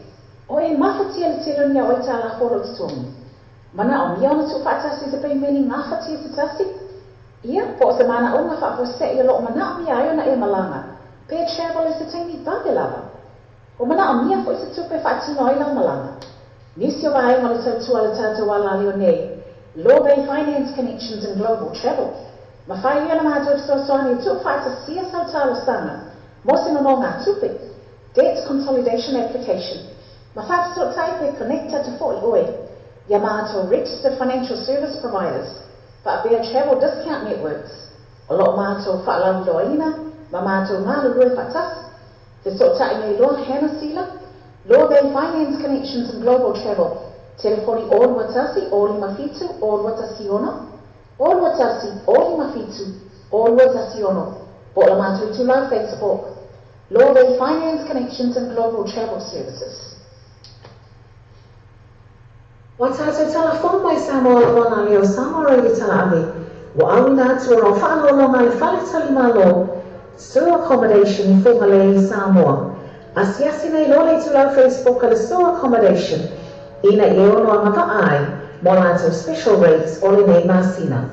o e mafatia le tele o ni a'o e talafo o lou totogi. Manaomia ona tuufaatasi i se peimeni gafatia se tasi? Ia, po o se manaʻoga faafuaseʻi o loo manaomia ai ona e malaga, pe travel i se taimi vave lava. Ua manaomia foi se tupe e faatino ai lau malaga. Nisi o vaega o le tautua a le tatou alaleo nei, Lawbay Finance Connections and Global Travel. Mafai ia ona matou fesoasoani e tuufaatasia sau talosaga mo se nonogatupe, Debt Consolidation Application. Ma faafesootai pe connect atu foi oe ia matou Registered Financial Service Providers, faapea Travel Discount Networks, o loo matou faalauiloaina ma matou galulue faatasi. Fesootai nei loa Hannah Sila, Lawbay Finance Connections and Global Travel, telefoni 021 057 016 021 057 016 po o le matou itulau Facebook, Lawbay Finance Connections and Global Travel Services. Ua tatou talafou mai Samoa o ala lea o Samoa Radio Talaave, ua auina atu o lau faalologa le faletalimalo Sue Accommodation i Fugalei, Samoa. Asiasi nei loa le itulau Facebook a le Sue Accommodation ina ia ono agavaa ai mo latou special rates o lenei masina.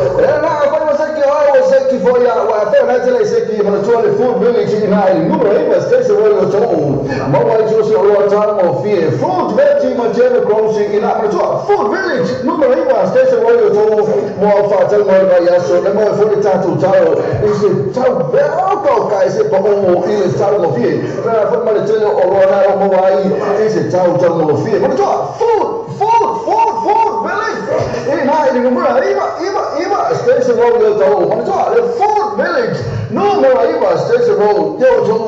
Na fa mo se ki o se ki fo ya wa fa na tele se ki ma tu le Food Village ina i numero 9 station road o tō. Maua i tusi o loa tāngo fie. Food Village ma tele grocery ina ma tu Food Village numero 9 station road o tō. Mo fa tele mo i aso le mo fo le tātou tau. I se tau veo ka i se pa o i le tāngo fie. Na fa ma le tele o loa na o mo ai i se tau tāngo fie. Ma tu Food Village ina i numero 9 station road o tō. Ma tu le Food Village numero 9 station road o tō.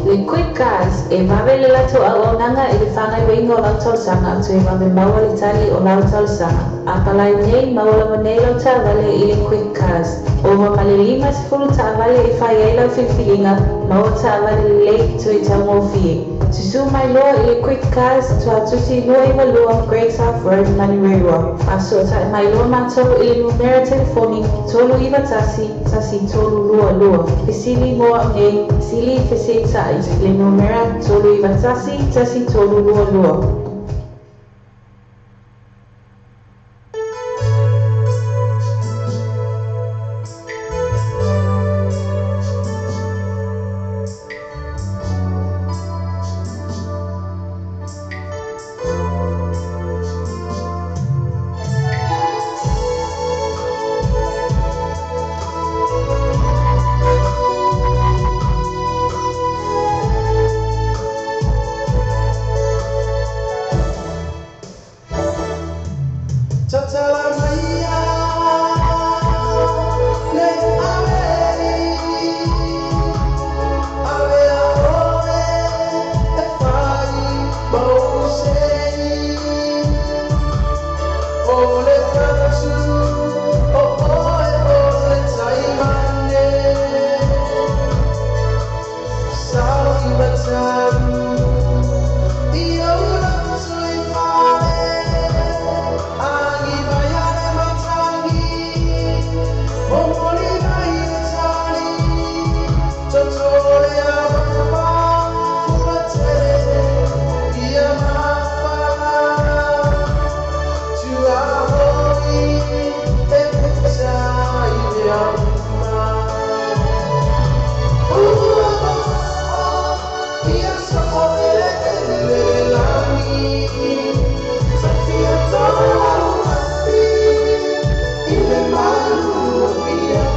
Le Quick Cars e vave le lato auaunaga i le fagaioiga o lau talosaga toe vave maua le tali o lau talosaga. A palai nei maua lava nei lau taavale i le Quick Cars. Ova ma le 50 taavale e fai ai lau filifiliga maua taavale lelei toe taugofie. Susū mai loa i le Quick Cars tuatusi 22 Great South Road, Manurewa. Faasootai mai loa matou i le numera telefoni 391 1322. Fesili mo au nei, sili fesetai le numera 391 1322. Even my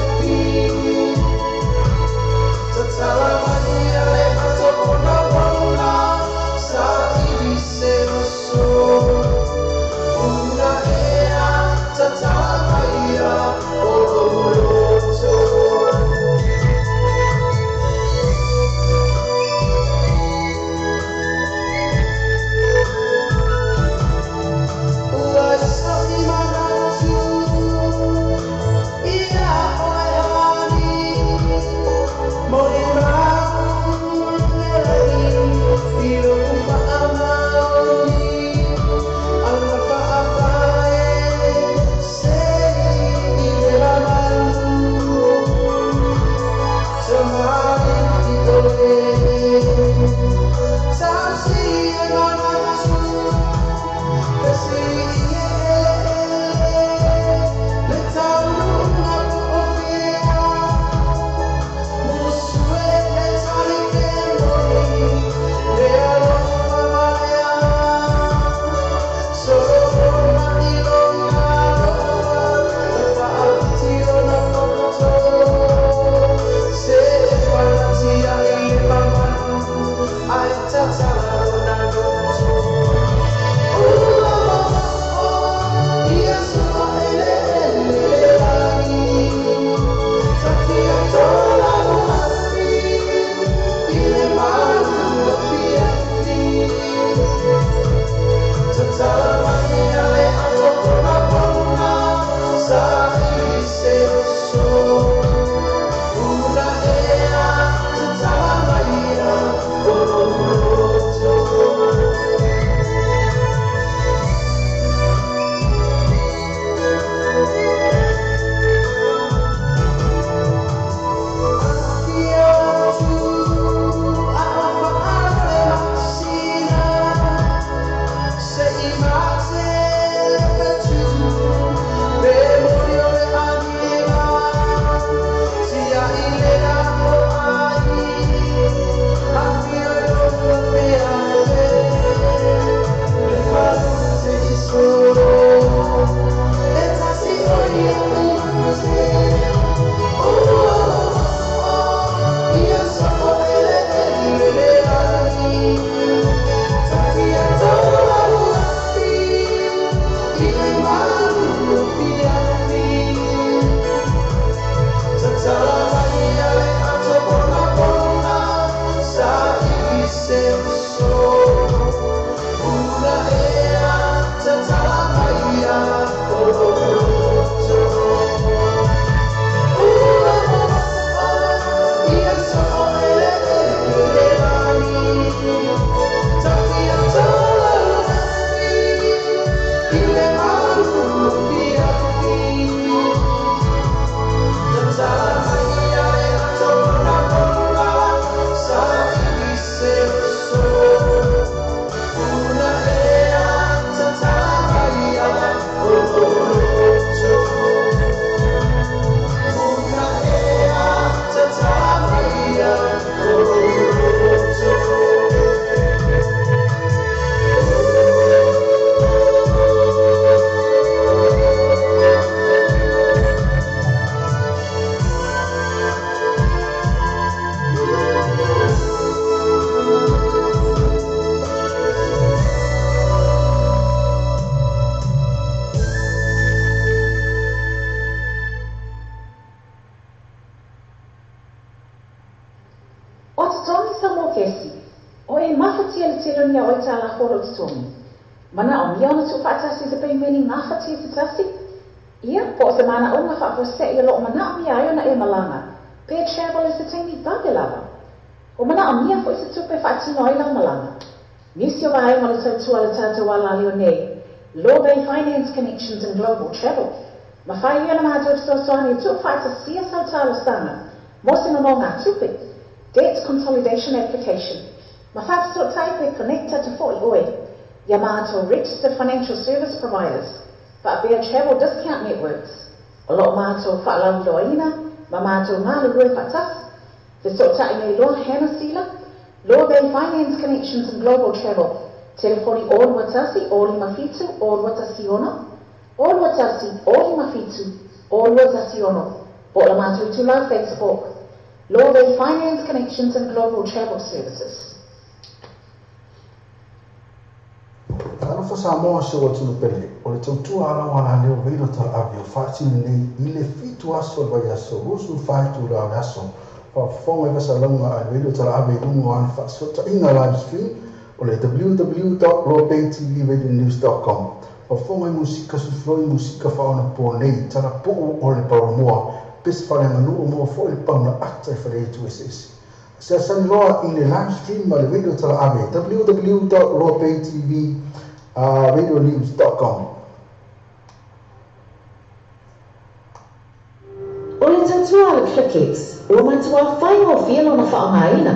kesi, o e mafatia le tele o ni auai taalafo o loo totogi. Manaomia ona tuufaatasi i se peimeni gafatia se tasi? Ia, po o se manaoga faafuase'i o loo manaomia ai ona e malaga, pe travel i se taimi vave lava. Ua manaomia foi se tupe e faatino ai lau malaga. Nisi o vaega o le tautua a le tatou alaleo nei, Law Bay Finance Connections and Global Travel, mafai ia ona matou fesoasoani e tuufaatasia sau talosaga mo se nonogatupe, Debt Consolidation Application, ma faafesootai pe connect atu foi oe ia matou Registered Financial Service Providers faapea Travel Discount Networks o loo matou faalauiloaina ma matou galulue faatasi. Fesootai nei loa Hannah Sila, Law Bay Finance Connections and Global Travel, telefoni 0 21 0 57 0 216, 0 21 0 57 0 216, po o le matou itulau Facebook, Law Bay Finance Connections and Global Travel Services. Talofa Samoa si ou atunuu pele, o le tautua a lau alaleo Reilo Talaave o faatino nei i le 7 aso o le vaiaso 24 itula o le aso. Faafofoga i fasalauga a le Reilo Talaave i luga o ana faasootaiga live stream o le www.lobaytvradionews.com. Faafofoga i musika sufloi musika faaonapo nei, talapuu o le paulamoa, pese faaleaganuu maua foi le pauna ata i faleaitu eseese. Asiasani loa i le live stream a le Radio Talaave www.lobaytvradionews.com. O le tautua a le ClickX, ua matuā faigofie lona faaaogaina.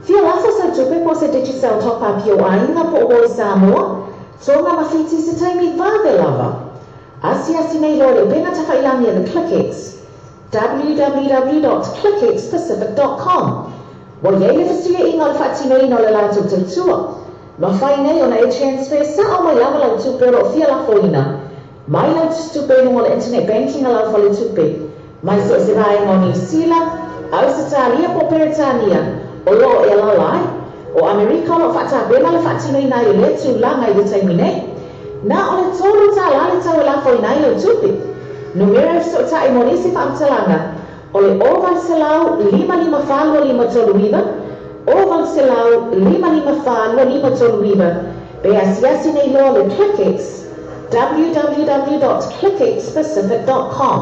Fia lafo sau tupe po o se Digicel Top Up i ou aiga po o Voice Samoa, Tonga ma Fiti i se taimi vave lava. Asiasi nei loa i le upega tafailagi a le ClickX, www.clickxpacific.com. Ua i ai le fesuiaiga o le faatinoina o le latou tautua. Mafai nei ona e transfer sao mai lava lau tupe o lo o fia lafoina mai lau tusitupe i luga o le internet banking a lau faletupe, mai so o se vaega o Niu Sila, Ausetalia po o Peretania o lo o e alaala ai. O Amerika o lo o faatapena le faatinoina ai o lea tulaga i le taimi nei. Na o le $3 le tau e lafoina ai lau tupe. Numera e fesootai mo nisi faamatalaga o le 0800 554 2539, 0800 554 2539, pe asiasi nei loa le ClickX, www.clickxpacific.com.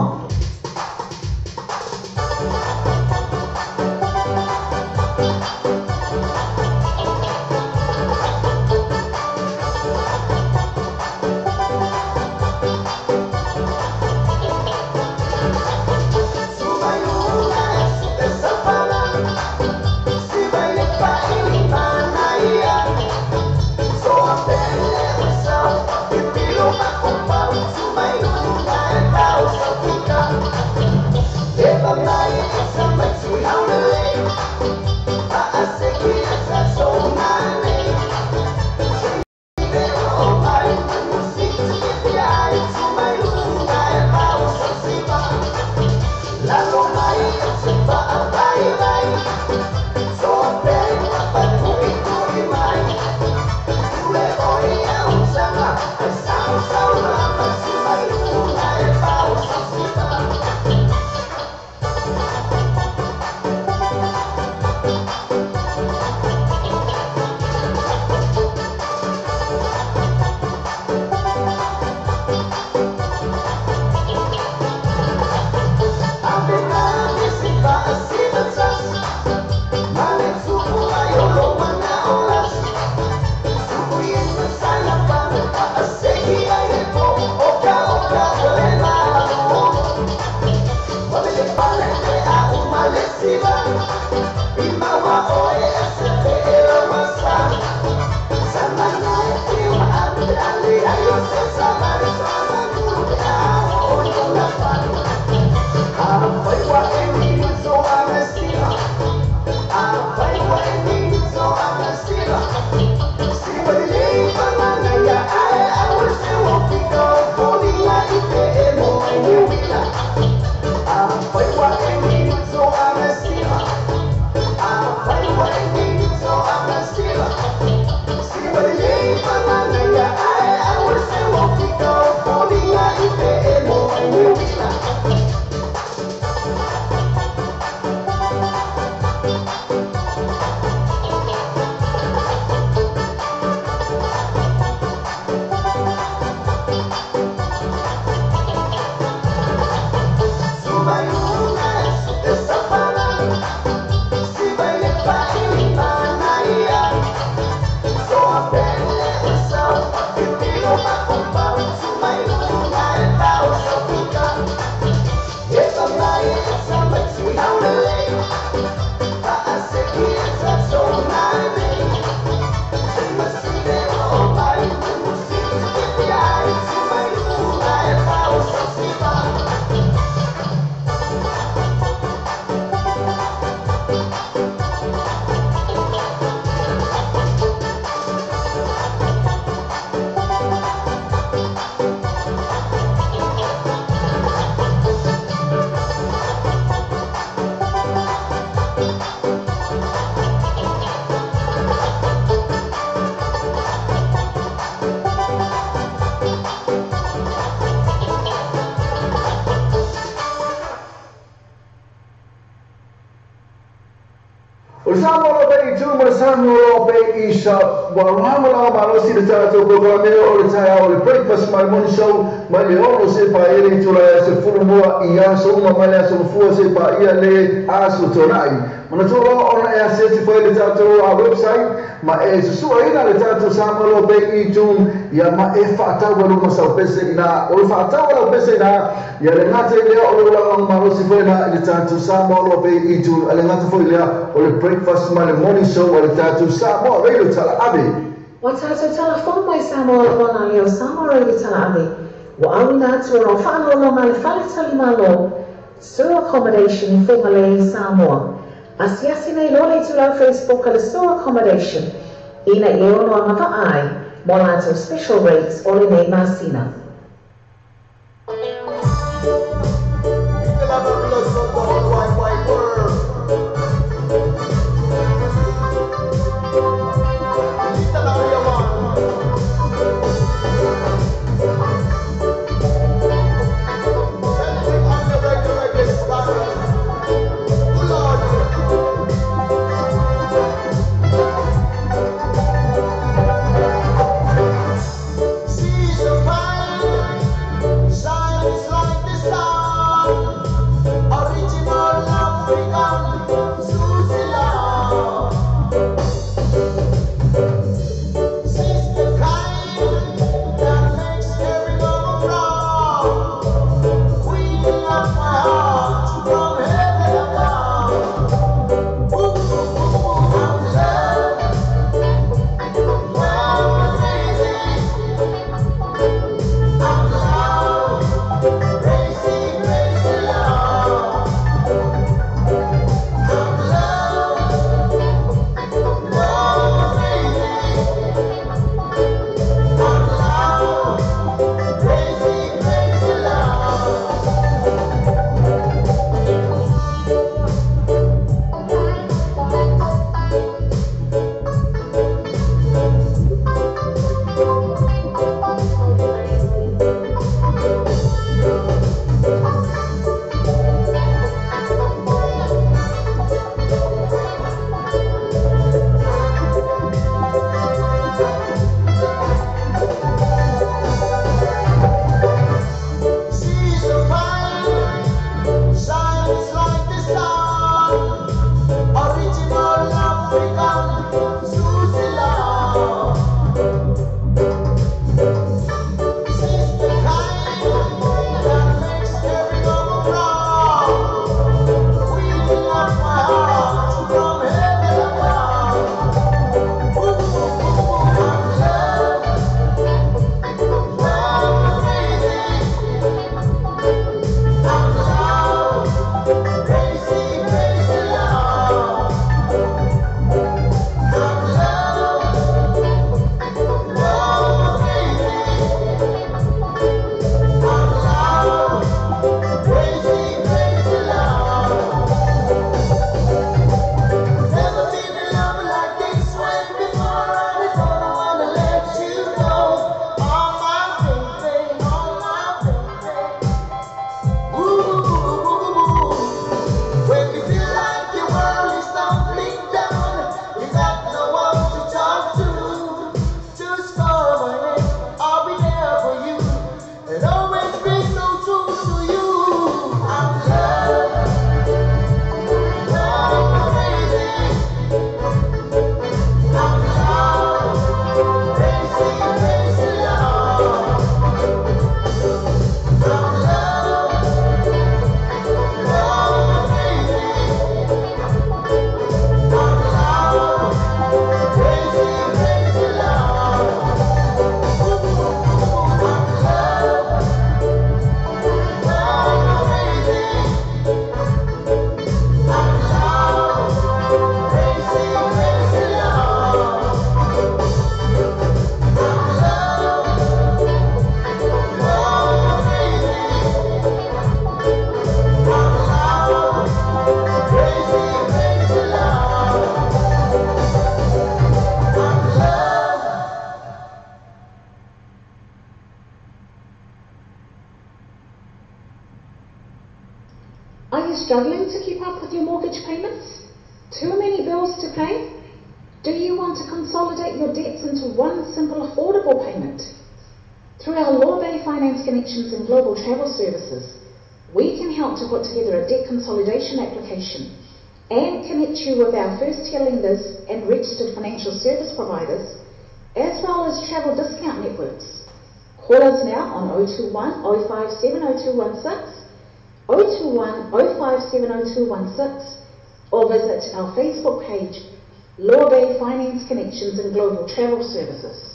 O le Samoa o lo o pea i tu ma le Samoa o lo o pea i sa ua lava malosi le tatou polokalame o le taeao o le breakfast ma le morning show mai le 6 seia paia le itula e 11 i aso uma mai le aso Gafua seia paia le aso Tona'i. Manatua loa ona e asiasi foi le tatou website ma e susu'aina le tatou Samoa o lo o pea i iTunes ia ma e fa'atau ai luma sau pese ina o le fa'atau lau pese ina ia le gata i lea o le ulaga malosi foi na i le tatou Samoa o lo o pea i iTunes a le gata foi lea o le breakfast ma le morning show a le tatou Samoa Radio Talaave. Ua tatou talafou mai Samoa lava la leo Samoa Radio Talaave ua auina atu o lau faaaloaloga le faletalimalo Sur Accommodation i Fugalei i Samoa. Asiasi nei loa le itulau Facebook a le Sur Accommodation ina ia ono agava'a ai mo latou special rates o lenei masina. She's a fine Are you struggling to keep up with your mortgage payments? Too many bills to pay? Do you want to consolidate your debts into one simple affordable payment? Through our Lawbay Finance Connections and Global Travel Services, we can help to put together a debt consolidation application and connect you with our first-tier lenders and registered financial service providers, as well as travel discount networks. Call us now on 021 057 0216, 021 057 0216, or visit our Facebook page, Lawbay Finance Connections and Global Travel Services.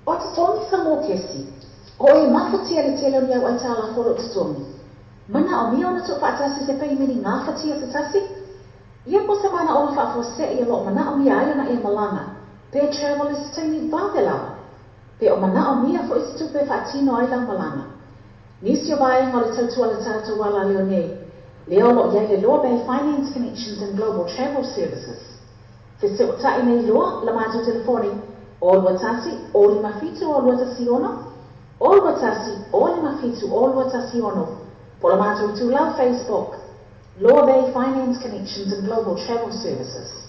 O totogi ka mōkesi, o e mafatia le tele o ni au aitala folo totogi. Mana o mia ona tuufaatasi se paimene gafatia se tasi? Ia po se manaʻoga faafuaseʻi o loo manaʻomia ai ona e malaga, pe travel i se taimi vave lava, pe o manaʻomia foʻi se tupe e faatino ai lau malaga. Nisi o vaega o le tautua a le tatou alaleo nei, lea o loo iai le Loa Bay Finance Connections and Global Travel Services. Fesootaʻi nei loa la matou telefoni o 21 o 57 o 216, o 21 o 57 o 216, po o le matou itulau Facebook, Loa Bay Finance Connections and Global Travel Services.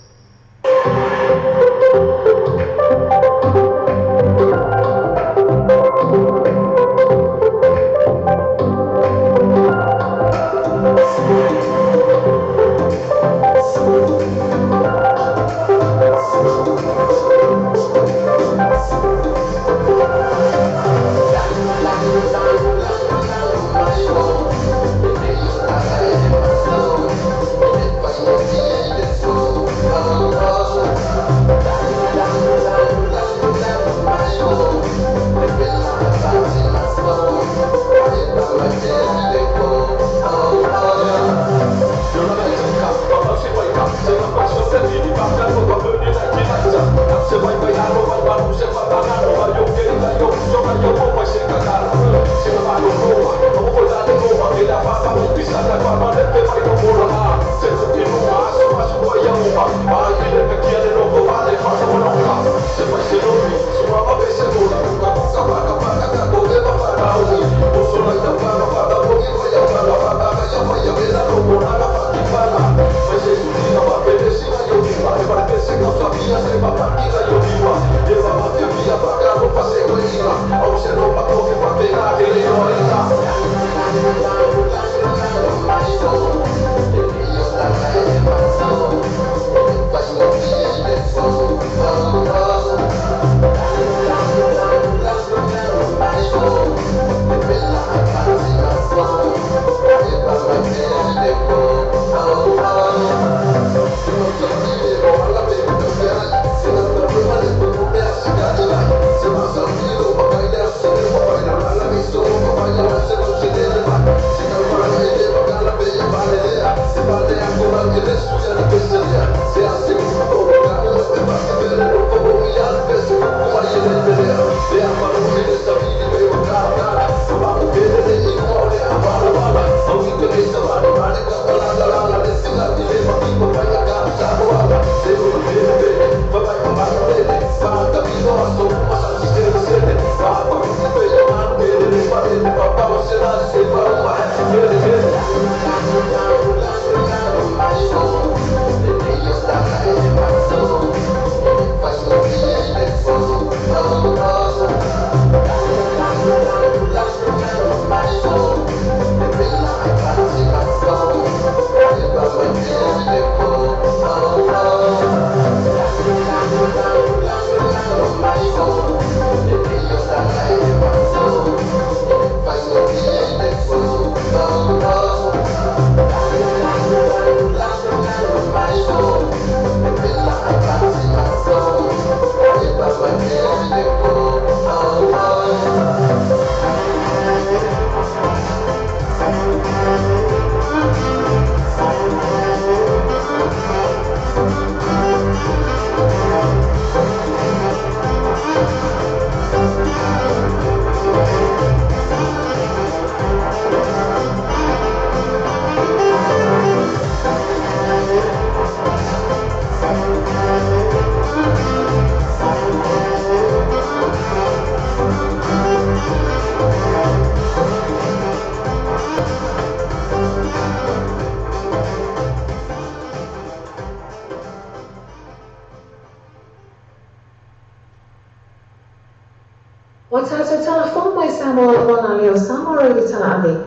Samoa le auala lea o Samoa Radio Talaave,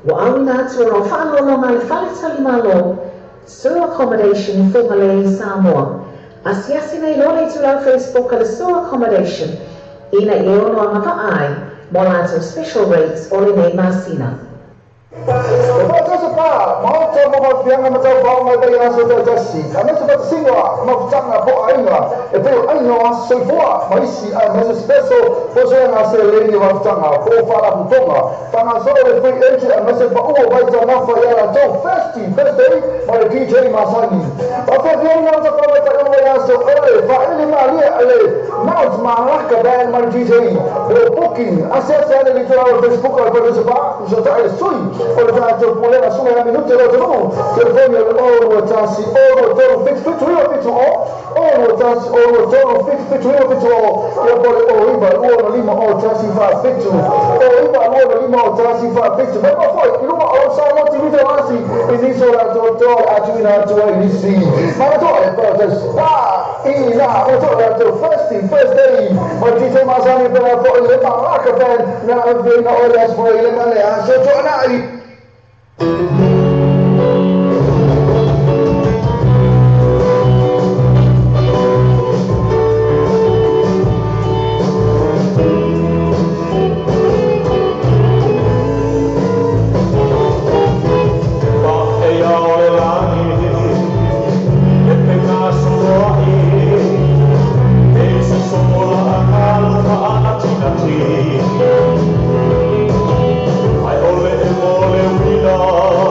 ua auina atu o lau faaaloaloga a le Faletalimalo, Sue Accommodation i Fugalei, Samoa. Asiasi nei loa le itulau Facebook a le Sue Accommodation ina ia ono agavaa ai mo latou special rates o lenei masina. E faatasi pa maota mo mafiaga ma taufao mai vaiaso taitasi, aemaise faatasiga mafutaga po o aiga e pei o aiga o aso soifua ma isi, aemaise special fosoega a seleni o mafutaga po o faalapotopotoga faagasolo le free entry, aemaise paua o vaitaumafa ia latou Thirsty Thursday ma le DJ masani. Faafeafiaina o tafamaitai o le vaiaso o le faaili malie a le Mount Malaka Band ma le DJ. Mo booking, asiasi ane i le itulau o le Facebook a le Fale Pa, fesootai le sui o le tatou pulega Suga ia Minute lo atunuu. Telefoni o le 0 2 1 0 2 3 7 7 9 7 0, 0 2 1 0 2 3 7 7 9 7 0, ia po o le 0 9 2 5 0 1 4 7, 0 9 2 5 0 1 4 7. Mai foi i luga o Samoa TV Taulasi i nisi o latou toa atuina atu ai nisi. Manatua e pa i la o to latou Thirsty Thursday ma DJ Masani pela foi le Malaka Band na avena o le aso foi le ma le aso toanai. Paʻa o le lagi e pegasoloaʻi e se soʻolaaga faanatinati ai ole e mo le uila.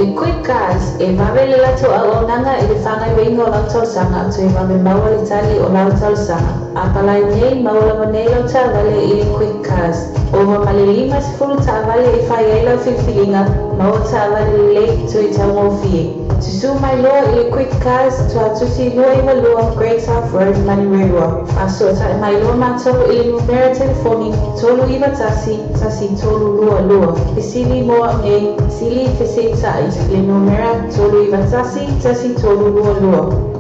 Le Quick Cars e vave le latou auaunaga i le faagaoioiga o lau talosaga toe vave maua le tali o lau talosaga. Apalai nei maua lava nei lau taavale i le Quick Cars. Ova ma le 50 taavale e fai ai lau filifiliga, maua taavale lelei toe taugofie. Susū mai loa i le Quick Cars Tuatusi 292 Great South Road, Manurewa. Faasootai mai loa matou i le numera telefoni 391 1322. Fesili mo au nei, sili feseita'i le numera 391 1322.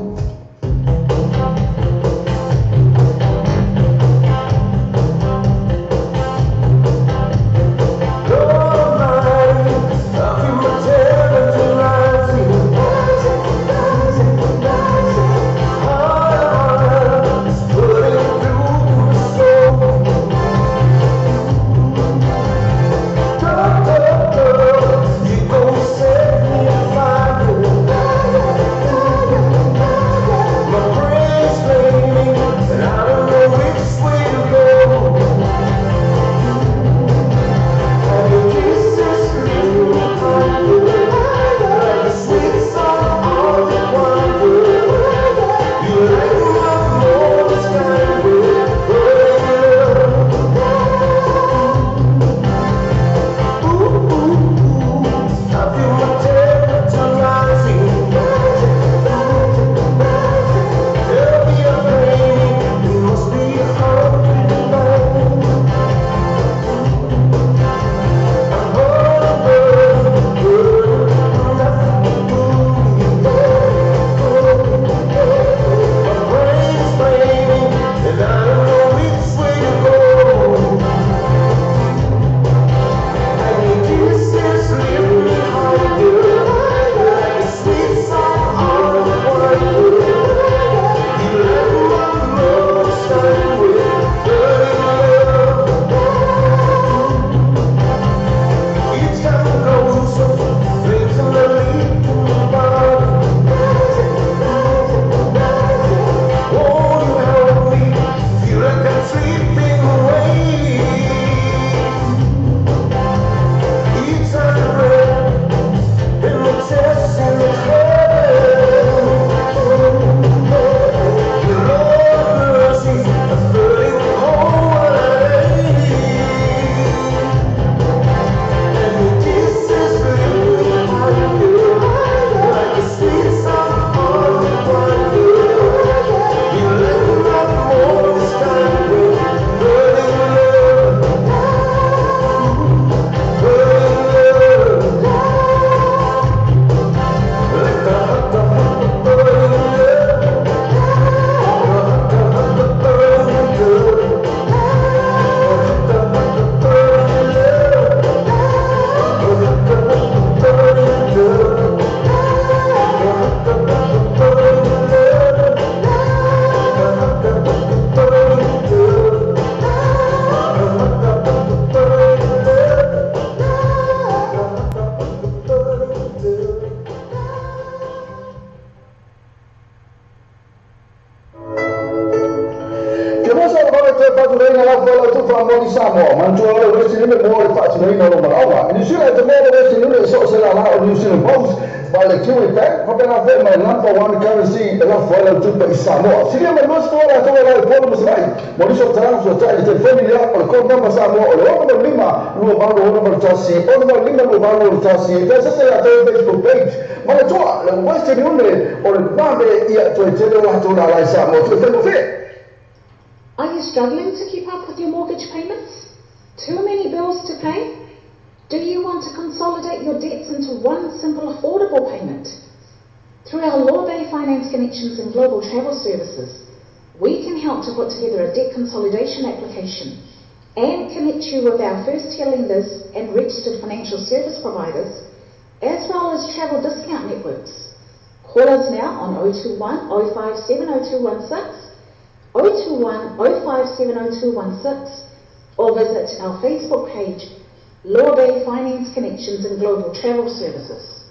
Number one currency e lafo ai lau tupe i Samoa. Silia mai lua sefua latou e la i Upolu ma Savaii. Mo nisi o talaga fesoatai le telefoni lea o le code number Samoa o le 65 28 61 65 28 61. E feasese latou Facebook page. Ma le toa, le Western Union o le vave ia toe tele o latou lala i Samoa. Toe faigofie. Are you struggling to keep up with your mortgage payments? Too many bills to pay? Do you want to consolidate your debts into one simple affordable payment? Through our Law Bay Finance Connections and Global Travel Services, we can help to put together a debt consolidation application and connect you with our first-tier lenders and registered financial service providers, as well as travel discount networks. Call us now on 021 057 0216, 021 057 0216, or visit our Facebook page, Law Bay Finance Connections and Global Travel Services.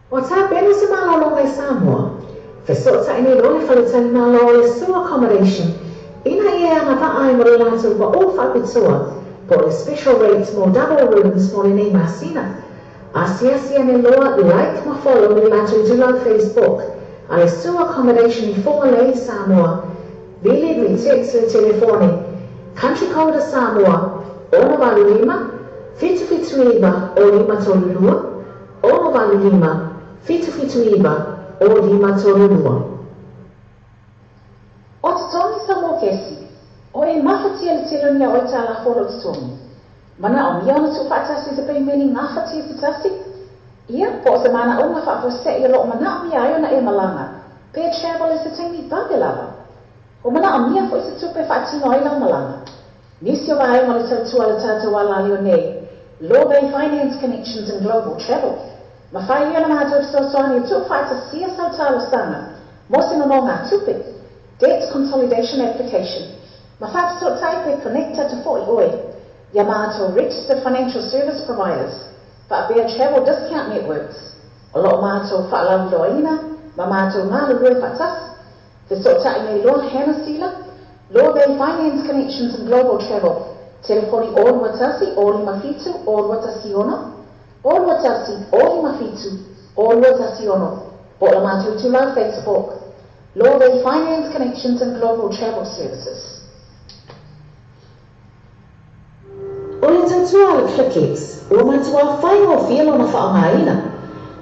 O tapena se malologa i Samoa, feso'ota'i nei loa le faletalimalo o le Sue Accommodation, ina ia agava'a ai mo le latou pa'ō fa'apitoa, Po o le special rates mo double rooms mo lenei masina. Asiasi ane loa like ma follow le latou itulau Facebook a le Sua Accommodation i Fugalei, Samoa. Vili le text le telefoni Country code a Samoa, 685 779 0532, 685 779 0532. O totogi sau mokesi, o e mafatia le telonia o e tālafo o lou totogi. Manaomia ona tuufaatasi i se peimeni gafatia se tasi? Ia, po o se manaoga faafuasei o lo o manaomia ai ona e malaga, pe travel i se taimi vave lava. Ua manaomia foi se tupe e faatino ai lau malaga. Nisi o vaega o le tautua a le tatou alaleo nei, Law Bay Finance Connections and Global Travel, mafai ia ona matou fesoasoani e tuufaatasia sau talosaga mo se nonogatupe, Debt Consolidation Application, ma faafesootai pe connect atu foi oe ia matou Registered Financial Service Providers faapea Travel Discount Networks o lo o matou faalauiloaina ma matou galulue faatasi. Fesootai nei loa Hannah Sila, Law Bay Finance Connections and Global Travel, telefoni 021 057 0216, 021 057 0216, po o le matou itulau Facebook, Law Bay Finance Connections and Global Travel Services. O le tautua a le ClickX, ua matuā faigofie lona faaaogaina.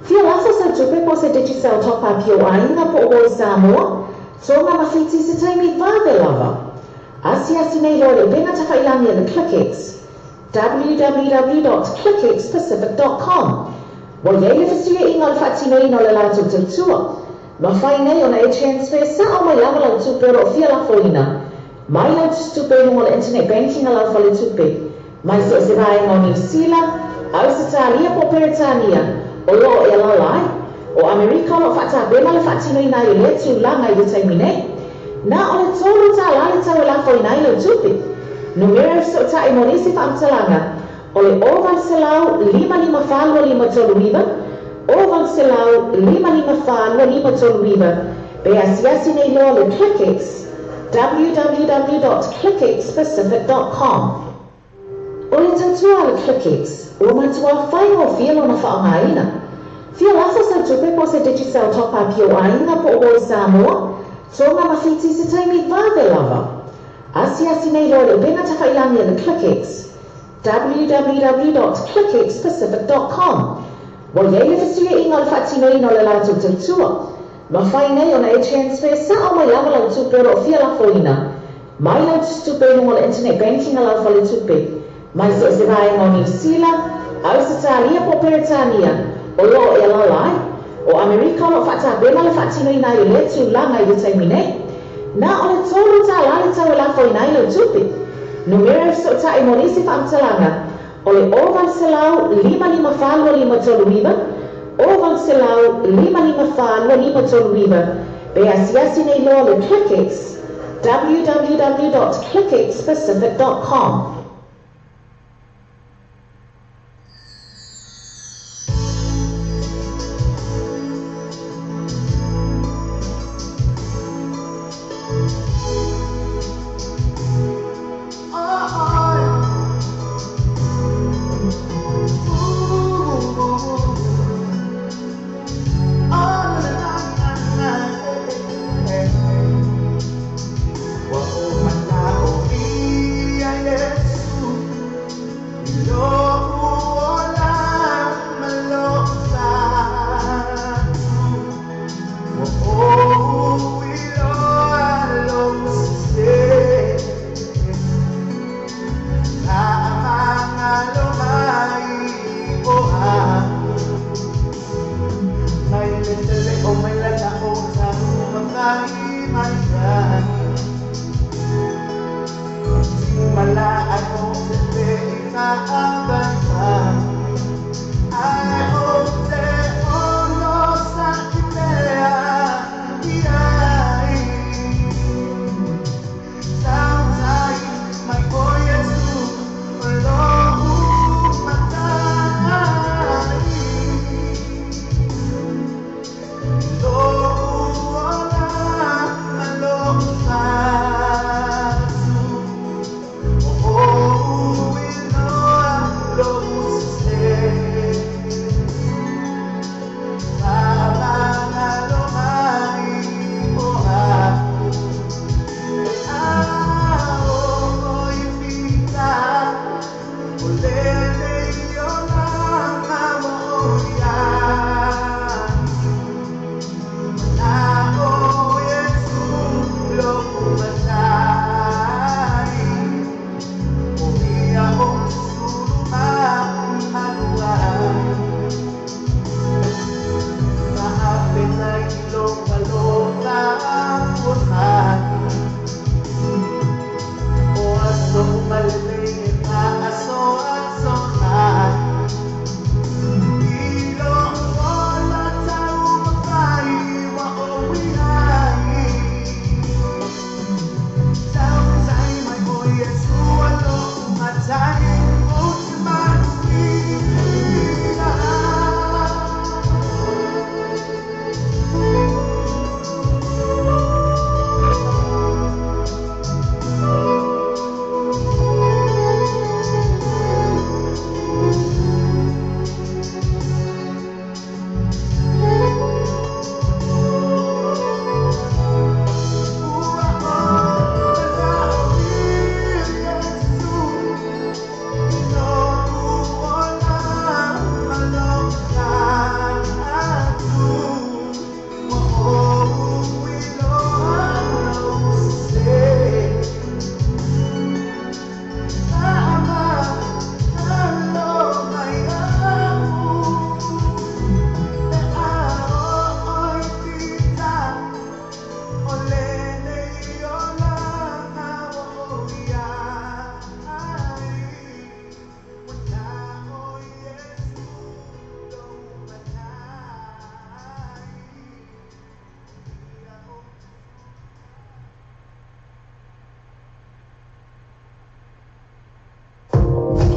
Fia lafo sau tupe po o se Digicel Top Up i ou aiga po o oe Samoa, Tonga ma Fiti i se taimi vave lava. Asiasi nei loa i le upega tafailangi a le ClickX, www.clickxpacific.com. Ua i ai le fesuiaiga o le faatinoina o le latou tautua. Mafai nei ona e transfer sao mai lava lau tupe o lo o fia lafoina mai lau tusitupe i luga o le internet banking a lau faletupe mai so o se vaega o Niu Sila, Ausetalia po o Peretania o lo o e alaala ai. O Amerika o lo o faatapena le faatinoina ai o lea tulaga i le taimi nei. Na o le $3 le tau e lafoina ai lau tupe. Numera e fesootai mo nisi faamatalaga o le 0800 554 2539, 0800 554 2539, pe asiasi nei loa le ClickX, www.clickxpacific.com. O le tautua a le ClickX, ua matuā faigofie lona faaaogaina. Fia lafo sau tupe po o se Digicel Top Up i ou aiga po o oe Samoa, Tonga ma Fiti i se taimi vave lava. Asiasi nei loa i le upega tafailangi a le ClickX, www.clickxpacific.com. Ua i ai le fesuiaiga o le faatinoina o le latou tautua. Mafai nei ona e transfer sao mai lava lau tupe o lo o fia lafoina mai lau tusitupe i luga o le internet banking a lau faletupe mai so o se vaega o Niu Sila, Ausetalia po o Peretania o lo o e alaala ai. O Amerika o lo o faatapena le faatinoina ai o lea tulaga i le taimi nei. Na o le $3 le tau e lafoina ai lau tupe. Numera e fesootai mo nisi faamatalaga o le 0800 554 2539, 0800 554 2539, pe asiasi nei loa le ClickX, www.clickxpacific.com.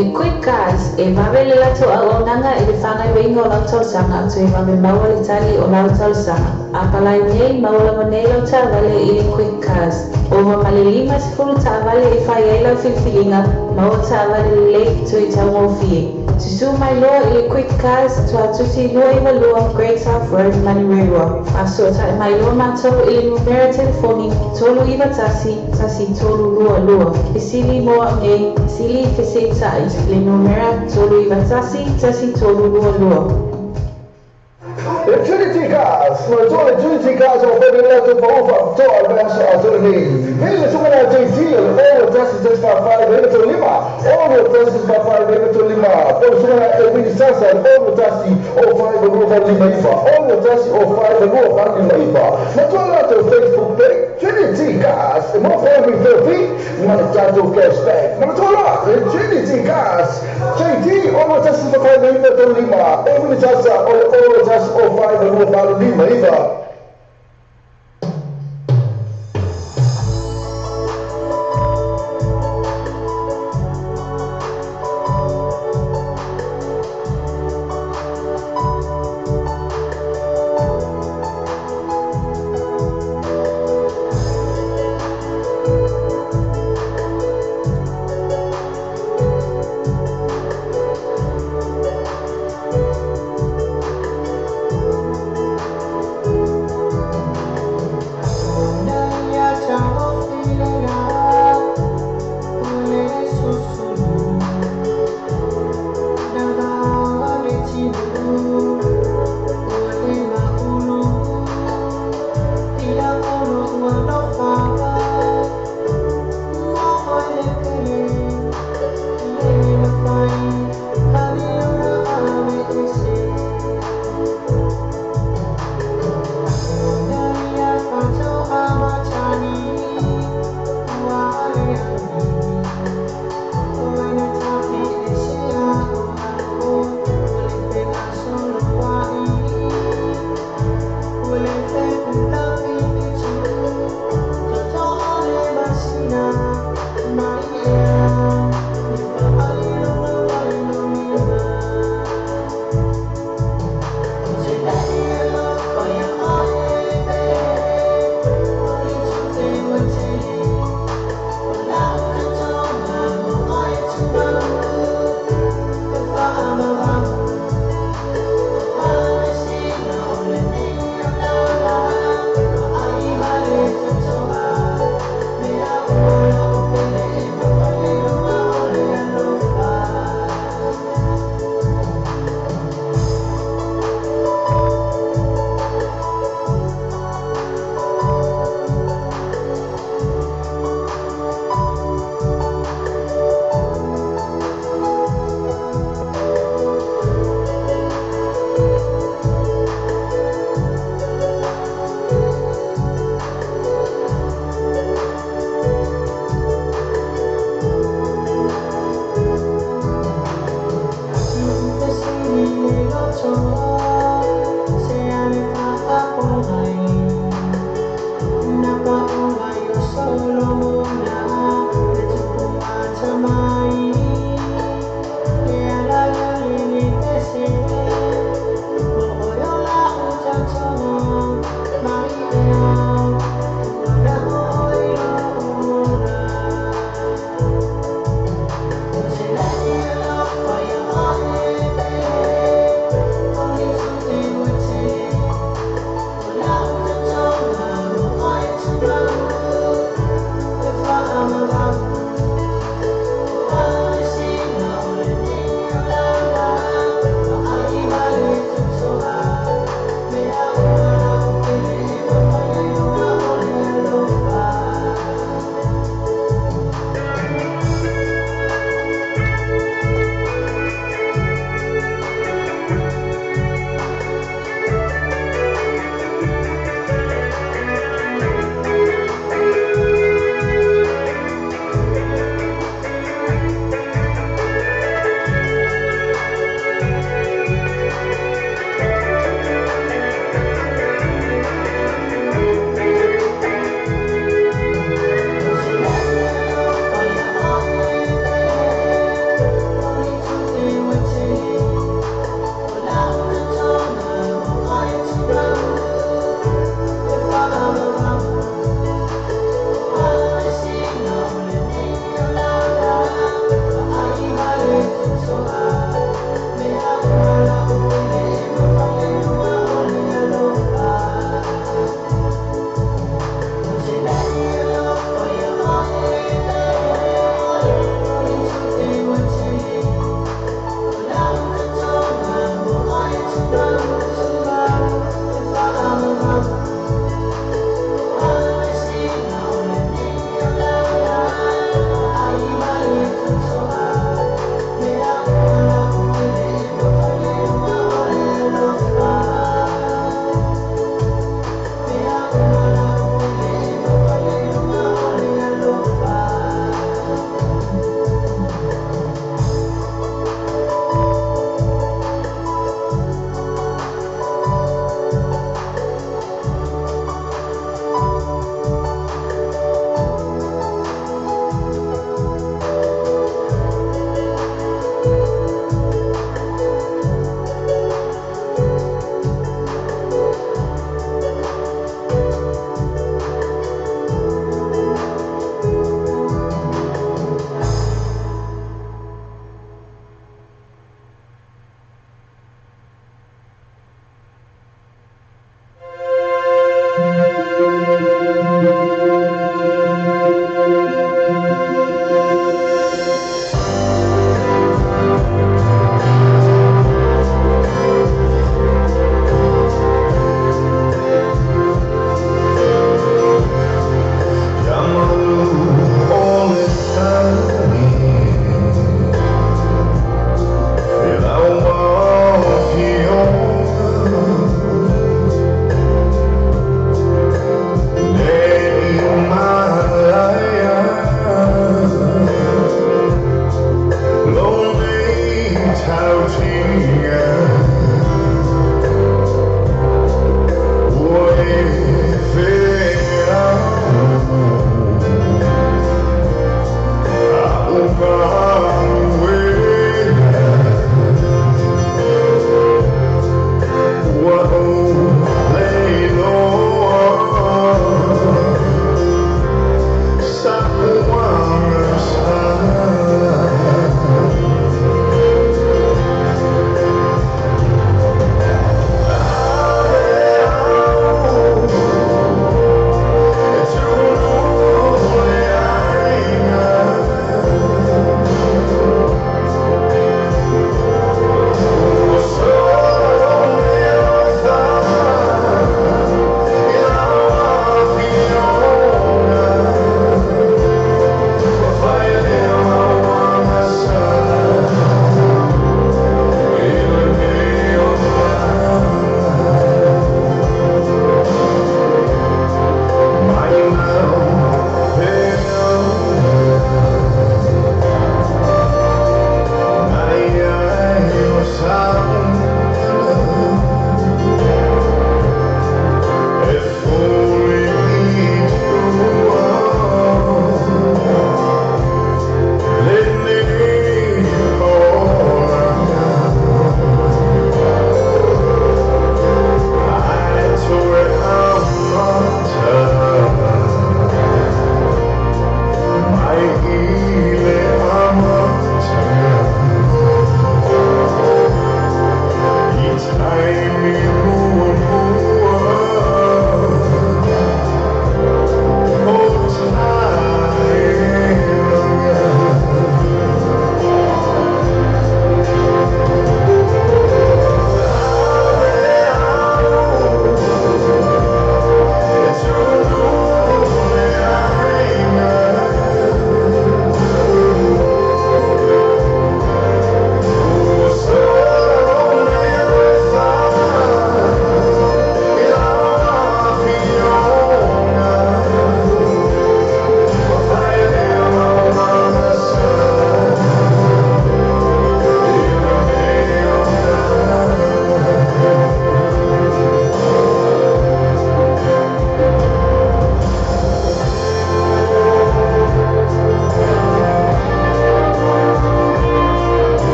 Le Quick Cars, e vave le latou auaunaga i le faagaoioiga o lau talosaga toe vave maua le tali o lau talosaga. Apalai nei maua lava nei lau taavale i le Quick Cars. Ova ma le 50 taavale e fai ai lau filifiliga, maua taavale lelei toe taugofie. Susū mai loa i le Quick Cars, Tuatusi 292 Great South Road, Manurewa. Faasootai mai loa matou i le numera telefoni 391 1322. Fesili mo au nei, fesili fesilitai, le numera 391 1322. Le Trinity Cars, ma tu le Trinity Cars o fai le tu pa ufa to al verso a to ni. Vele su na JT o tasi tasi fa fa le to lima. O tasi fa fa le to lima. O su na e wini sasa o tasi o fa le fa lima ifa. O tasi o fa le fa lima ifa. Ma tu la to Facebook page Trinity Cars. E mo fa mi fi ma le tato cashback. Ma tu la Trinity Cars JT o tasi fa fa le to lima. O wini sasa o tasi o fa le fa lima ifa.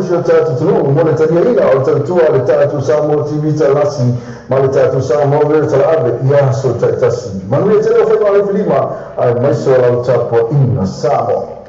si o tātou tunu, mo le tania ina o tautua le tātou Samoa TV talasi, ma le tātou Samoa Vere talaave, ia so taitasi. Manuia tele o whai ma le filima, ai mai so lau tapo ina Samoa.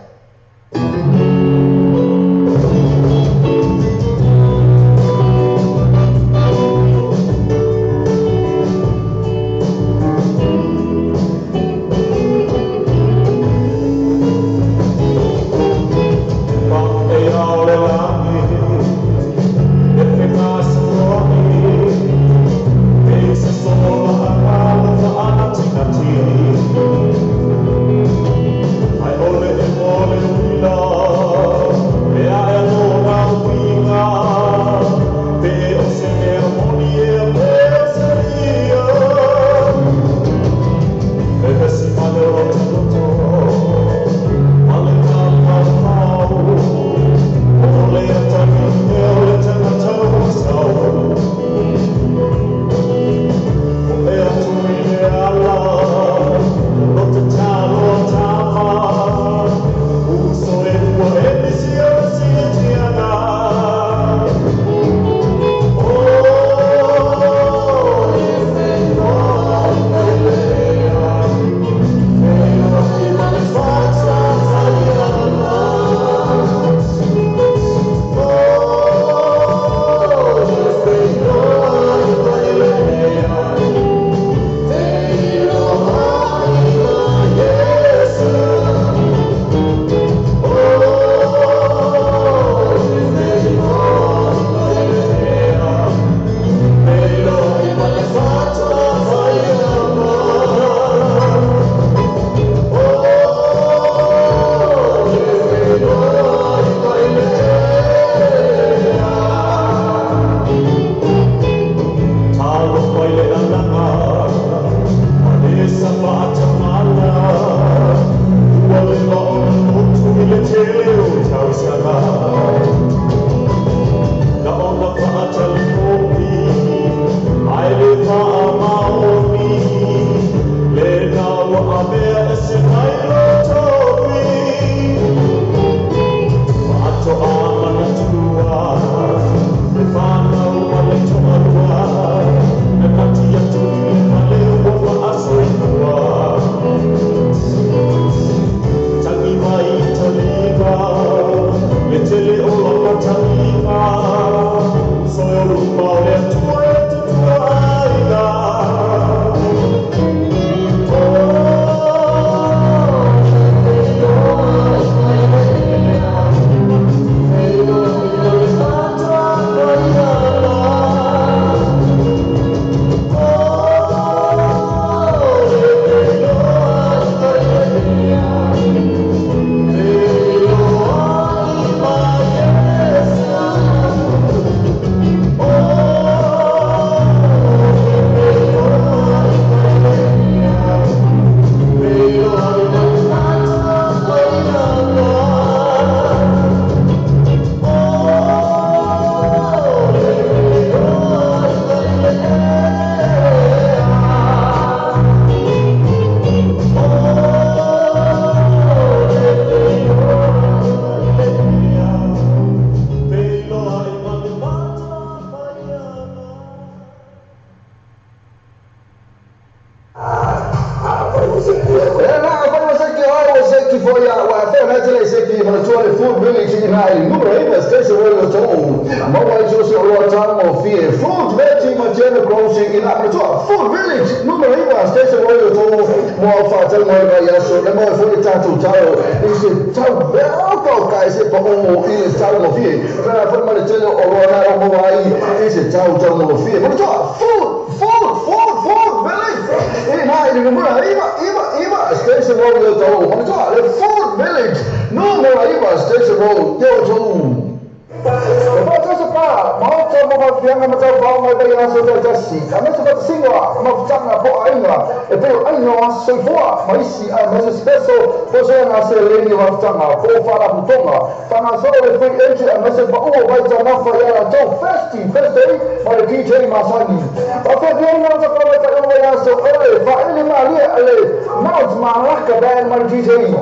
malie le Mount Malaka Band ma le DJ mo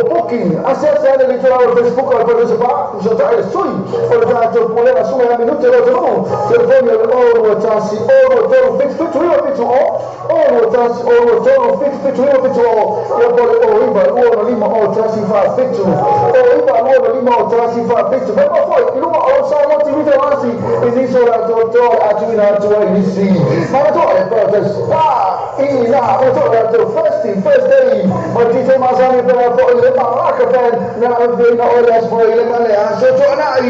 booking asiasi ane le tulaga o le Facebook o le Parataiso Pa fesootai le sui o le tatou pulega suga ia minute lo atunuu telefoni o le 0 21 0 3 7 7 9 7 0 0 1 0 3 7 7 9 7 0 ia po le 0 9 2 5 0 1 4 7 0 9 2 5 0 1 4 7 mai ma foi i luga o Samoa TV telasi i nisi o latou toa atuina atu ai nisi manatua e Parataiso Pa ina o latou first day ma DJ masani pea foi le Malaka Band na aveina o le aso foi le ma le aso toanai.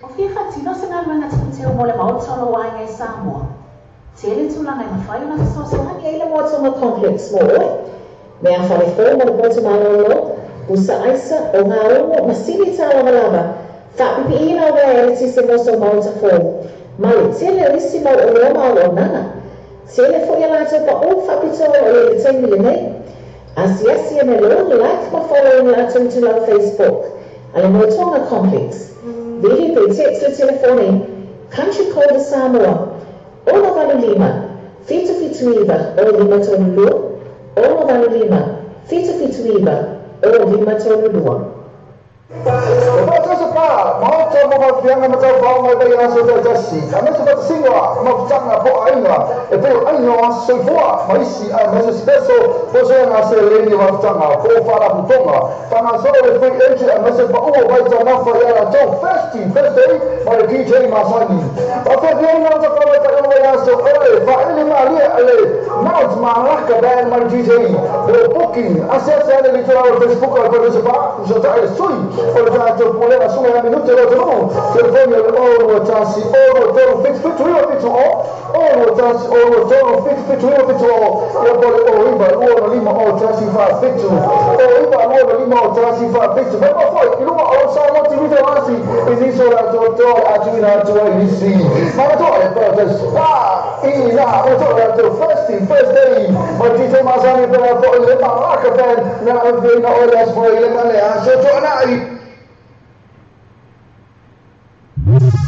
O fia faatino se galuega teuteu mo le maota o lou aiga i Samoa. Tele tulaga e mafai ona fesoasoani ai le Moatoga Complex mo oe. Mea falefou mo le poto malōlō, pusa aisa, o gaugo ma sili tālavalava, faapipiiina o uaea eletise mo sou maota fou, ma le tele o isi mau oloa ma auaunaga. Tele foi a latou paʻū faapitoa o i ai i le taimi lenei. Asiasi ane loa, like ma follow i le latou itulau Facebook a le Moatoga Complex. Vili pe text le telefoni Country Code a Samoa 685 779 0532 685 779 0532. O Parataiso Pa, maota mo mafianga ma taufao mai vai aso taitasi. A mese fatasinga mafutaga po aiga e pei o aiga o aso soifua ma isi aemaise special po soaga seleni o mafutaga po o faalaputoga. Faagasolo le free entry aemaise paʻu o vaitaumafa ia latou Thirsty Thursday ma le DJ masani. Faafeafiaiga o tafamaitaʻi o vai aso o le faaele malie le Mount Malaka Band ma le DJ mo booking asiasi ane le tulaga o le Facebook o le Parataiso Pa fesootai le sui o le tatou pulega suga ia minute lo atunuu telefoni o le 0 1 0 3 7 7 9 7 0 0 1 0 3 7 7 9 7 0 ia po le 0 9 2 5 0 1 4 7 0 9 2 5 0 1 4 7 mai ma foi i luga o Samoa TV telasi i nisi o latou toa atuina atu ai nisi manatua e Parataiso Pa ina o latou First Day ma DJ masani pea foi le Malaka Band na aveina o le aso foi le ma le aso toanai. Thank you.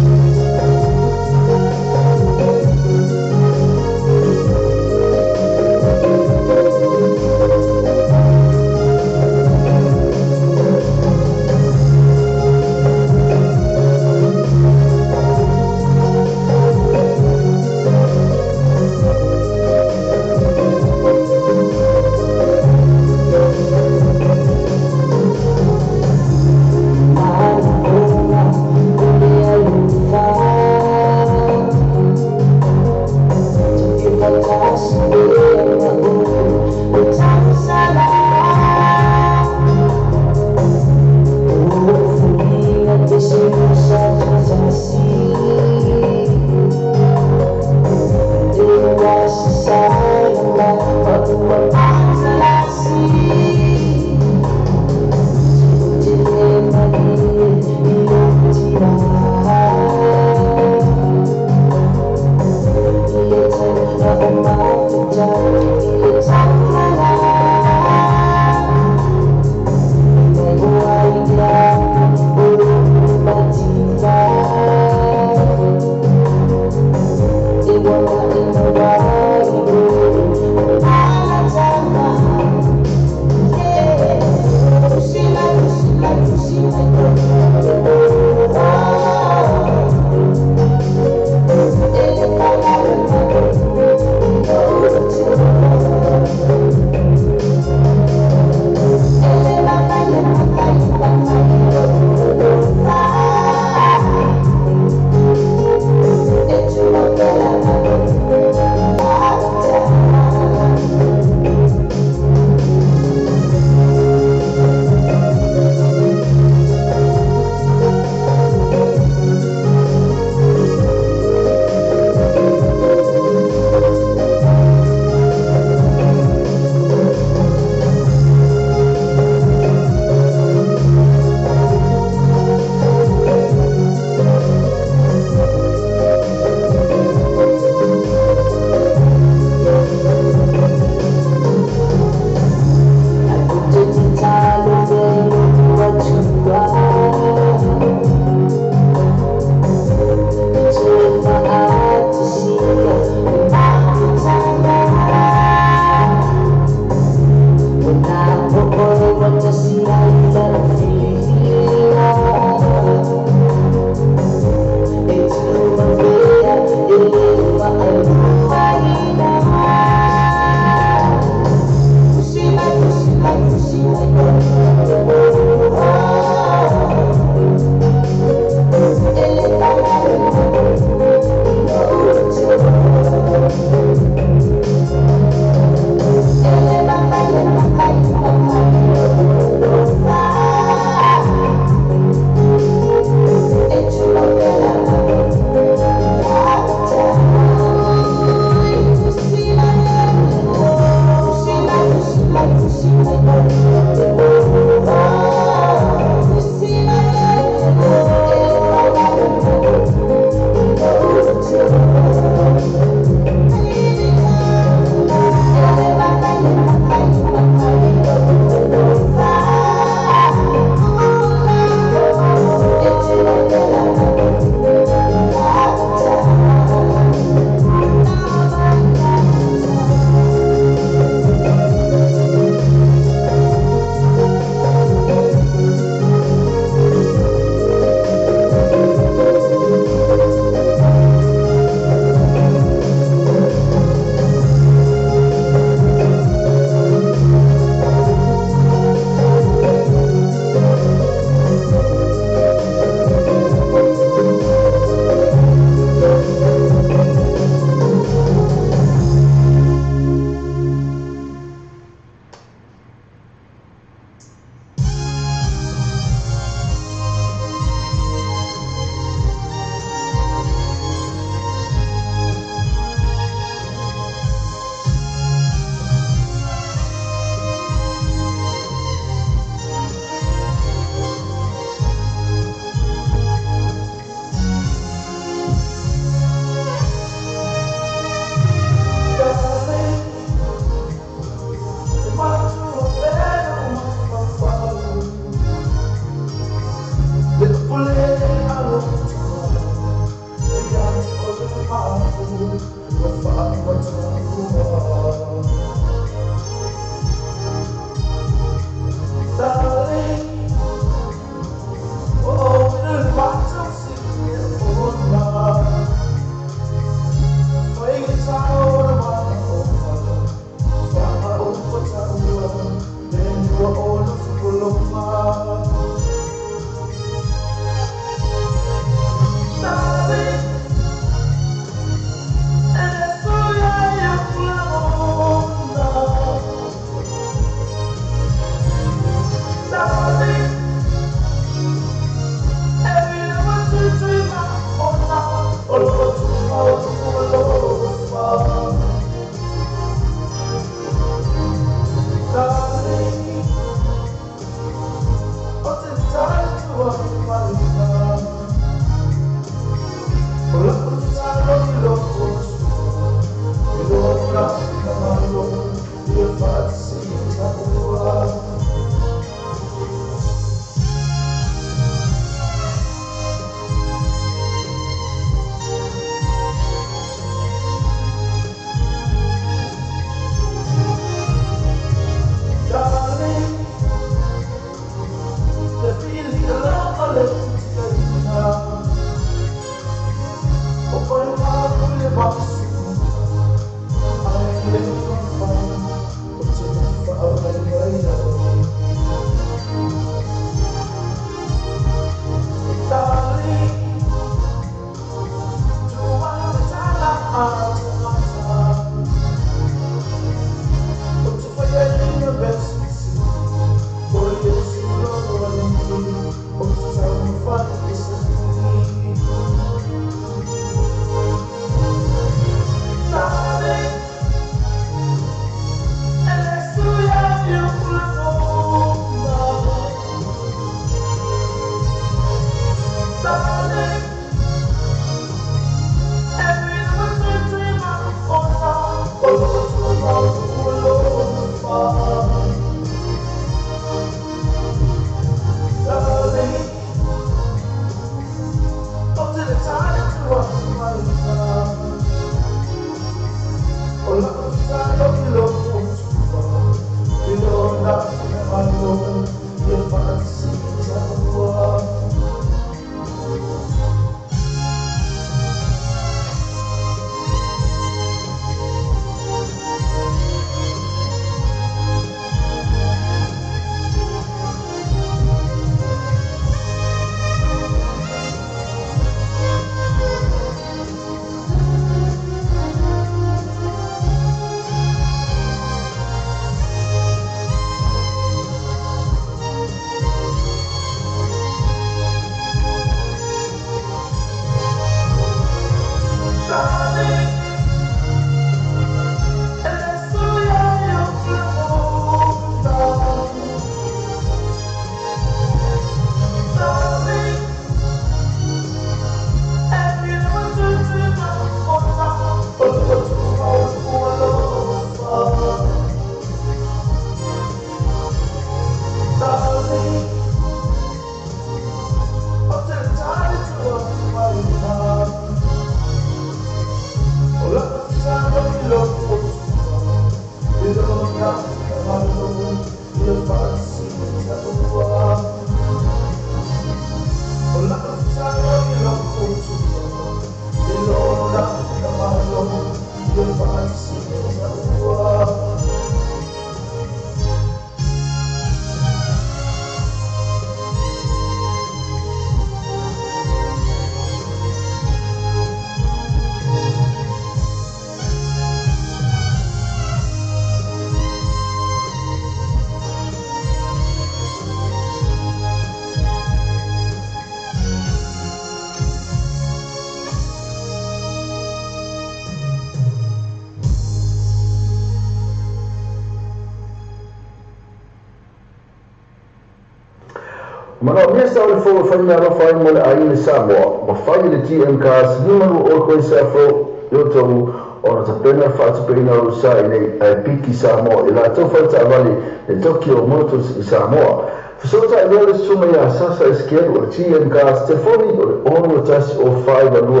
Manaomia sa o le fou e fai meaalofa ai mo le aiga i Samoa, ua fai e le GM Cars 520 koesa fou i outou ona tapena le faatupeina o lou sa i nei ae piki Samoa i latou faletaavale le Tokyo Motors i Samoa. Fesootai loa le susuga ia Sasa Esekielu o le GM Cars, telefoni o le 6 10 4 9 2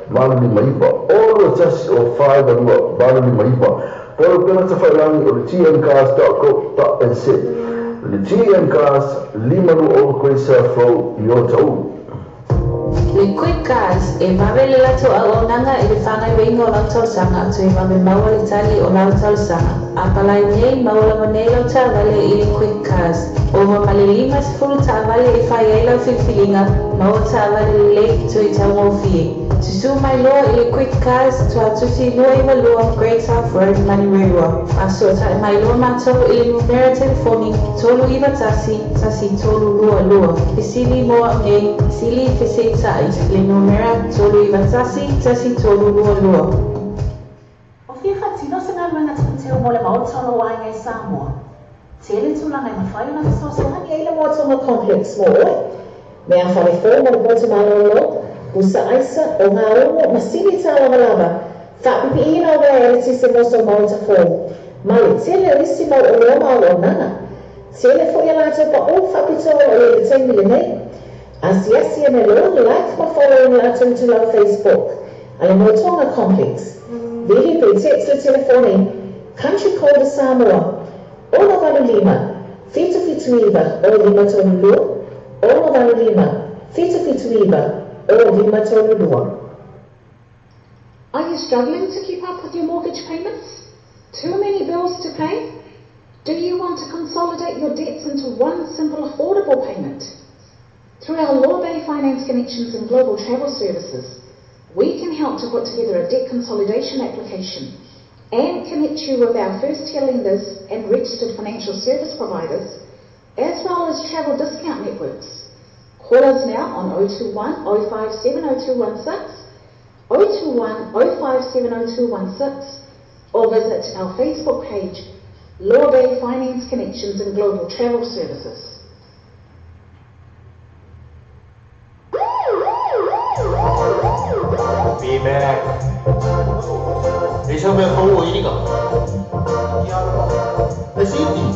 8 5 9, 6 1 0 4 9 2 8 5 9, po o le upega tafailagi o le gmcars.co.nz. Le GM Cars 520 koesa fou i Otahuhu. Le Quick Cars, e vave le latou auaunaga i le faagaoioiga o lau talosaga toe vave maua le tali o lau talosaga. A palai nei, maua lava nei lau taavale i le Quick Cars. Ova ma le 50 taavale e fai ai lau filifiliga, maua taavale lelei toe taugofie. Susū mai loa i le Quick Cars, Tuatusi 292 Great South Road, Manurewa. Faasootai mai loa matou i le numera telefoni 391 1322. Fesili mo au nei, sili feseita'i, le numera 391 1322. O fia faatino se galuega teuteu mo le Maota o lou aiga i Samoa? Tele tulaga e mafai ona fesoasoani ai le Moatonga Complex mo oe. Mea fale fou mo le poto malōlō, pusa aisa, o gāogo, masini tālavalava, faapipiina o uaea eletise mo sou maota fou, ma le tele o isi mau oloa ma auaunaga. Tele foi a latou paʻō faapitoa o i ai i le taimi lenei. Asiasi ane loa, like ma follow i le latou itulau Facebook a le Moatonga Complex. Vili pe text le telefoni Country Code Samoa 685 779 0532 685 779 0532. Are you struggling to keep up with your mortgage payments? Too many bills to pay? Do you want to consolidate your debts into one simple affordable payment? Through our Lawbay Finance Connections and Global Travel Services, we can help to put together a debt consolidation application and connect you with our first-tier lenders and registered financial service providers, as well as travel discount networks. Call us now on 021 057 0216, 021 057 0216, or visit our Facebook page, Lawbay Finance Connections and Global Travel Services. Be back. 你想要好话你讲？你是你。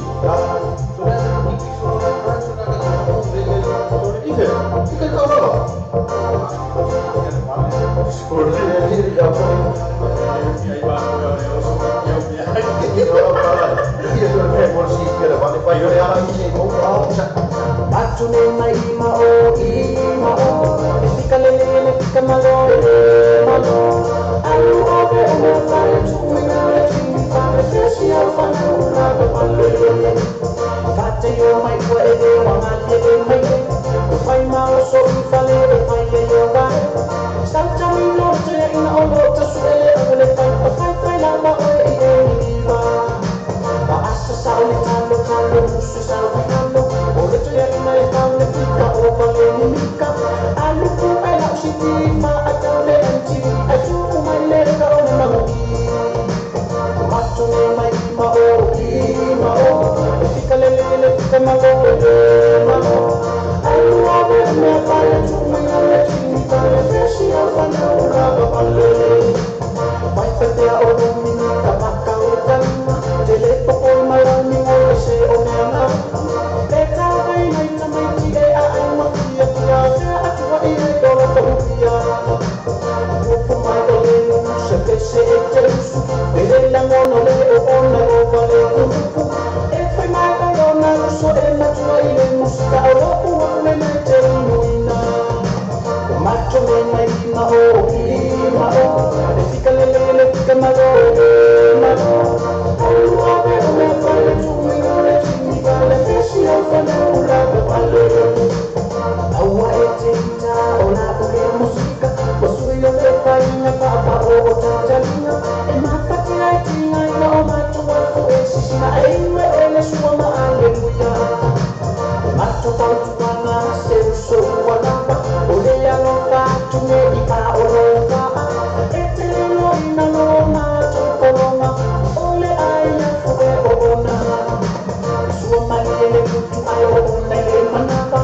Manapa,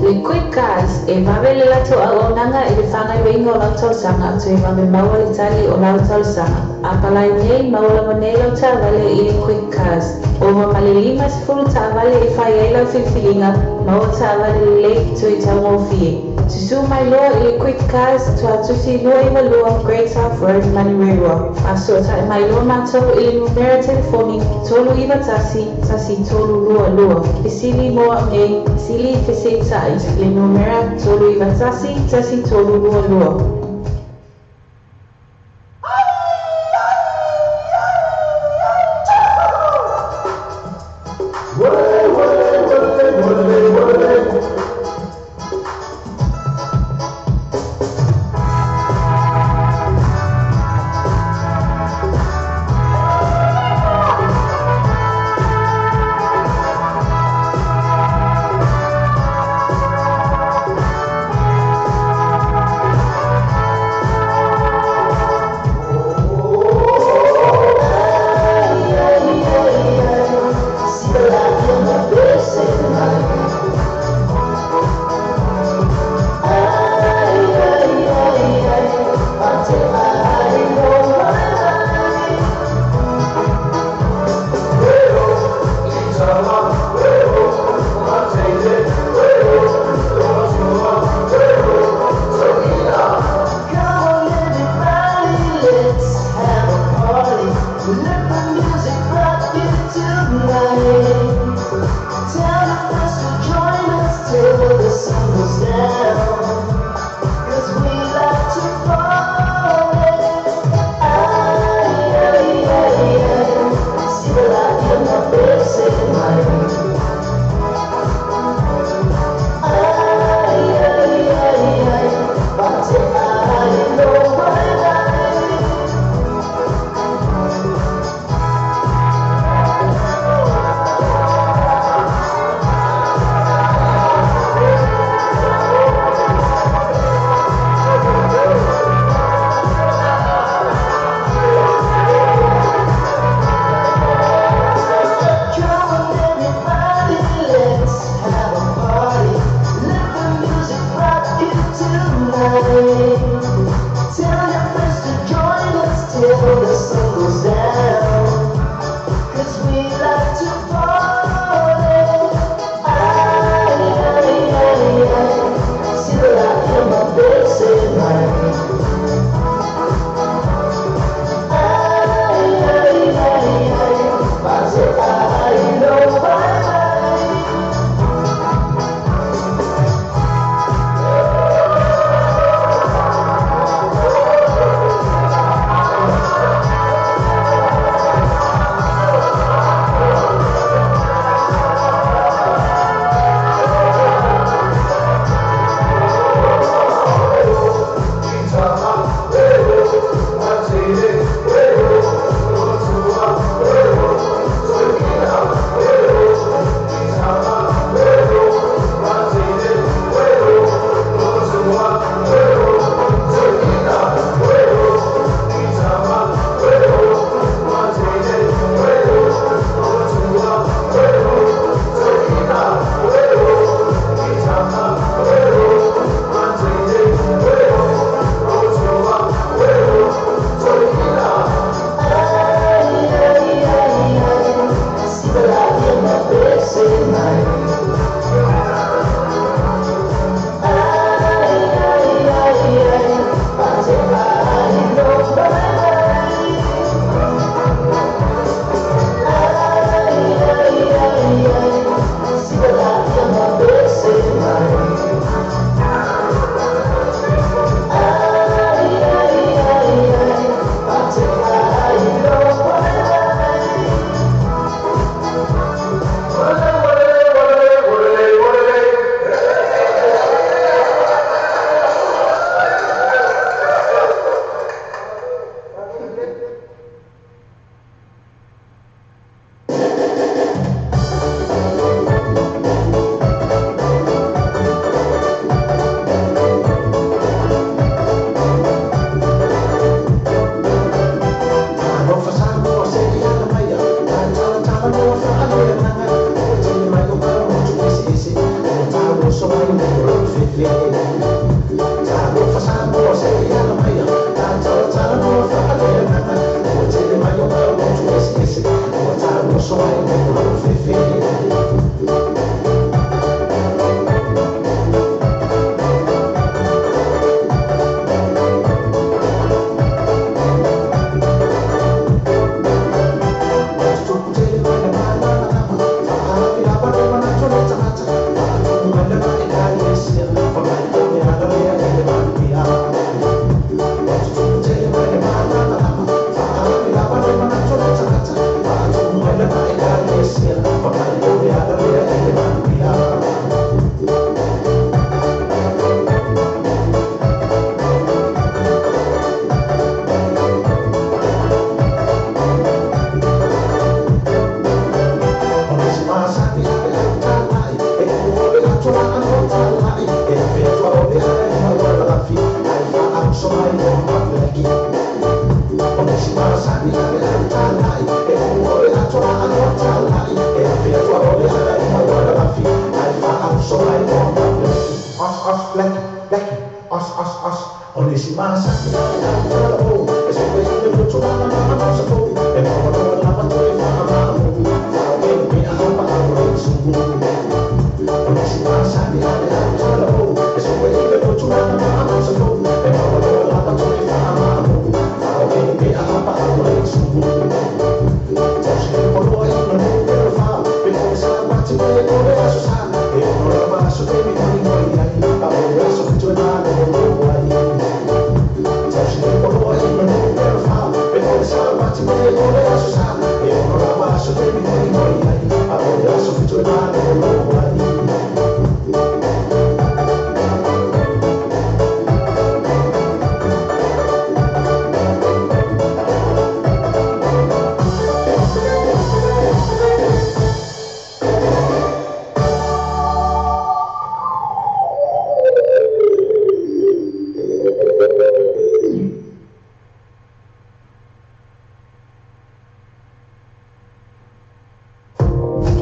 Le Quick Cars e vave le lato auaunaga i le fagaioiga o lau tausaga toe vave maua le tali o lau talosaga. A palai nei maua lava nei lau taavale i le Quick Cars. Ova ma le 50 taavale e fai ai lau filifiliga maua taavale lelei toe taugofie. Susū mai loa i le Quick Cars Tuatusi 22 Great South Road, Manurewa. Faasootai mai loa matou i le numera telefoni 391 1322. Fesili mo au nei, sili fesilitai le numera 391 1322.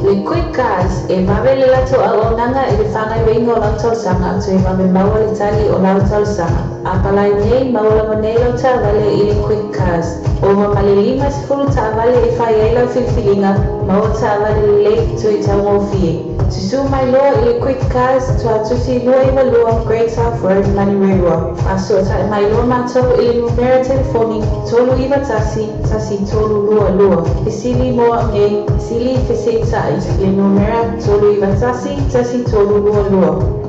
Le Quick Cars e vave le latou auaunaga i le fagaoioiga o lau tausaga toe vave maua le tali o lau talosaga. A palai nei maua lava nei lau taavale i le Quick Cars. Ova ma le 50 taavale e fai ai lau filifiliga maua taavale lelei toe taugofie. Susū mai loa i le Quick Cars Tuatusi 292 Great South Road, Manurewa. Faasootaʻi mai loa matou i le numera telefoni 391 1322. Fesili mo au nei, fesili feseʻitaʻi le numera 391 1322.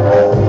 Thank you.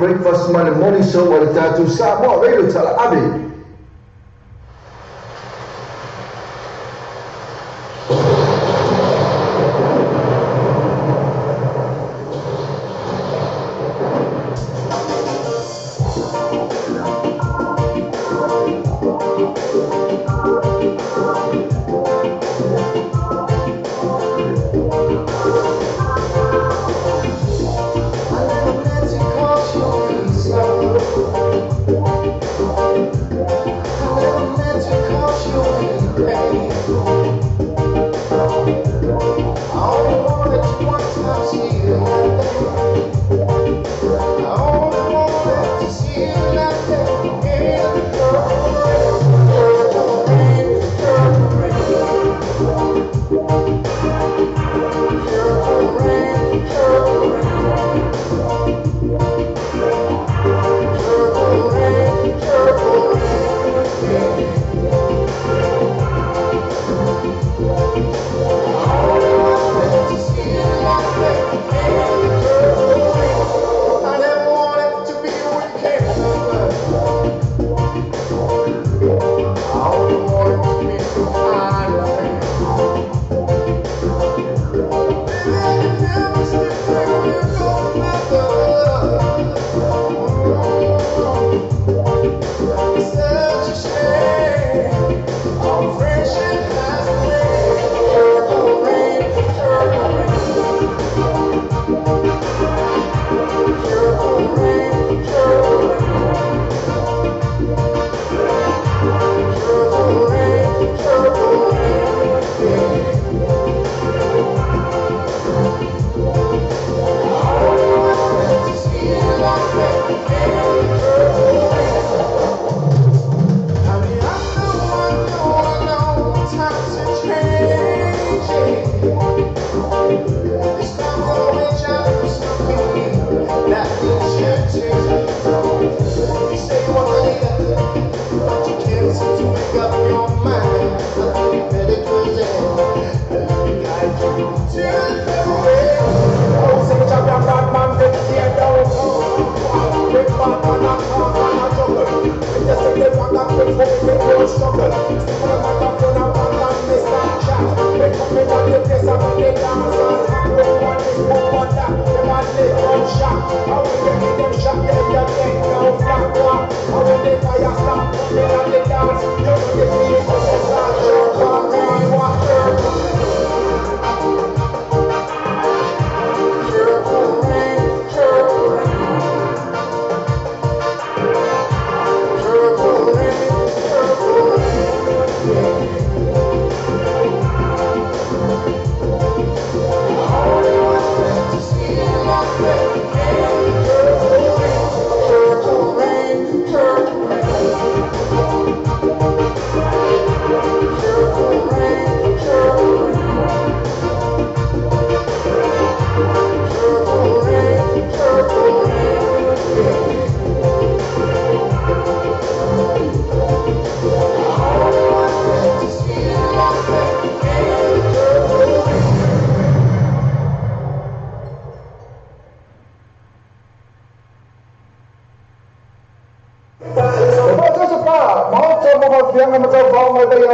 Breakfast ma le morning show o le tatou Samoa Radio Tala Ave. Yeah.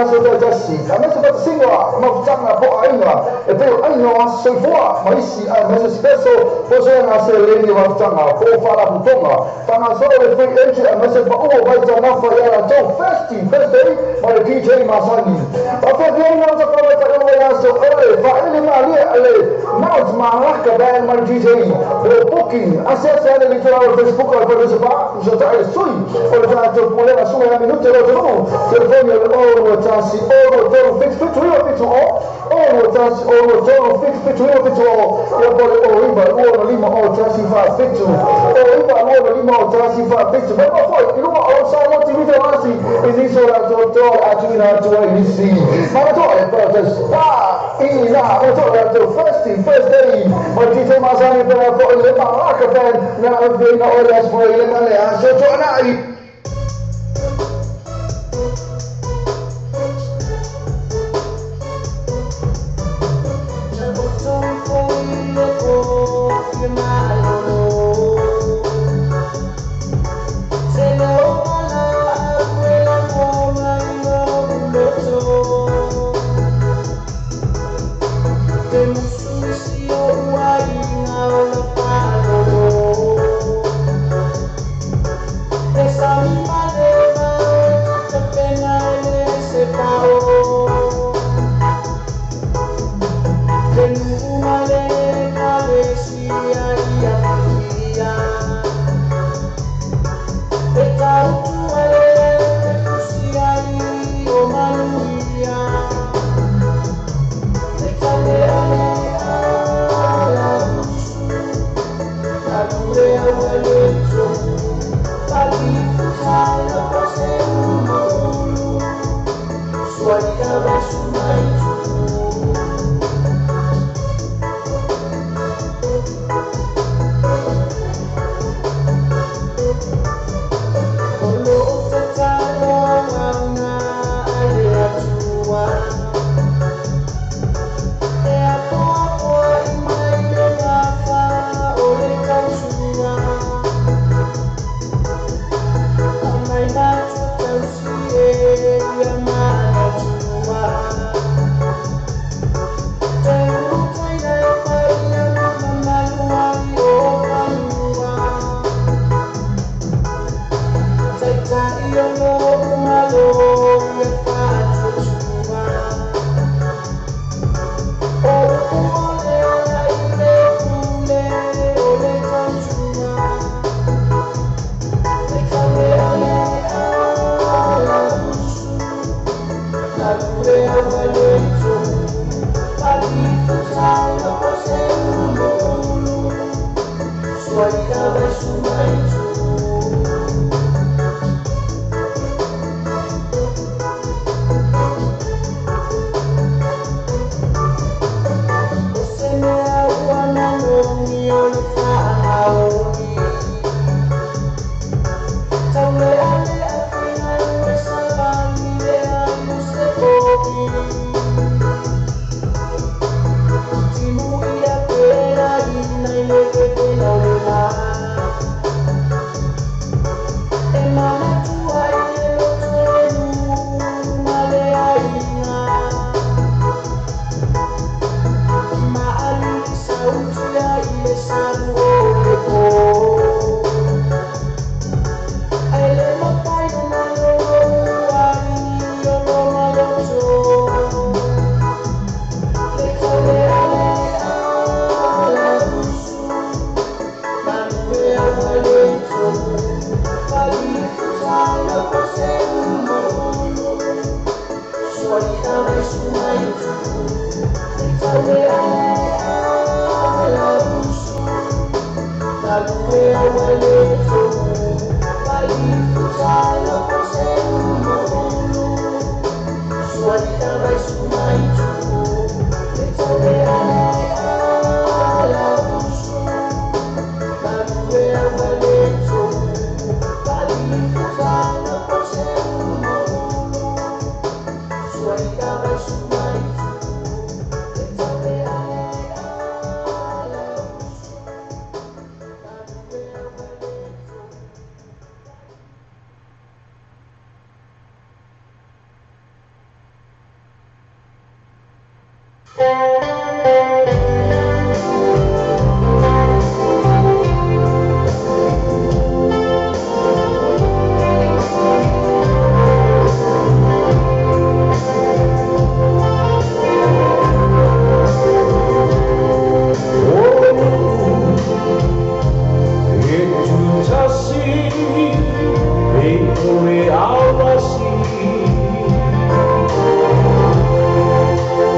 aso taitasi aemaise faatasiga mafutaga po o aiga e pei o aiga o aso soifua ma isi aemaise special po soaga seleni o mafutaga po o faalaputoga faagasolo le free entry aemaise paua o vaitaumafa ia latou Thirsty Thursday ma le DJ masani faafeafiaiga o tafalamaitaʻi o aso ole faaele malie le Mount Malaka Band ma le DJ po booking asiasi ane litola o Facebook o le Parisapa usotaʻi le sui o le tatou pulega suga ia minute lo atunuu telefoni o le 0 1 0 3 7 7 9 7 0 0 1 0 3 7 7 9 7 0 ia po le 0 9 2 5 0 1 4 7 0 9 2 5 0 1 4 7 mai mafoi i luga o Samoa TV taulasi i nisi o latou toa o le a tuuina atu ai nisi manatua e protest pa ina o latou Thirsty Thursday ma DJ Masani pea foʻi le Malaka Band na afiaina o le aso foi le ma le aso toanai.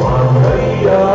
Manaia.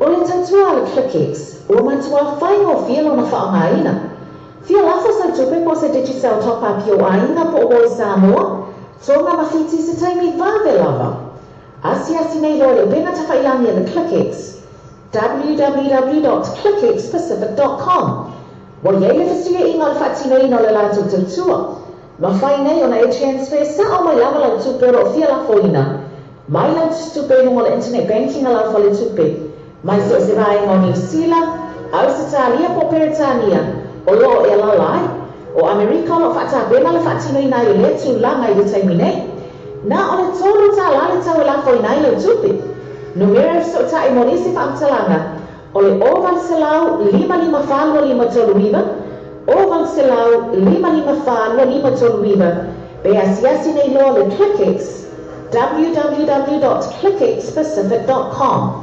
O le tautua a le ClickX, ua matuā faigofie lona faaaogaina. Fia lafo sau tupe po o se Digicel top up i ou aiga po o uo i Samoa, Tonga ma Fiti i se taimi vave lava. Asiasi nei loa i le upega tafailagi a le ClickX, www.clickxpacific.com. Ua i ai le fesuiaiga o le faatinoina o le latou tautua. Mafai nei ona e transfer sao mai lava lau tupe o lo o fia lafoina mai lau tusitupe i luga o le internet banking a lau faletupe, mai so o se vaega o Niu Sila, Ausetalia po o Peretania o lo o e alaala ai. O Amerika o lo o faatapena le faatinoina ai o lea tulaga i le taimi nei. Na o le $3 le tau e lafoina ai lau tupe. Numera e fesootai mo nisi faamatalaga o le 0800 554 2539, 0800 554 2539, pe asiasi nei loa le ClickX, www.clickxpacific.com.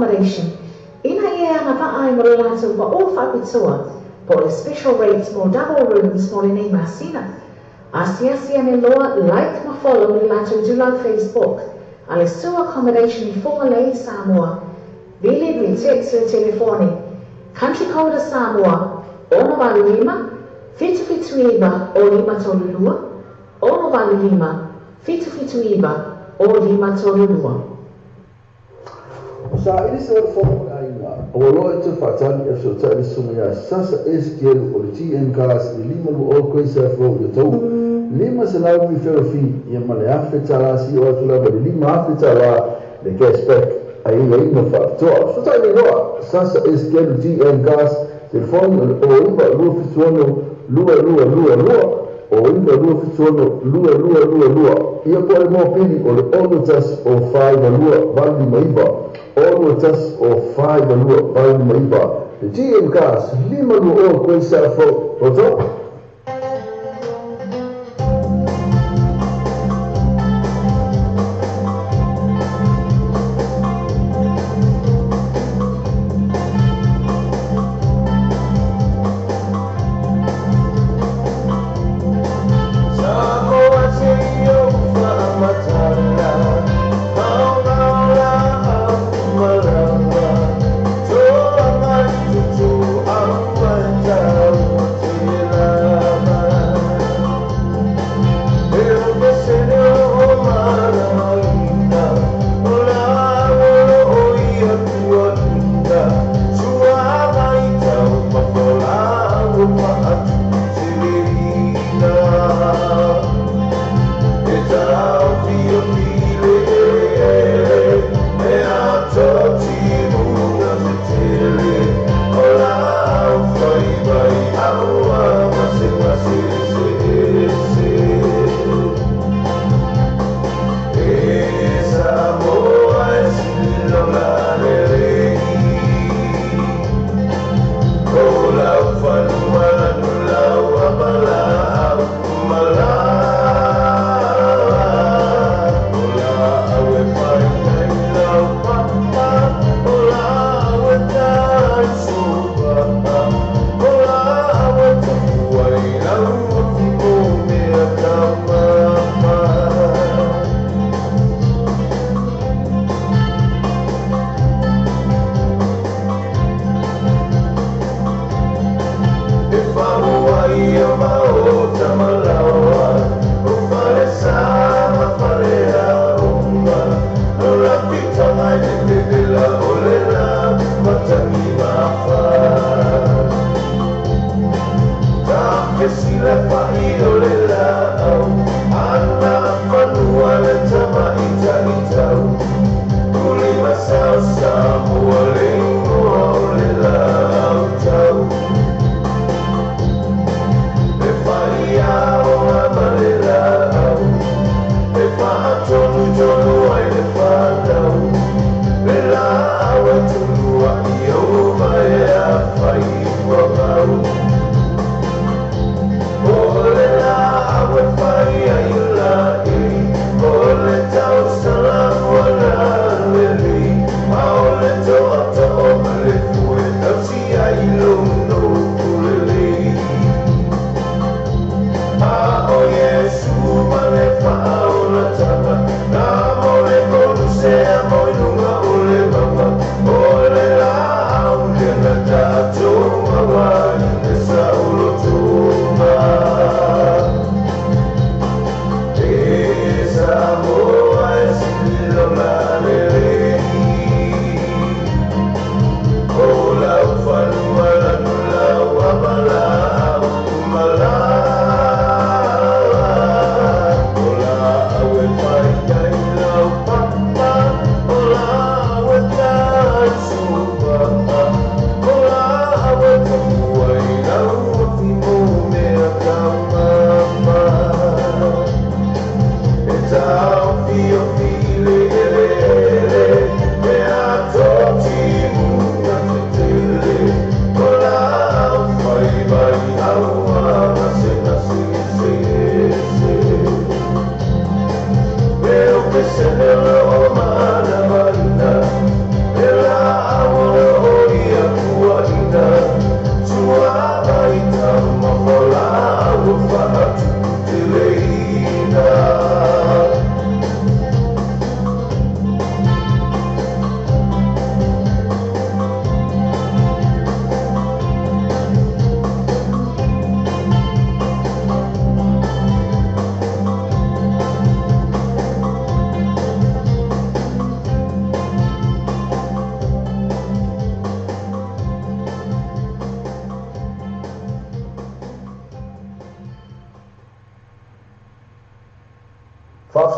Accommodation ina ia anga paai mo le latou pa o faapitoa po o le special rates mo double rooms mo lenei masina. Asiasi ane loa like ma follow le latou tulaga Facebook a le Sua Accommodation i Fugalei, Samoa. Vili vili text le telefoni Country Code o Samoa 685 779 o 532 685 779 o 532. Sa ili se fono aiga o loa e te whaatani e so tai sunga ia sasa SQL o le TM Cars i lima lu o koe sa fo i tau lima se lau mi fero fi ia ma le afe tala si o atu lava le lima afe tala le cashback a ia ina whaatoa so tai le loa sasa SQL TM Cars telefoni o le o iwa lua fituono lua lua lua lua o iwa lua fituono lua lua lua lua ia po le mōpili o le ono tas o whai lua vali maiva ono tas o whai lua vali maiva le GM Cars lima lua o koe sa fo o tau.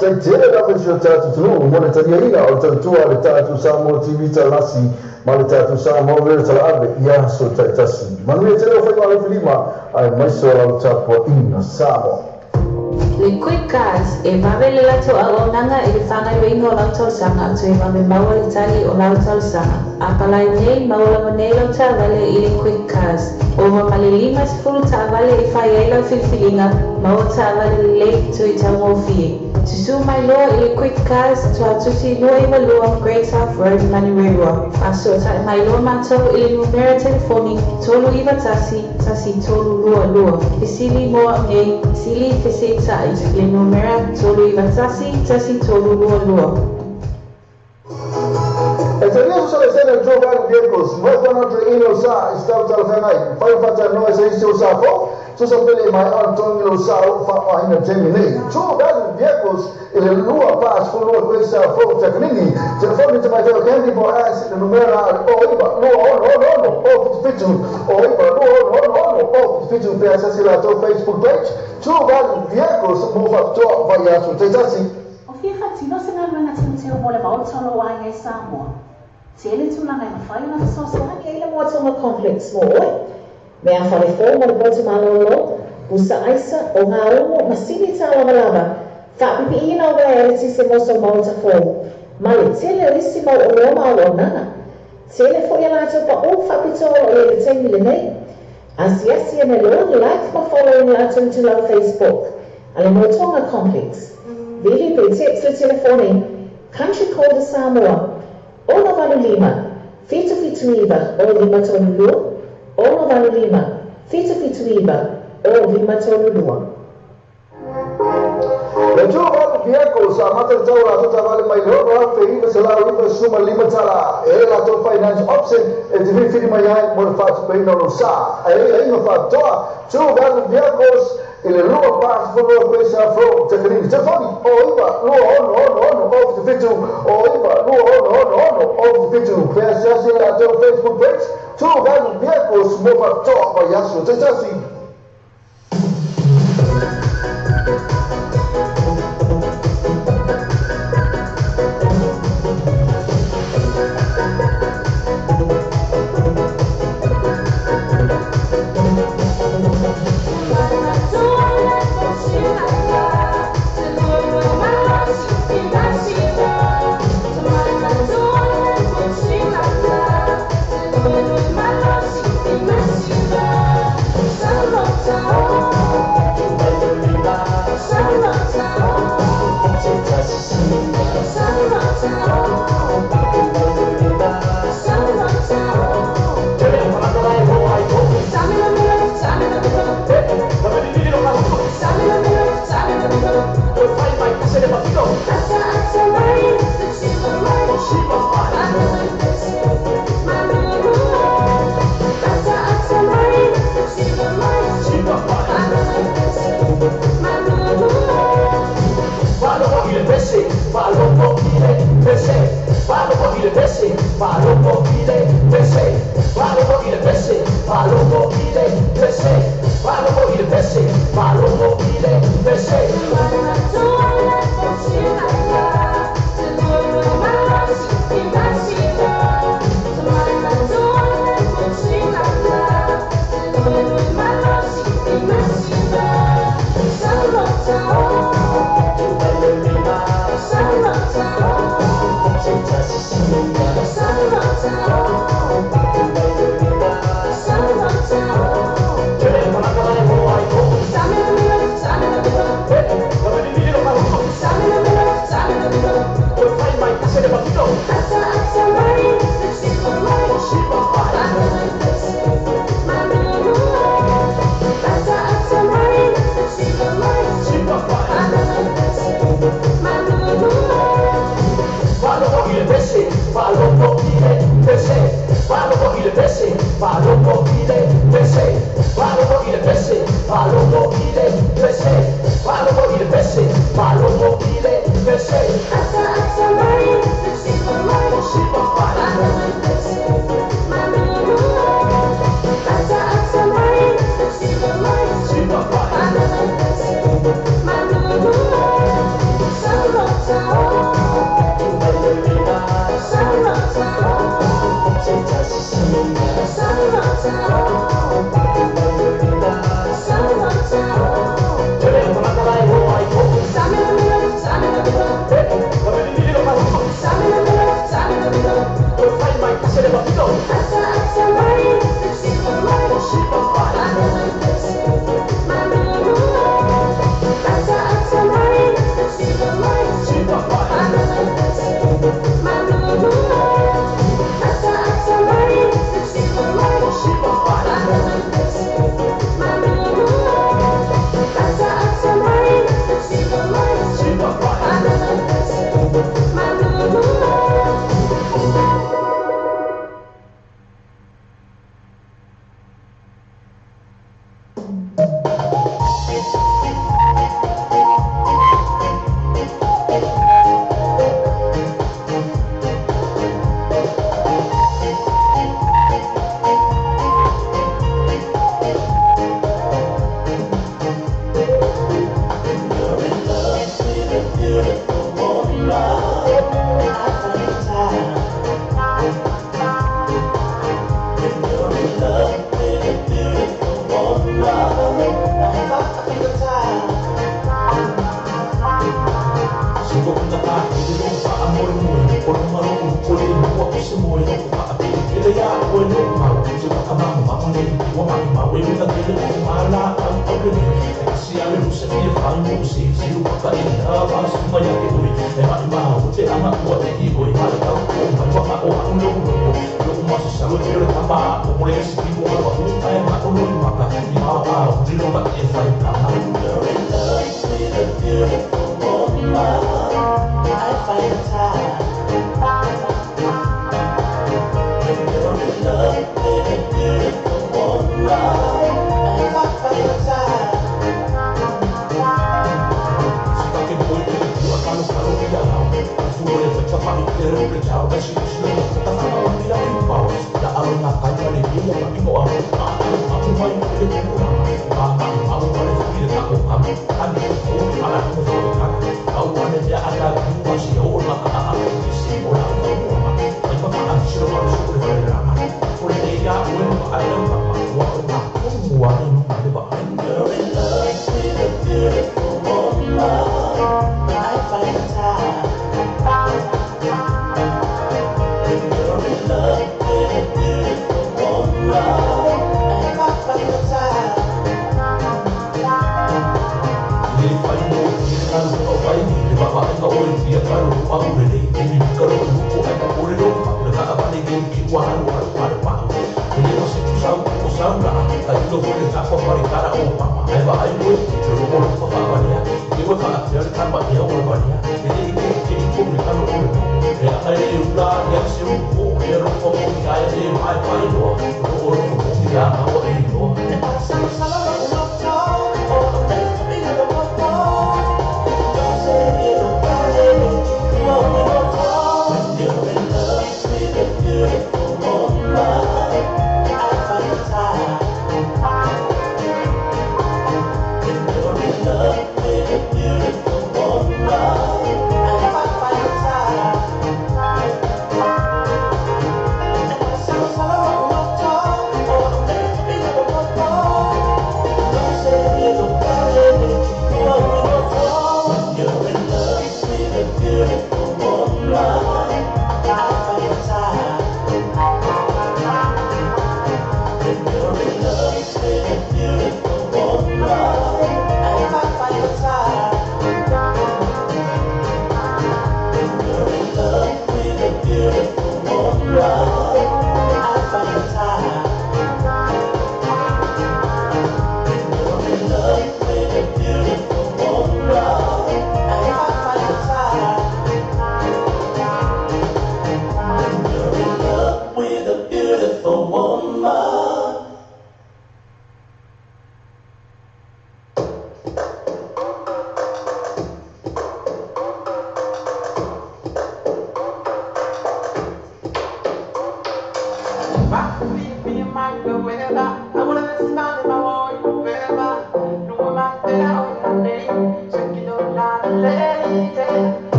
Faafetai tele lava i si o tatou atunuu mo le taliaina o le tautua a le tatou Samoa TV Talasi ma le tatou Samoa Radio Talaave i aso taitasi. Manuia tele o faiva alofilima aemaise o lau tapuaʻiga Samoa. Le Quick Cars e vave le latou auaunaga i le faagaoioiga o lau talosaga toe vave maua le tali o lau talosaga. A palai nei maua lava nei lau taavale i le Quick Cars. Ova ma le 50 taavale e fai ai lau filifiliga, maua taavale lelei toe taugofie. Susū mai loa i le Quick Cars Tuatusi 292 Great South Road, Manurewa. Faasootaʻi mai loa matou i le numera telefoni 391 1322. Fesili mo au nei, sili feseʻitaʻi le numera 391 1322. E talia sosalesena le True Value Vehicles, mo e 100 ilo sa i se tau talafeagai, mafai ona faatalanoa i se isi o sa fou, tusa pele e maea ona totogi lou sa o loo faaaogaina i le taimi nei. True Value Vehicles i le 242 Great South Road, Takanini. Telefoni tamaitai o Candy po o Ash i le numera 09 26 66 0 77 09 26 66 0 77 pe asiasi i latou Facebook page, True Value Vehicles mo faapitoa vaiaso taitasi. O fia faatino se galuega teuteu mo le Maota o lou aiga i Samoa? Tele tulaga e mafai ona fesoasoani ai le Moatoga Complex mo oe. Mea fale fou mo le potu malōlō, pusa aisa, o gaumo ma sili tālavalava, faapipiiina o uaea eletise mo sou maota fou, ma le tele o isi mau oloa ma auaunaga. Tele foi a latou paʻū faapitoa o loo i ai i le taimi lenei. Asiasi ane loa, like ma follow i latou itulau Facebook a le Moatoga Complex. Vili pe text le telefoni Country Code a Samoa, 685 779 0 532, 685 779 0 532. Le True Value Vehicles amata le tau o latou taavale mai le $6,995 tala. E i ai latou finance option e te filifili mai ai mo le faatupeina o lou sa. E i ai aiga faapitoa. True Value Vehicles i le 242 Great South Road, Takanini. Telefoni, 09 26 66 0 77, 09 26 66 0 77. Pe asiasi i le latou Facebook page, True Value Vehicles mo faapitoa vaiaso taitasi.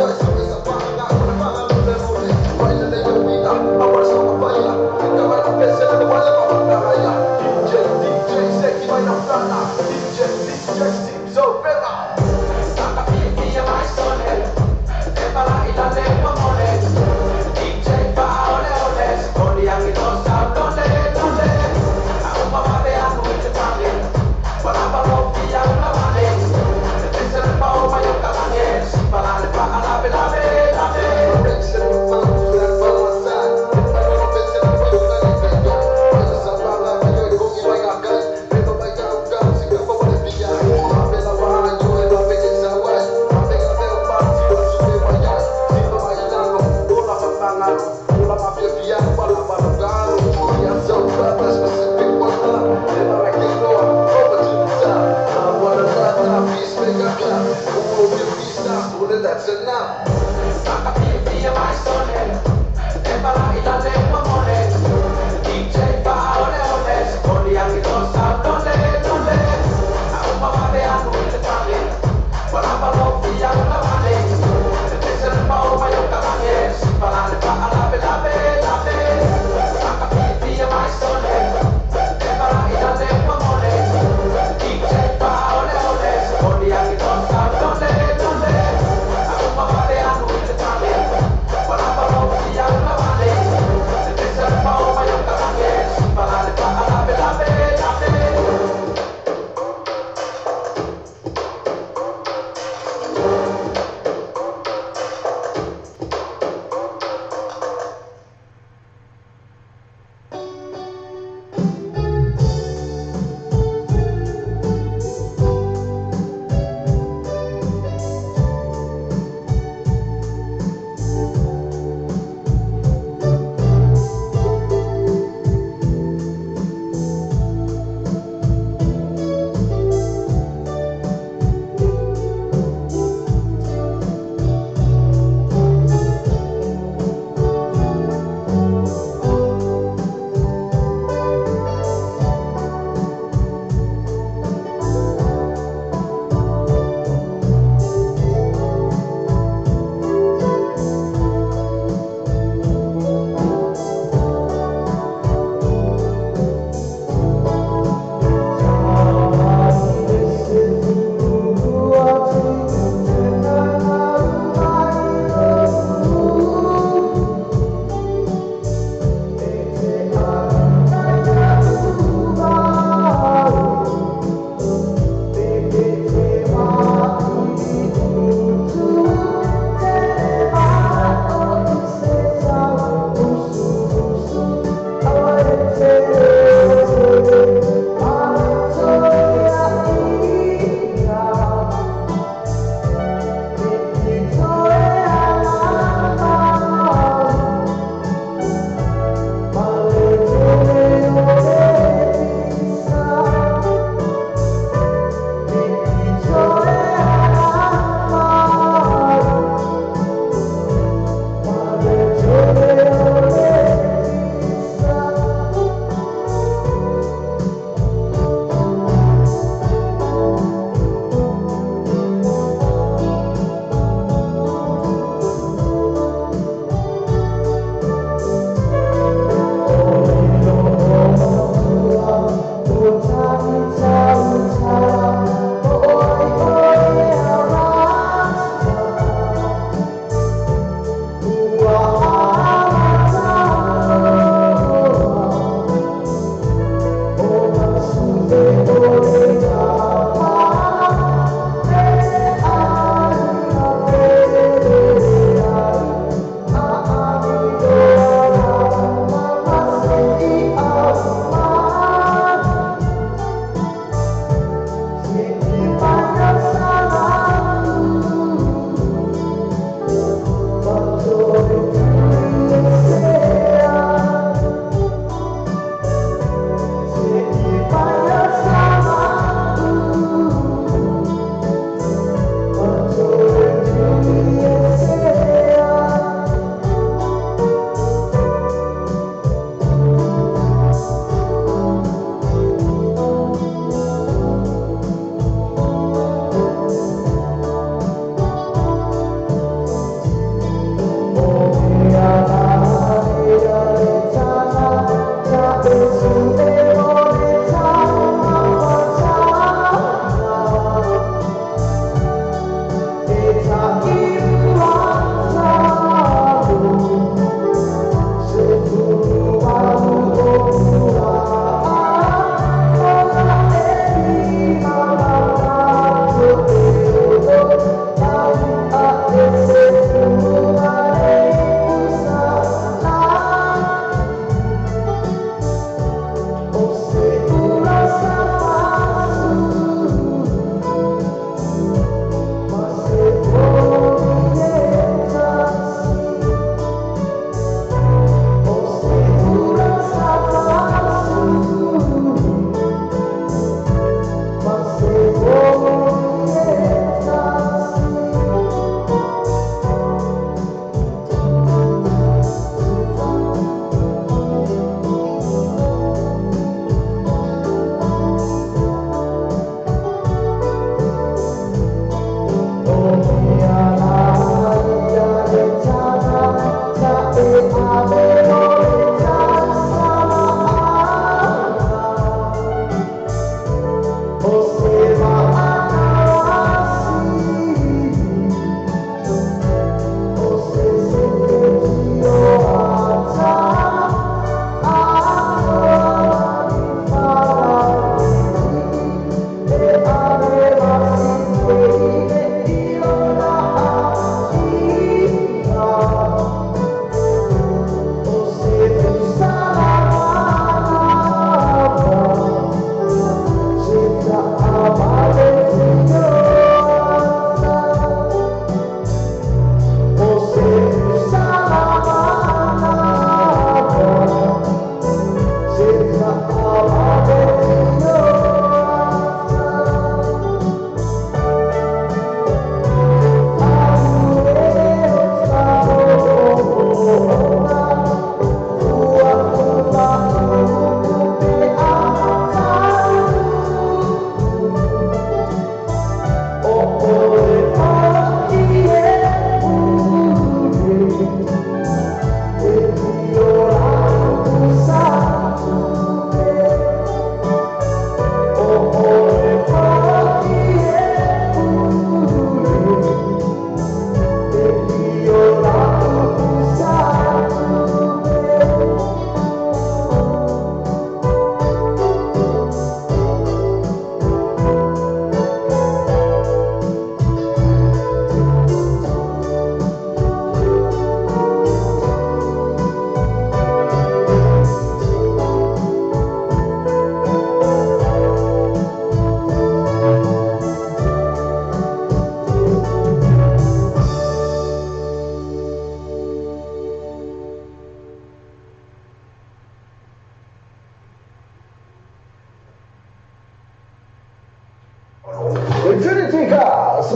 Yo,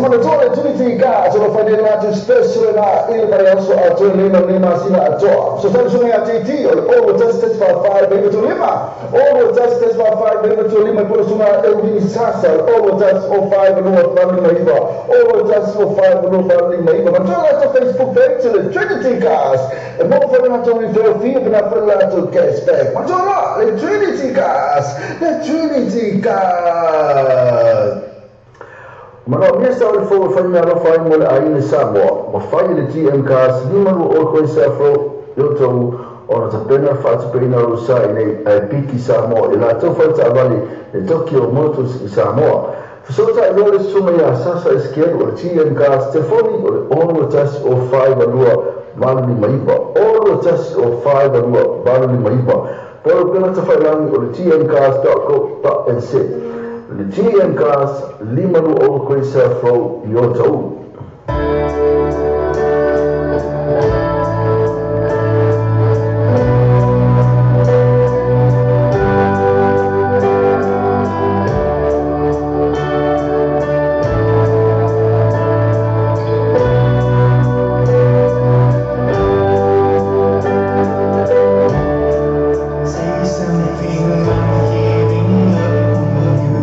Manatua le Trinity Gas o lo fai nei latou special lena i le vaiaso atoa lenei ma lenei masina atoa. Fesoasoani susuga ia TT o le 01145 5 95 01145 5 95 po o le susuga Elvini Sasa o le 010 5 2 8 5 9 010 5 2 8 5 9. Manatua le latou Facebook page o le Trinity Gas e maua foi le latou referral fee pe na foi le latou cashback. Manatua loa le Trinity Gas, le Trinity Gas. Manaomia sa o le fou e fai meaalofa ai mo le aiga i Samoa, ua fai e le GM Cars 52 Quayside Road i Otahuhu ona tapena le faatupeina o lou sa i inei ae piki Samoa i latou faletaavale le Tokyo Motors i Samoa. Fesootai loa le susuga ia Sasa Eskielu o le GM Cars, telefoni o le 6 1 0 5 2 8 5 9, 6 1 0 5 2 8 5 9, po o le upega tafailagi o le gmcars.co.nz. Le GM Cars, 520 Quayside Road i Otahuhu. Say something, I'm giving up on you.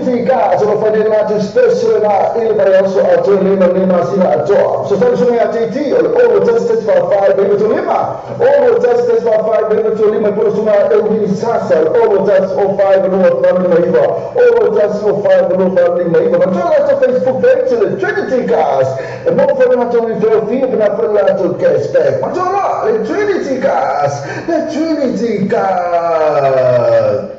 Trinity Cars o lo whainei latou special na i le vaiaso atoa nei ma lenei masina atoa. Fesoasoani susuga ia JT o le 0 1 1 4 5 9 5 0 1 1 4 5 9 5 po o le susuga Elvin Sasa o le 0 1 0 5 2 8 9 0 1 0 5 2 8 9. Matua latou Facebook page le Trinity Cars e maua foi le latou referral fee pe na foi le latou cashback. Matua la le Trinity Cars, le Trinity Cars.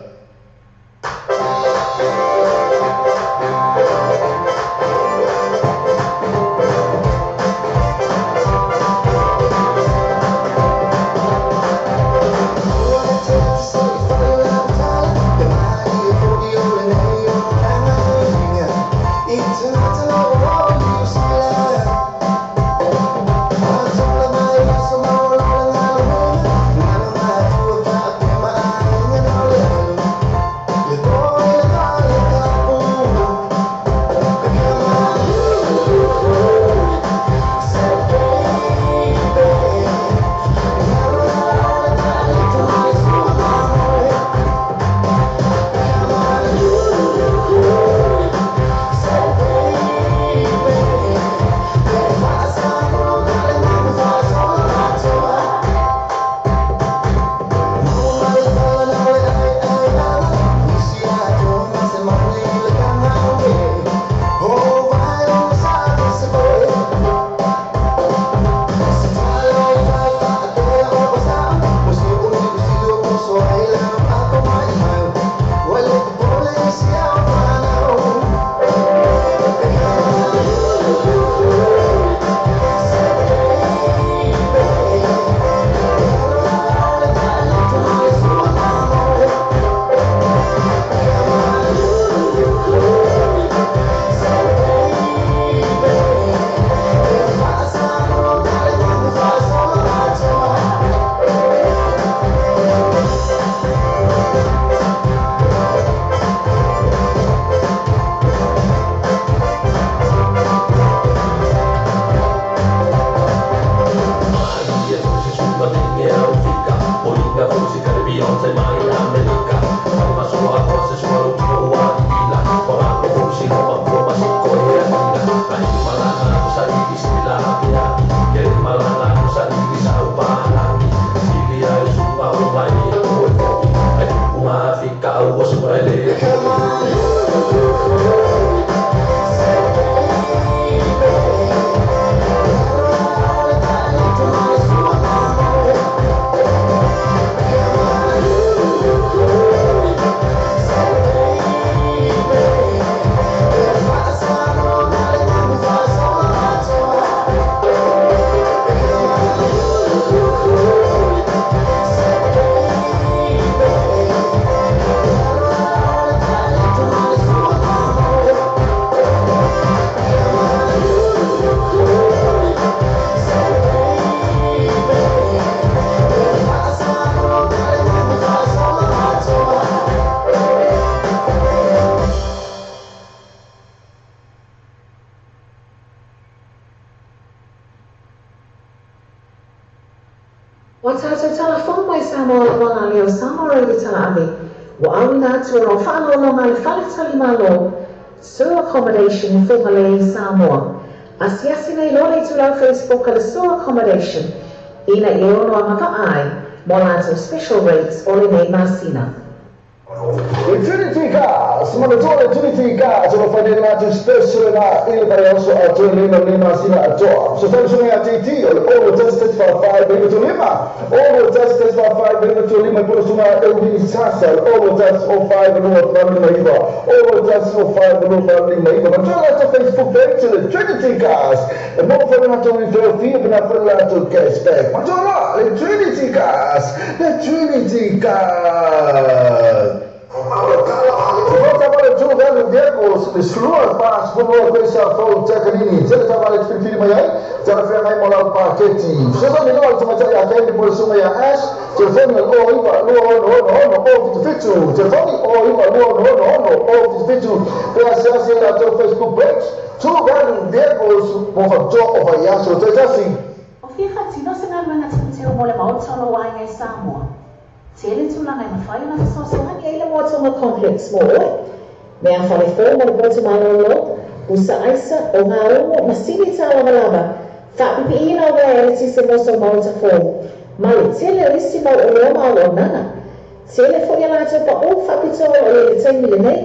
Ua tatou talafou mai Samoa auala lea o Samoa Radio Talaave ua auina atu o lau faaaloaloga a le Faletalimalo Sur Accommodation i Fugalei, Samoa. Asiasi nei loa le itulau Facebook a le Sur Accommodation ina ia ono agavaa ai mo latou special rates o lenei masina. Le Trinity Cars, manatua le Trinity Cars o lo whainei latou special na i le vaiaso atoa nei ma lenei masina atoa. Fesoasoani susuga ia JT o le 0 1 1 4 5 9 5 0 1 1 4 5 9 5 po o le susuga Elvin Sasa o le 0 1 0 5 2 8 9 0 1 0 5 2 8 9. Matua latou Facebook page le Trinity Cars e maua foi le latou referral fee pe na foi le latou cashback. Matua la le Trinity Cars, le Trinity Cars. Volta para tu velo Diego, slua pa spulo questa fo Takanini. Tele tava le filifili mai ai, tele fea mai mo lau paketi. Fesoasoani loa le tamaitai a Kendi mo le susuga ia Ash, telefoni o 9 2 6 6 0 7 7, telefoni o 9 2 6 6 0 7 7, pe asiasi ai latou Facebook page, Tu Velo Diego mo faapitoa o vaiaso taitasi. O fia faatino se galuega teuteu mo le maota o lou aiga i Samoa? Tele tulaga e mafai ona fesoasoani ai le Moa Tonga Complex mo oe. Mea fale fou mo le potu malōlō, pusa aisa, o ngā umu, ma sili tā lavalava, faapipiiina o uea eletise mo sou maota fou, ma le tele o isi mau oloa ma auaunaga. Tele foi a latou paʻū faapitoa o lo o i ai i le taimi lenei.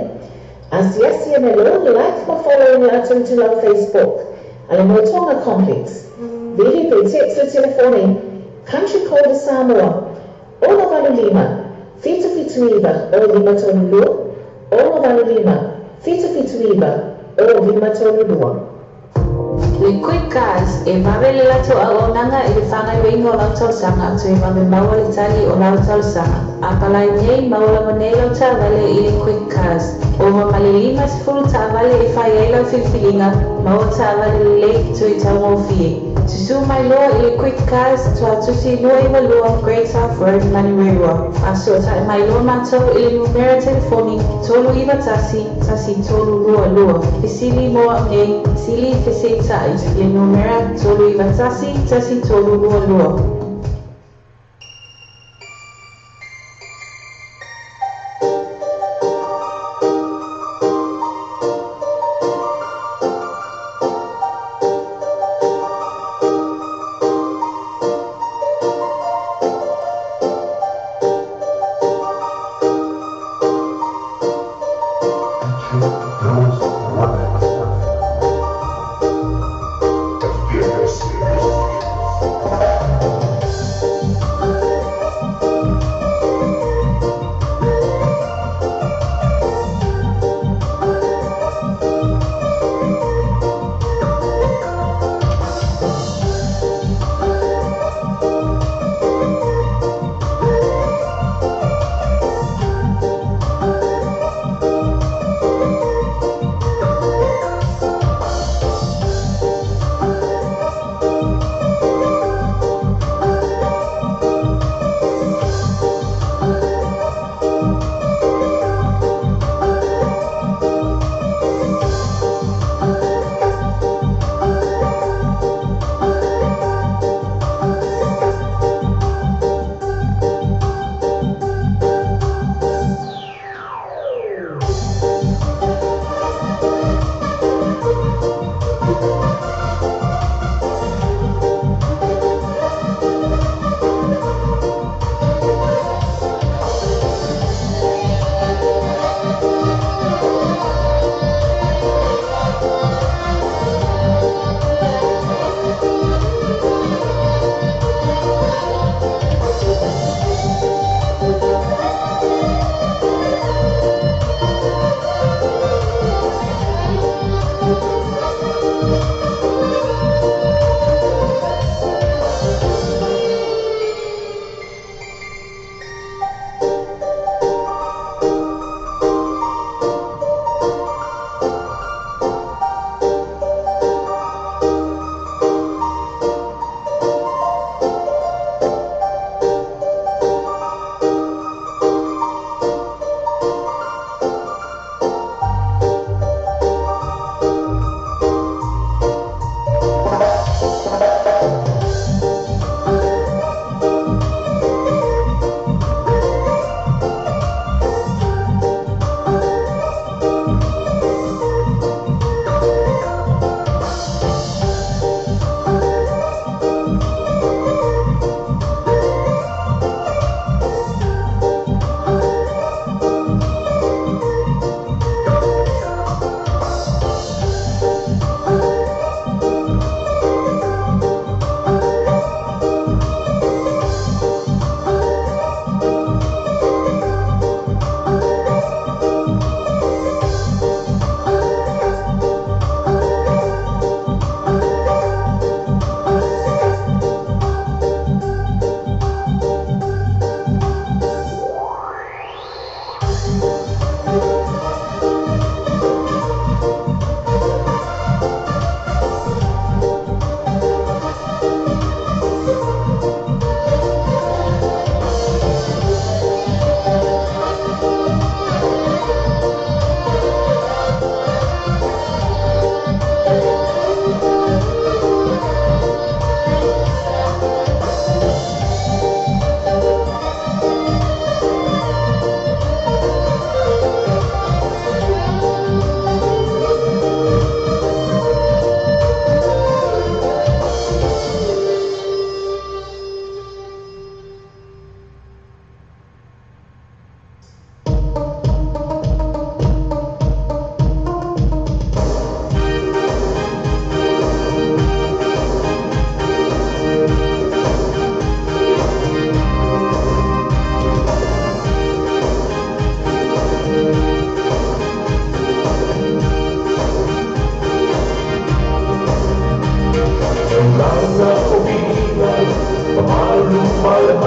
Asiasi ane loa, like ma follow i le latou itulau Facebook a le Moetoga Complex. Vili pe text le telefoni Country Code Samoa 685 779 0532 685 779 0532. Le Quick Cars, e vave le latou auaunaga i le faagaoioiga o lau talosaga toe vave maua le tali o lau talosaga. A palai nei, maua lava nei lau taavale i le Quick Cars. Ova ma le 50 taavale e fai ai lau filifiliga, maua taavale lelei toe taugofie. Susū mai loa i le Quick Cars, Tuatusi 292 Great South Road, Manurewa. Faasootai mai loa matou i le numera telefoni 391 1322. Fesili mo au nei, sili feseita'i, le numera 391 1322.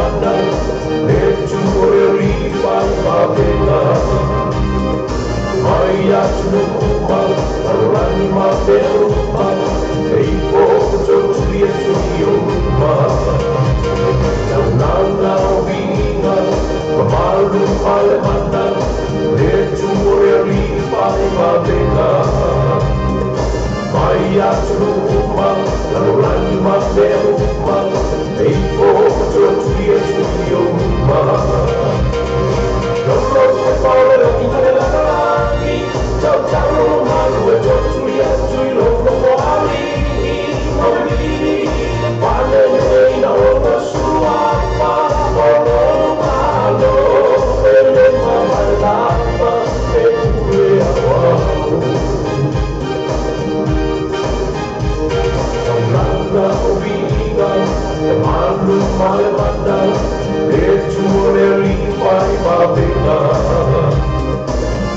mana, le tu o le ripa i mavega. Mai atu uma, lalolagi ma mea uma, e ipo totuli atu i ou luma. Taulaga o viiga, mamalu ma le mana, le tu o le ripa i mavega. Mai atu uma, lalolagi ma mea uma, e ipo totuli atu i ou luma.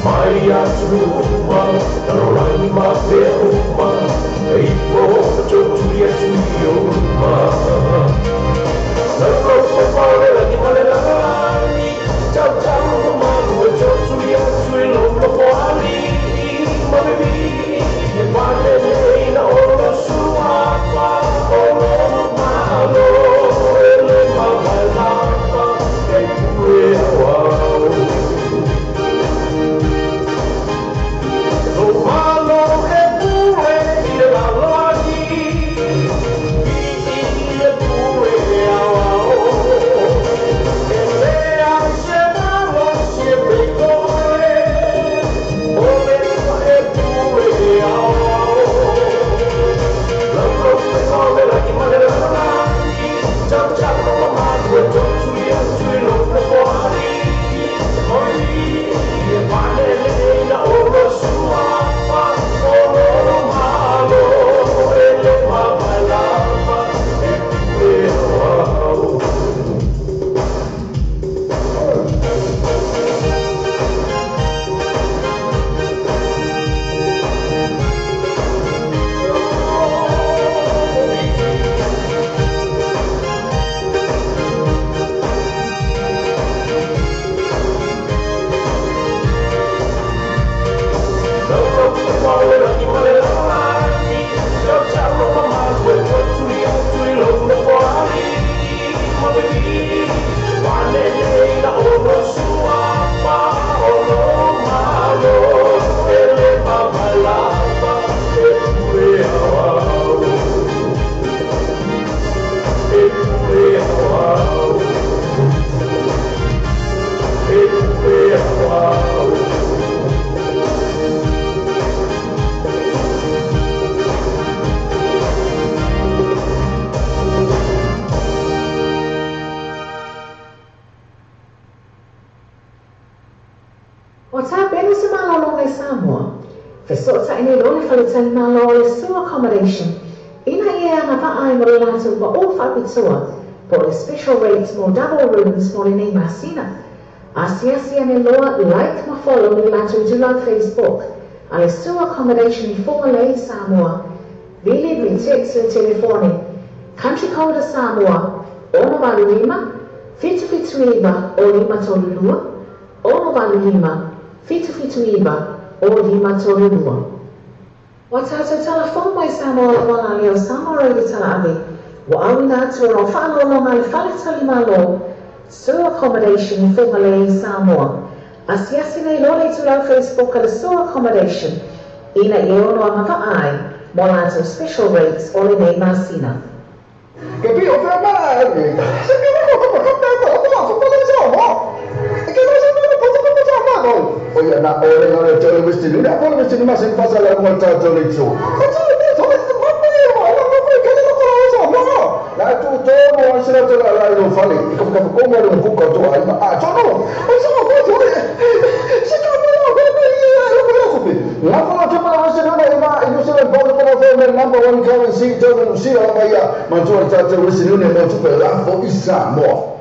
Mai atu uma, lalolagi ma mea uma, e ipo totuli atu i ou luma. Lalolagi ma le lalolagi, tautalo mamalu e totuli atu i lou nofoalii ma le vii. E paleleina o lou suafa o lou malo, e le mavae lava e pule auau. Malo e pule i le lalolagi, i le pule auau. E lea se malosi e peikole, o le e pule auau. Lalolagi ma le lalolagi, tautalo mamalu e totuli atu i lou nofoalii ma le vii. E paleleina o lou suafa o lou malo, e le mavae lava e pule auau. O tā pena se malolonga i Samoa. Fesoʻotaʻi nei loa le faletalimalo o le Sue Accommodation ina ia agavaʻa ai mo le latou paʻō faapitoa po o le special rates mo double rooms mo lenei masina. Asiasi ane loa like ma follow le latou itulau Facebook a le Sue Accommodation i Fugalei, Samoa. Vili pe text le telefone Country Code Samoa 685 779 o 532 685 779 o 532. Ua tātou talafou mai Samoa la wala leo Samoa Radio Talaave. Ua auina atu o lau faalologa le faletalimalo Sue Accommodation i Fugalei, Samoa. Asiasi nei loa le itulau Facebook a le Sue Accommodation ina ia ono agavaʻa ai mo latou special rates o lenei masina. Ke pi o fea mara e se ke ko ko ko ko ko ko ko ko ko ke ko o ia na o le le tele westi ni na ko le westi ni ma se pasa la mo ta tele tso la tu to mo se la to la lo fale ko ko ko mo lo ko ko to ai ma a to no o se ko ko se ka mo ko ko ko ko la ko te pa westi ni na ma i se le bo ko ko me number one currency to no si la ma ia ma to ta te westi ni mo to pe la fo isa mo.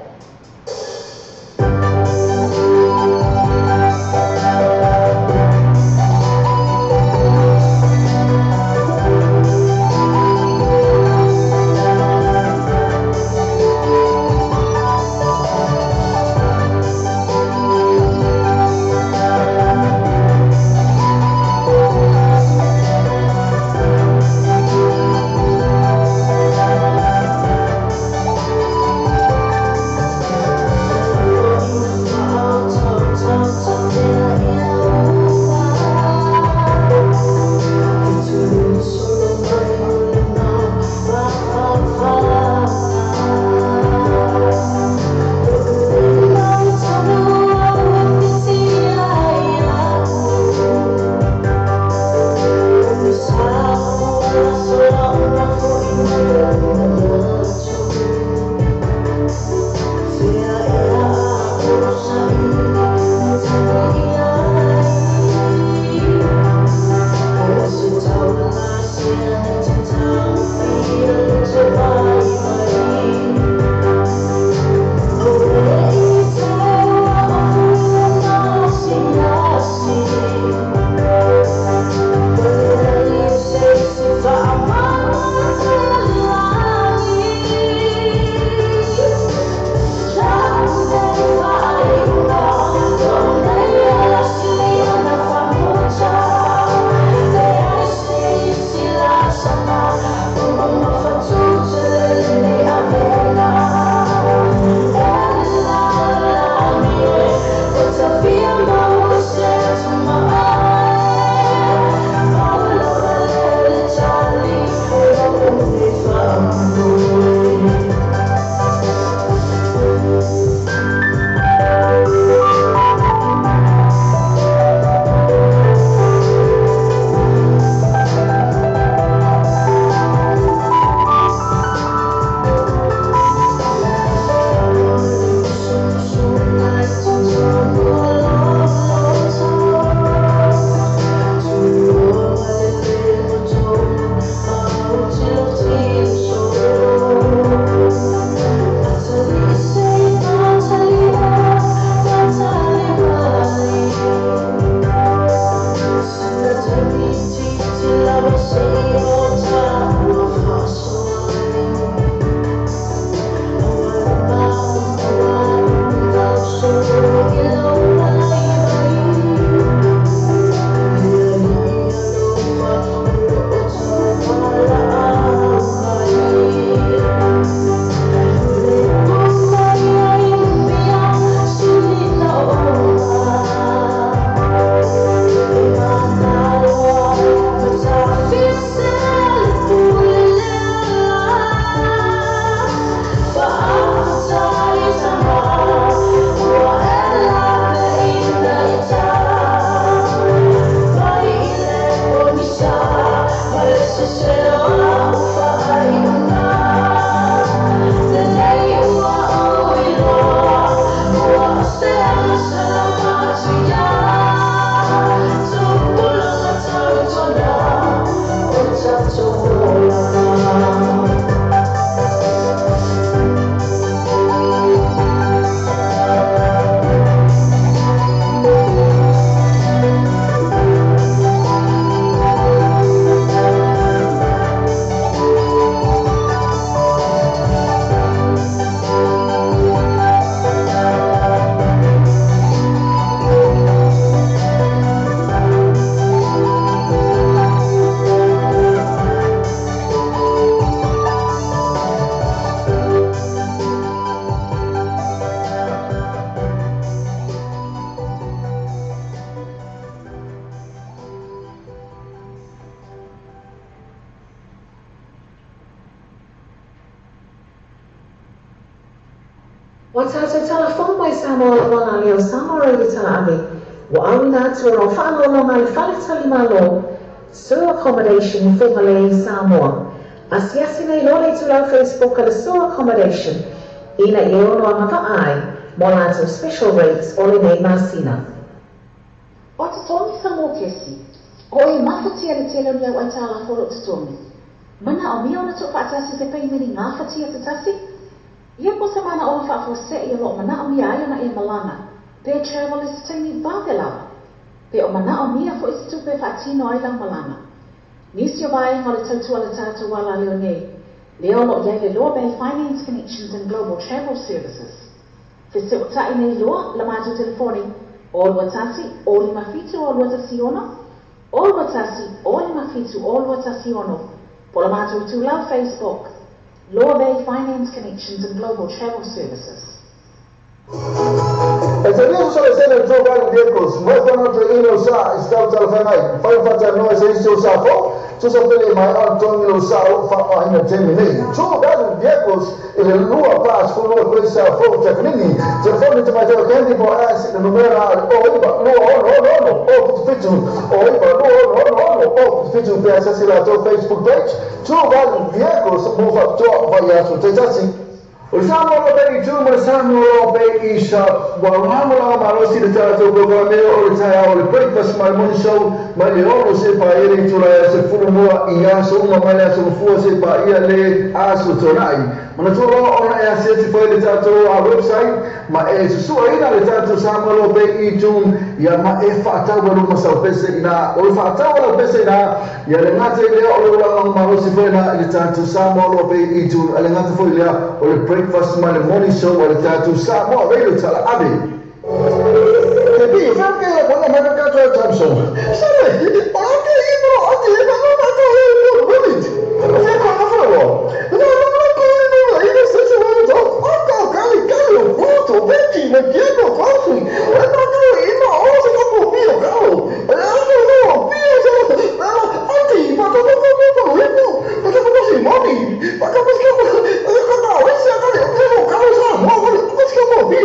Accommodation formerly Samoa. Asiasi nei lole tulau Facebook ala so accommodation ina i ono anga ai mo latou special rates o le nei masina. O te tomi sa mō kesi, o e mafatia le tele o niau ai tāla foro te tomi. Mana o mia ona tō whaatasi se peimeni ngā fatia te tasi? Ia ko sa mana o whaafose i o lo mana o mia ai ona e malanga, pe travel e se taimi vave lava. Pe o mana o mia fo i se tupe whaatino ai lang malanga. Nisi o vaenga o le tautua le tātou wala leo nei. Leo lo iai le Loa Bay Finance Connections and Global Travel Services. Fe se o tai nei loa la mātou telefoni o lua tasi o lima fitu o lua tasi ono o lua tasi o lima fitu o lua tasi ono po la mātou tūlau Facebook Loa Bay Finance Connections and Global Travel Services. E se le True Vehicles, mo sa stau talafengai, fai fata no se iso sa fo, so sa pele mai Antonio sa o fa o ina temi. True Vehicles e lua pas fu lua koi sa fo teknini, telefoni te mai teo kendi po as le numera o iba lua ono ono ono o fitu o iba lua ono ono ono o fitu pe asasi la to Facebook page. True Vehicles mo fa to vai aso te tasi. O Samoa Bay tu mo Samoa Bay isa wa hamola malosi le tatou programe o le taeao o le breakfast ma le morning show mai le 6 se paia i tula se fulu mua i aso uma mai le aso mafua se paia le aso tonai. Manatua loa ona e asiasi foi le tatou a website ma e susuaina le tatou Samoa Bay i tune ia ma e faataua luma saupese ina o le faataua laupese ina ia le gata i lea o le ulaga malosi foi na i le tatou Samoa Bay i tune a le gata foi lea o le breakfast ma le morning show o le tatou Samoa Radio Tala Ave. Te pi, whanke la kona maka katoa time zone. Sare, ora ke i mo ati e ma ma to e mo minute. Te ko na fro. No no no ko i mo i no se se mo o ka kali kali o foto beti me kieko kosi. E no ko i mo o se ko ko pio kalo. E no no pio se ati pa ko ko ko ko ko ko ko ko si mami. Pa ko ko ko ko ko o se ka le ko ka sa mo ko ko ko pi.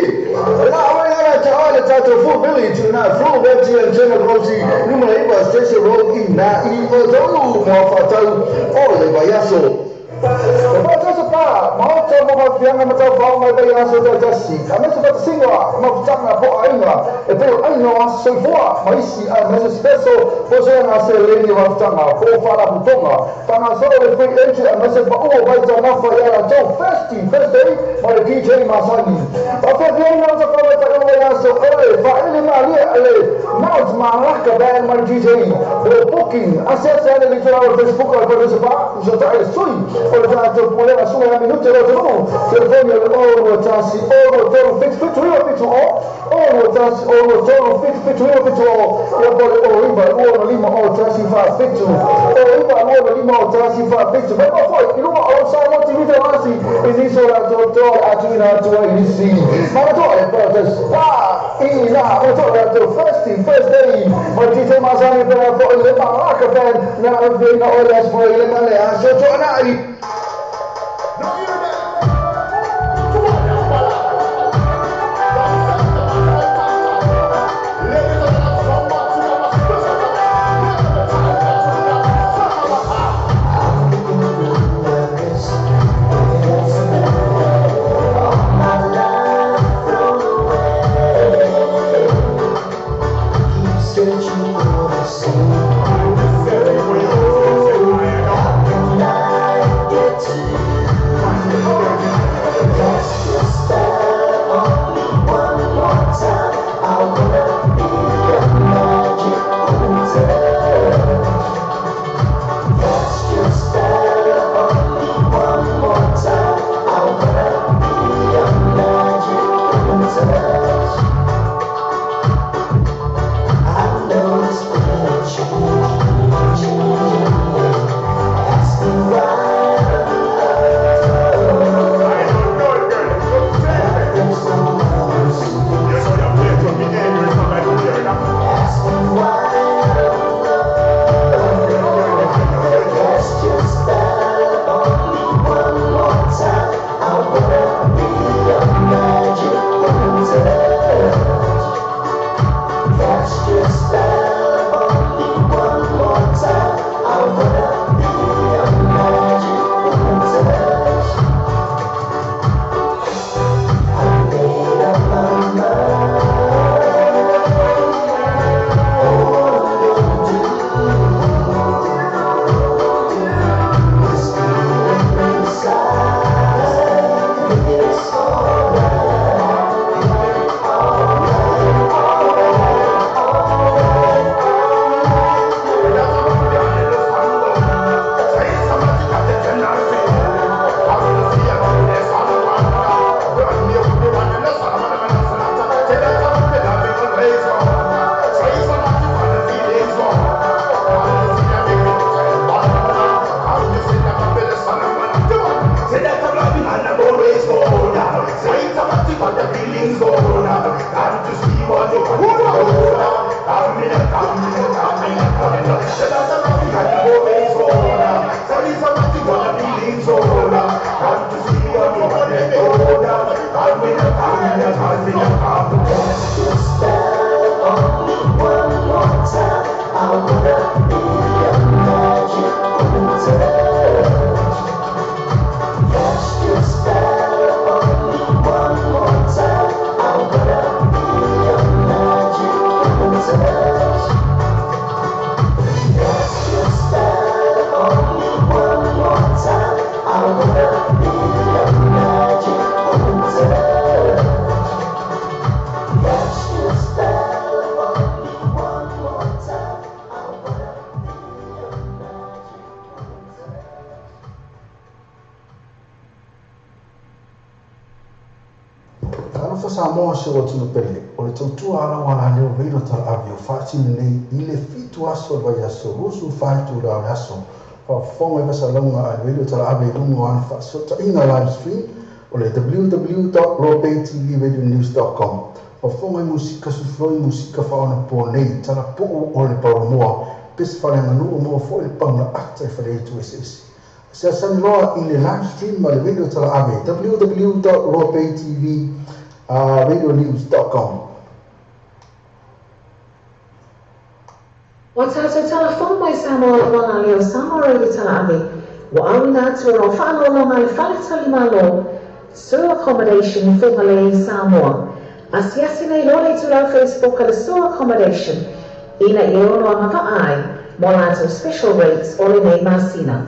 La o ya la le tatou full village na full webti and general grocery numero 9 Station Road i na i o tolu mo fatau o le vaiaso. E pa pa ma o mo fianga ma tau fao mai vaiaso tau tasi. A mesa fata singoa ma futanga po ainga e pe ainga o soifua ma isi a mesa speso po se na se leni wa futanga po fala putonga. Tanga solo le free entry a mesa pa uo vai tau mafa ia la tau festi first day ma le DJ Masani. Pa fe fianga ma tau fao mai vaiaso ole fa ele maria ale Mount Malaka band ma DJ o booking asiasi ale litoral Facebook al pa pa so ta sui o le tatou pulena sua minute lo tonu telefoni le o tasi o tolu fit fit o fit o o tasi o tolu fit fit o fit o ia po o iba o lima o tasi fa fit o iba o lima o tasi fa fit ma foi i luma o sa mo ti vita asi e ni so la to to atu na to i si ma to e pa te spa i la o to la to first first day ma DJ Masani pe fo le Malaka band na o na o le fo le ma le aso to na i. My love thrown away. Samoa se o tunu pele, o le tautua ala wala leo reilo tala ave o whaatini nei i le fitu aso le vai aso, rusu whaitu la o le aso, whaafonga i vasalonga a reilo tala ave i lunga o ana whaasota inga live stream o le www.lopaytvradionews.com. Whaafonga i musika sufloi musika whaona pō nei, tala puu o le paromoa, pes whale nganu o moa fo le panga akta i whale etu ese. Se asani loa i le live stream ma le radio tala ave www.lopaytvradionews.com. Wa tātou tala fō mai Samoa la wala leo Samoa Radio tala ave. Wa au nā tua rau whaalolo ngā le whale tali malo, Sur Accommodation Whangalei Samoa. Asiasi nei lore tulau Facebook a le Sur Accommodation, ina i ono anga vaai, mo lātou special rates o le nei masina.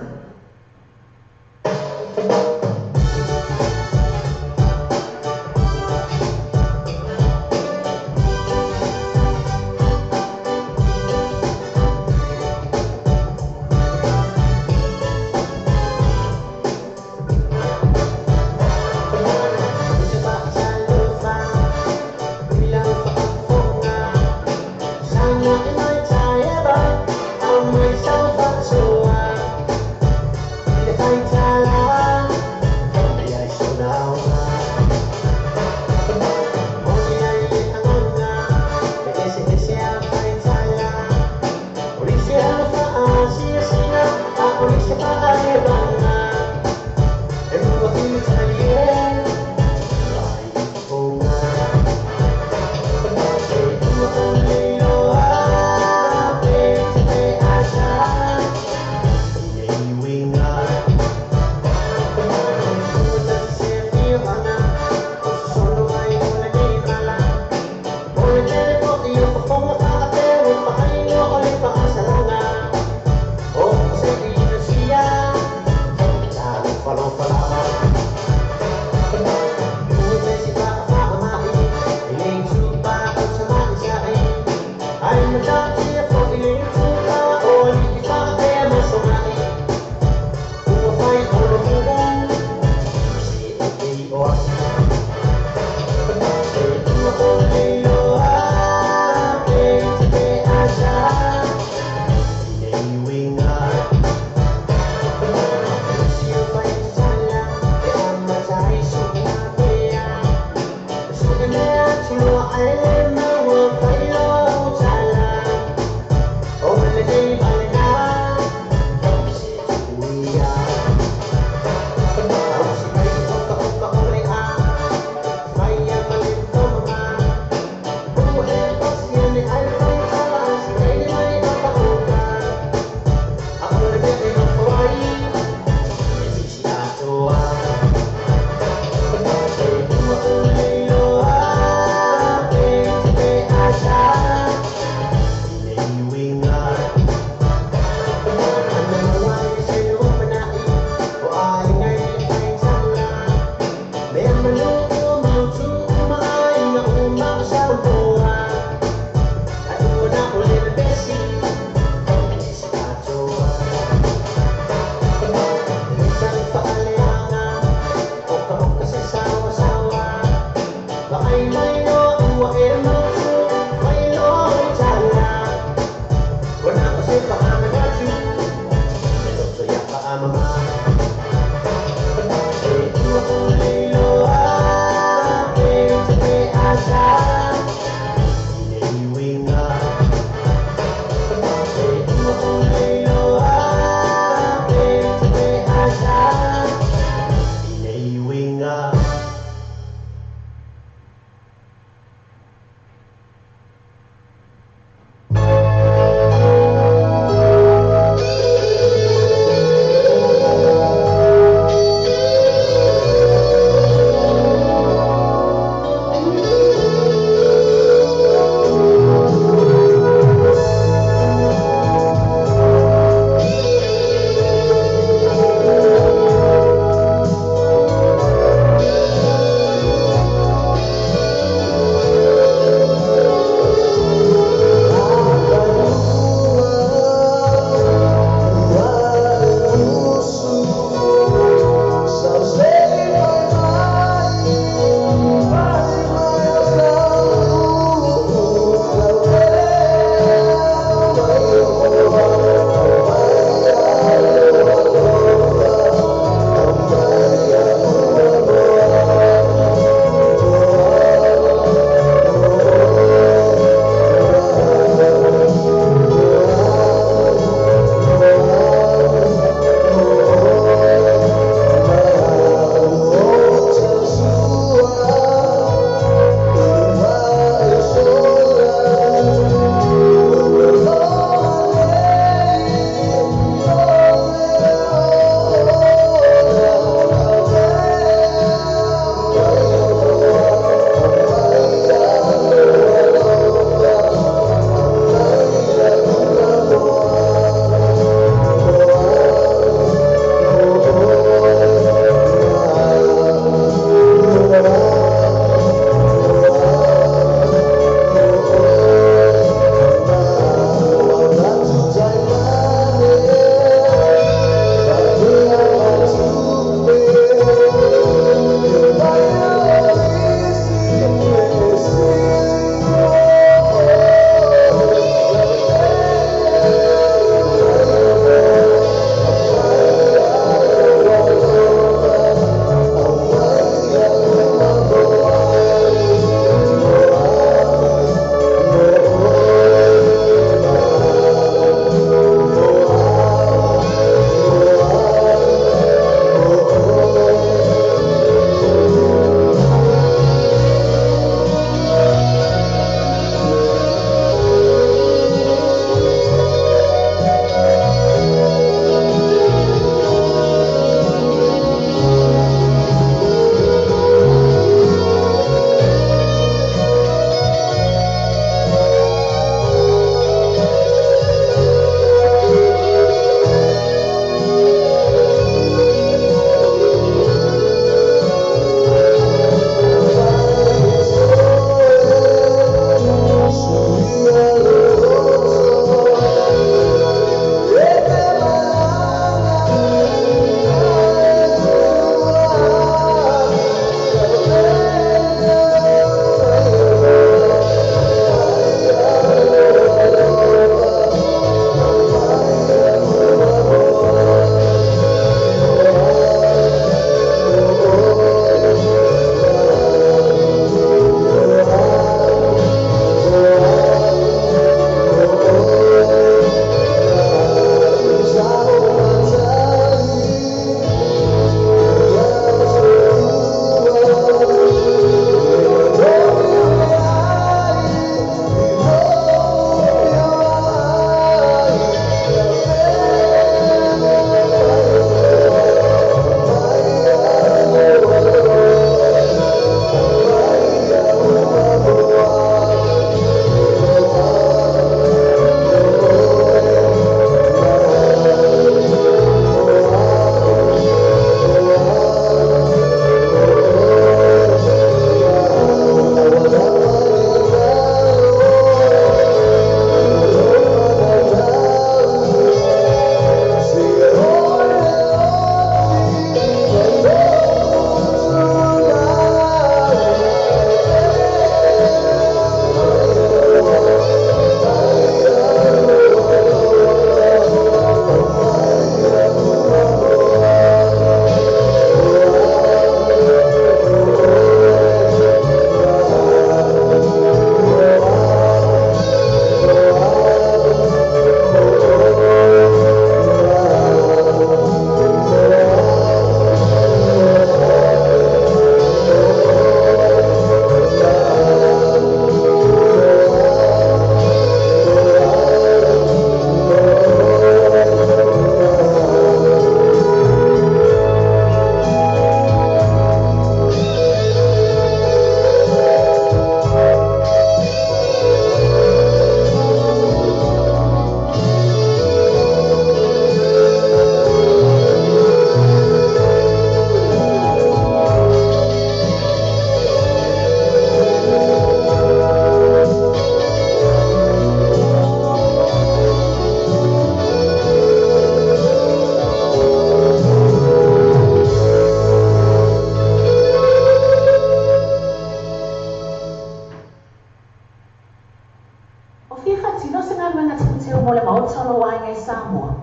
fia faatino se galuega teuteu mo le maota o lou aiga i Samoa?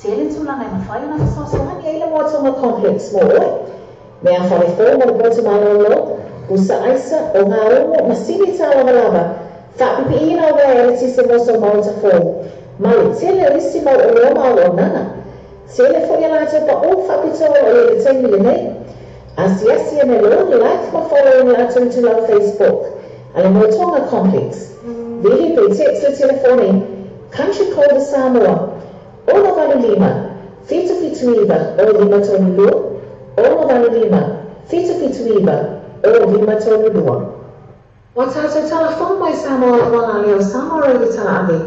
Tele tulaga e mafai ona fesoasoani ai le Moatoga Complex mo oe. Mea fale fou mo le potu malōlō, pusa aisa, ogaumu ma sili tālavalava, faapipiiina o uaea eletise mo sou maota fou, ma le tele o isi mau oloa ma auaunaga. Tele foi a latou paʻū faapitoa o lo o i ai i le taimi lenei. Asiasi ane loa, like ma follow i le latou itulau Facebook a le Moetoga Complex. Vili pe text le telefoni Country Code Samoa 685 779 0 532 685 779 0 532. Ua tatou talafou mai Samoa auala lea o Samoa Radio Talaave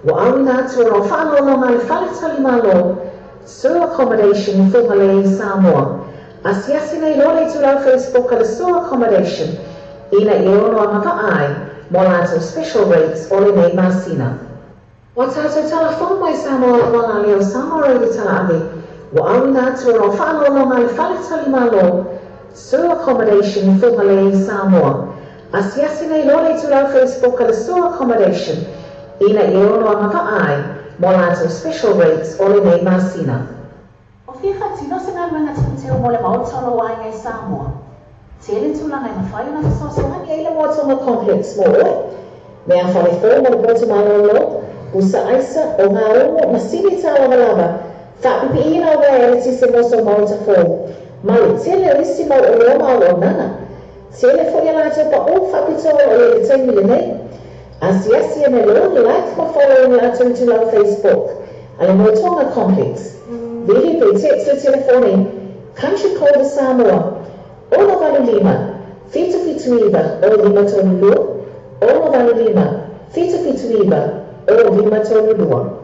ua auina atu o lau faaaloaloga le Fale Talimalo Sur Accommodation Fugalei Samoa. Asiasi nei loa le itulau Facebook a le Sur Accommodation ina ia ono agavaa ai mo latou special rates o lenei masina. Ua tatou talafou mai Samoa auala lea o Samoa Radio Talaave ua auina atu o lau faaaloaloga le Fale Talimalo Sur Accommodation Fugalei Samoa. Asiasi nei loa le itulau Facebook a le Sur Accommodation ina ia ono agavaa ai mo latou special rates o lenei masina. O fia faatino se galuega teuteu mo le maota o lou aiga i Samoa? Tele tulaga e mafai ona fesoasoani ai le Moatoga Complex mo oe. Mea fale fou mo le potu malōlō, pusa aisa, ogaumu ma sili tālavalava, faapipiiina o uaea eletise mo sou maota fou, ma le tele o isi mau oloa ma auaunaga. Tele foi a latou paʻū faapitoa o lo o i ai i le taimi lenei. Asiasi ane loa, like ma follow i le latou itulau Facebook a le Moetoga Complex. Vili pe text le telefoni Country Code Samoa 685 779 0 532 685 779 0 532.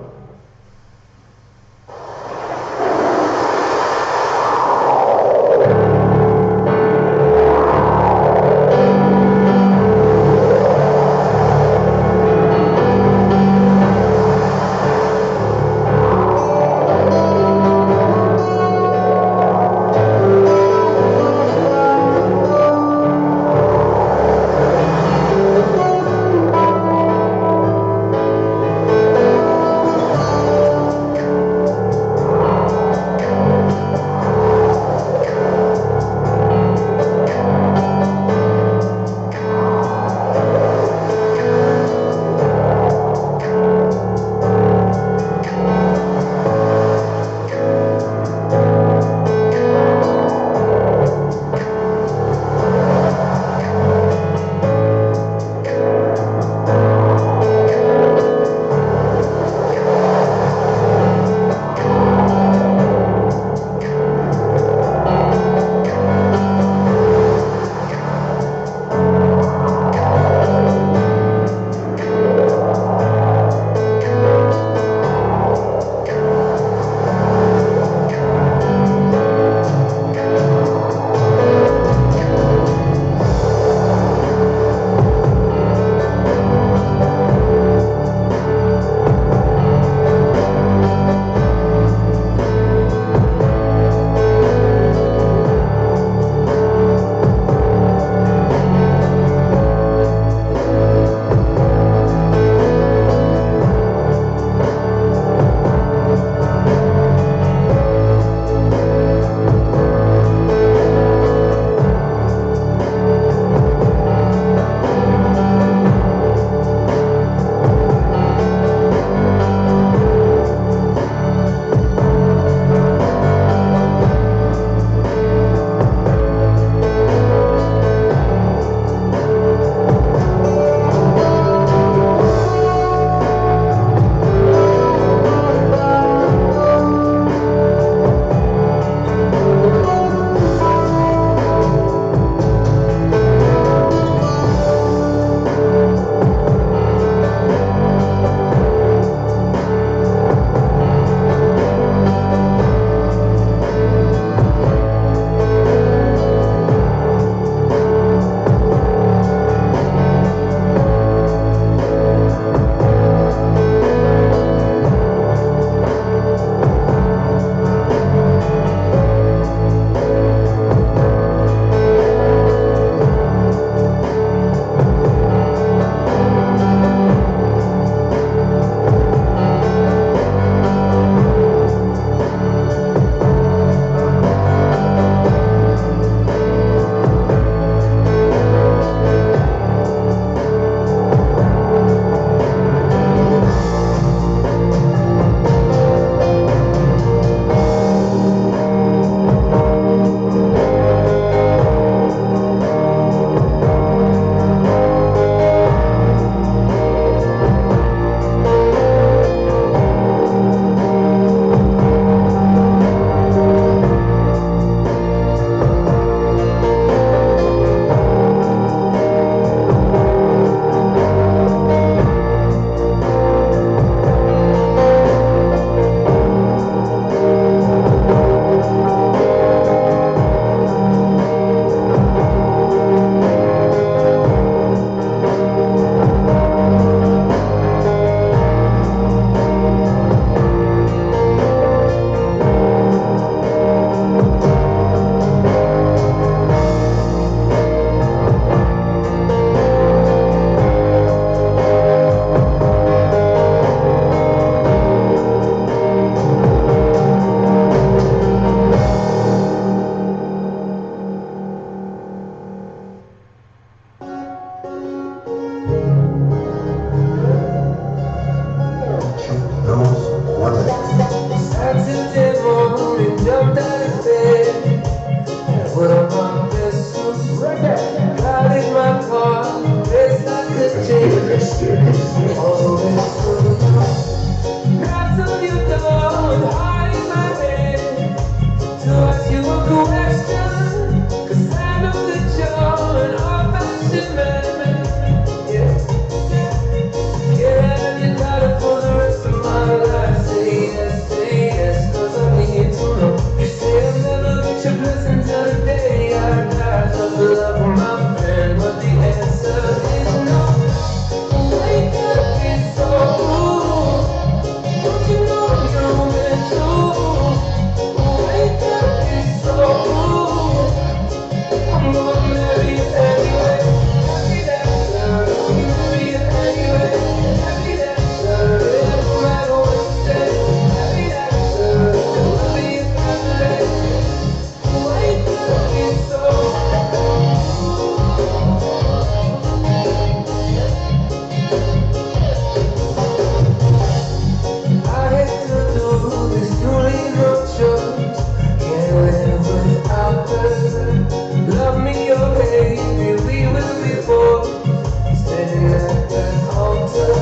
Standing at the altar,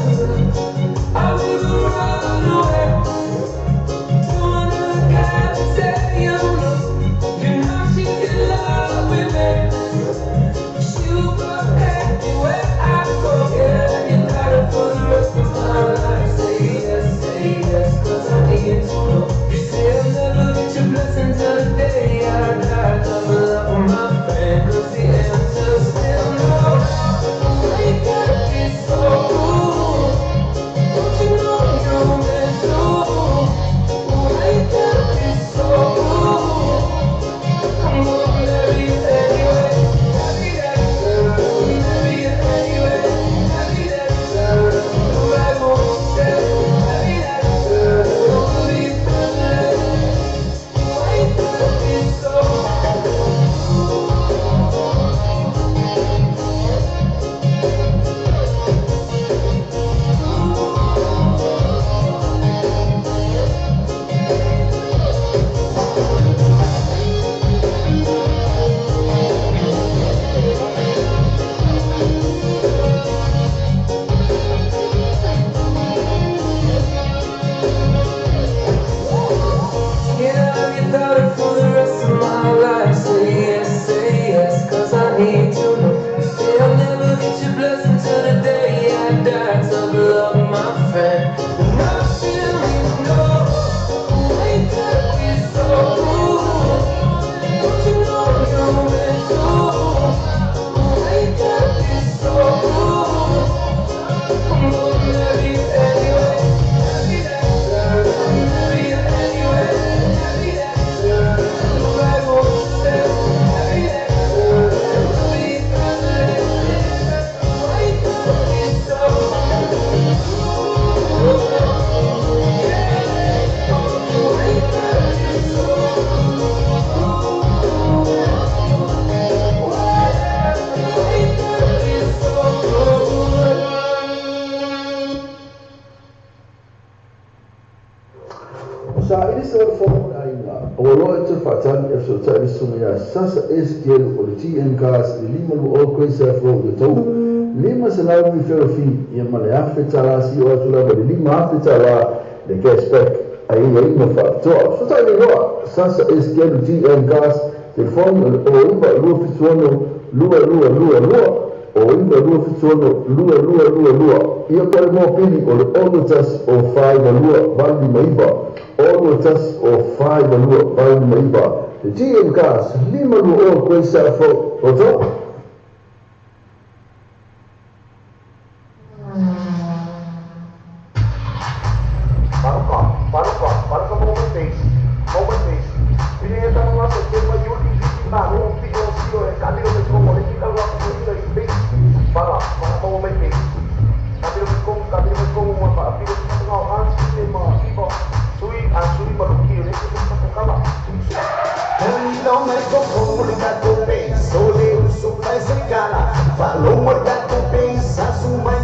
I would run away to another guy to say you know. You know she's in love with me. She'll go anywhere I go. Yeah, you got it for the rest of my life. Say yes, 'cause I need to know. You say I'll never get your blessing till the day I die. Double up on my friend, 'cause the answer's still no. Why you gotta be so rude? Don't you know you're meant to? Why you gotta be so rude? I'm gonna marry you anyway. Happy that girl, marry you anyway. Happy that girl, right what you said. Happy that girl, we'll be family. Why you gotta be so Can I have your daughter for the rest of my life? Say yes, 'cause I need to know. You say I'll never get your blessing till the day I die. Double up, my friend. And I'm feeling no. Why you gotta be so rude? Don't you know you're meant to? Why you gotta be so rude? I'm gonna marry you anyway. Happy that girl, marry you anyway. Happy that girl, right what you said. Happy that girl, we'll be family. Why you gotta be so rude? Yeah. Why you gotta be so rude? Why you gotta be so rude? Sa ili se wale fono le aiga, o loa e te whaatani e so ta i sunga ia sasa SKL o le TM Cars i lima lu o koe sa fro i tau. Lima se lau mi whero fi ia ma le afe tala si o atu lava le lima afe tala le cashback ai ia inga whaatoa. So ta ili loa sasa SKL TM Cars telefoni o le o iwa lua fituono lua lua lua lua o iwa lua fituono lua lua lua lua. Ia kwa le mō pili o le ono tas o whai lua vali maiva. Ono tas o whai lua vali maiva. Le GM Cars lima lua o koe sa fo o tau. Para moment base. Moment base. Pinita mga sa tema yun malo PLC o kabilo may ko le kita la ko base. Para moment base. Kabilo may ko mo pa apilo sa mga ansi ma iba sui asui maluki le sa kala. Não me confunde com penso, sou pescala. Falou morda com pensa, suma e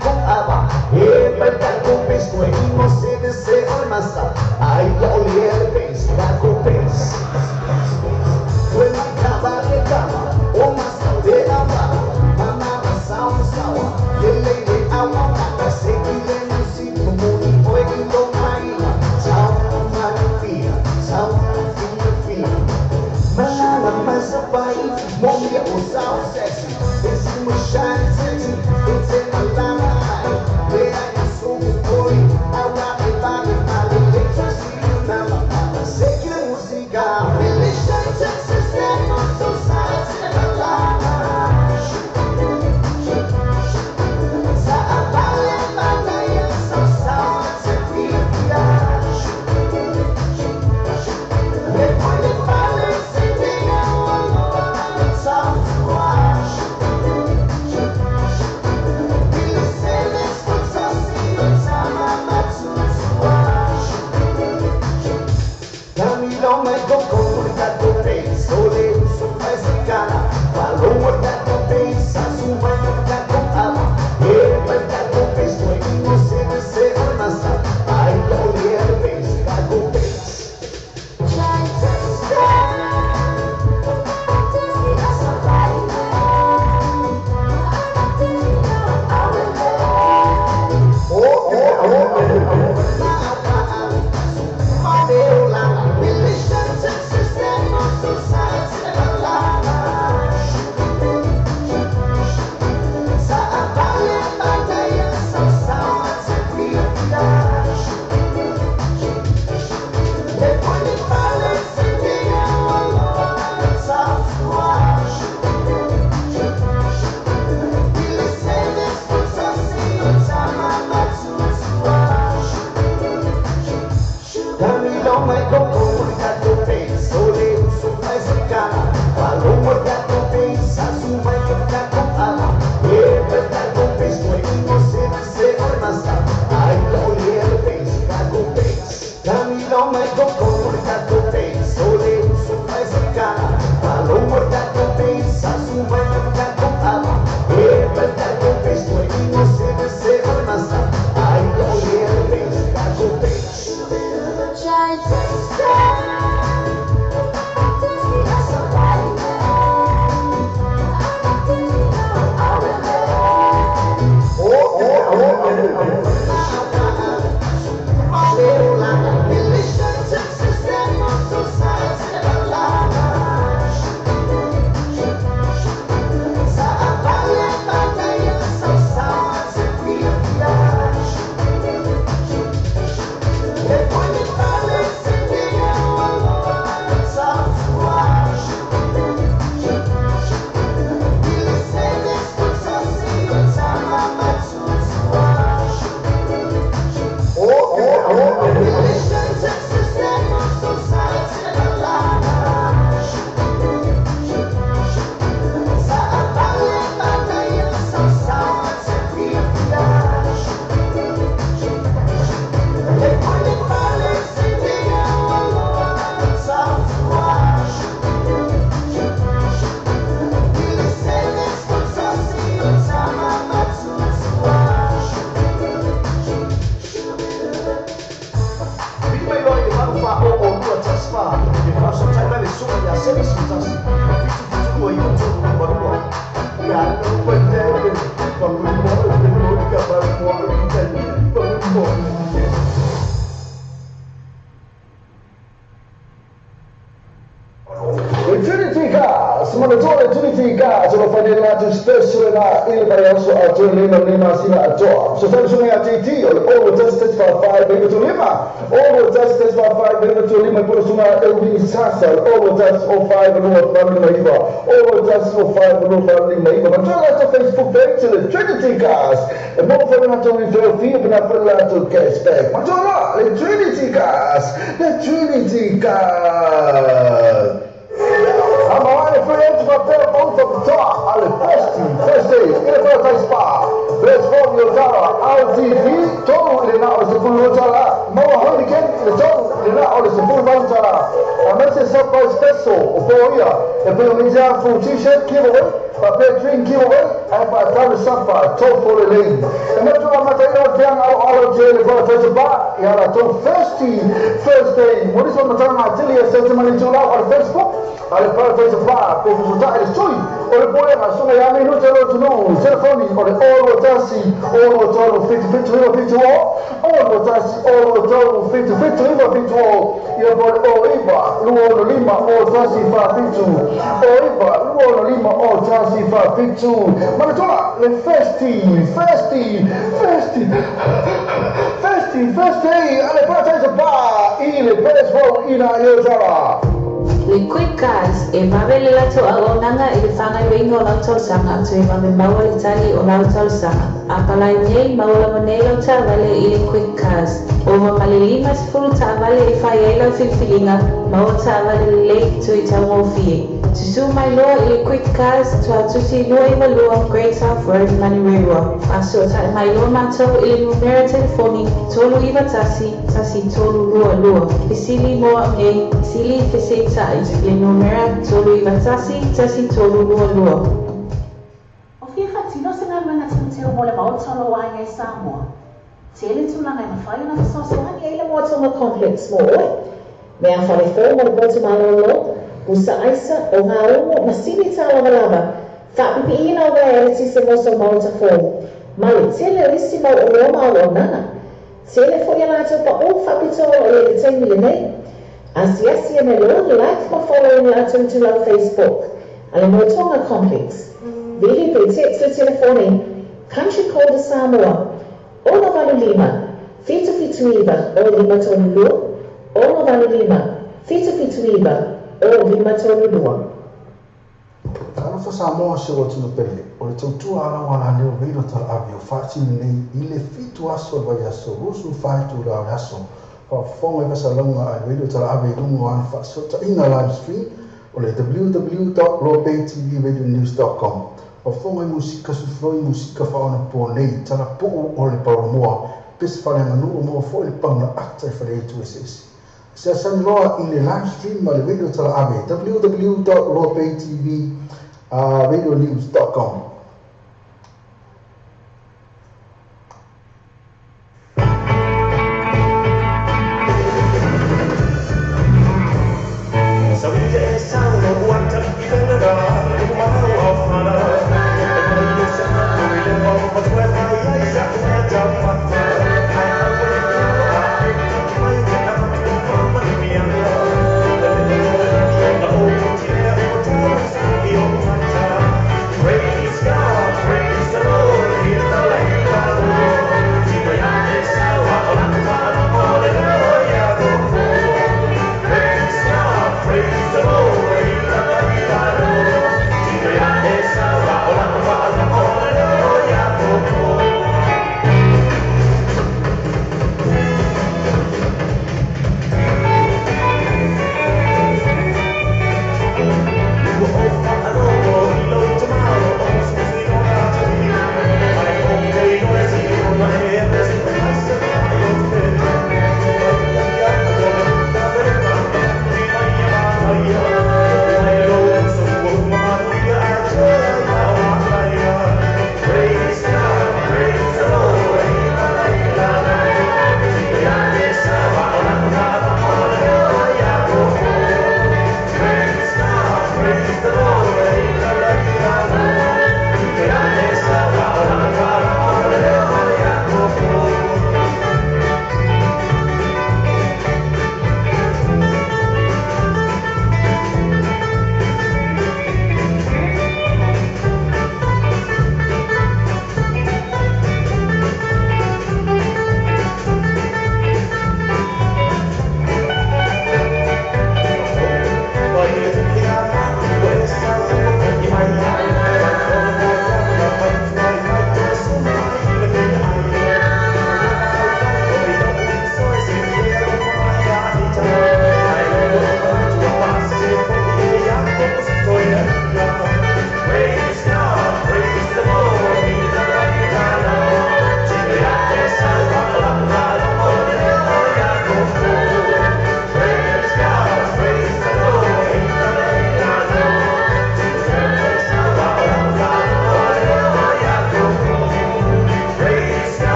com aba. E vai dar com penso, e você descer o massa. Aí olha pensa, com pensa. Foi na cama de cama, o massa de aba. Mama sawa sawa, ele de awa, se que ele não se comune, oi que não mai. Tchau, maria, tchau, filha, filha. Masabay, mommy o sound sexy. It's my shine sexy. It's in my life. Yeah, I so boy. I rock it by the now. Secular música. Really shine sexy. Stand on so side. Sa abale manaya. Facebook page le Trinity Cars. E mo foi na tou fia na foi lá tu cashback. Mas lá, le Trinity Cars, le Trinity Cars. Amawale foi antes papel ponto top, ale first day, ile foi spa. Let's go yo tara LTV tolu ile na o se fulu tara. Mo holiken ile tolu ile na o se fulu tara. A surprise special o po ia. E pelo menos full t-shirt giveaway. Papel drink giveaway. E pa tau sapa to for the lane. E mo tu amata ina o piang alo alo jele for the bar. E ala to first day. Mo ni so matanga atili e se mani tu la o Facebook. Ale Paradise Bar, pe fusuta ele sui. O le pole ma sunga ya mi no telo tu no. Telefoni o le olo tasi olo tolo fitu fitu iwa fitu o. Olo tasi olo tolo fitu fitu iwa fitu o. Ia pole o iwa luo lima o tasi fa fitu. O iwa luo lima o tasi fa fitu. Manatola le festi festi ale Paradise Bar ile best ina yo. Le Quick Cars e vave le lato a auaunaga i le fagaioiga o lau tausaga toe vave maua le tali o lau tausaga. A palai nei maua lava nei lau taavale i le Quick Cars. Ova ma le 50 taavale e fai ai lau filifiliga maua taavale lelei tui taugofie. Susu mai loa i le Quick Cars tuatusi 292 Great South Road Manurewa. Faasootai mai loa matou i le numera telefoni 391 1322. Fesili mo au nei, sili feseita'i le numera 391 1322. O fia whatino se ngā runga teo mo le maotolo o ai Samoa. Tele tūlanga e mawhai ona whasoasoani e le moatonga complex mo oe. Mea whare fō mo le potu malolo, usa aisa o ngā omo ma sini tā lava lava. Whaapipi ina o wea e tise moso maota fō. Ma le tele o isi mau o loa mau o nana. Tele fo ia lātou pa o whapitoa o e le teimi le nei. Asiasi e me loa like ma follow in lātou tu lau Facebook. Ale Moatonga Complex. Vili pe text le telefoni. Country code Samoa. Ono valu lima. Fitu fitu iwa o lima tonu lua. Ono valu lima. Fitu fitu iwa o lima tonu lua. Talofa Samoa se o tino pele. O le tautua ala wala leo reilo tala ave o whaatini nei i le fitu aso vai aso. Rusu whaitu la o aso. Whafonga i vasalonga a reilo tala ave i lunga o ana whaasota ina live stream o le www.lopaytvradionews.com. Whafonga i musika sufloi musika whaona po nei tala puu o le paromoa. Pes whale nganu o moa fo le pauna akta i whale etu ss. Se asani loa i le live stream ma le radio tala ave www.lopaytvradionews.com.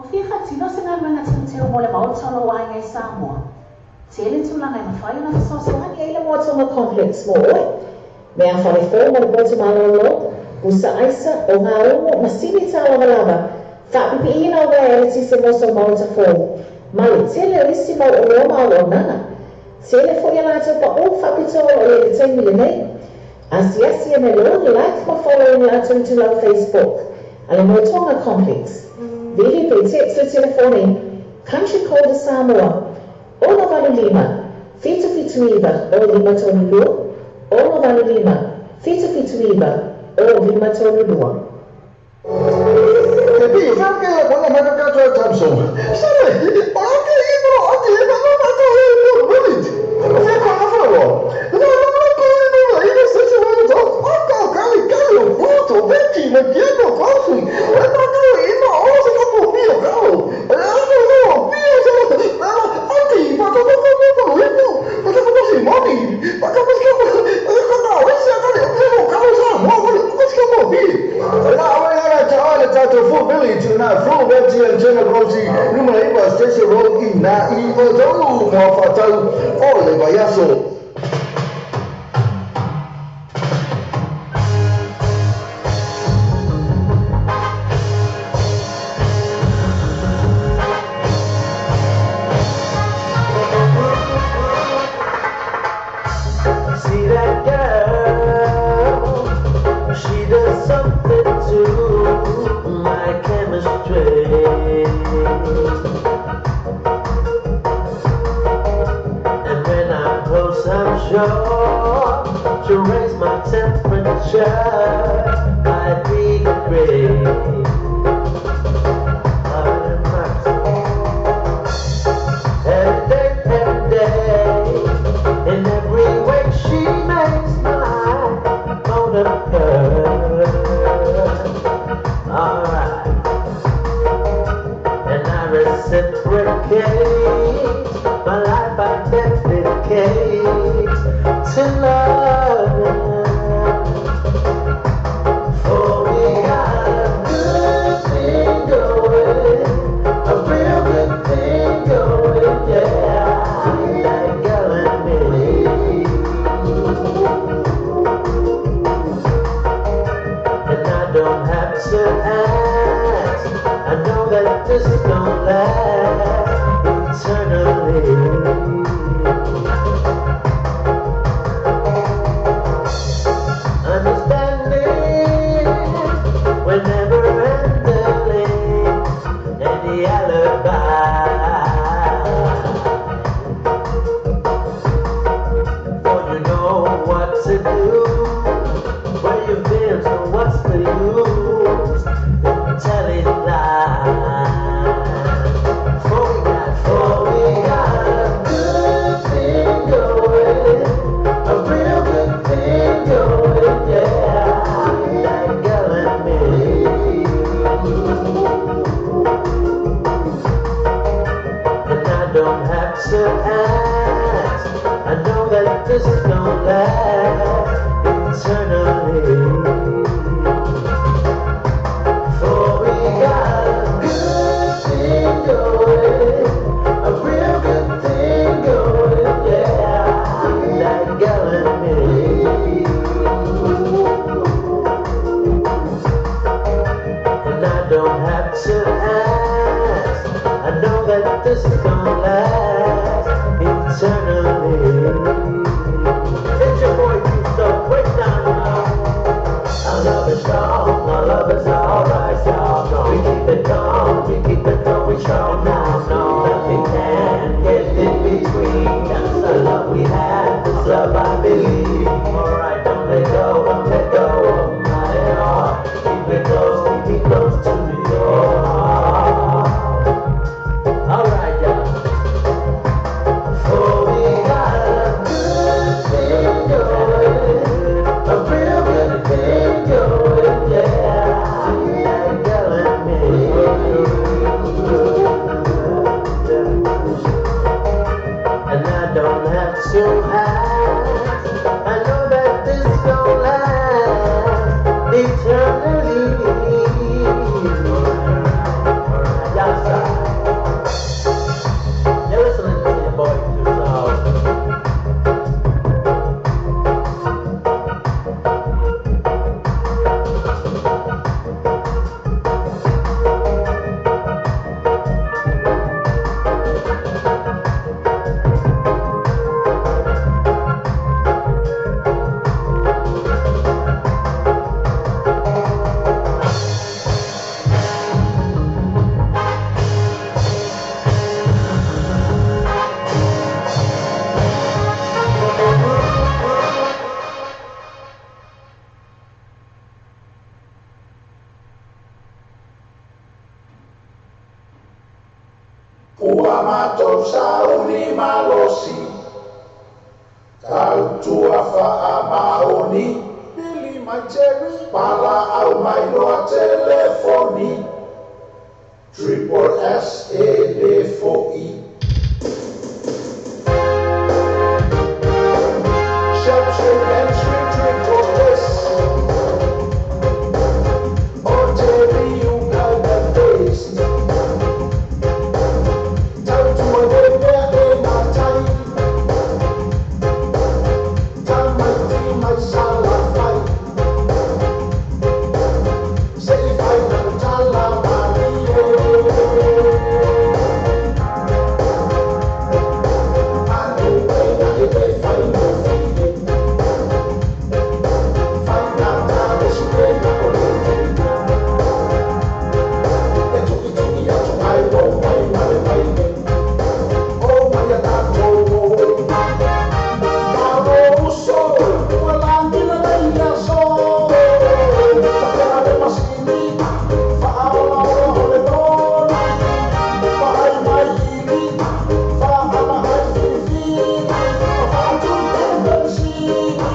Ua fia faatino se galuega teuteu mo le maota o lou aiga i Samoa? Tele tulaga e mafai ona fesoasoani ai le Moatoga Complex mo oe. Meafale fou mo le potu malōlō, pusa aisa, ogaumu, masini taulavalava, faapipiiina o uaea eletise mo sou maota fou, ma le tele o isi mau oloa ma auaunaga. Tele foi a latou paʻū faapitoa o lo o i ai i le taimi lenei. Asiasi ane loa, like ma follow i le latou itulau Facebook a le Moetoga Complex. Vili pe text le telefoni Country Code a Samoa, 685 779 0532, 685 779 0532. See that girl, she does something to my chemistry. And when I'm close, I'm sure she'll raise my temperature by 3 degrees. Every day, every day, in every way she makes my motor purr. Alright, and I reciprocate. My life I dedicate to love. For we got a good thing going, a real good thing going, yeah. That girl and me. And I don't have to ask, I know that this is gonna last eternally. Understanding, we're never handling any alibi. For you know what to do, where you've been, so what's the use in telling lies? For we got a good thing going, a real good thing going, yeah. That girl and me. And I don't have to ask, I know that this is gonna last eternally. For we got a good thing going, a real good thing going, yeah. That girl and me. And I don't have to ask, I know that this is gonna last eternally. It's your boy Q-So, break down now. Our love is strong, our love is alright, y'all. We keep it calm, we keep it going strong now. No, nothing can get in between. That's the love we have, this love I believe. Alright, don't let go, don't let go of my heart. Keep it close, keep it close to your heart. Alright, y'all. malosi Tautua faamaoni Billy my Jerry Pala au mai loa telefoni Triple S E le fo'i Shep shep and sweet triple S Oh Jerry you got the taste Tautua le mea e matai Tamaiti mai salafai Se i fai na tala malie Anu e na e le fai no fie Fai na tale si e na o le E tuki tuki atu ai o mai male mai O mai a tātou Malo uso Ua langi la nei aso Tapena le masini Faaola ola o le loli Fahai mai ili Faama ai filifili Fafaatu le penisini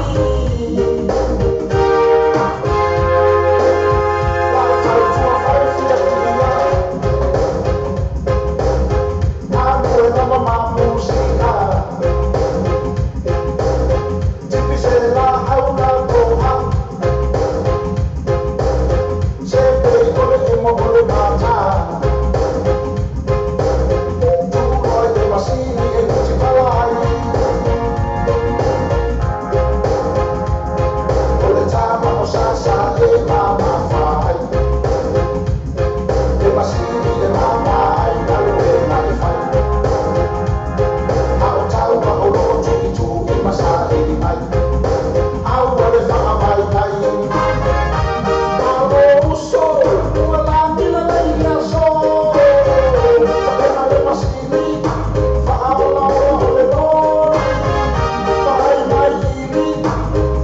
La tautua fai fia tia Anu e nama mamusika Tipi se la au na toa Se pei ole e mo ole mata Tūroi te masini e kuti palai O le tama o sasa e mama fai E masini e mama ai galuega e fai A o taua o loo tuitui ma saili mai Aua le faavaitai Malo uso ua lagi lenei aso Tapena le masini faaolaola o le loli Fahai mai ili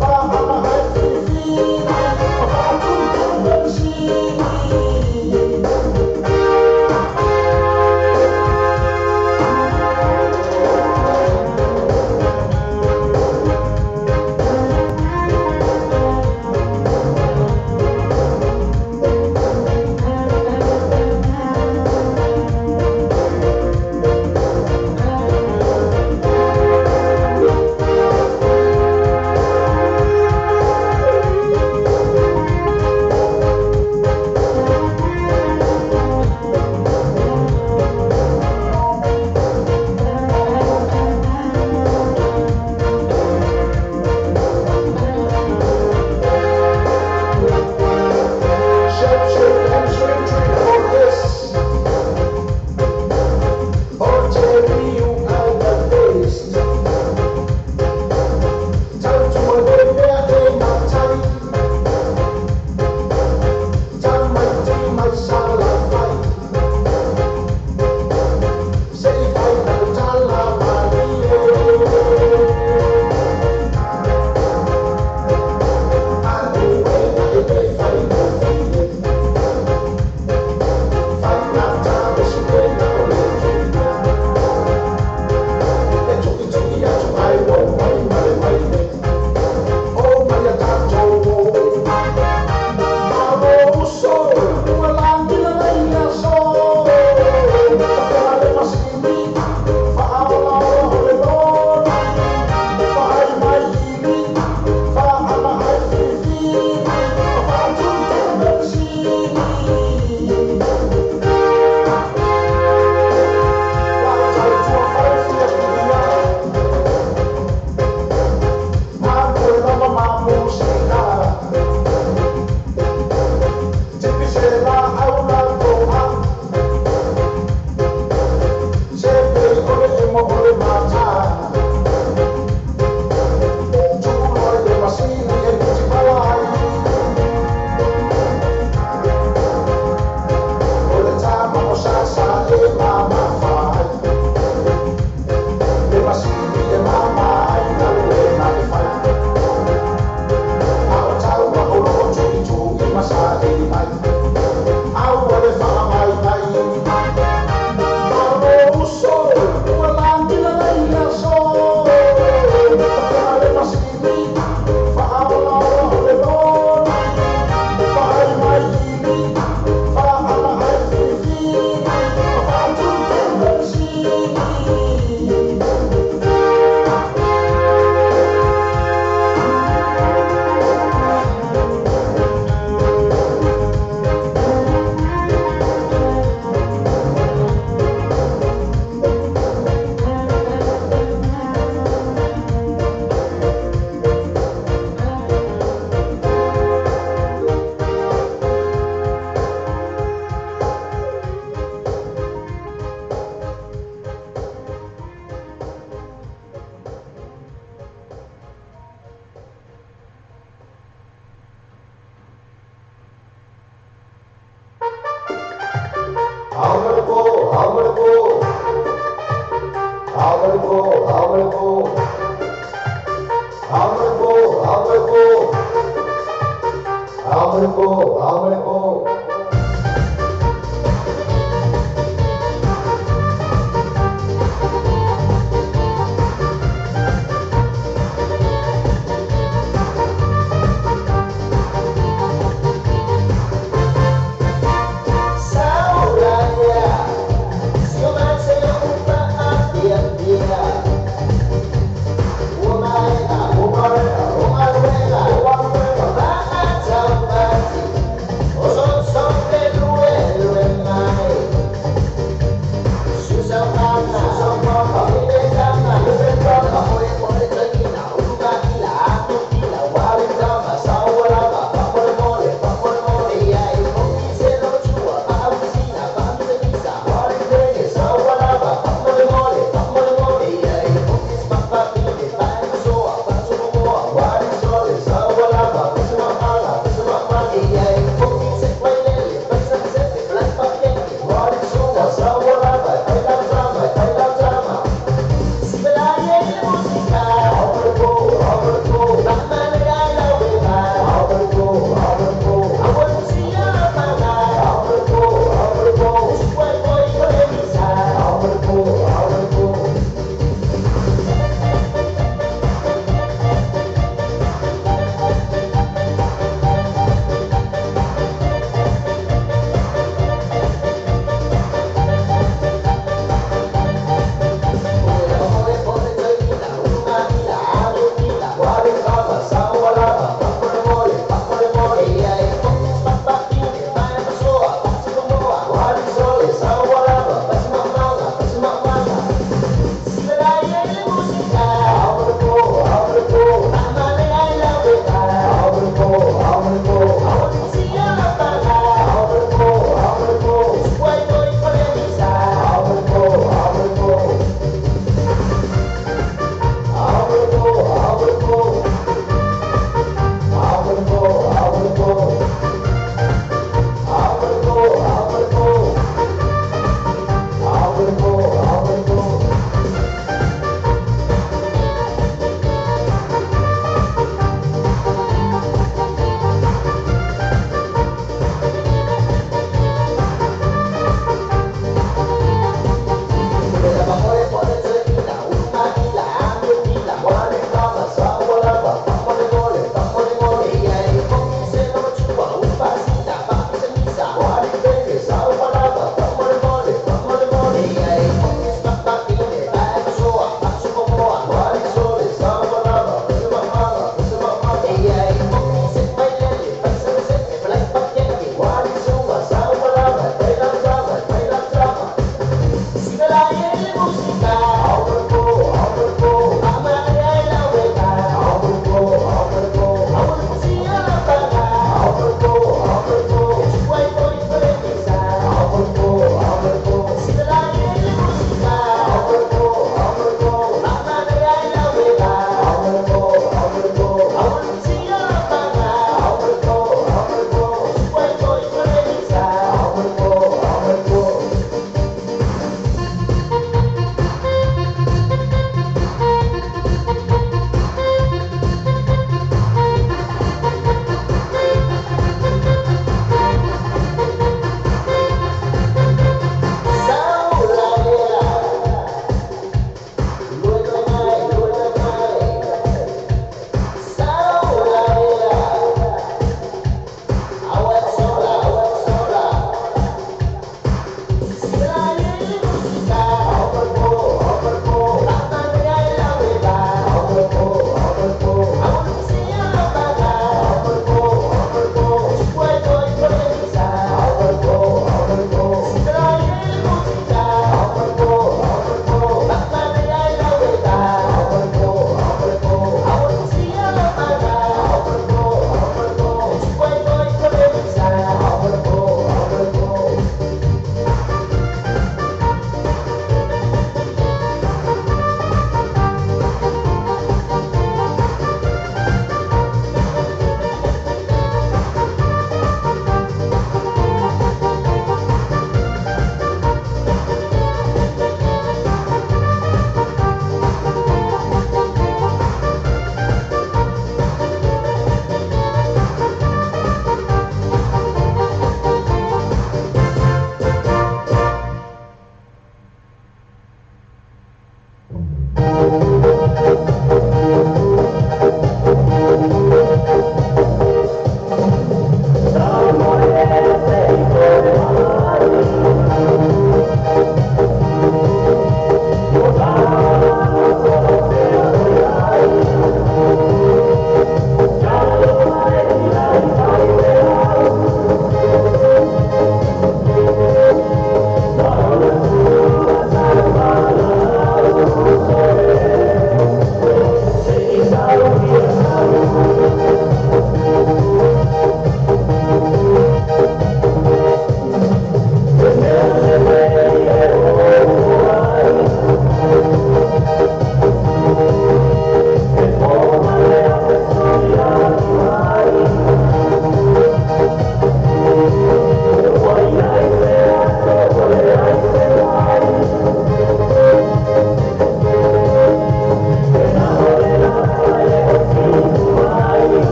faama ai filifili Ma faatutulu penisini. Ao ma le po, ao ma le po.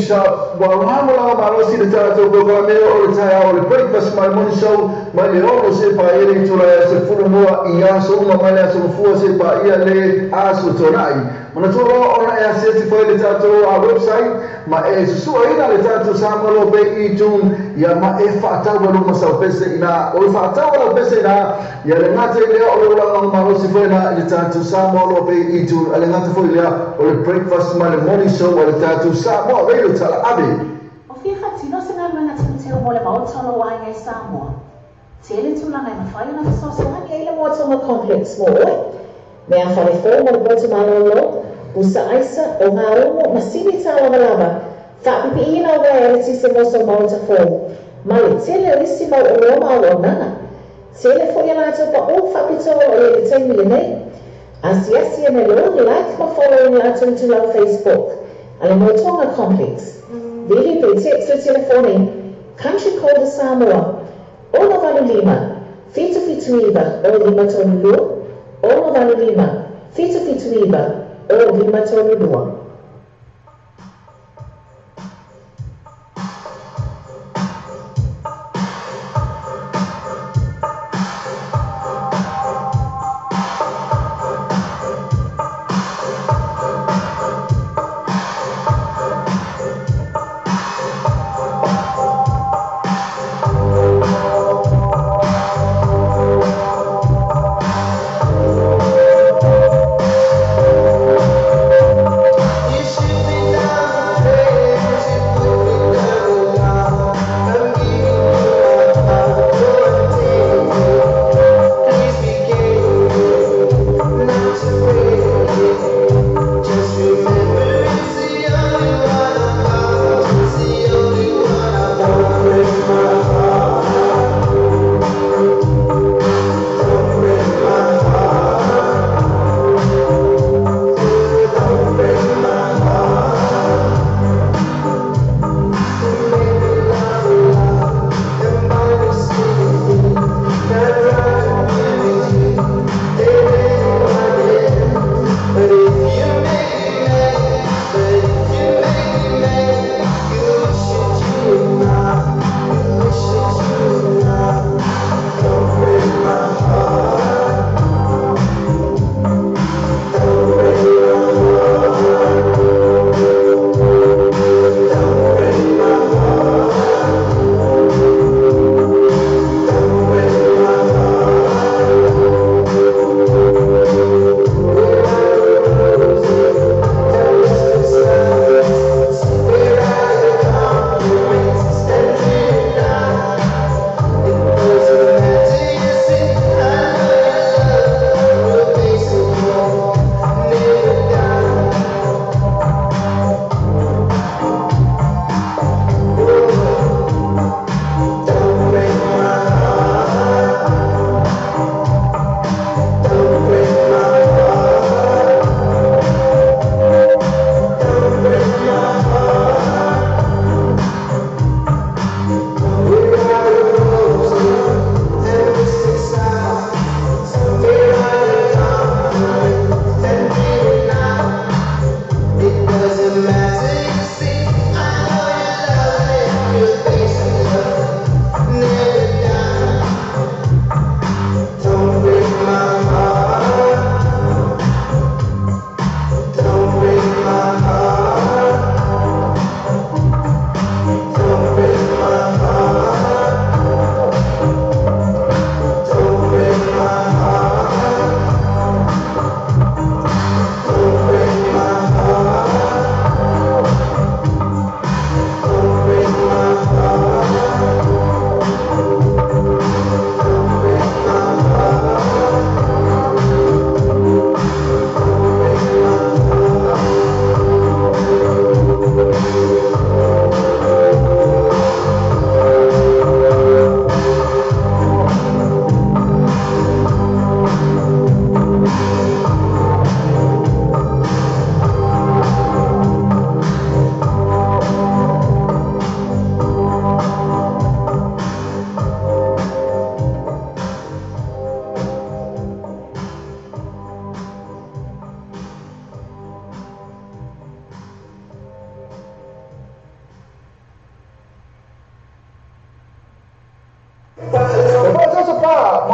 Shop. Ua lagolago malosi le tatou polokalame o le taeao o le breakfast ma le morning show mai le 6 seia paia le itula e 11 i aso uma mai le aso Gafua seia paia le aso Toonai. Manatua loa ona e asiasi foi i le tatou website ma e susuaina le tatou Samoa Loa Pei iTunes ia ma e faatau ai luma sau pese ina o le faatau lau pese ina ia le gata i lea o le lagolago malosi foi na i le tatou Samoa Loa Pei iTunes a le gata foi lea o le breakfast ma le morning show a le tatou Samoa Radio Talaave. O fia faatino se galuega teuteu mo le Maota o lou aiga i Samoa? Tele tulaga e mafai ona fesoasoani ai le Moatoga Complex mo oe. Mea fale fou mo le potu malōlō, pusa aisa, ogaumu, masini tālavalava, faapipiiina o uaea eletise mo sou maota fou, ma le tele o isi mau oloa ma auaunaga. Tele foi a latou paʻū faapitoa o lo o i ai i le taimi lenei. Asiasi ane loa, like ma follow i le latou itulau Facebook a le Moatoga Complex. Vili pe text le telefoni Country Code Samoa 685 779 0532 685 779 0532.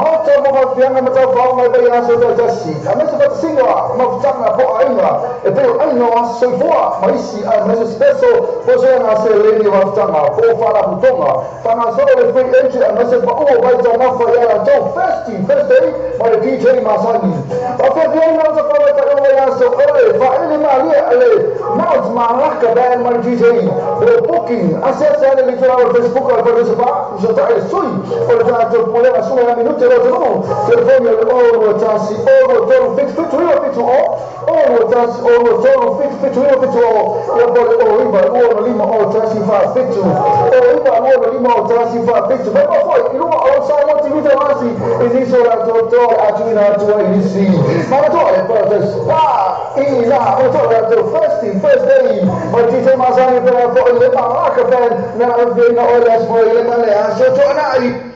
Maota mo mafianga matau mai bai aso tasi. Ameso fatasingwa mafutanga po ainga. E pe ainga o soifua maisi a meso special po se na se leni mafutanga po fala putonga. Fana so le free entry a meso pa o bai ta mafa ya to first day ma le DJ Masani. Pa fe fe na ta pa ta o ya so ore fa ele ma le ale Mount Malaka band ma DJ. O booking acesse le litoral Facebook al Facebook je ta sui o ta to pole la sua minuto telefone o tasi o tolu fit fit o fit o o tasi o tolu fit fit o fit o ya bole o iba o lima o tasi fa fit o iba o lima o tasi fa fit ba foi iluma o sa mo ti video asi e ni so la to to a tu na tu e si ma to e pa te pa e la o to la to first day ma ti se ma sa ni per fo le pa ka pen na ve na o las fo le ma le a so to na i.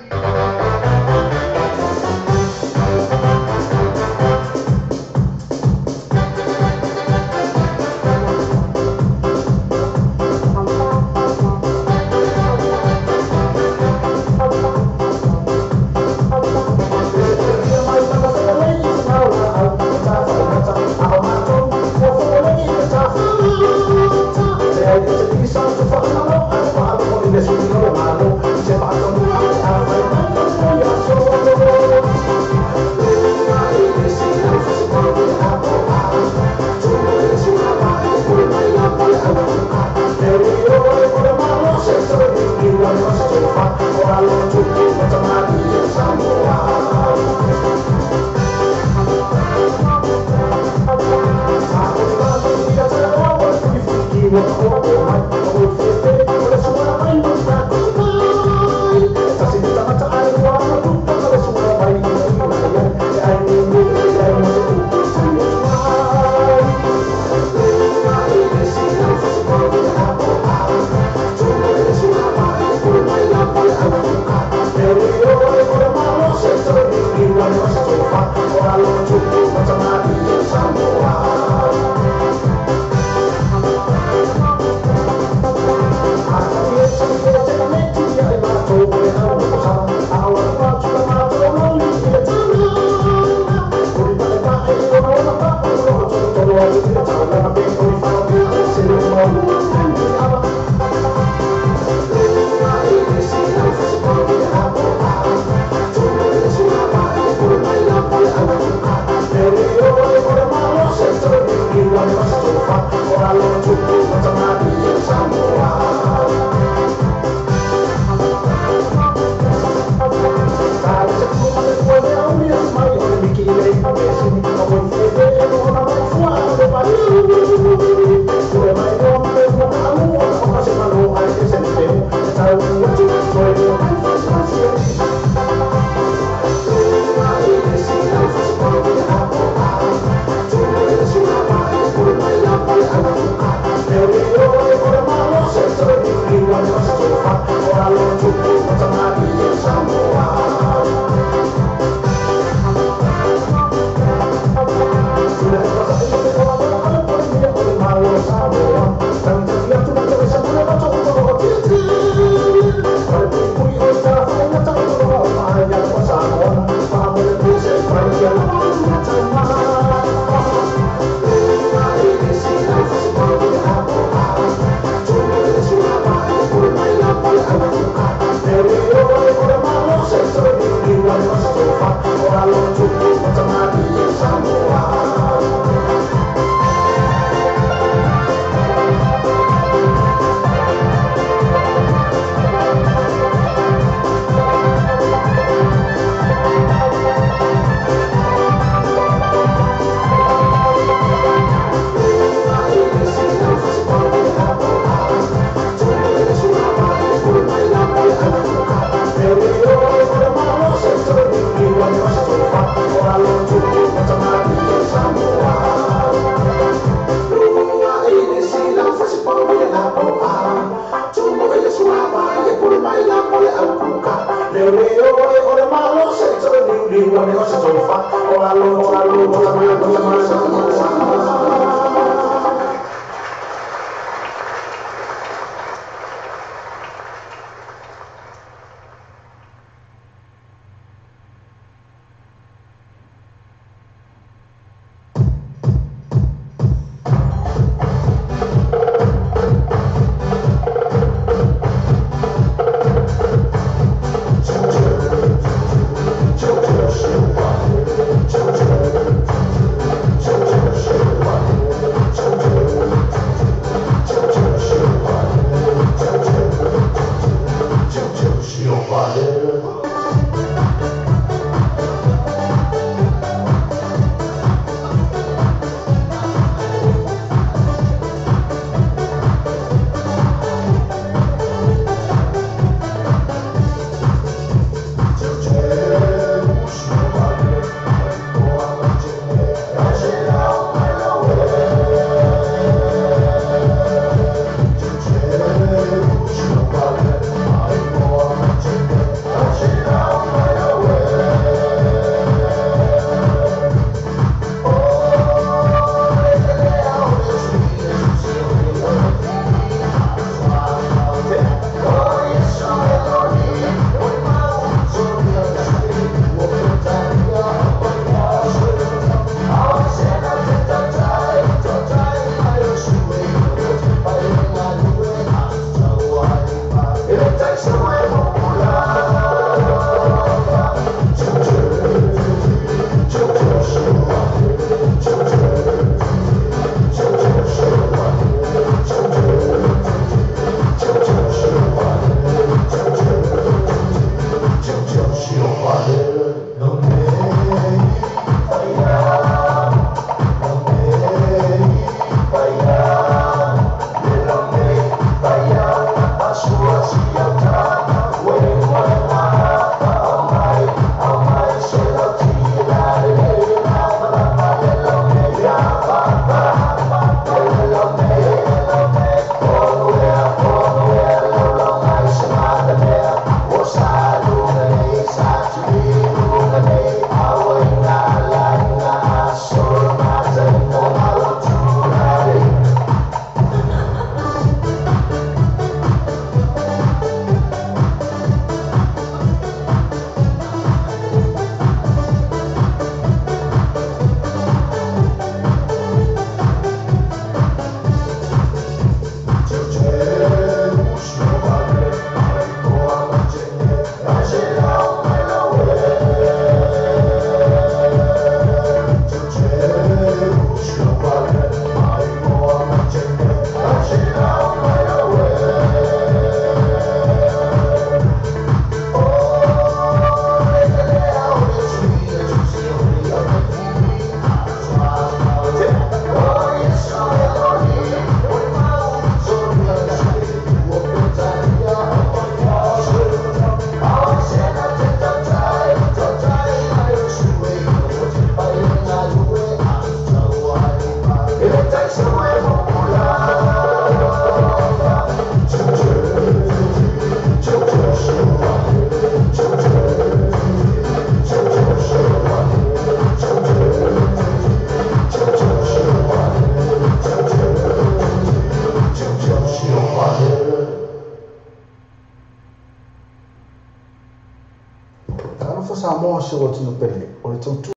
Talofa Samoa si o atunuu pele, o le tautua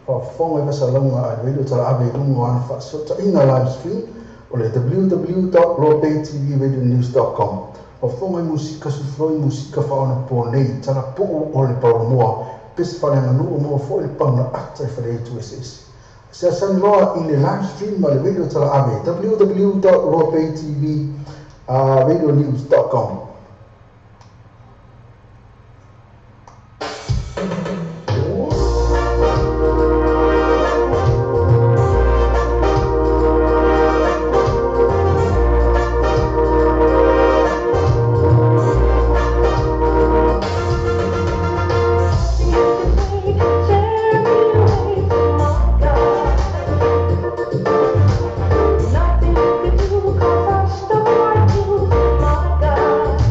faafofoga i faasalalauga a le Radio Talaave i luga o ana faasootaiga live stream o le www.lobaytvradionews.com. Faafofoga i musika sufloi musika faaonaponei talapuu o le paolomoa pese faaleaganuu maua foi le pauna ata i faleaitu eseese. Seasani loa i le live stream a le Radio Talaave www.lobaytvradionews.com. Nothing you could do, 'cause I'm still right you, my God.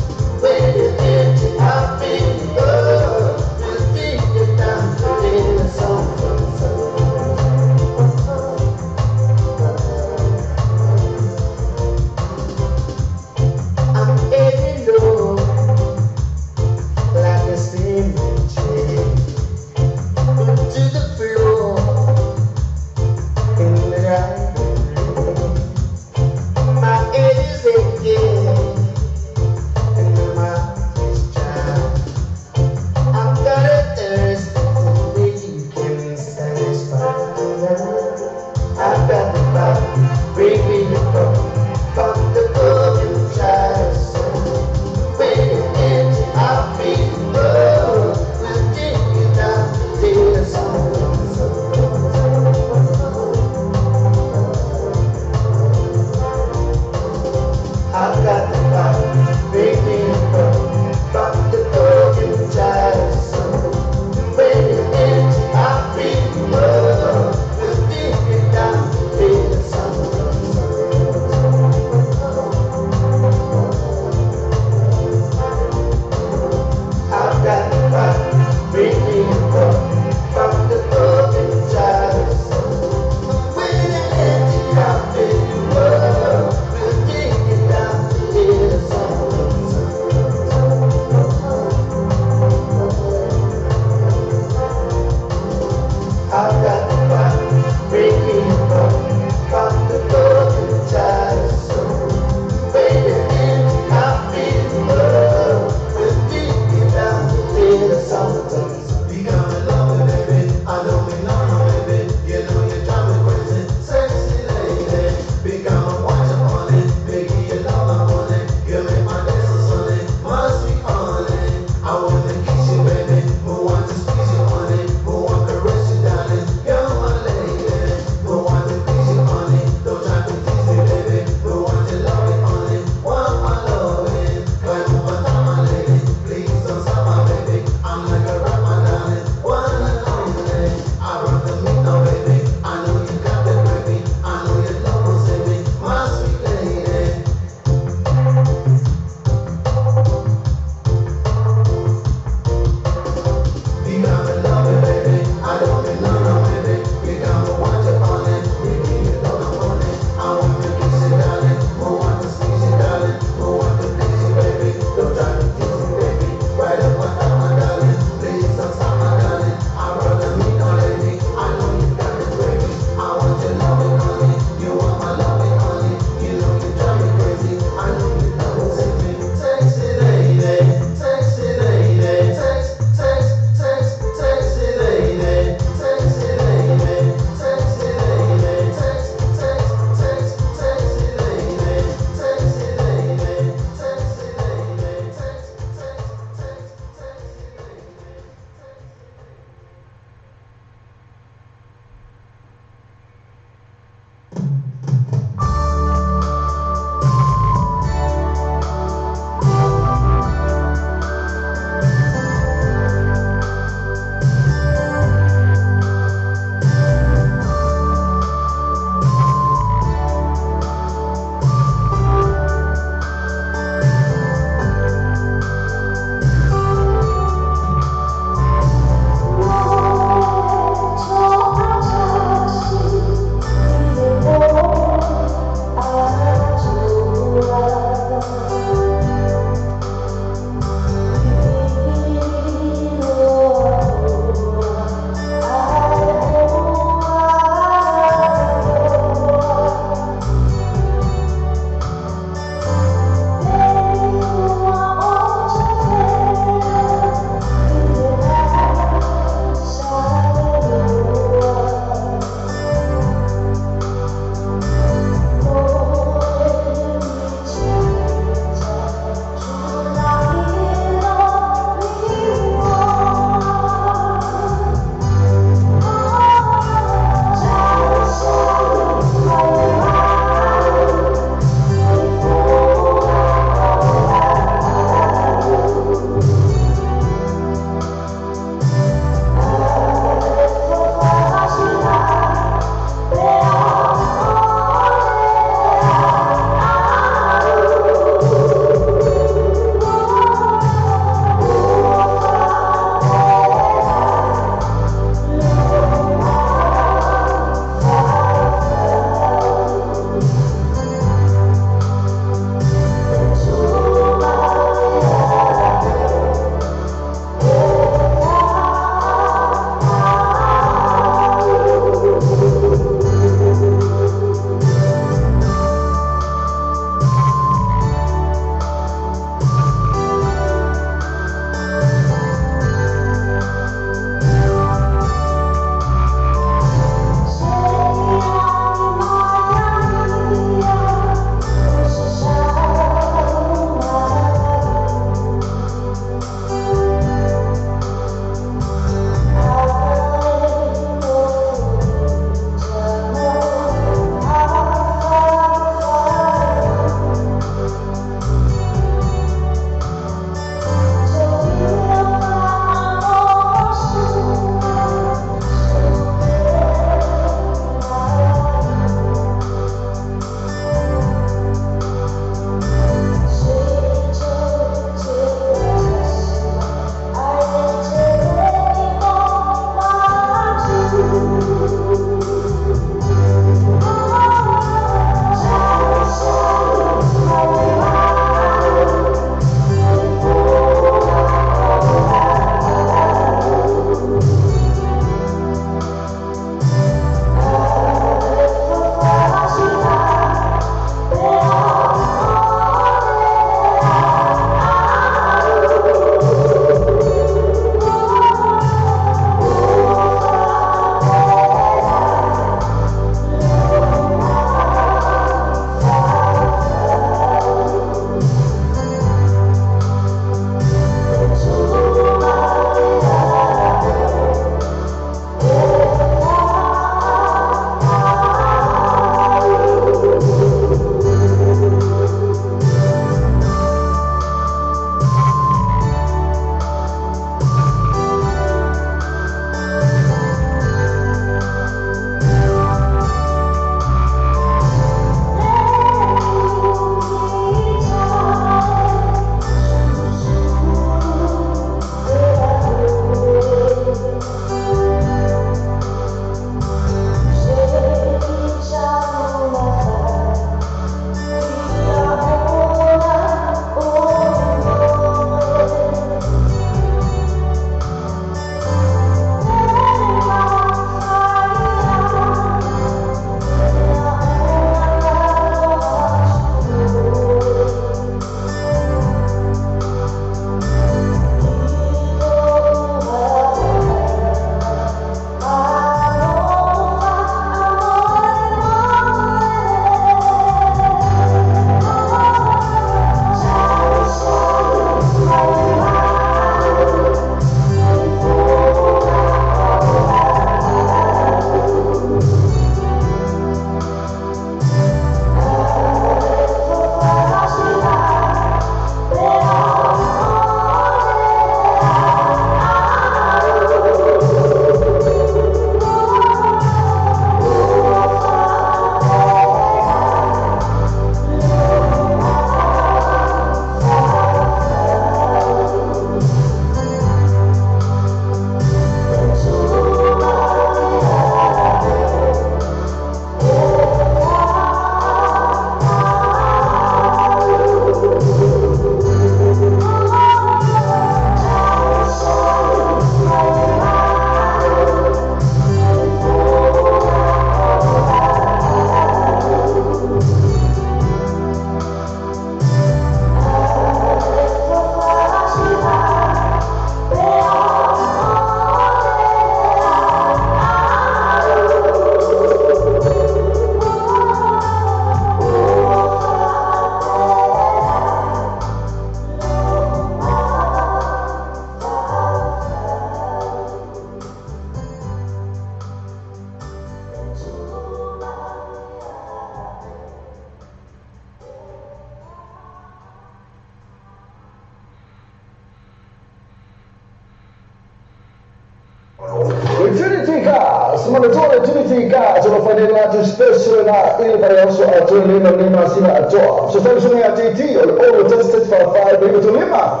Trinity Cars, manatua le Trinity Cars, o lo whainei latou special na i le vaiaso atoa le ma le masina atoa. So tali susuga ia TT, o le 0 1 1 4 5 9 5, 0 1 1 4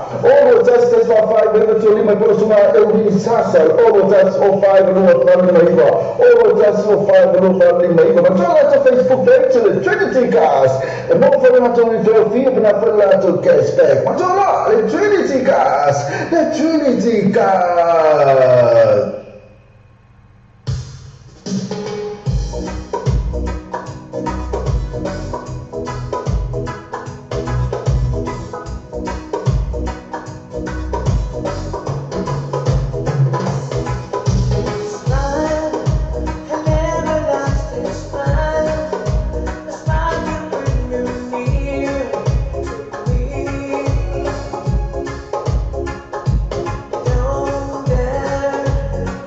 5 9 5, po o le susuga Eugene Sasa, o le 0 1 0 5 2 8 5 9, 0 1 0 5 2 8 5 9. Manatua latou Facebook page, le Trinity Cars, e mo foi latou i feofia pena foi latou cashback. Manatua la, le Trinity Cars, le Trinity Cars. Smile, an everlasting smile, a smile can bring you near to me. Don't dare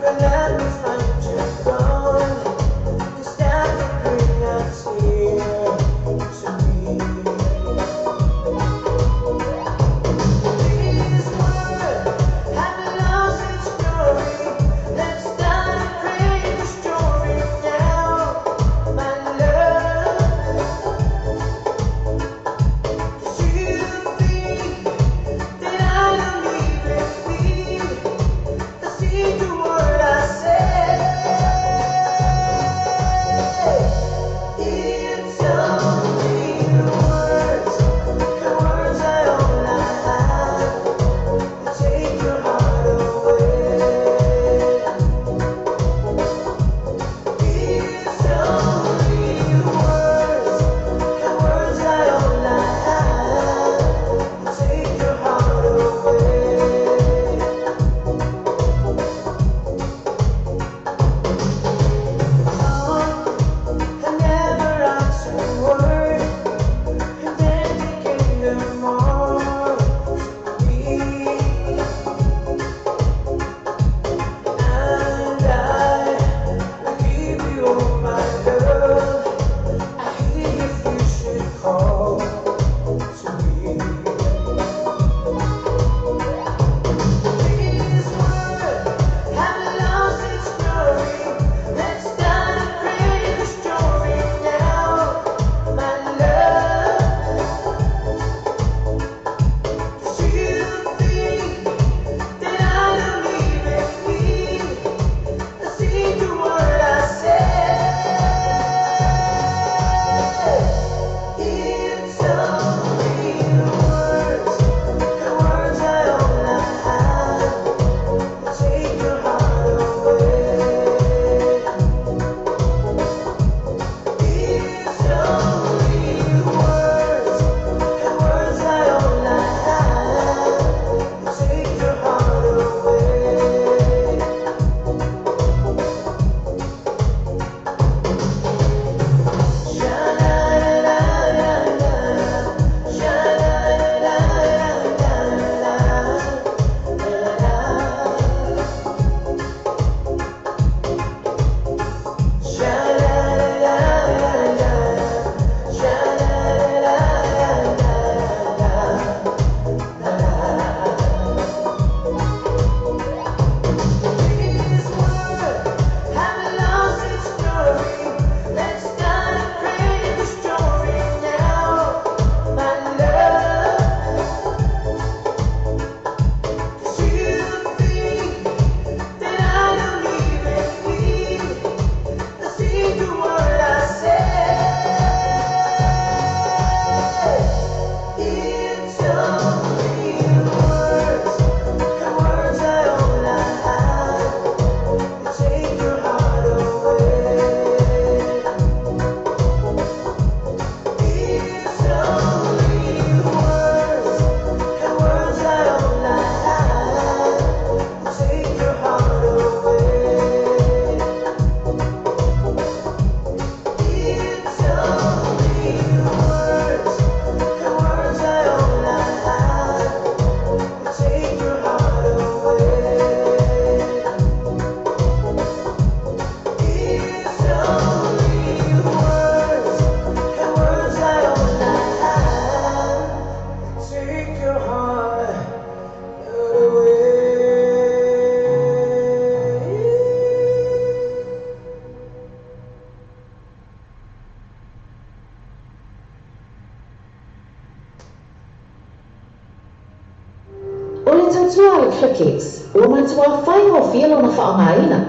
ClickX, ua matuā faigofie lona faaaogaina.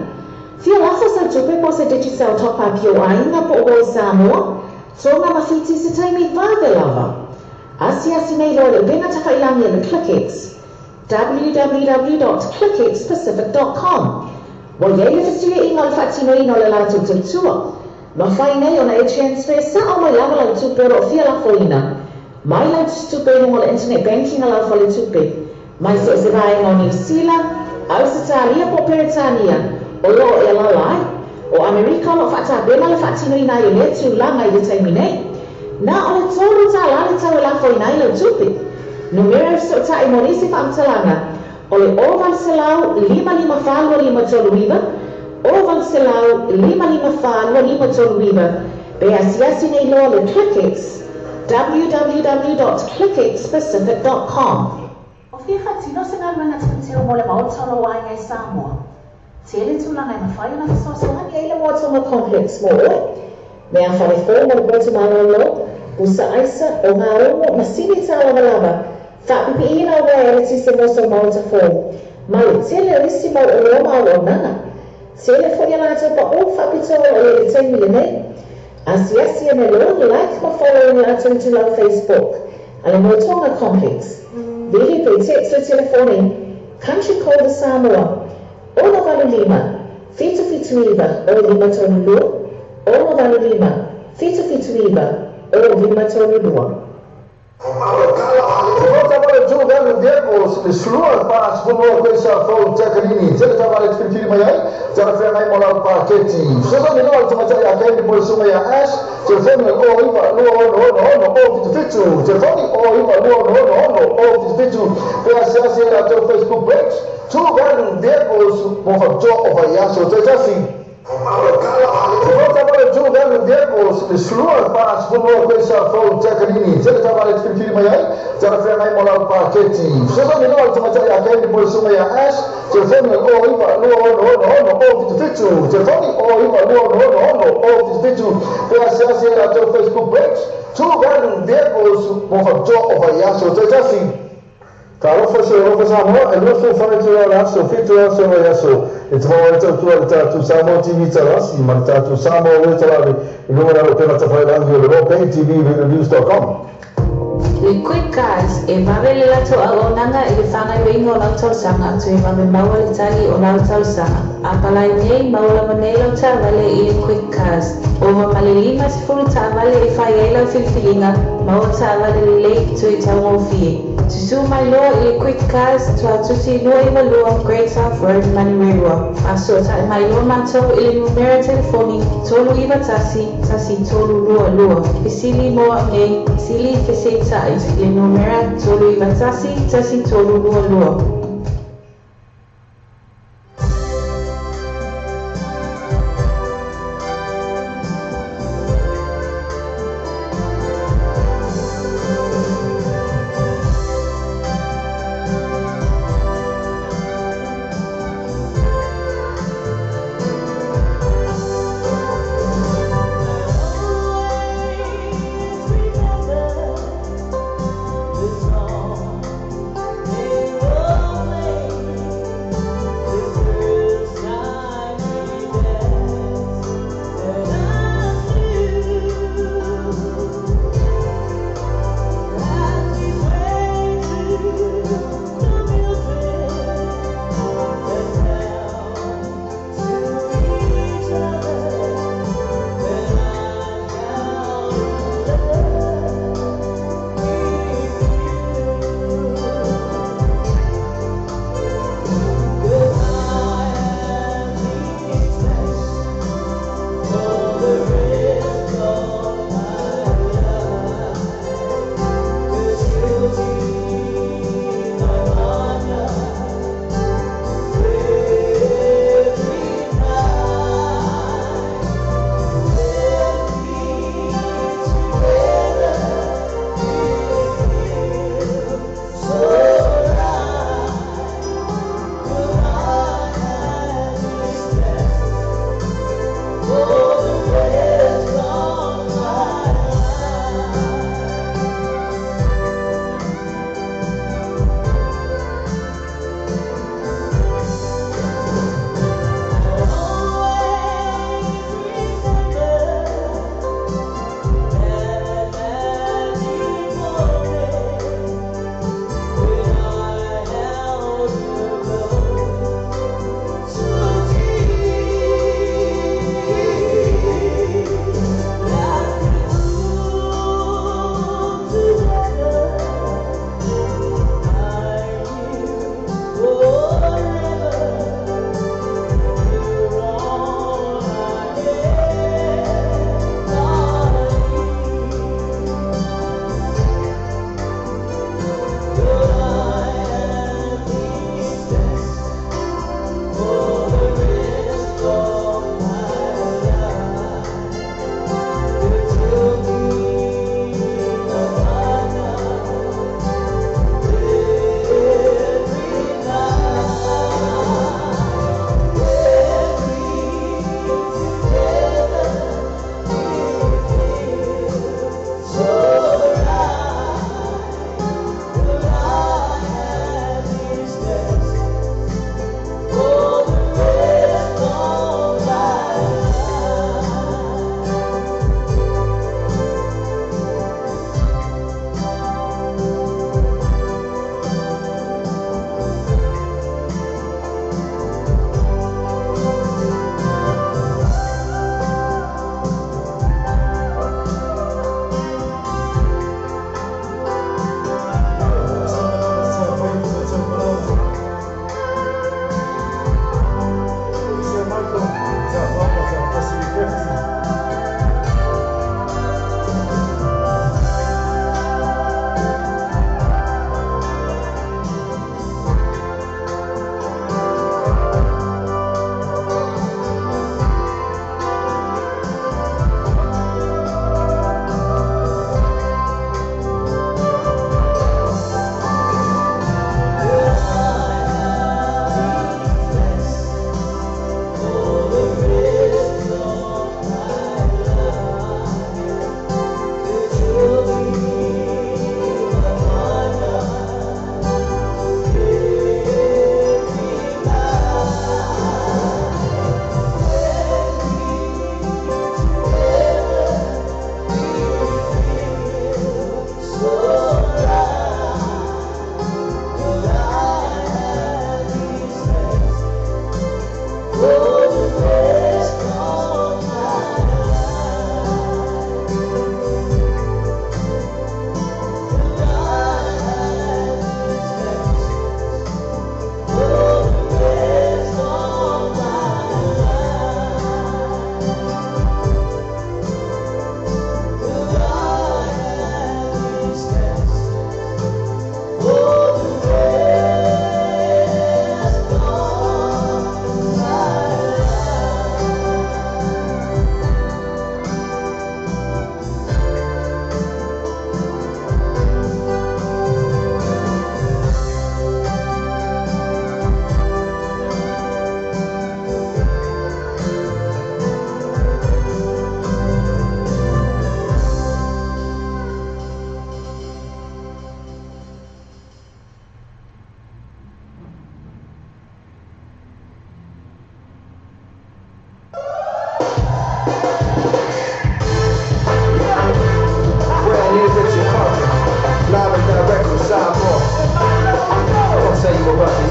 Fia lafo sau tupe po o se Digicel top up i ou aiga po o uē Samoa, Tonga ma Fiti i se taimi vave lava. Asiasi nei loa i le upega tafailagi a le ClickX, www.clickxpacific.com. Ua i ai le fesuiaiga o le faatinoina o le latou tautua. Mafai nei ona e transfer sao mai lava lau tupe o lo o fia lafoina mai lau tusitupe i luga o le internet banking a lau faletupe, mai so o se vaega o Niu Sila, Ausetalia po o Peretania o lo o e alaala ai. O Amerika o lo o faatapena le faatinoina ai o lea tulaga i le taimi nei. Na o le $3 le tau e lafoina ai lau tupe. Numera e fesootai mo nisi faamatalaga o le 0800 554 2539, 0800 554 2539, pe asiasi nei loa le ClickX, www.clickxpacific.com. O fia faatino se galuega teuteu mo le Maota o lou aiga i Samoa? Tele tulaga e mafai ona fesoasoani ai le Moa Complex mo oe. Mea fale fou mo le potu malōlō, pusa aisa, ogaumu, masini tālavalava, faapipiiina o uaea eletise mo sou maota fou, ma le tele o isi mau oloa ma auaunaga. Tele foi a latou paʻū faapitoa o i ai i le taimi lenei. Asiasi ane loa, like ma follow i le latou itulau Facebook a le Moa Complex. Vili pe text le telefoni, country code a Samoa, 685 779 0532, 685 779 0532. Volta para o Jogo Diego, Slua para Sfulua Quesa Fou Takanini, Tele Tavares Filifili mai ai, Tara Feagai mo lau paketi. Fesoasoani loa le tamaitai a Candy mo le susuga ia Ash, telefoni o 09 266 077, telefoni o 09 266 077, pe asiasi ai latou Facebook page, Tuvalu Diego mo faapitoa o vaiaso taitasi. Volta para o Jogo Diego, Slua para Sfulua Quesa Fou Takanini, Tele Tavares Filifili mai ai, Tara Feagai mo lau paketi. Fesoasoani loa le tamaitai a Candy mo le susuga ia Ash, telefoni o 09 266 077, telefoni o 09 266 077, pe asiasi ai latou Facebook page, Tuvalu Diego mo faapitoa o vaiaso taitasi. Talofa se alofa Samoa, e 24 itula o le aso, 7 aso o le vaiaso, e te maua ai tautua i le tatou Samoa TV Talasi ma le tatou Samoa Web Talave i luga o le alopena tafailangi o le Rockband TV RadioNews.com. Le Quick Guys, e vave le latou auaunaga i le faagaoioiga o lau talosaga toe vave maua le tali o lau talosaga. A palai nei, maua lava nei lau taavale i le Quick Cars. Ova ma le 50 taavale e fai ai lau filifiliga, maua taavale lelei toe taugofie. Susū mai loa i le Quick Cars, Tuatusi 292 Great South Road, Manurewa. Faasootai mai loa matou i le numera telefoni 391 1322. Fesili mo au nei, fesili feseitai i le numera 391 1322. Always remember this song. May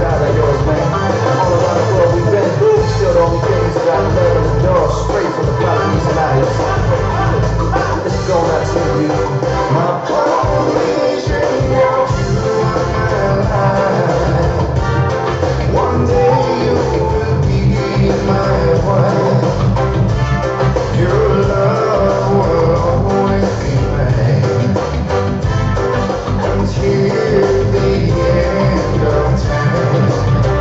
out of yours, man. All around the world we've been. Still the only things that I love and adore. Straight from the Polynesian Islands. This is going out to you. My Polynesian girl, you are my life. One day you will be my wife. Your love will always be mine until the end of time.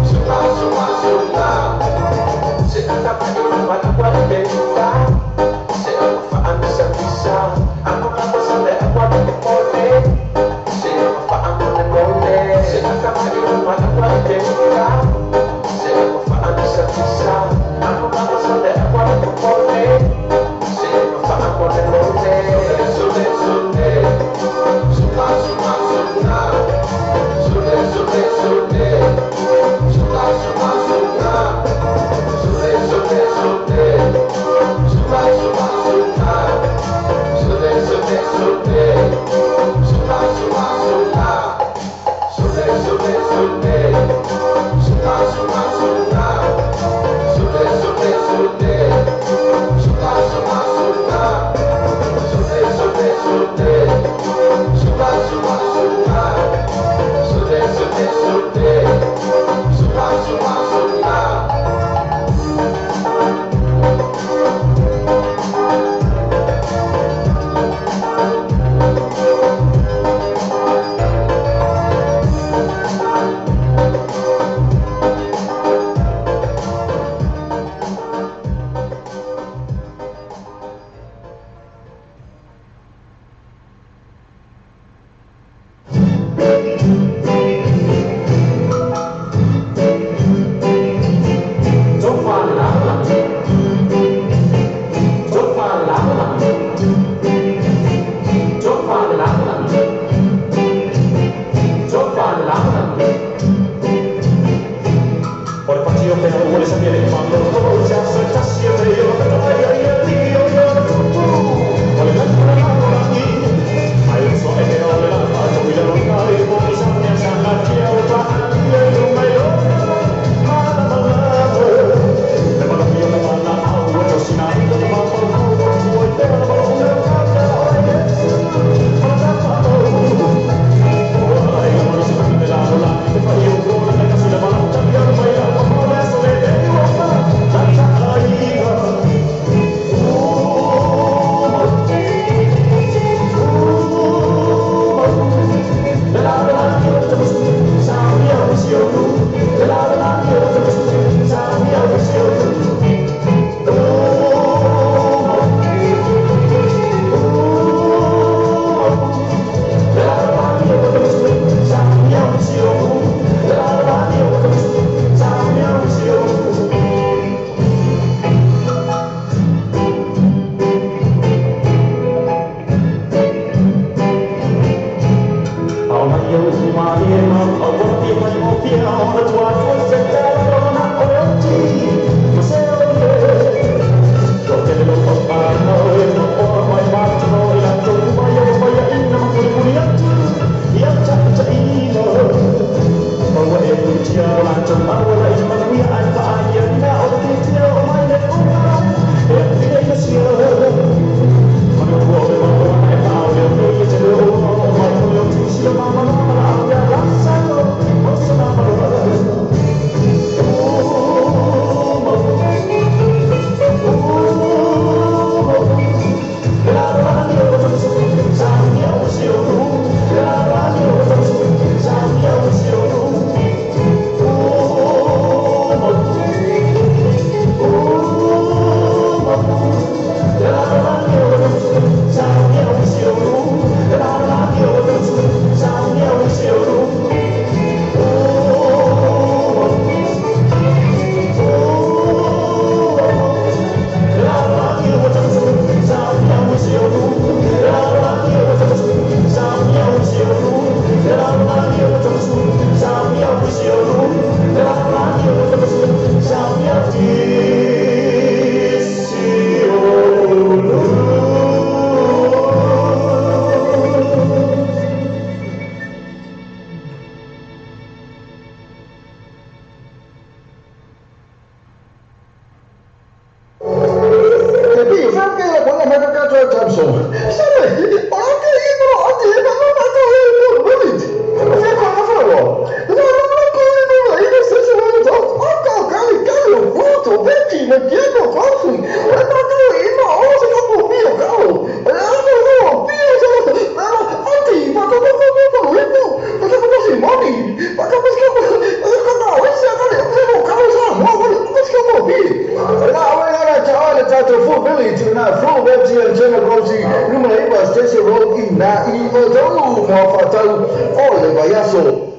Suma, suma, lo ina i o tau mo whaatau o le vaiaso.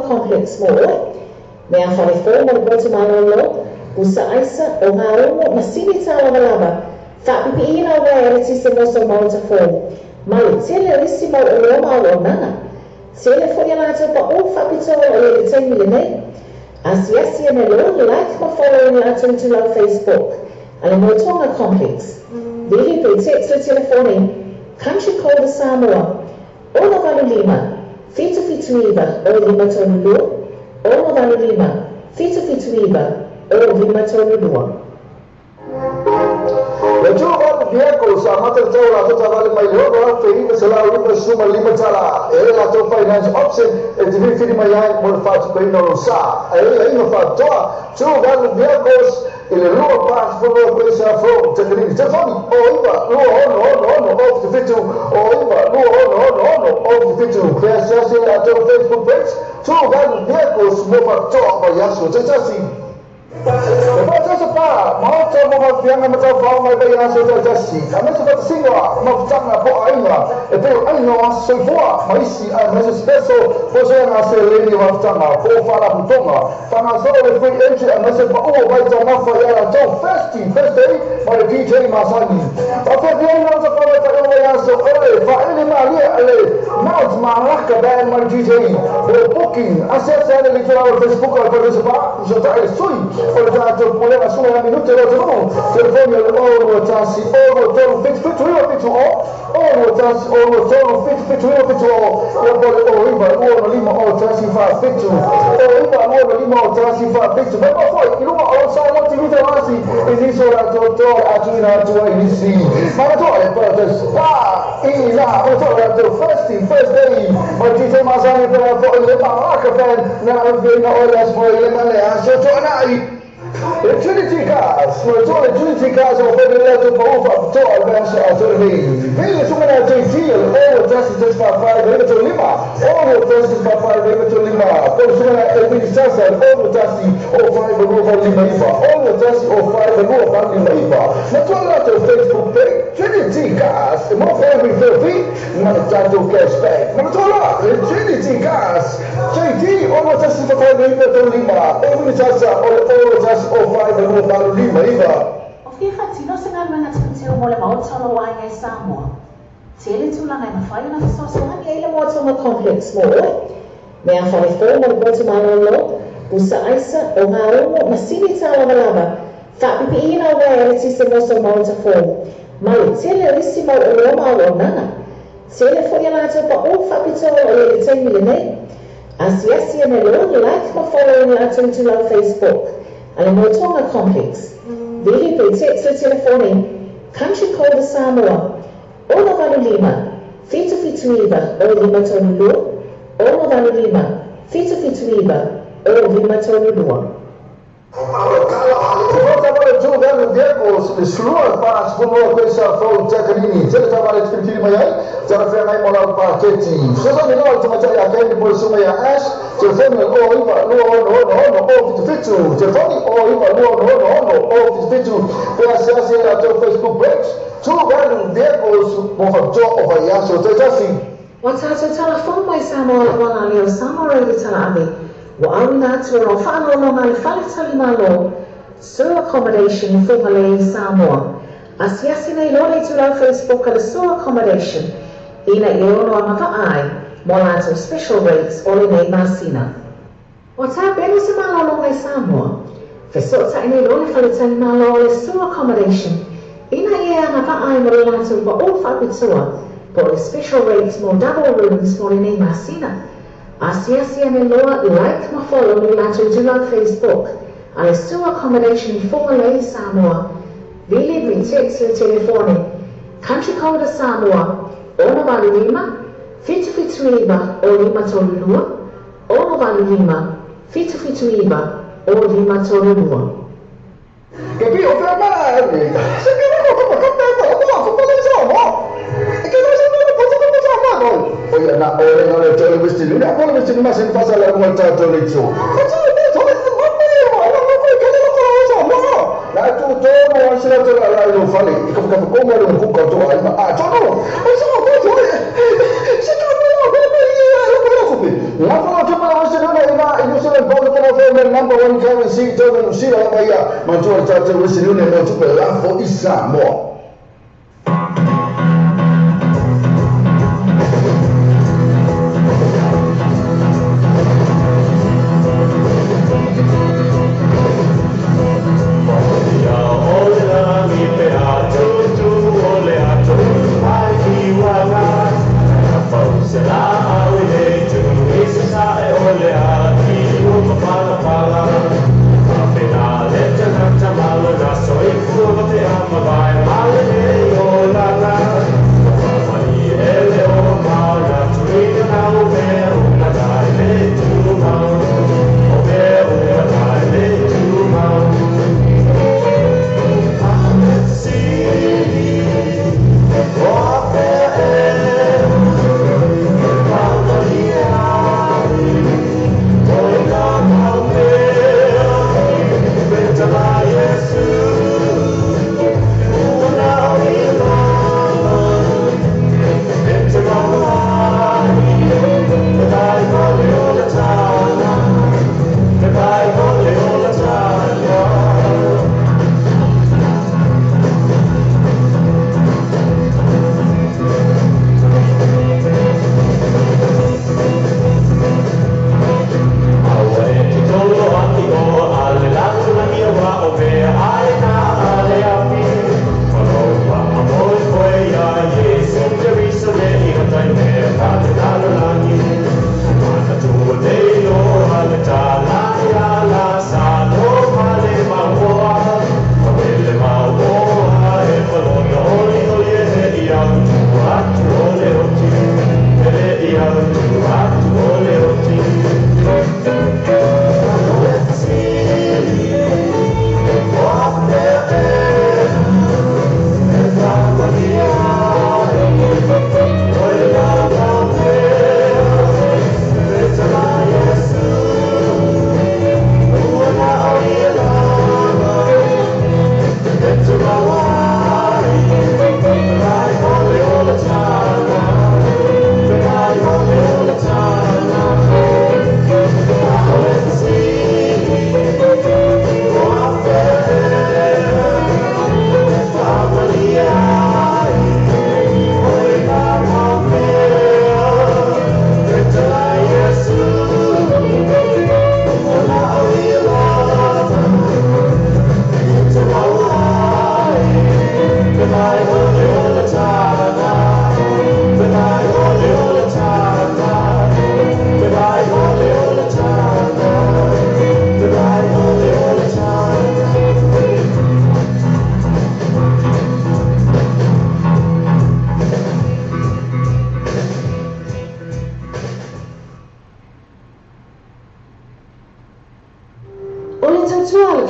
Complex mo oe. Mea wharefō mo le potu malolo, usa aisa o ngā rongo masini tā lava lava, whaapipi ina o wea ere tise moso maota fō. Ma le tele o isi mau o leo mau o nanga. Tele fo ia lātou pa o whaapitoa o le taimi le nei. Asiasi ane loa like ma follow i le latou itulau Facebook a le Moetoga Complex. Vili pe text le telefoni Country Code a Samoa, 685 779 0532, 685 779 0532. Le tu valu vehicles a mata le tau latou taavale mai le $6,995 e latou finance option e te filifili mai ai mo le faatupeina o lou sa. E aiaiga faapitoa tu valu vehicles i le 22 Kwesa Fou Takanini. Telefoni o 9 2 6 6 6 0 7 7 o 9 2 6 6 6 0 7 7. Pe asiasi i le latou Facebook page tu valu vehicles mo faapitoa mai aso taitasi. E faatasi pa maota mo mafianga ma taufao mai vai aso taitasi. Aemaise faatasiga mafutaga po o aiga e pei o aiga o aso soifua ma isi aemaise special fosoega a seleni o mafutaga po o faalapotopotoga. Faagasolo le free entry aemaise paua o vaitaumafa ia latou Thirsty Thursday ma le DJ masani. Faafeafeaina o tafala i faaiuga vai aso o le faaele malie a le Mount Malaka Band ma le DJ mo booking. Asiasi ane le itulau o le Facebook o le Faletupe Pa fesootai le sui o le tatou pulega sua ia minute lo atunuu. Telefoni o le 0 2 1 0 3 7 7 9 7 0 0 2 1 0 3 7 7 9 7 0 ia po o le 0 9 2 5 0 1 4 7 0 9 2 5 0 1 4 7. Mai mafoi i luga o lau Samoa TV Taurasi i nisi o latou toa a tuuina atu ai nisi manatua le Paradise Pa i la manatua le latou Thirsty Thursday ma DJ Masani pela foi le Malaka Band na avena o le aso foi le ma le aso toanai. Le Trinity Cars, manatua le Trinity Cars o fai le latou pau faapitoa le aso atoa lenei. Vili le suka na JT o le 0 1 6 4 5 9 3 5 0 1 6 4 5 9 3 5 po o le suka na Elvin Sasa le 0 1 0 5 2 8 5 9 0 1 0 5 2 8 5 9. Manatua le latou Facebook page Trinity Cars e maua foi refill fee ma le tatou cashback. Manatua la le Trinity Cars JT 0 1 6 4 5 9 3 5 Elvin Sasa o le 0 1 0 5 2 8 5 9. O fia faatino se galuega teuteu mo le maota o lou aiga i Samoa? Tele tulaga e mafai ona fesoasoani ai le Moetoga Complex mo oe. Mea fale fou mo le potu malolo, pusa aisa, o gaumo, masini tālavalava, faapipiina o uaea le tise moso maota fou, ma le tele o isi mau oloa ma auaunaga. Tele foi a latou paʻu faapitoa o i ai i le taimi lenei. Asiasi ane loa, like ma follow i le latou itulau Facebook a le Moetoga Complex. Vili pe text le telefoni Country Code a Samoa, 685 779 0532, 685 779 0532. Volta para o Joe Velho Diego, slua pa sfumua kwesa fou takanini. Tele tavale tfilifili mai ai, tara whengai mo lau paketi. Fesoasoani loa le tamatai a Candy mo le suka ia Ash, telefoni o 0 9 2 6 6 6 0 7 7, telefoni 0 9 2 6 6 6 0 7 7, pe asiasi i latou Facebook page, Joe Velho Diego mo whakatoa o Vaiaso Taitasi. Ua tatou tala fou mai Samoa le auala lea o Samoa Radio Tala Ave, ua auina atu e lau faaaloaloga i le fale talimalo, Sur Accommodation i Fugalei i Samoa. Asiasi nei loa le itulau Facebook a le Sur Accommodation ina ia ono agavaa ai mo latou special rates o lenei masina. Ua tapena se malologa i Samoa. Fesootai nei loa le fale talimalo o le Sur Accommodation ina ia agavaa ai mo le latou paʻu faapitoa po o le special rates mo double rooms mo lenei masina. Asiasi ane loa like ma follow le latou itulau Facebook a le Sur Accommodation i Fugalei i Samoa. Vili pe text le telefoni Country Code a Samoa, 685 779 0532, 685 779 0532. Ke pi o fea mana e se ke na ko ko ko ko ko ko ko le sa mo e ke na se na ko ko ko sa mo ko o ia na o le na le tele westi ni na ko le westi ni ma se fa sa la mo ta to le tso ko tso le tso le mo mo mo mo mo ko ke le ko sa mo na tu to mo se la to la la lo fale i ko ko ko mo le ko ko to ai ma a to no o sa ko to se ka mo ko ko i ko ko ko la ko to pa westi ni na i no se le ko ko ko me number one currency to no si la pa ia ma to ta te westi ni mo to pe la fo i sa mo.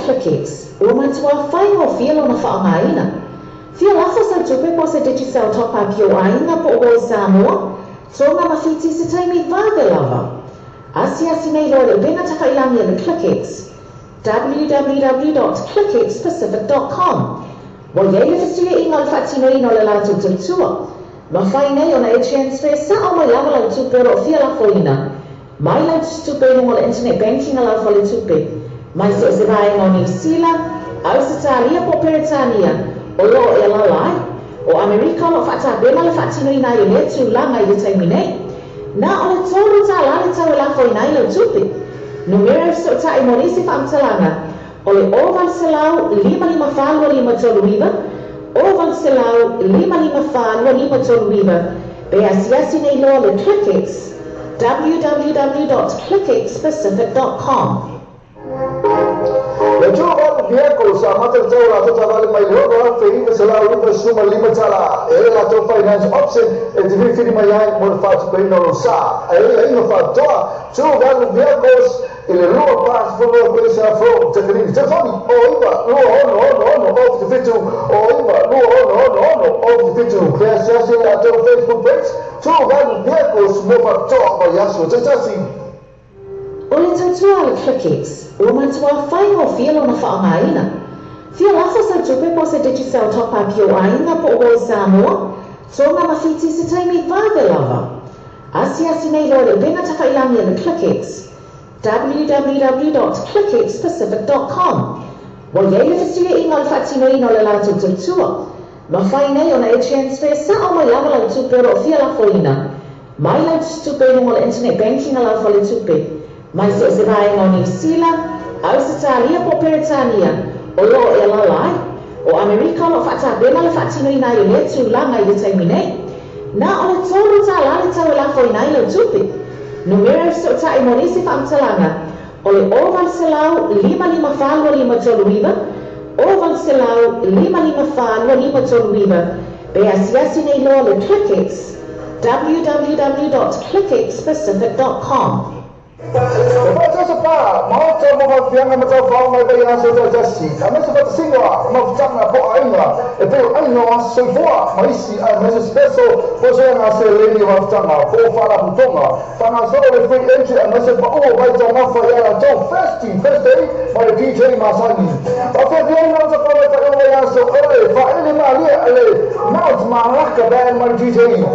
ClickX, ua matuā faigofie lona faaaogaina. Fia lafo sau tupe po o se Digicel top up i ou aiga po o oe Samoa, Toga ma Fiti i se taimi vave lava. Asiasi nei loa i le upega tafailagi a le ClickX, www.clickxpacific.com. Ua i ai le fesuiaiga o le faatinoina o le latou tautua. Mafai nei ona e transfer sao mai lava lau tupe o lo o fia lafoina mai lau tusitupe i luga o le internet banking a lau faletupe, mai so o se vaega o Niu Sila, Ausetalia po o Peretania o lo o e alaala ai. O Amerika o lo o faatapena le faatinoina ai o lea tulaga i le taimi nei. Na o le $3 le tau e lafoina ai lau tupe. Numera e fesootai mo nisi faamatalaga o le 0800 554 2539, 0800 554 2539, pe asiasi nei loa le ClickX, www.clickxpacific.com. Le two valu vehicles sa amata le tau o latou taavale mai le $6,995 e ai latou finance option e te filifili mai ai mo le faatupeina o lou sa. E ai aiga faapitoa two valu vehicles i le 22 Kwesa Fou Takanini. Telefoni o 9 2 6 6 6 0 77 o 9 2 6 6 6 0 77. Pe asiasi i latou Facebook page two valu vehicles mo faapitoa mai aso taitasi. O le tautua a le ClickX, ua matuā faigofie lona faaaogaina. Fia lafo sau tupe po o se Digicel top up i ou aiga po o oe Samoa, Toga ma Fiti i se taimi vave lava. Asiasi nei loa i le upega tafailagi a le ClickX, www.clickxpacific.com. Ua i ai le fesuiaiga o le faatinoina o le latou tautua. Mafai nei ona e transfer sao mai lava lau tupe o lo o fia lafoina mai lau tusitupe i luga o le internet banking a lau faletupe, mai so o se vaega o Niu Sila, Ausetalia po o Peretania o lo o e alaala ai. O Amerika o lo o faatapena le faatinoina ai o lea tulaga i le taimi nei. Na o le $3 le tau e lafoina ai lau tupe. Numera e fesootai mo nisi faamatalaga o le 0800 554 2539, 0800 554 2539, pe asiasi nei loa le ClickX, www.clickxpacific.com. E faatasi pa maota mo faafiaga ma taufao mai vai aso taitasi, aemaise faatasiga mafutaga po o aiga e pei o aiga o aso soifua ma isi aemaise special faasoaga a seleni o mafutaga po o faalapotopotoga faagasolo le free entry aemaise paua vai taumafa ia latou Thirsty Thursday ma le DJ masani. Faafiafiaina o tafamataiga vai aso o le faaele malie a le Mount Malaka Band ma le DJ mo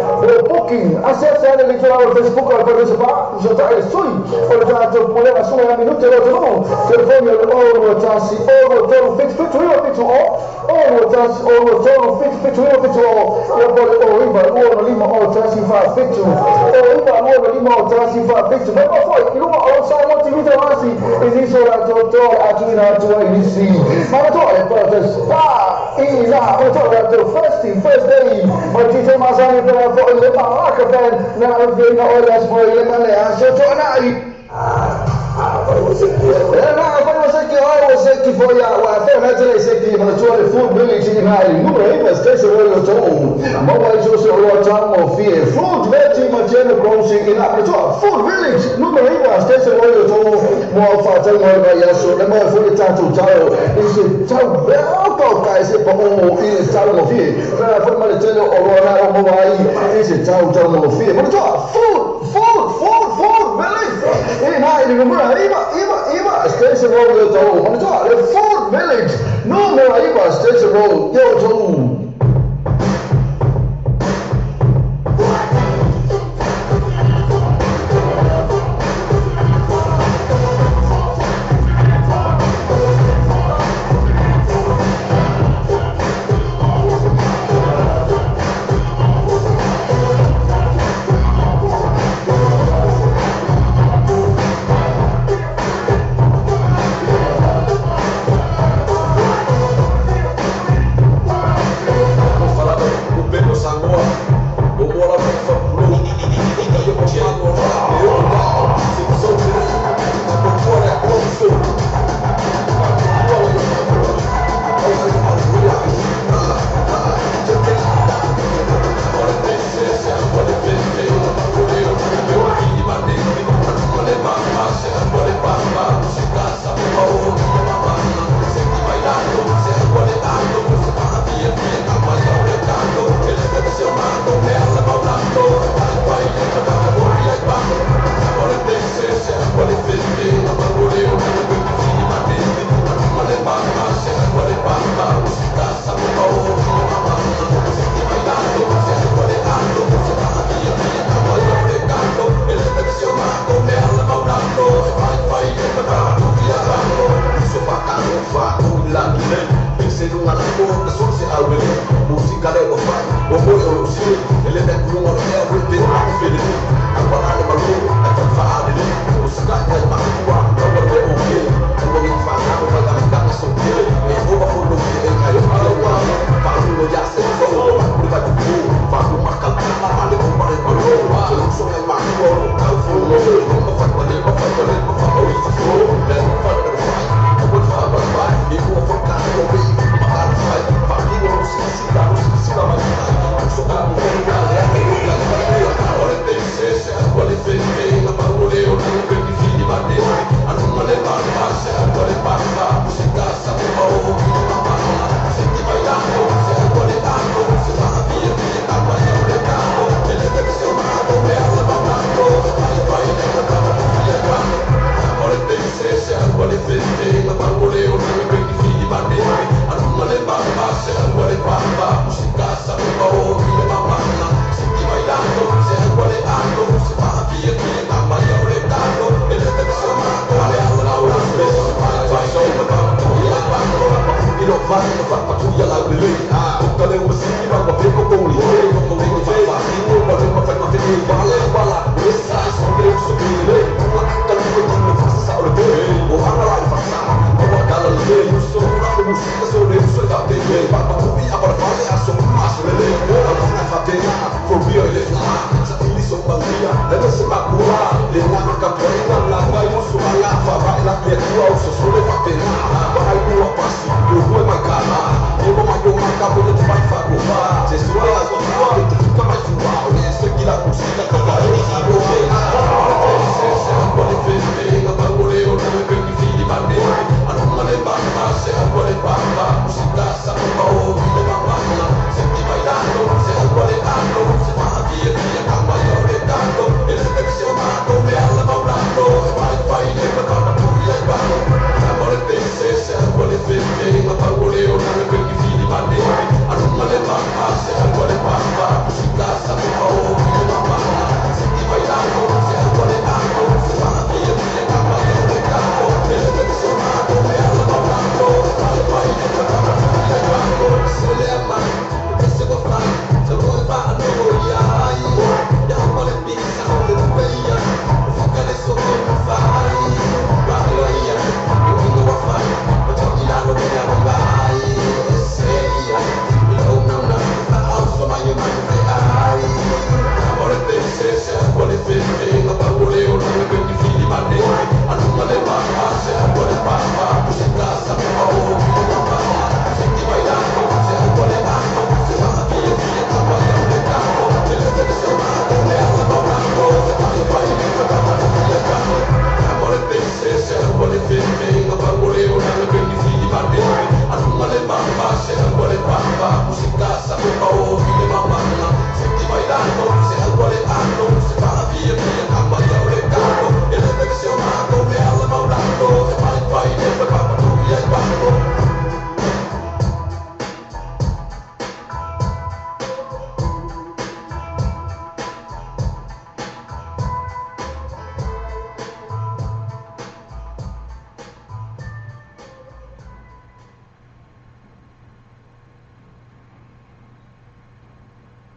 booking asiasi ane le itulau o le Facebook o le Faletupe Pa fesoatai le sui o le tatou pulega sua ia minute o le atunuu. Telefoni o le 0 2 1 6 3 7 7 9 7 0 0 2 1 3 7 7 9 7 0 ia po o le 0 9 2 5 0 1 4 7 0 9 2 5 0 1 4 7. Mai foi i luga o Samoa TV Tauasi i nisi o latou toe atuina atu ai nisi. Manatua e purpose pa i la manatua latou Thirsty Thursday ma DJ Masani pela foi le Malaka Band na avena o le aso le ma le aso toanai. E na fai o se ki ai o se ki foi a wa fe na tele se ki manatua le Food Village i ngai numero 9 Station Royal Toll. Maua ai so se o loa tamo fie Food Veggie ma Jenna Grocery i na manatua Food Village numero 9 Station Royal Toll mo fa tau mai vai aso le mai foi le tatou talo i se tau veo kau kai se pa o i le tau mo fie pera foi ma le tele o loa na o mo ai i se tau tau mo fie manatua Food Food Food Food Village i na i le numero 9 9 9 Station Royal Toll manatua le Food Village numero 9 Station Royal Toll.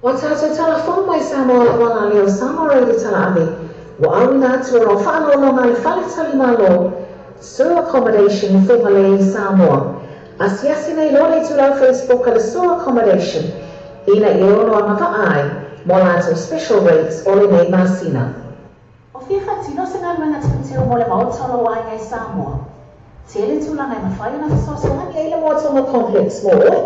Ua tātou talafou mai Samoa le auala lea o Samoa Radio Talaave, ua auina atu o lau faaaloaloga i le faletalimalo Sur Accommodation Fugalei Samoa. Asiasi nei loa le itulau Facebook a le Sur Accommodation ina ia ono agavaa ai mo latou special rates o lenei masina. O fia faatino se galuega teuteu mo le maota o lou aiga i Samoa. Tele tulaga e mafai ona fesoasoani ai le Moatonga Complex mo oe,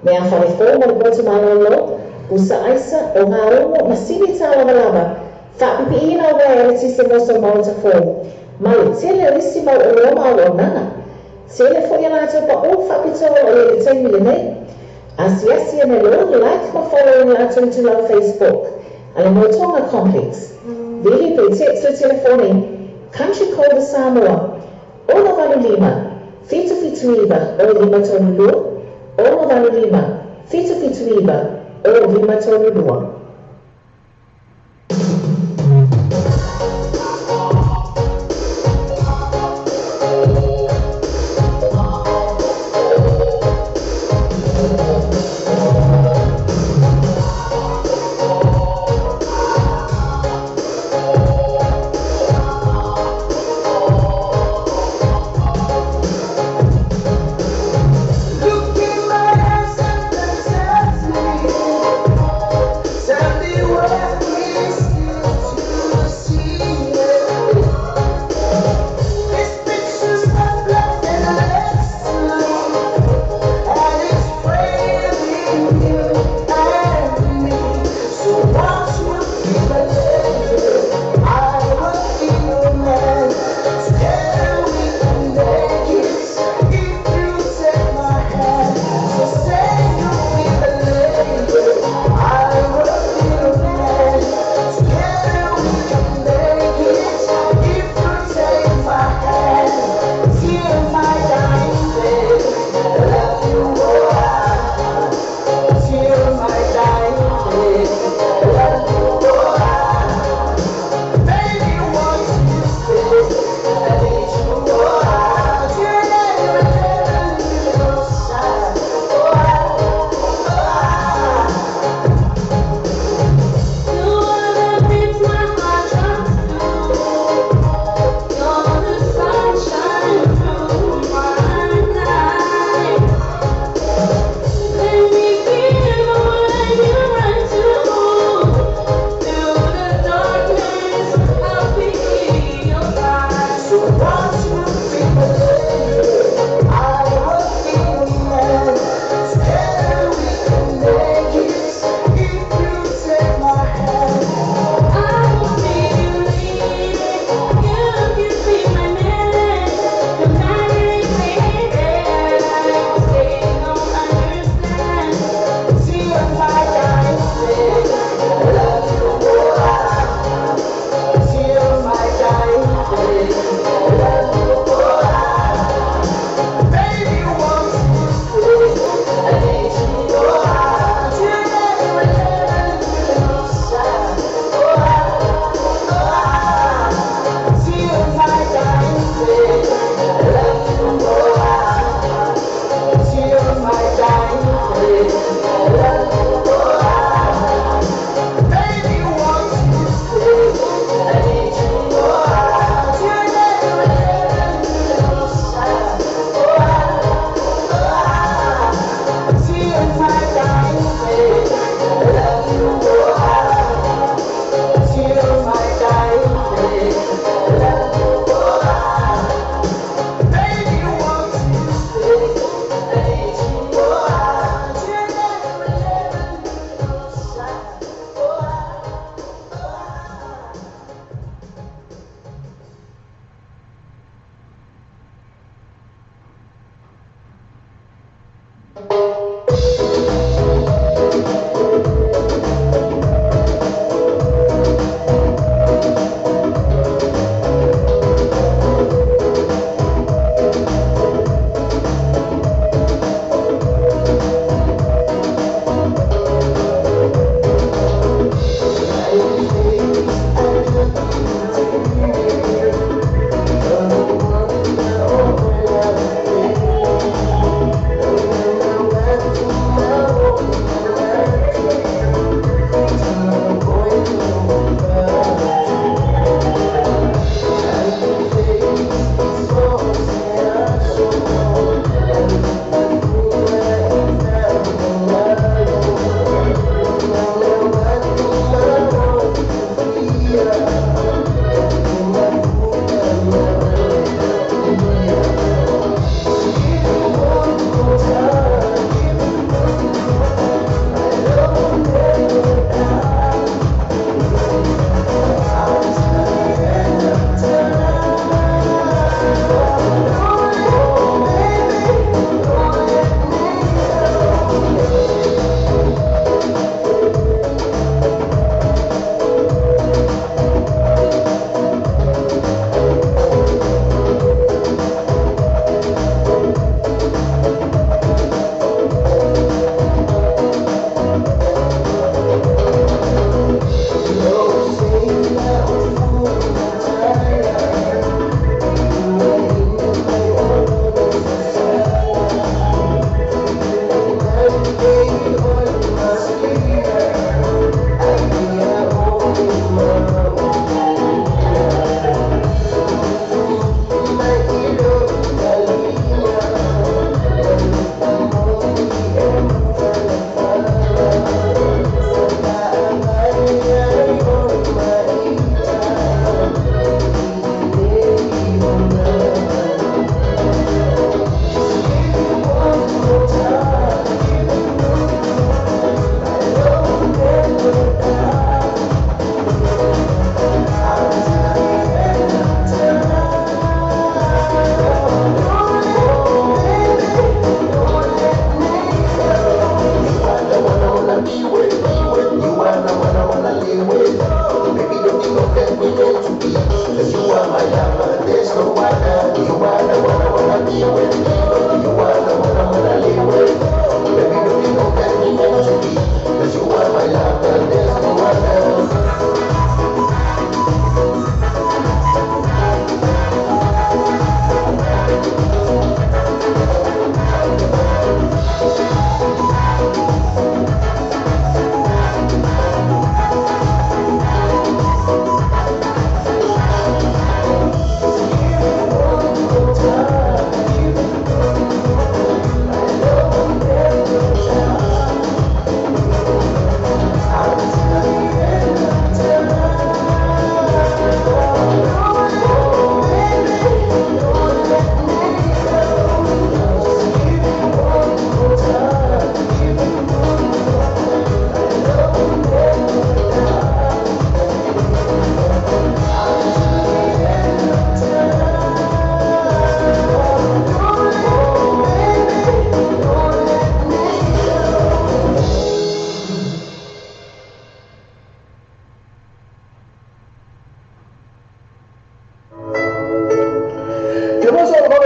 mea fale fou mo le potu malōlō, pusa aisa, o gāogo, masini tālavalava, faapipiina o uaea eletise mo sou maota fou, ma le tele o isi mau oloa ma auaunaga. Tele foi a latou paʻū faapitoa o i ai i le taimi lenei. Asiasi ane loa, like ma follow i latou itulau Facebook a le Moatonga Complex. Vili pe text le telefoni Country Code Samoa 685 779 0532 685 779 0532. Look in my eyes and then tell me.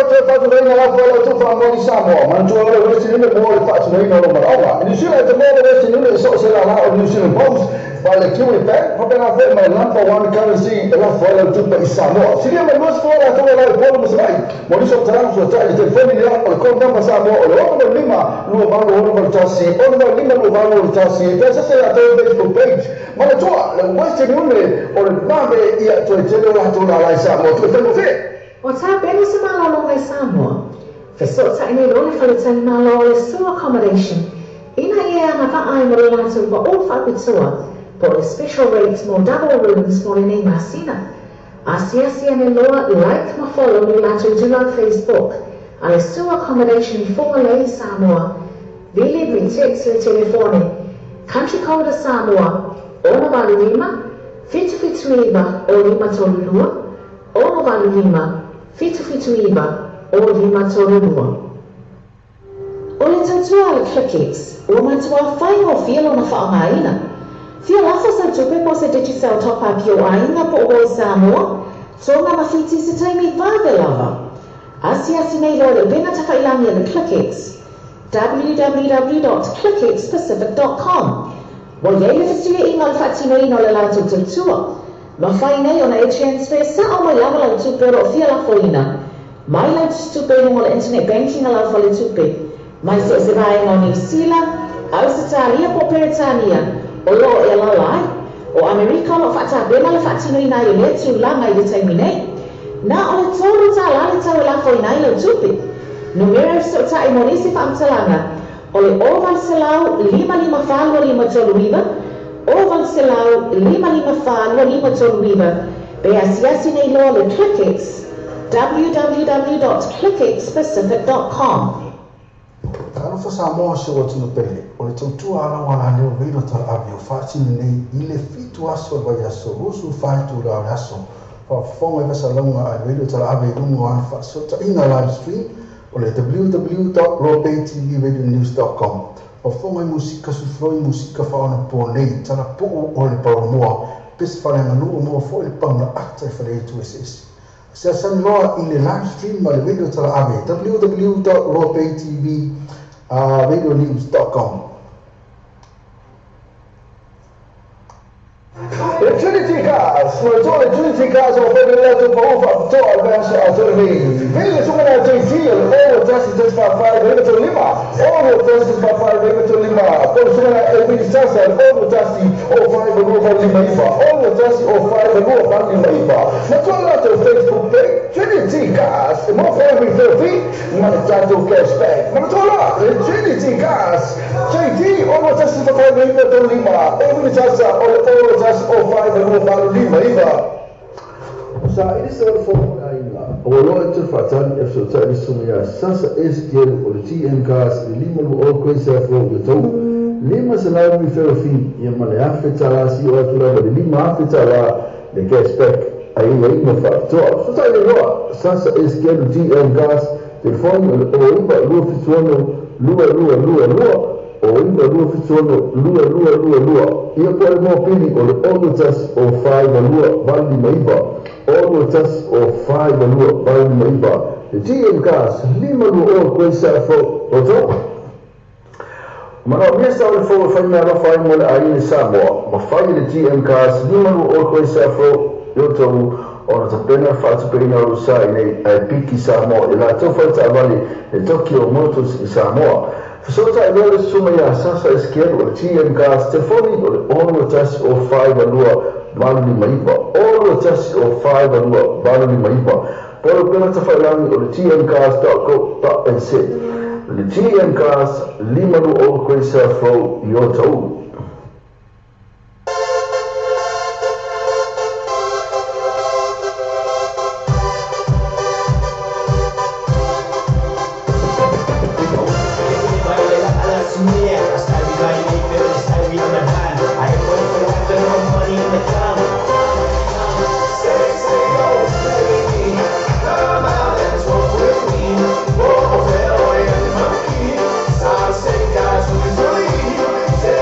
te faatinoina lafo ai lau faamoni Samoa. Manatua o le Western Union mo le faatinoina o lo malaoga. I New Zealand te mo le Western Union so se la la o New Zealand Post. Ma le Kiwi Bank, faapena foi ma le number one currency e lafo ai lau tupe i Samoa. Silia ma lua sefua latou e lau i Upolu ma Savaii. Mo nisi o faamatalaga fesoatai le telefoni lea o le call number Samoa o le 65 28 61 65 28 61. E pea sese latou Facebook page. Manatua le Western Union o le vave ia toe tele o latou lala i Samoa. Toe faigofie. O tapena se malologa i Samoa, feso'ota'i nei loa le faletalimalo o le Sue Accommodation ina ia e agava'a ai mo le latou pa'ō fa'apitoa po o le special rate mo double rooms mo lenei masina. Asiasi ane loa like ma follow le latou tulaga Facebook a le Sue Accommodation i Fugalei, Samoa. Vili text le telefone country code a Samoa 685 779 o 532 685 779 o 532. O le tautua a le ClickX, ua matuā faigofie lona faaaogaina. Fia lafo sau tupe po o se Digicel top up i ou aiga po o oe Samoa, Tonga ma Fiti i se taimi vave lava. Asiasi nei loa i le upega tafailagi a le ClickX, www.clickxpacific.com. Ua i ai le fesuiaiga o le faatinoina o le latou tautua. Mafai nei ona e transfer sa'o mai lava lau tupe o lo o fia lafoina mai lau tusitupe i luga o le internet banking a lau faletupe, mai so o se vaega o Niu Sila, Ausetalia po o Peretania o lo o e alaala ai. O Amerika o lo o faatapena le faatinoina ai o lea tulaga i le taimi nei. Na o le $3 le tau e lafoina ai lau tupe. Numera e fesootai mo nisi faamatalaga o le 0800 554 2539, 0800 554 2539, pe asiasi nei loa le ClickX, www.clickxpacific.com. Talofa Samoa si ou atunuu pele, o le tautua a lau alaleo Radio Talaave o faatino nei i le 7 aso o le vaiaso 24 itula o le aso. Faafofoga i fasalauga a le Radio Talaave i luga o ana faasootaiga live stream o le www.lobaytvradionews.com. Faafofoga i musika sufuloi musika faaonapo nei, talapuu o le palomoa, pese faaleaganuu moa foi le pauna ata i faleaitu eseese. Asiasi loa i le live stream a le Radio Talaave www.lobaytvradionews.com. Le Trinity Cars, le tau le Trinity Cars o fai le latou pa'u faapitoa o le vaiaso atoa lenei. Vili le suka na JT o le 0 1 4 5 9 3 5 0 1 4 5 9 3 5 po le suka na Elvini Sasa le 0 1 0 5 2 8 5 9 0 1 0 5 2 8 5 9. Matua le latou Facebook page Trinity Cars e mo foi refill fee ma le tatou cashback. Manatua la le Trinity Cars JT 0 1 4 5 9 3 5 Elvini Sasa o le 0 1 0 5 2 8 5 9. Sa ili se o fo aiga. O loa e te faatali e fesoatai le susuga ia Sasa Esekielu o le TM Cars i le 5 20 koese afo o tou 500 referral fee ia ma le $1,000 si o atu lava le $5,000 le cashback ai aiaiga faapitoa. Fesoatai le loa Sasa Esekielu TM Cars telefoni o le 09 276 2222 o 9 2 7 6 2 2 2 2 ia po o le mopili o le 6 1 o 5 2 8 5 9 6 1 o 5 2 8 5 9 le TM Cars 5 2 o koe sa fo o tau. Manaomia sa o le fou e fai mea alofa ai mo le aiga i Samoa, ma fai le TM Cars 5 2 o koe sa fo i o tau ona tapena faatupeina o lou sa i nei ae piki Samoa i latou faletaavale le Tokyo Motors i Samoa. Fesootai loa le susuga ia Sasa Esekielu o le TM Cars telefoni o le 6 1 o 5 2 8 5 9 6 1 o 5 2 8 5 9 po o le upega tafailagi o le tmcars.co.nz. Le TM Cars 5 2 o koe sa fou i o tau. Say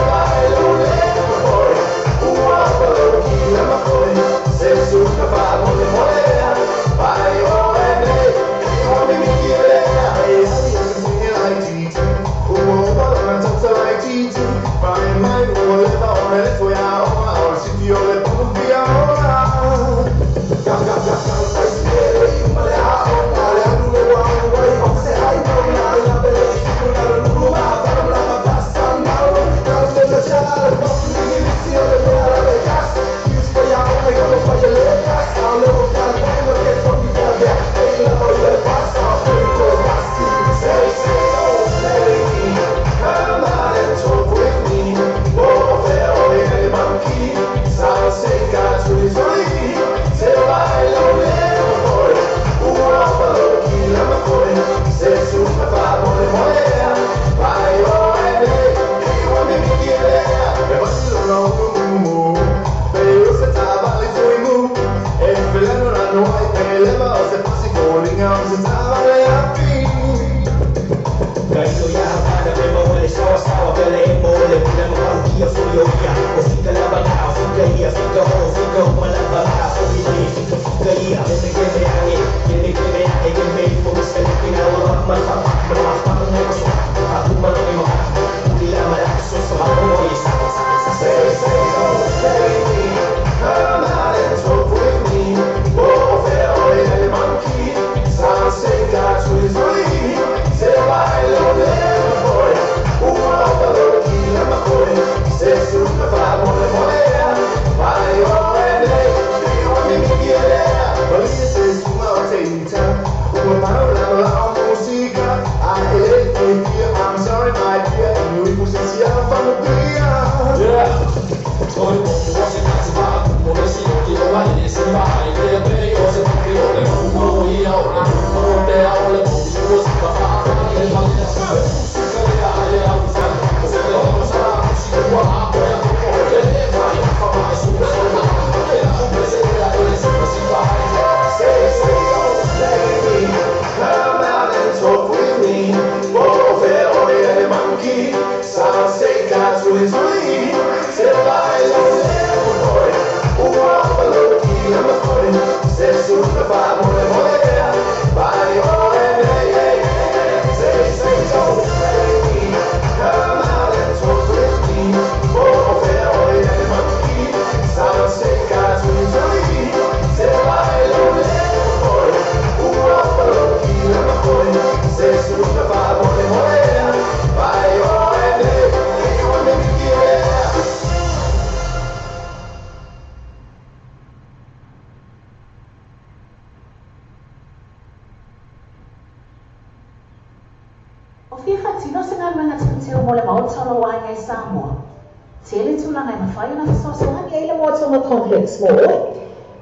Complex mo oe.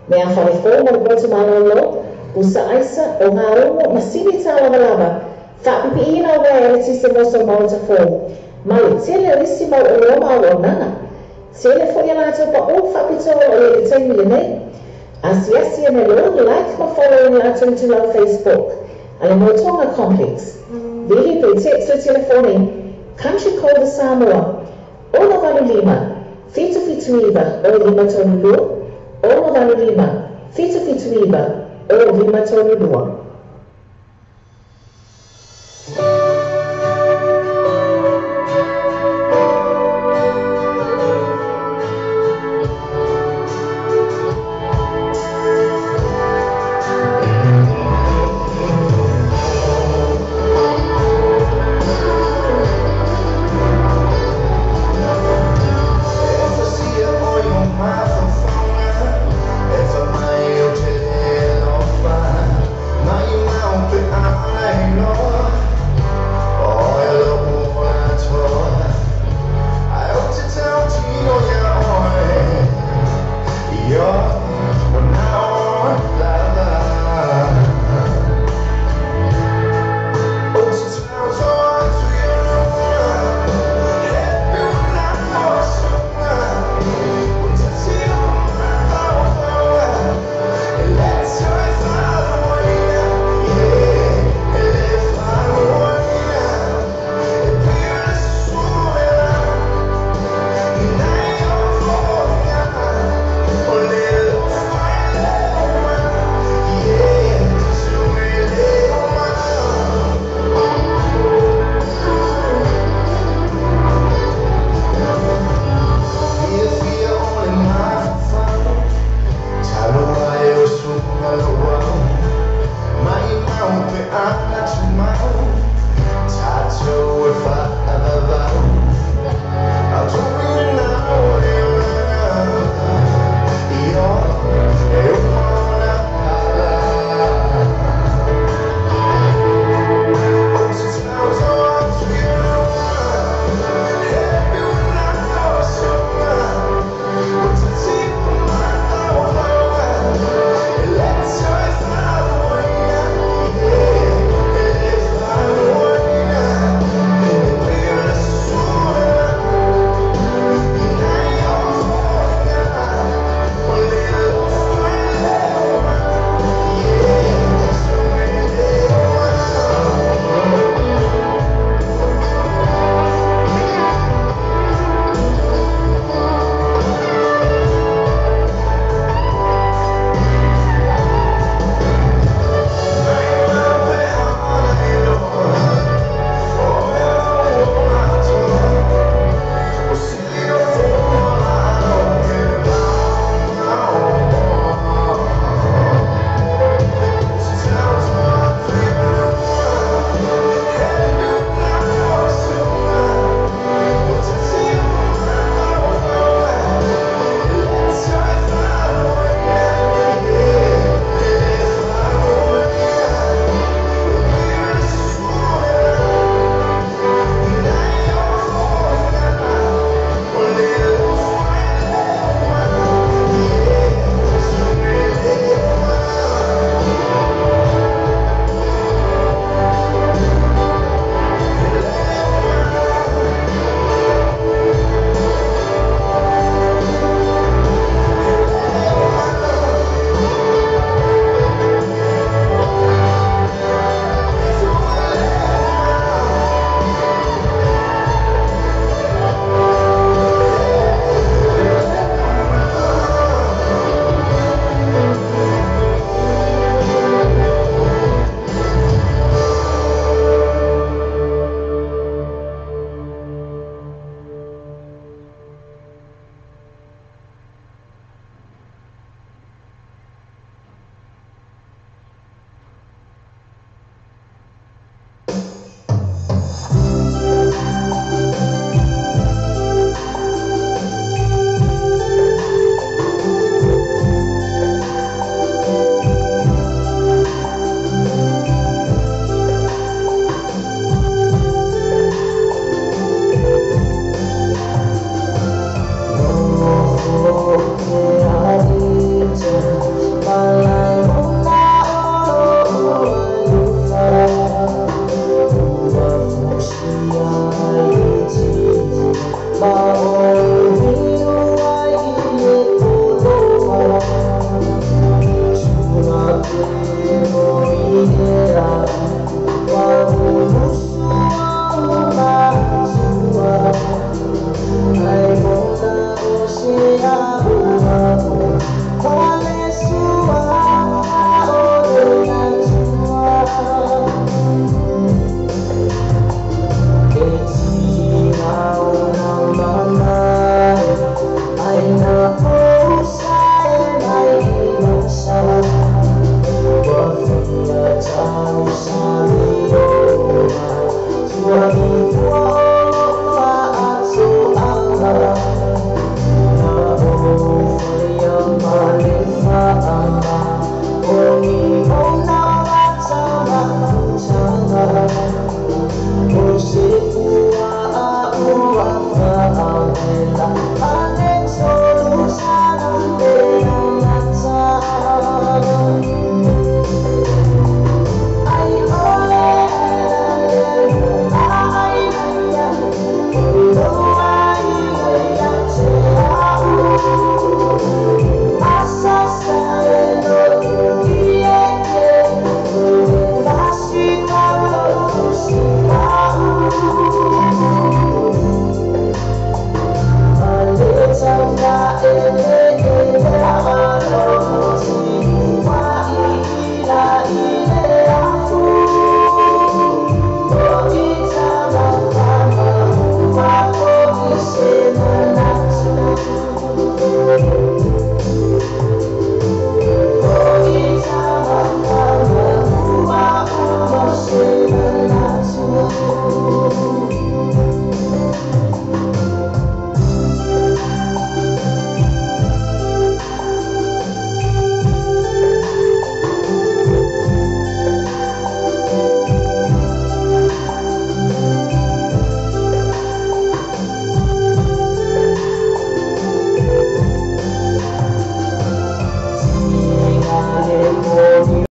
Mea whalefō mo le poto malolo, usa aisa o ngā rongo masini tā lava lava, whaapipiina o wea ele tise moso maota fō. Ma le tele o isi mau o loma o nanga. Tele fo ia lātou pa o whaapitoa o le taimi le nei. Asiasi e me lo, like ma follow in lātou i tūlau Facebook. Ale Motonga Complex. Vili pe text le telefoni. Country Code Samoa. 685 779 o 532 685 779 o 532. Tattoo if I ever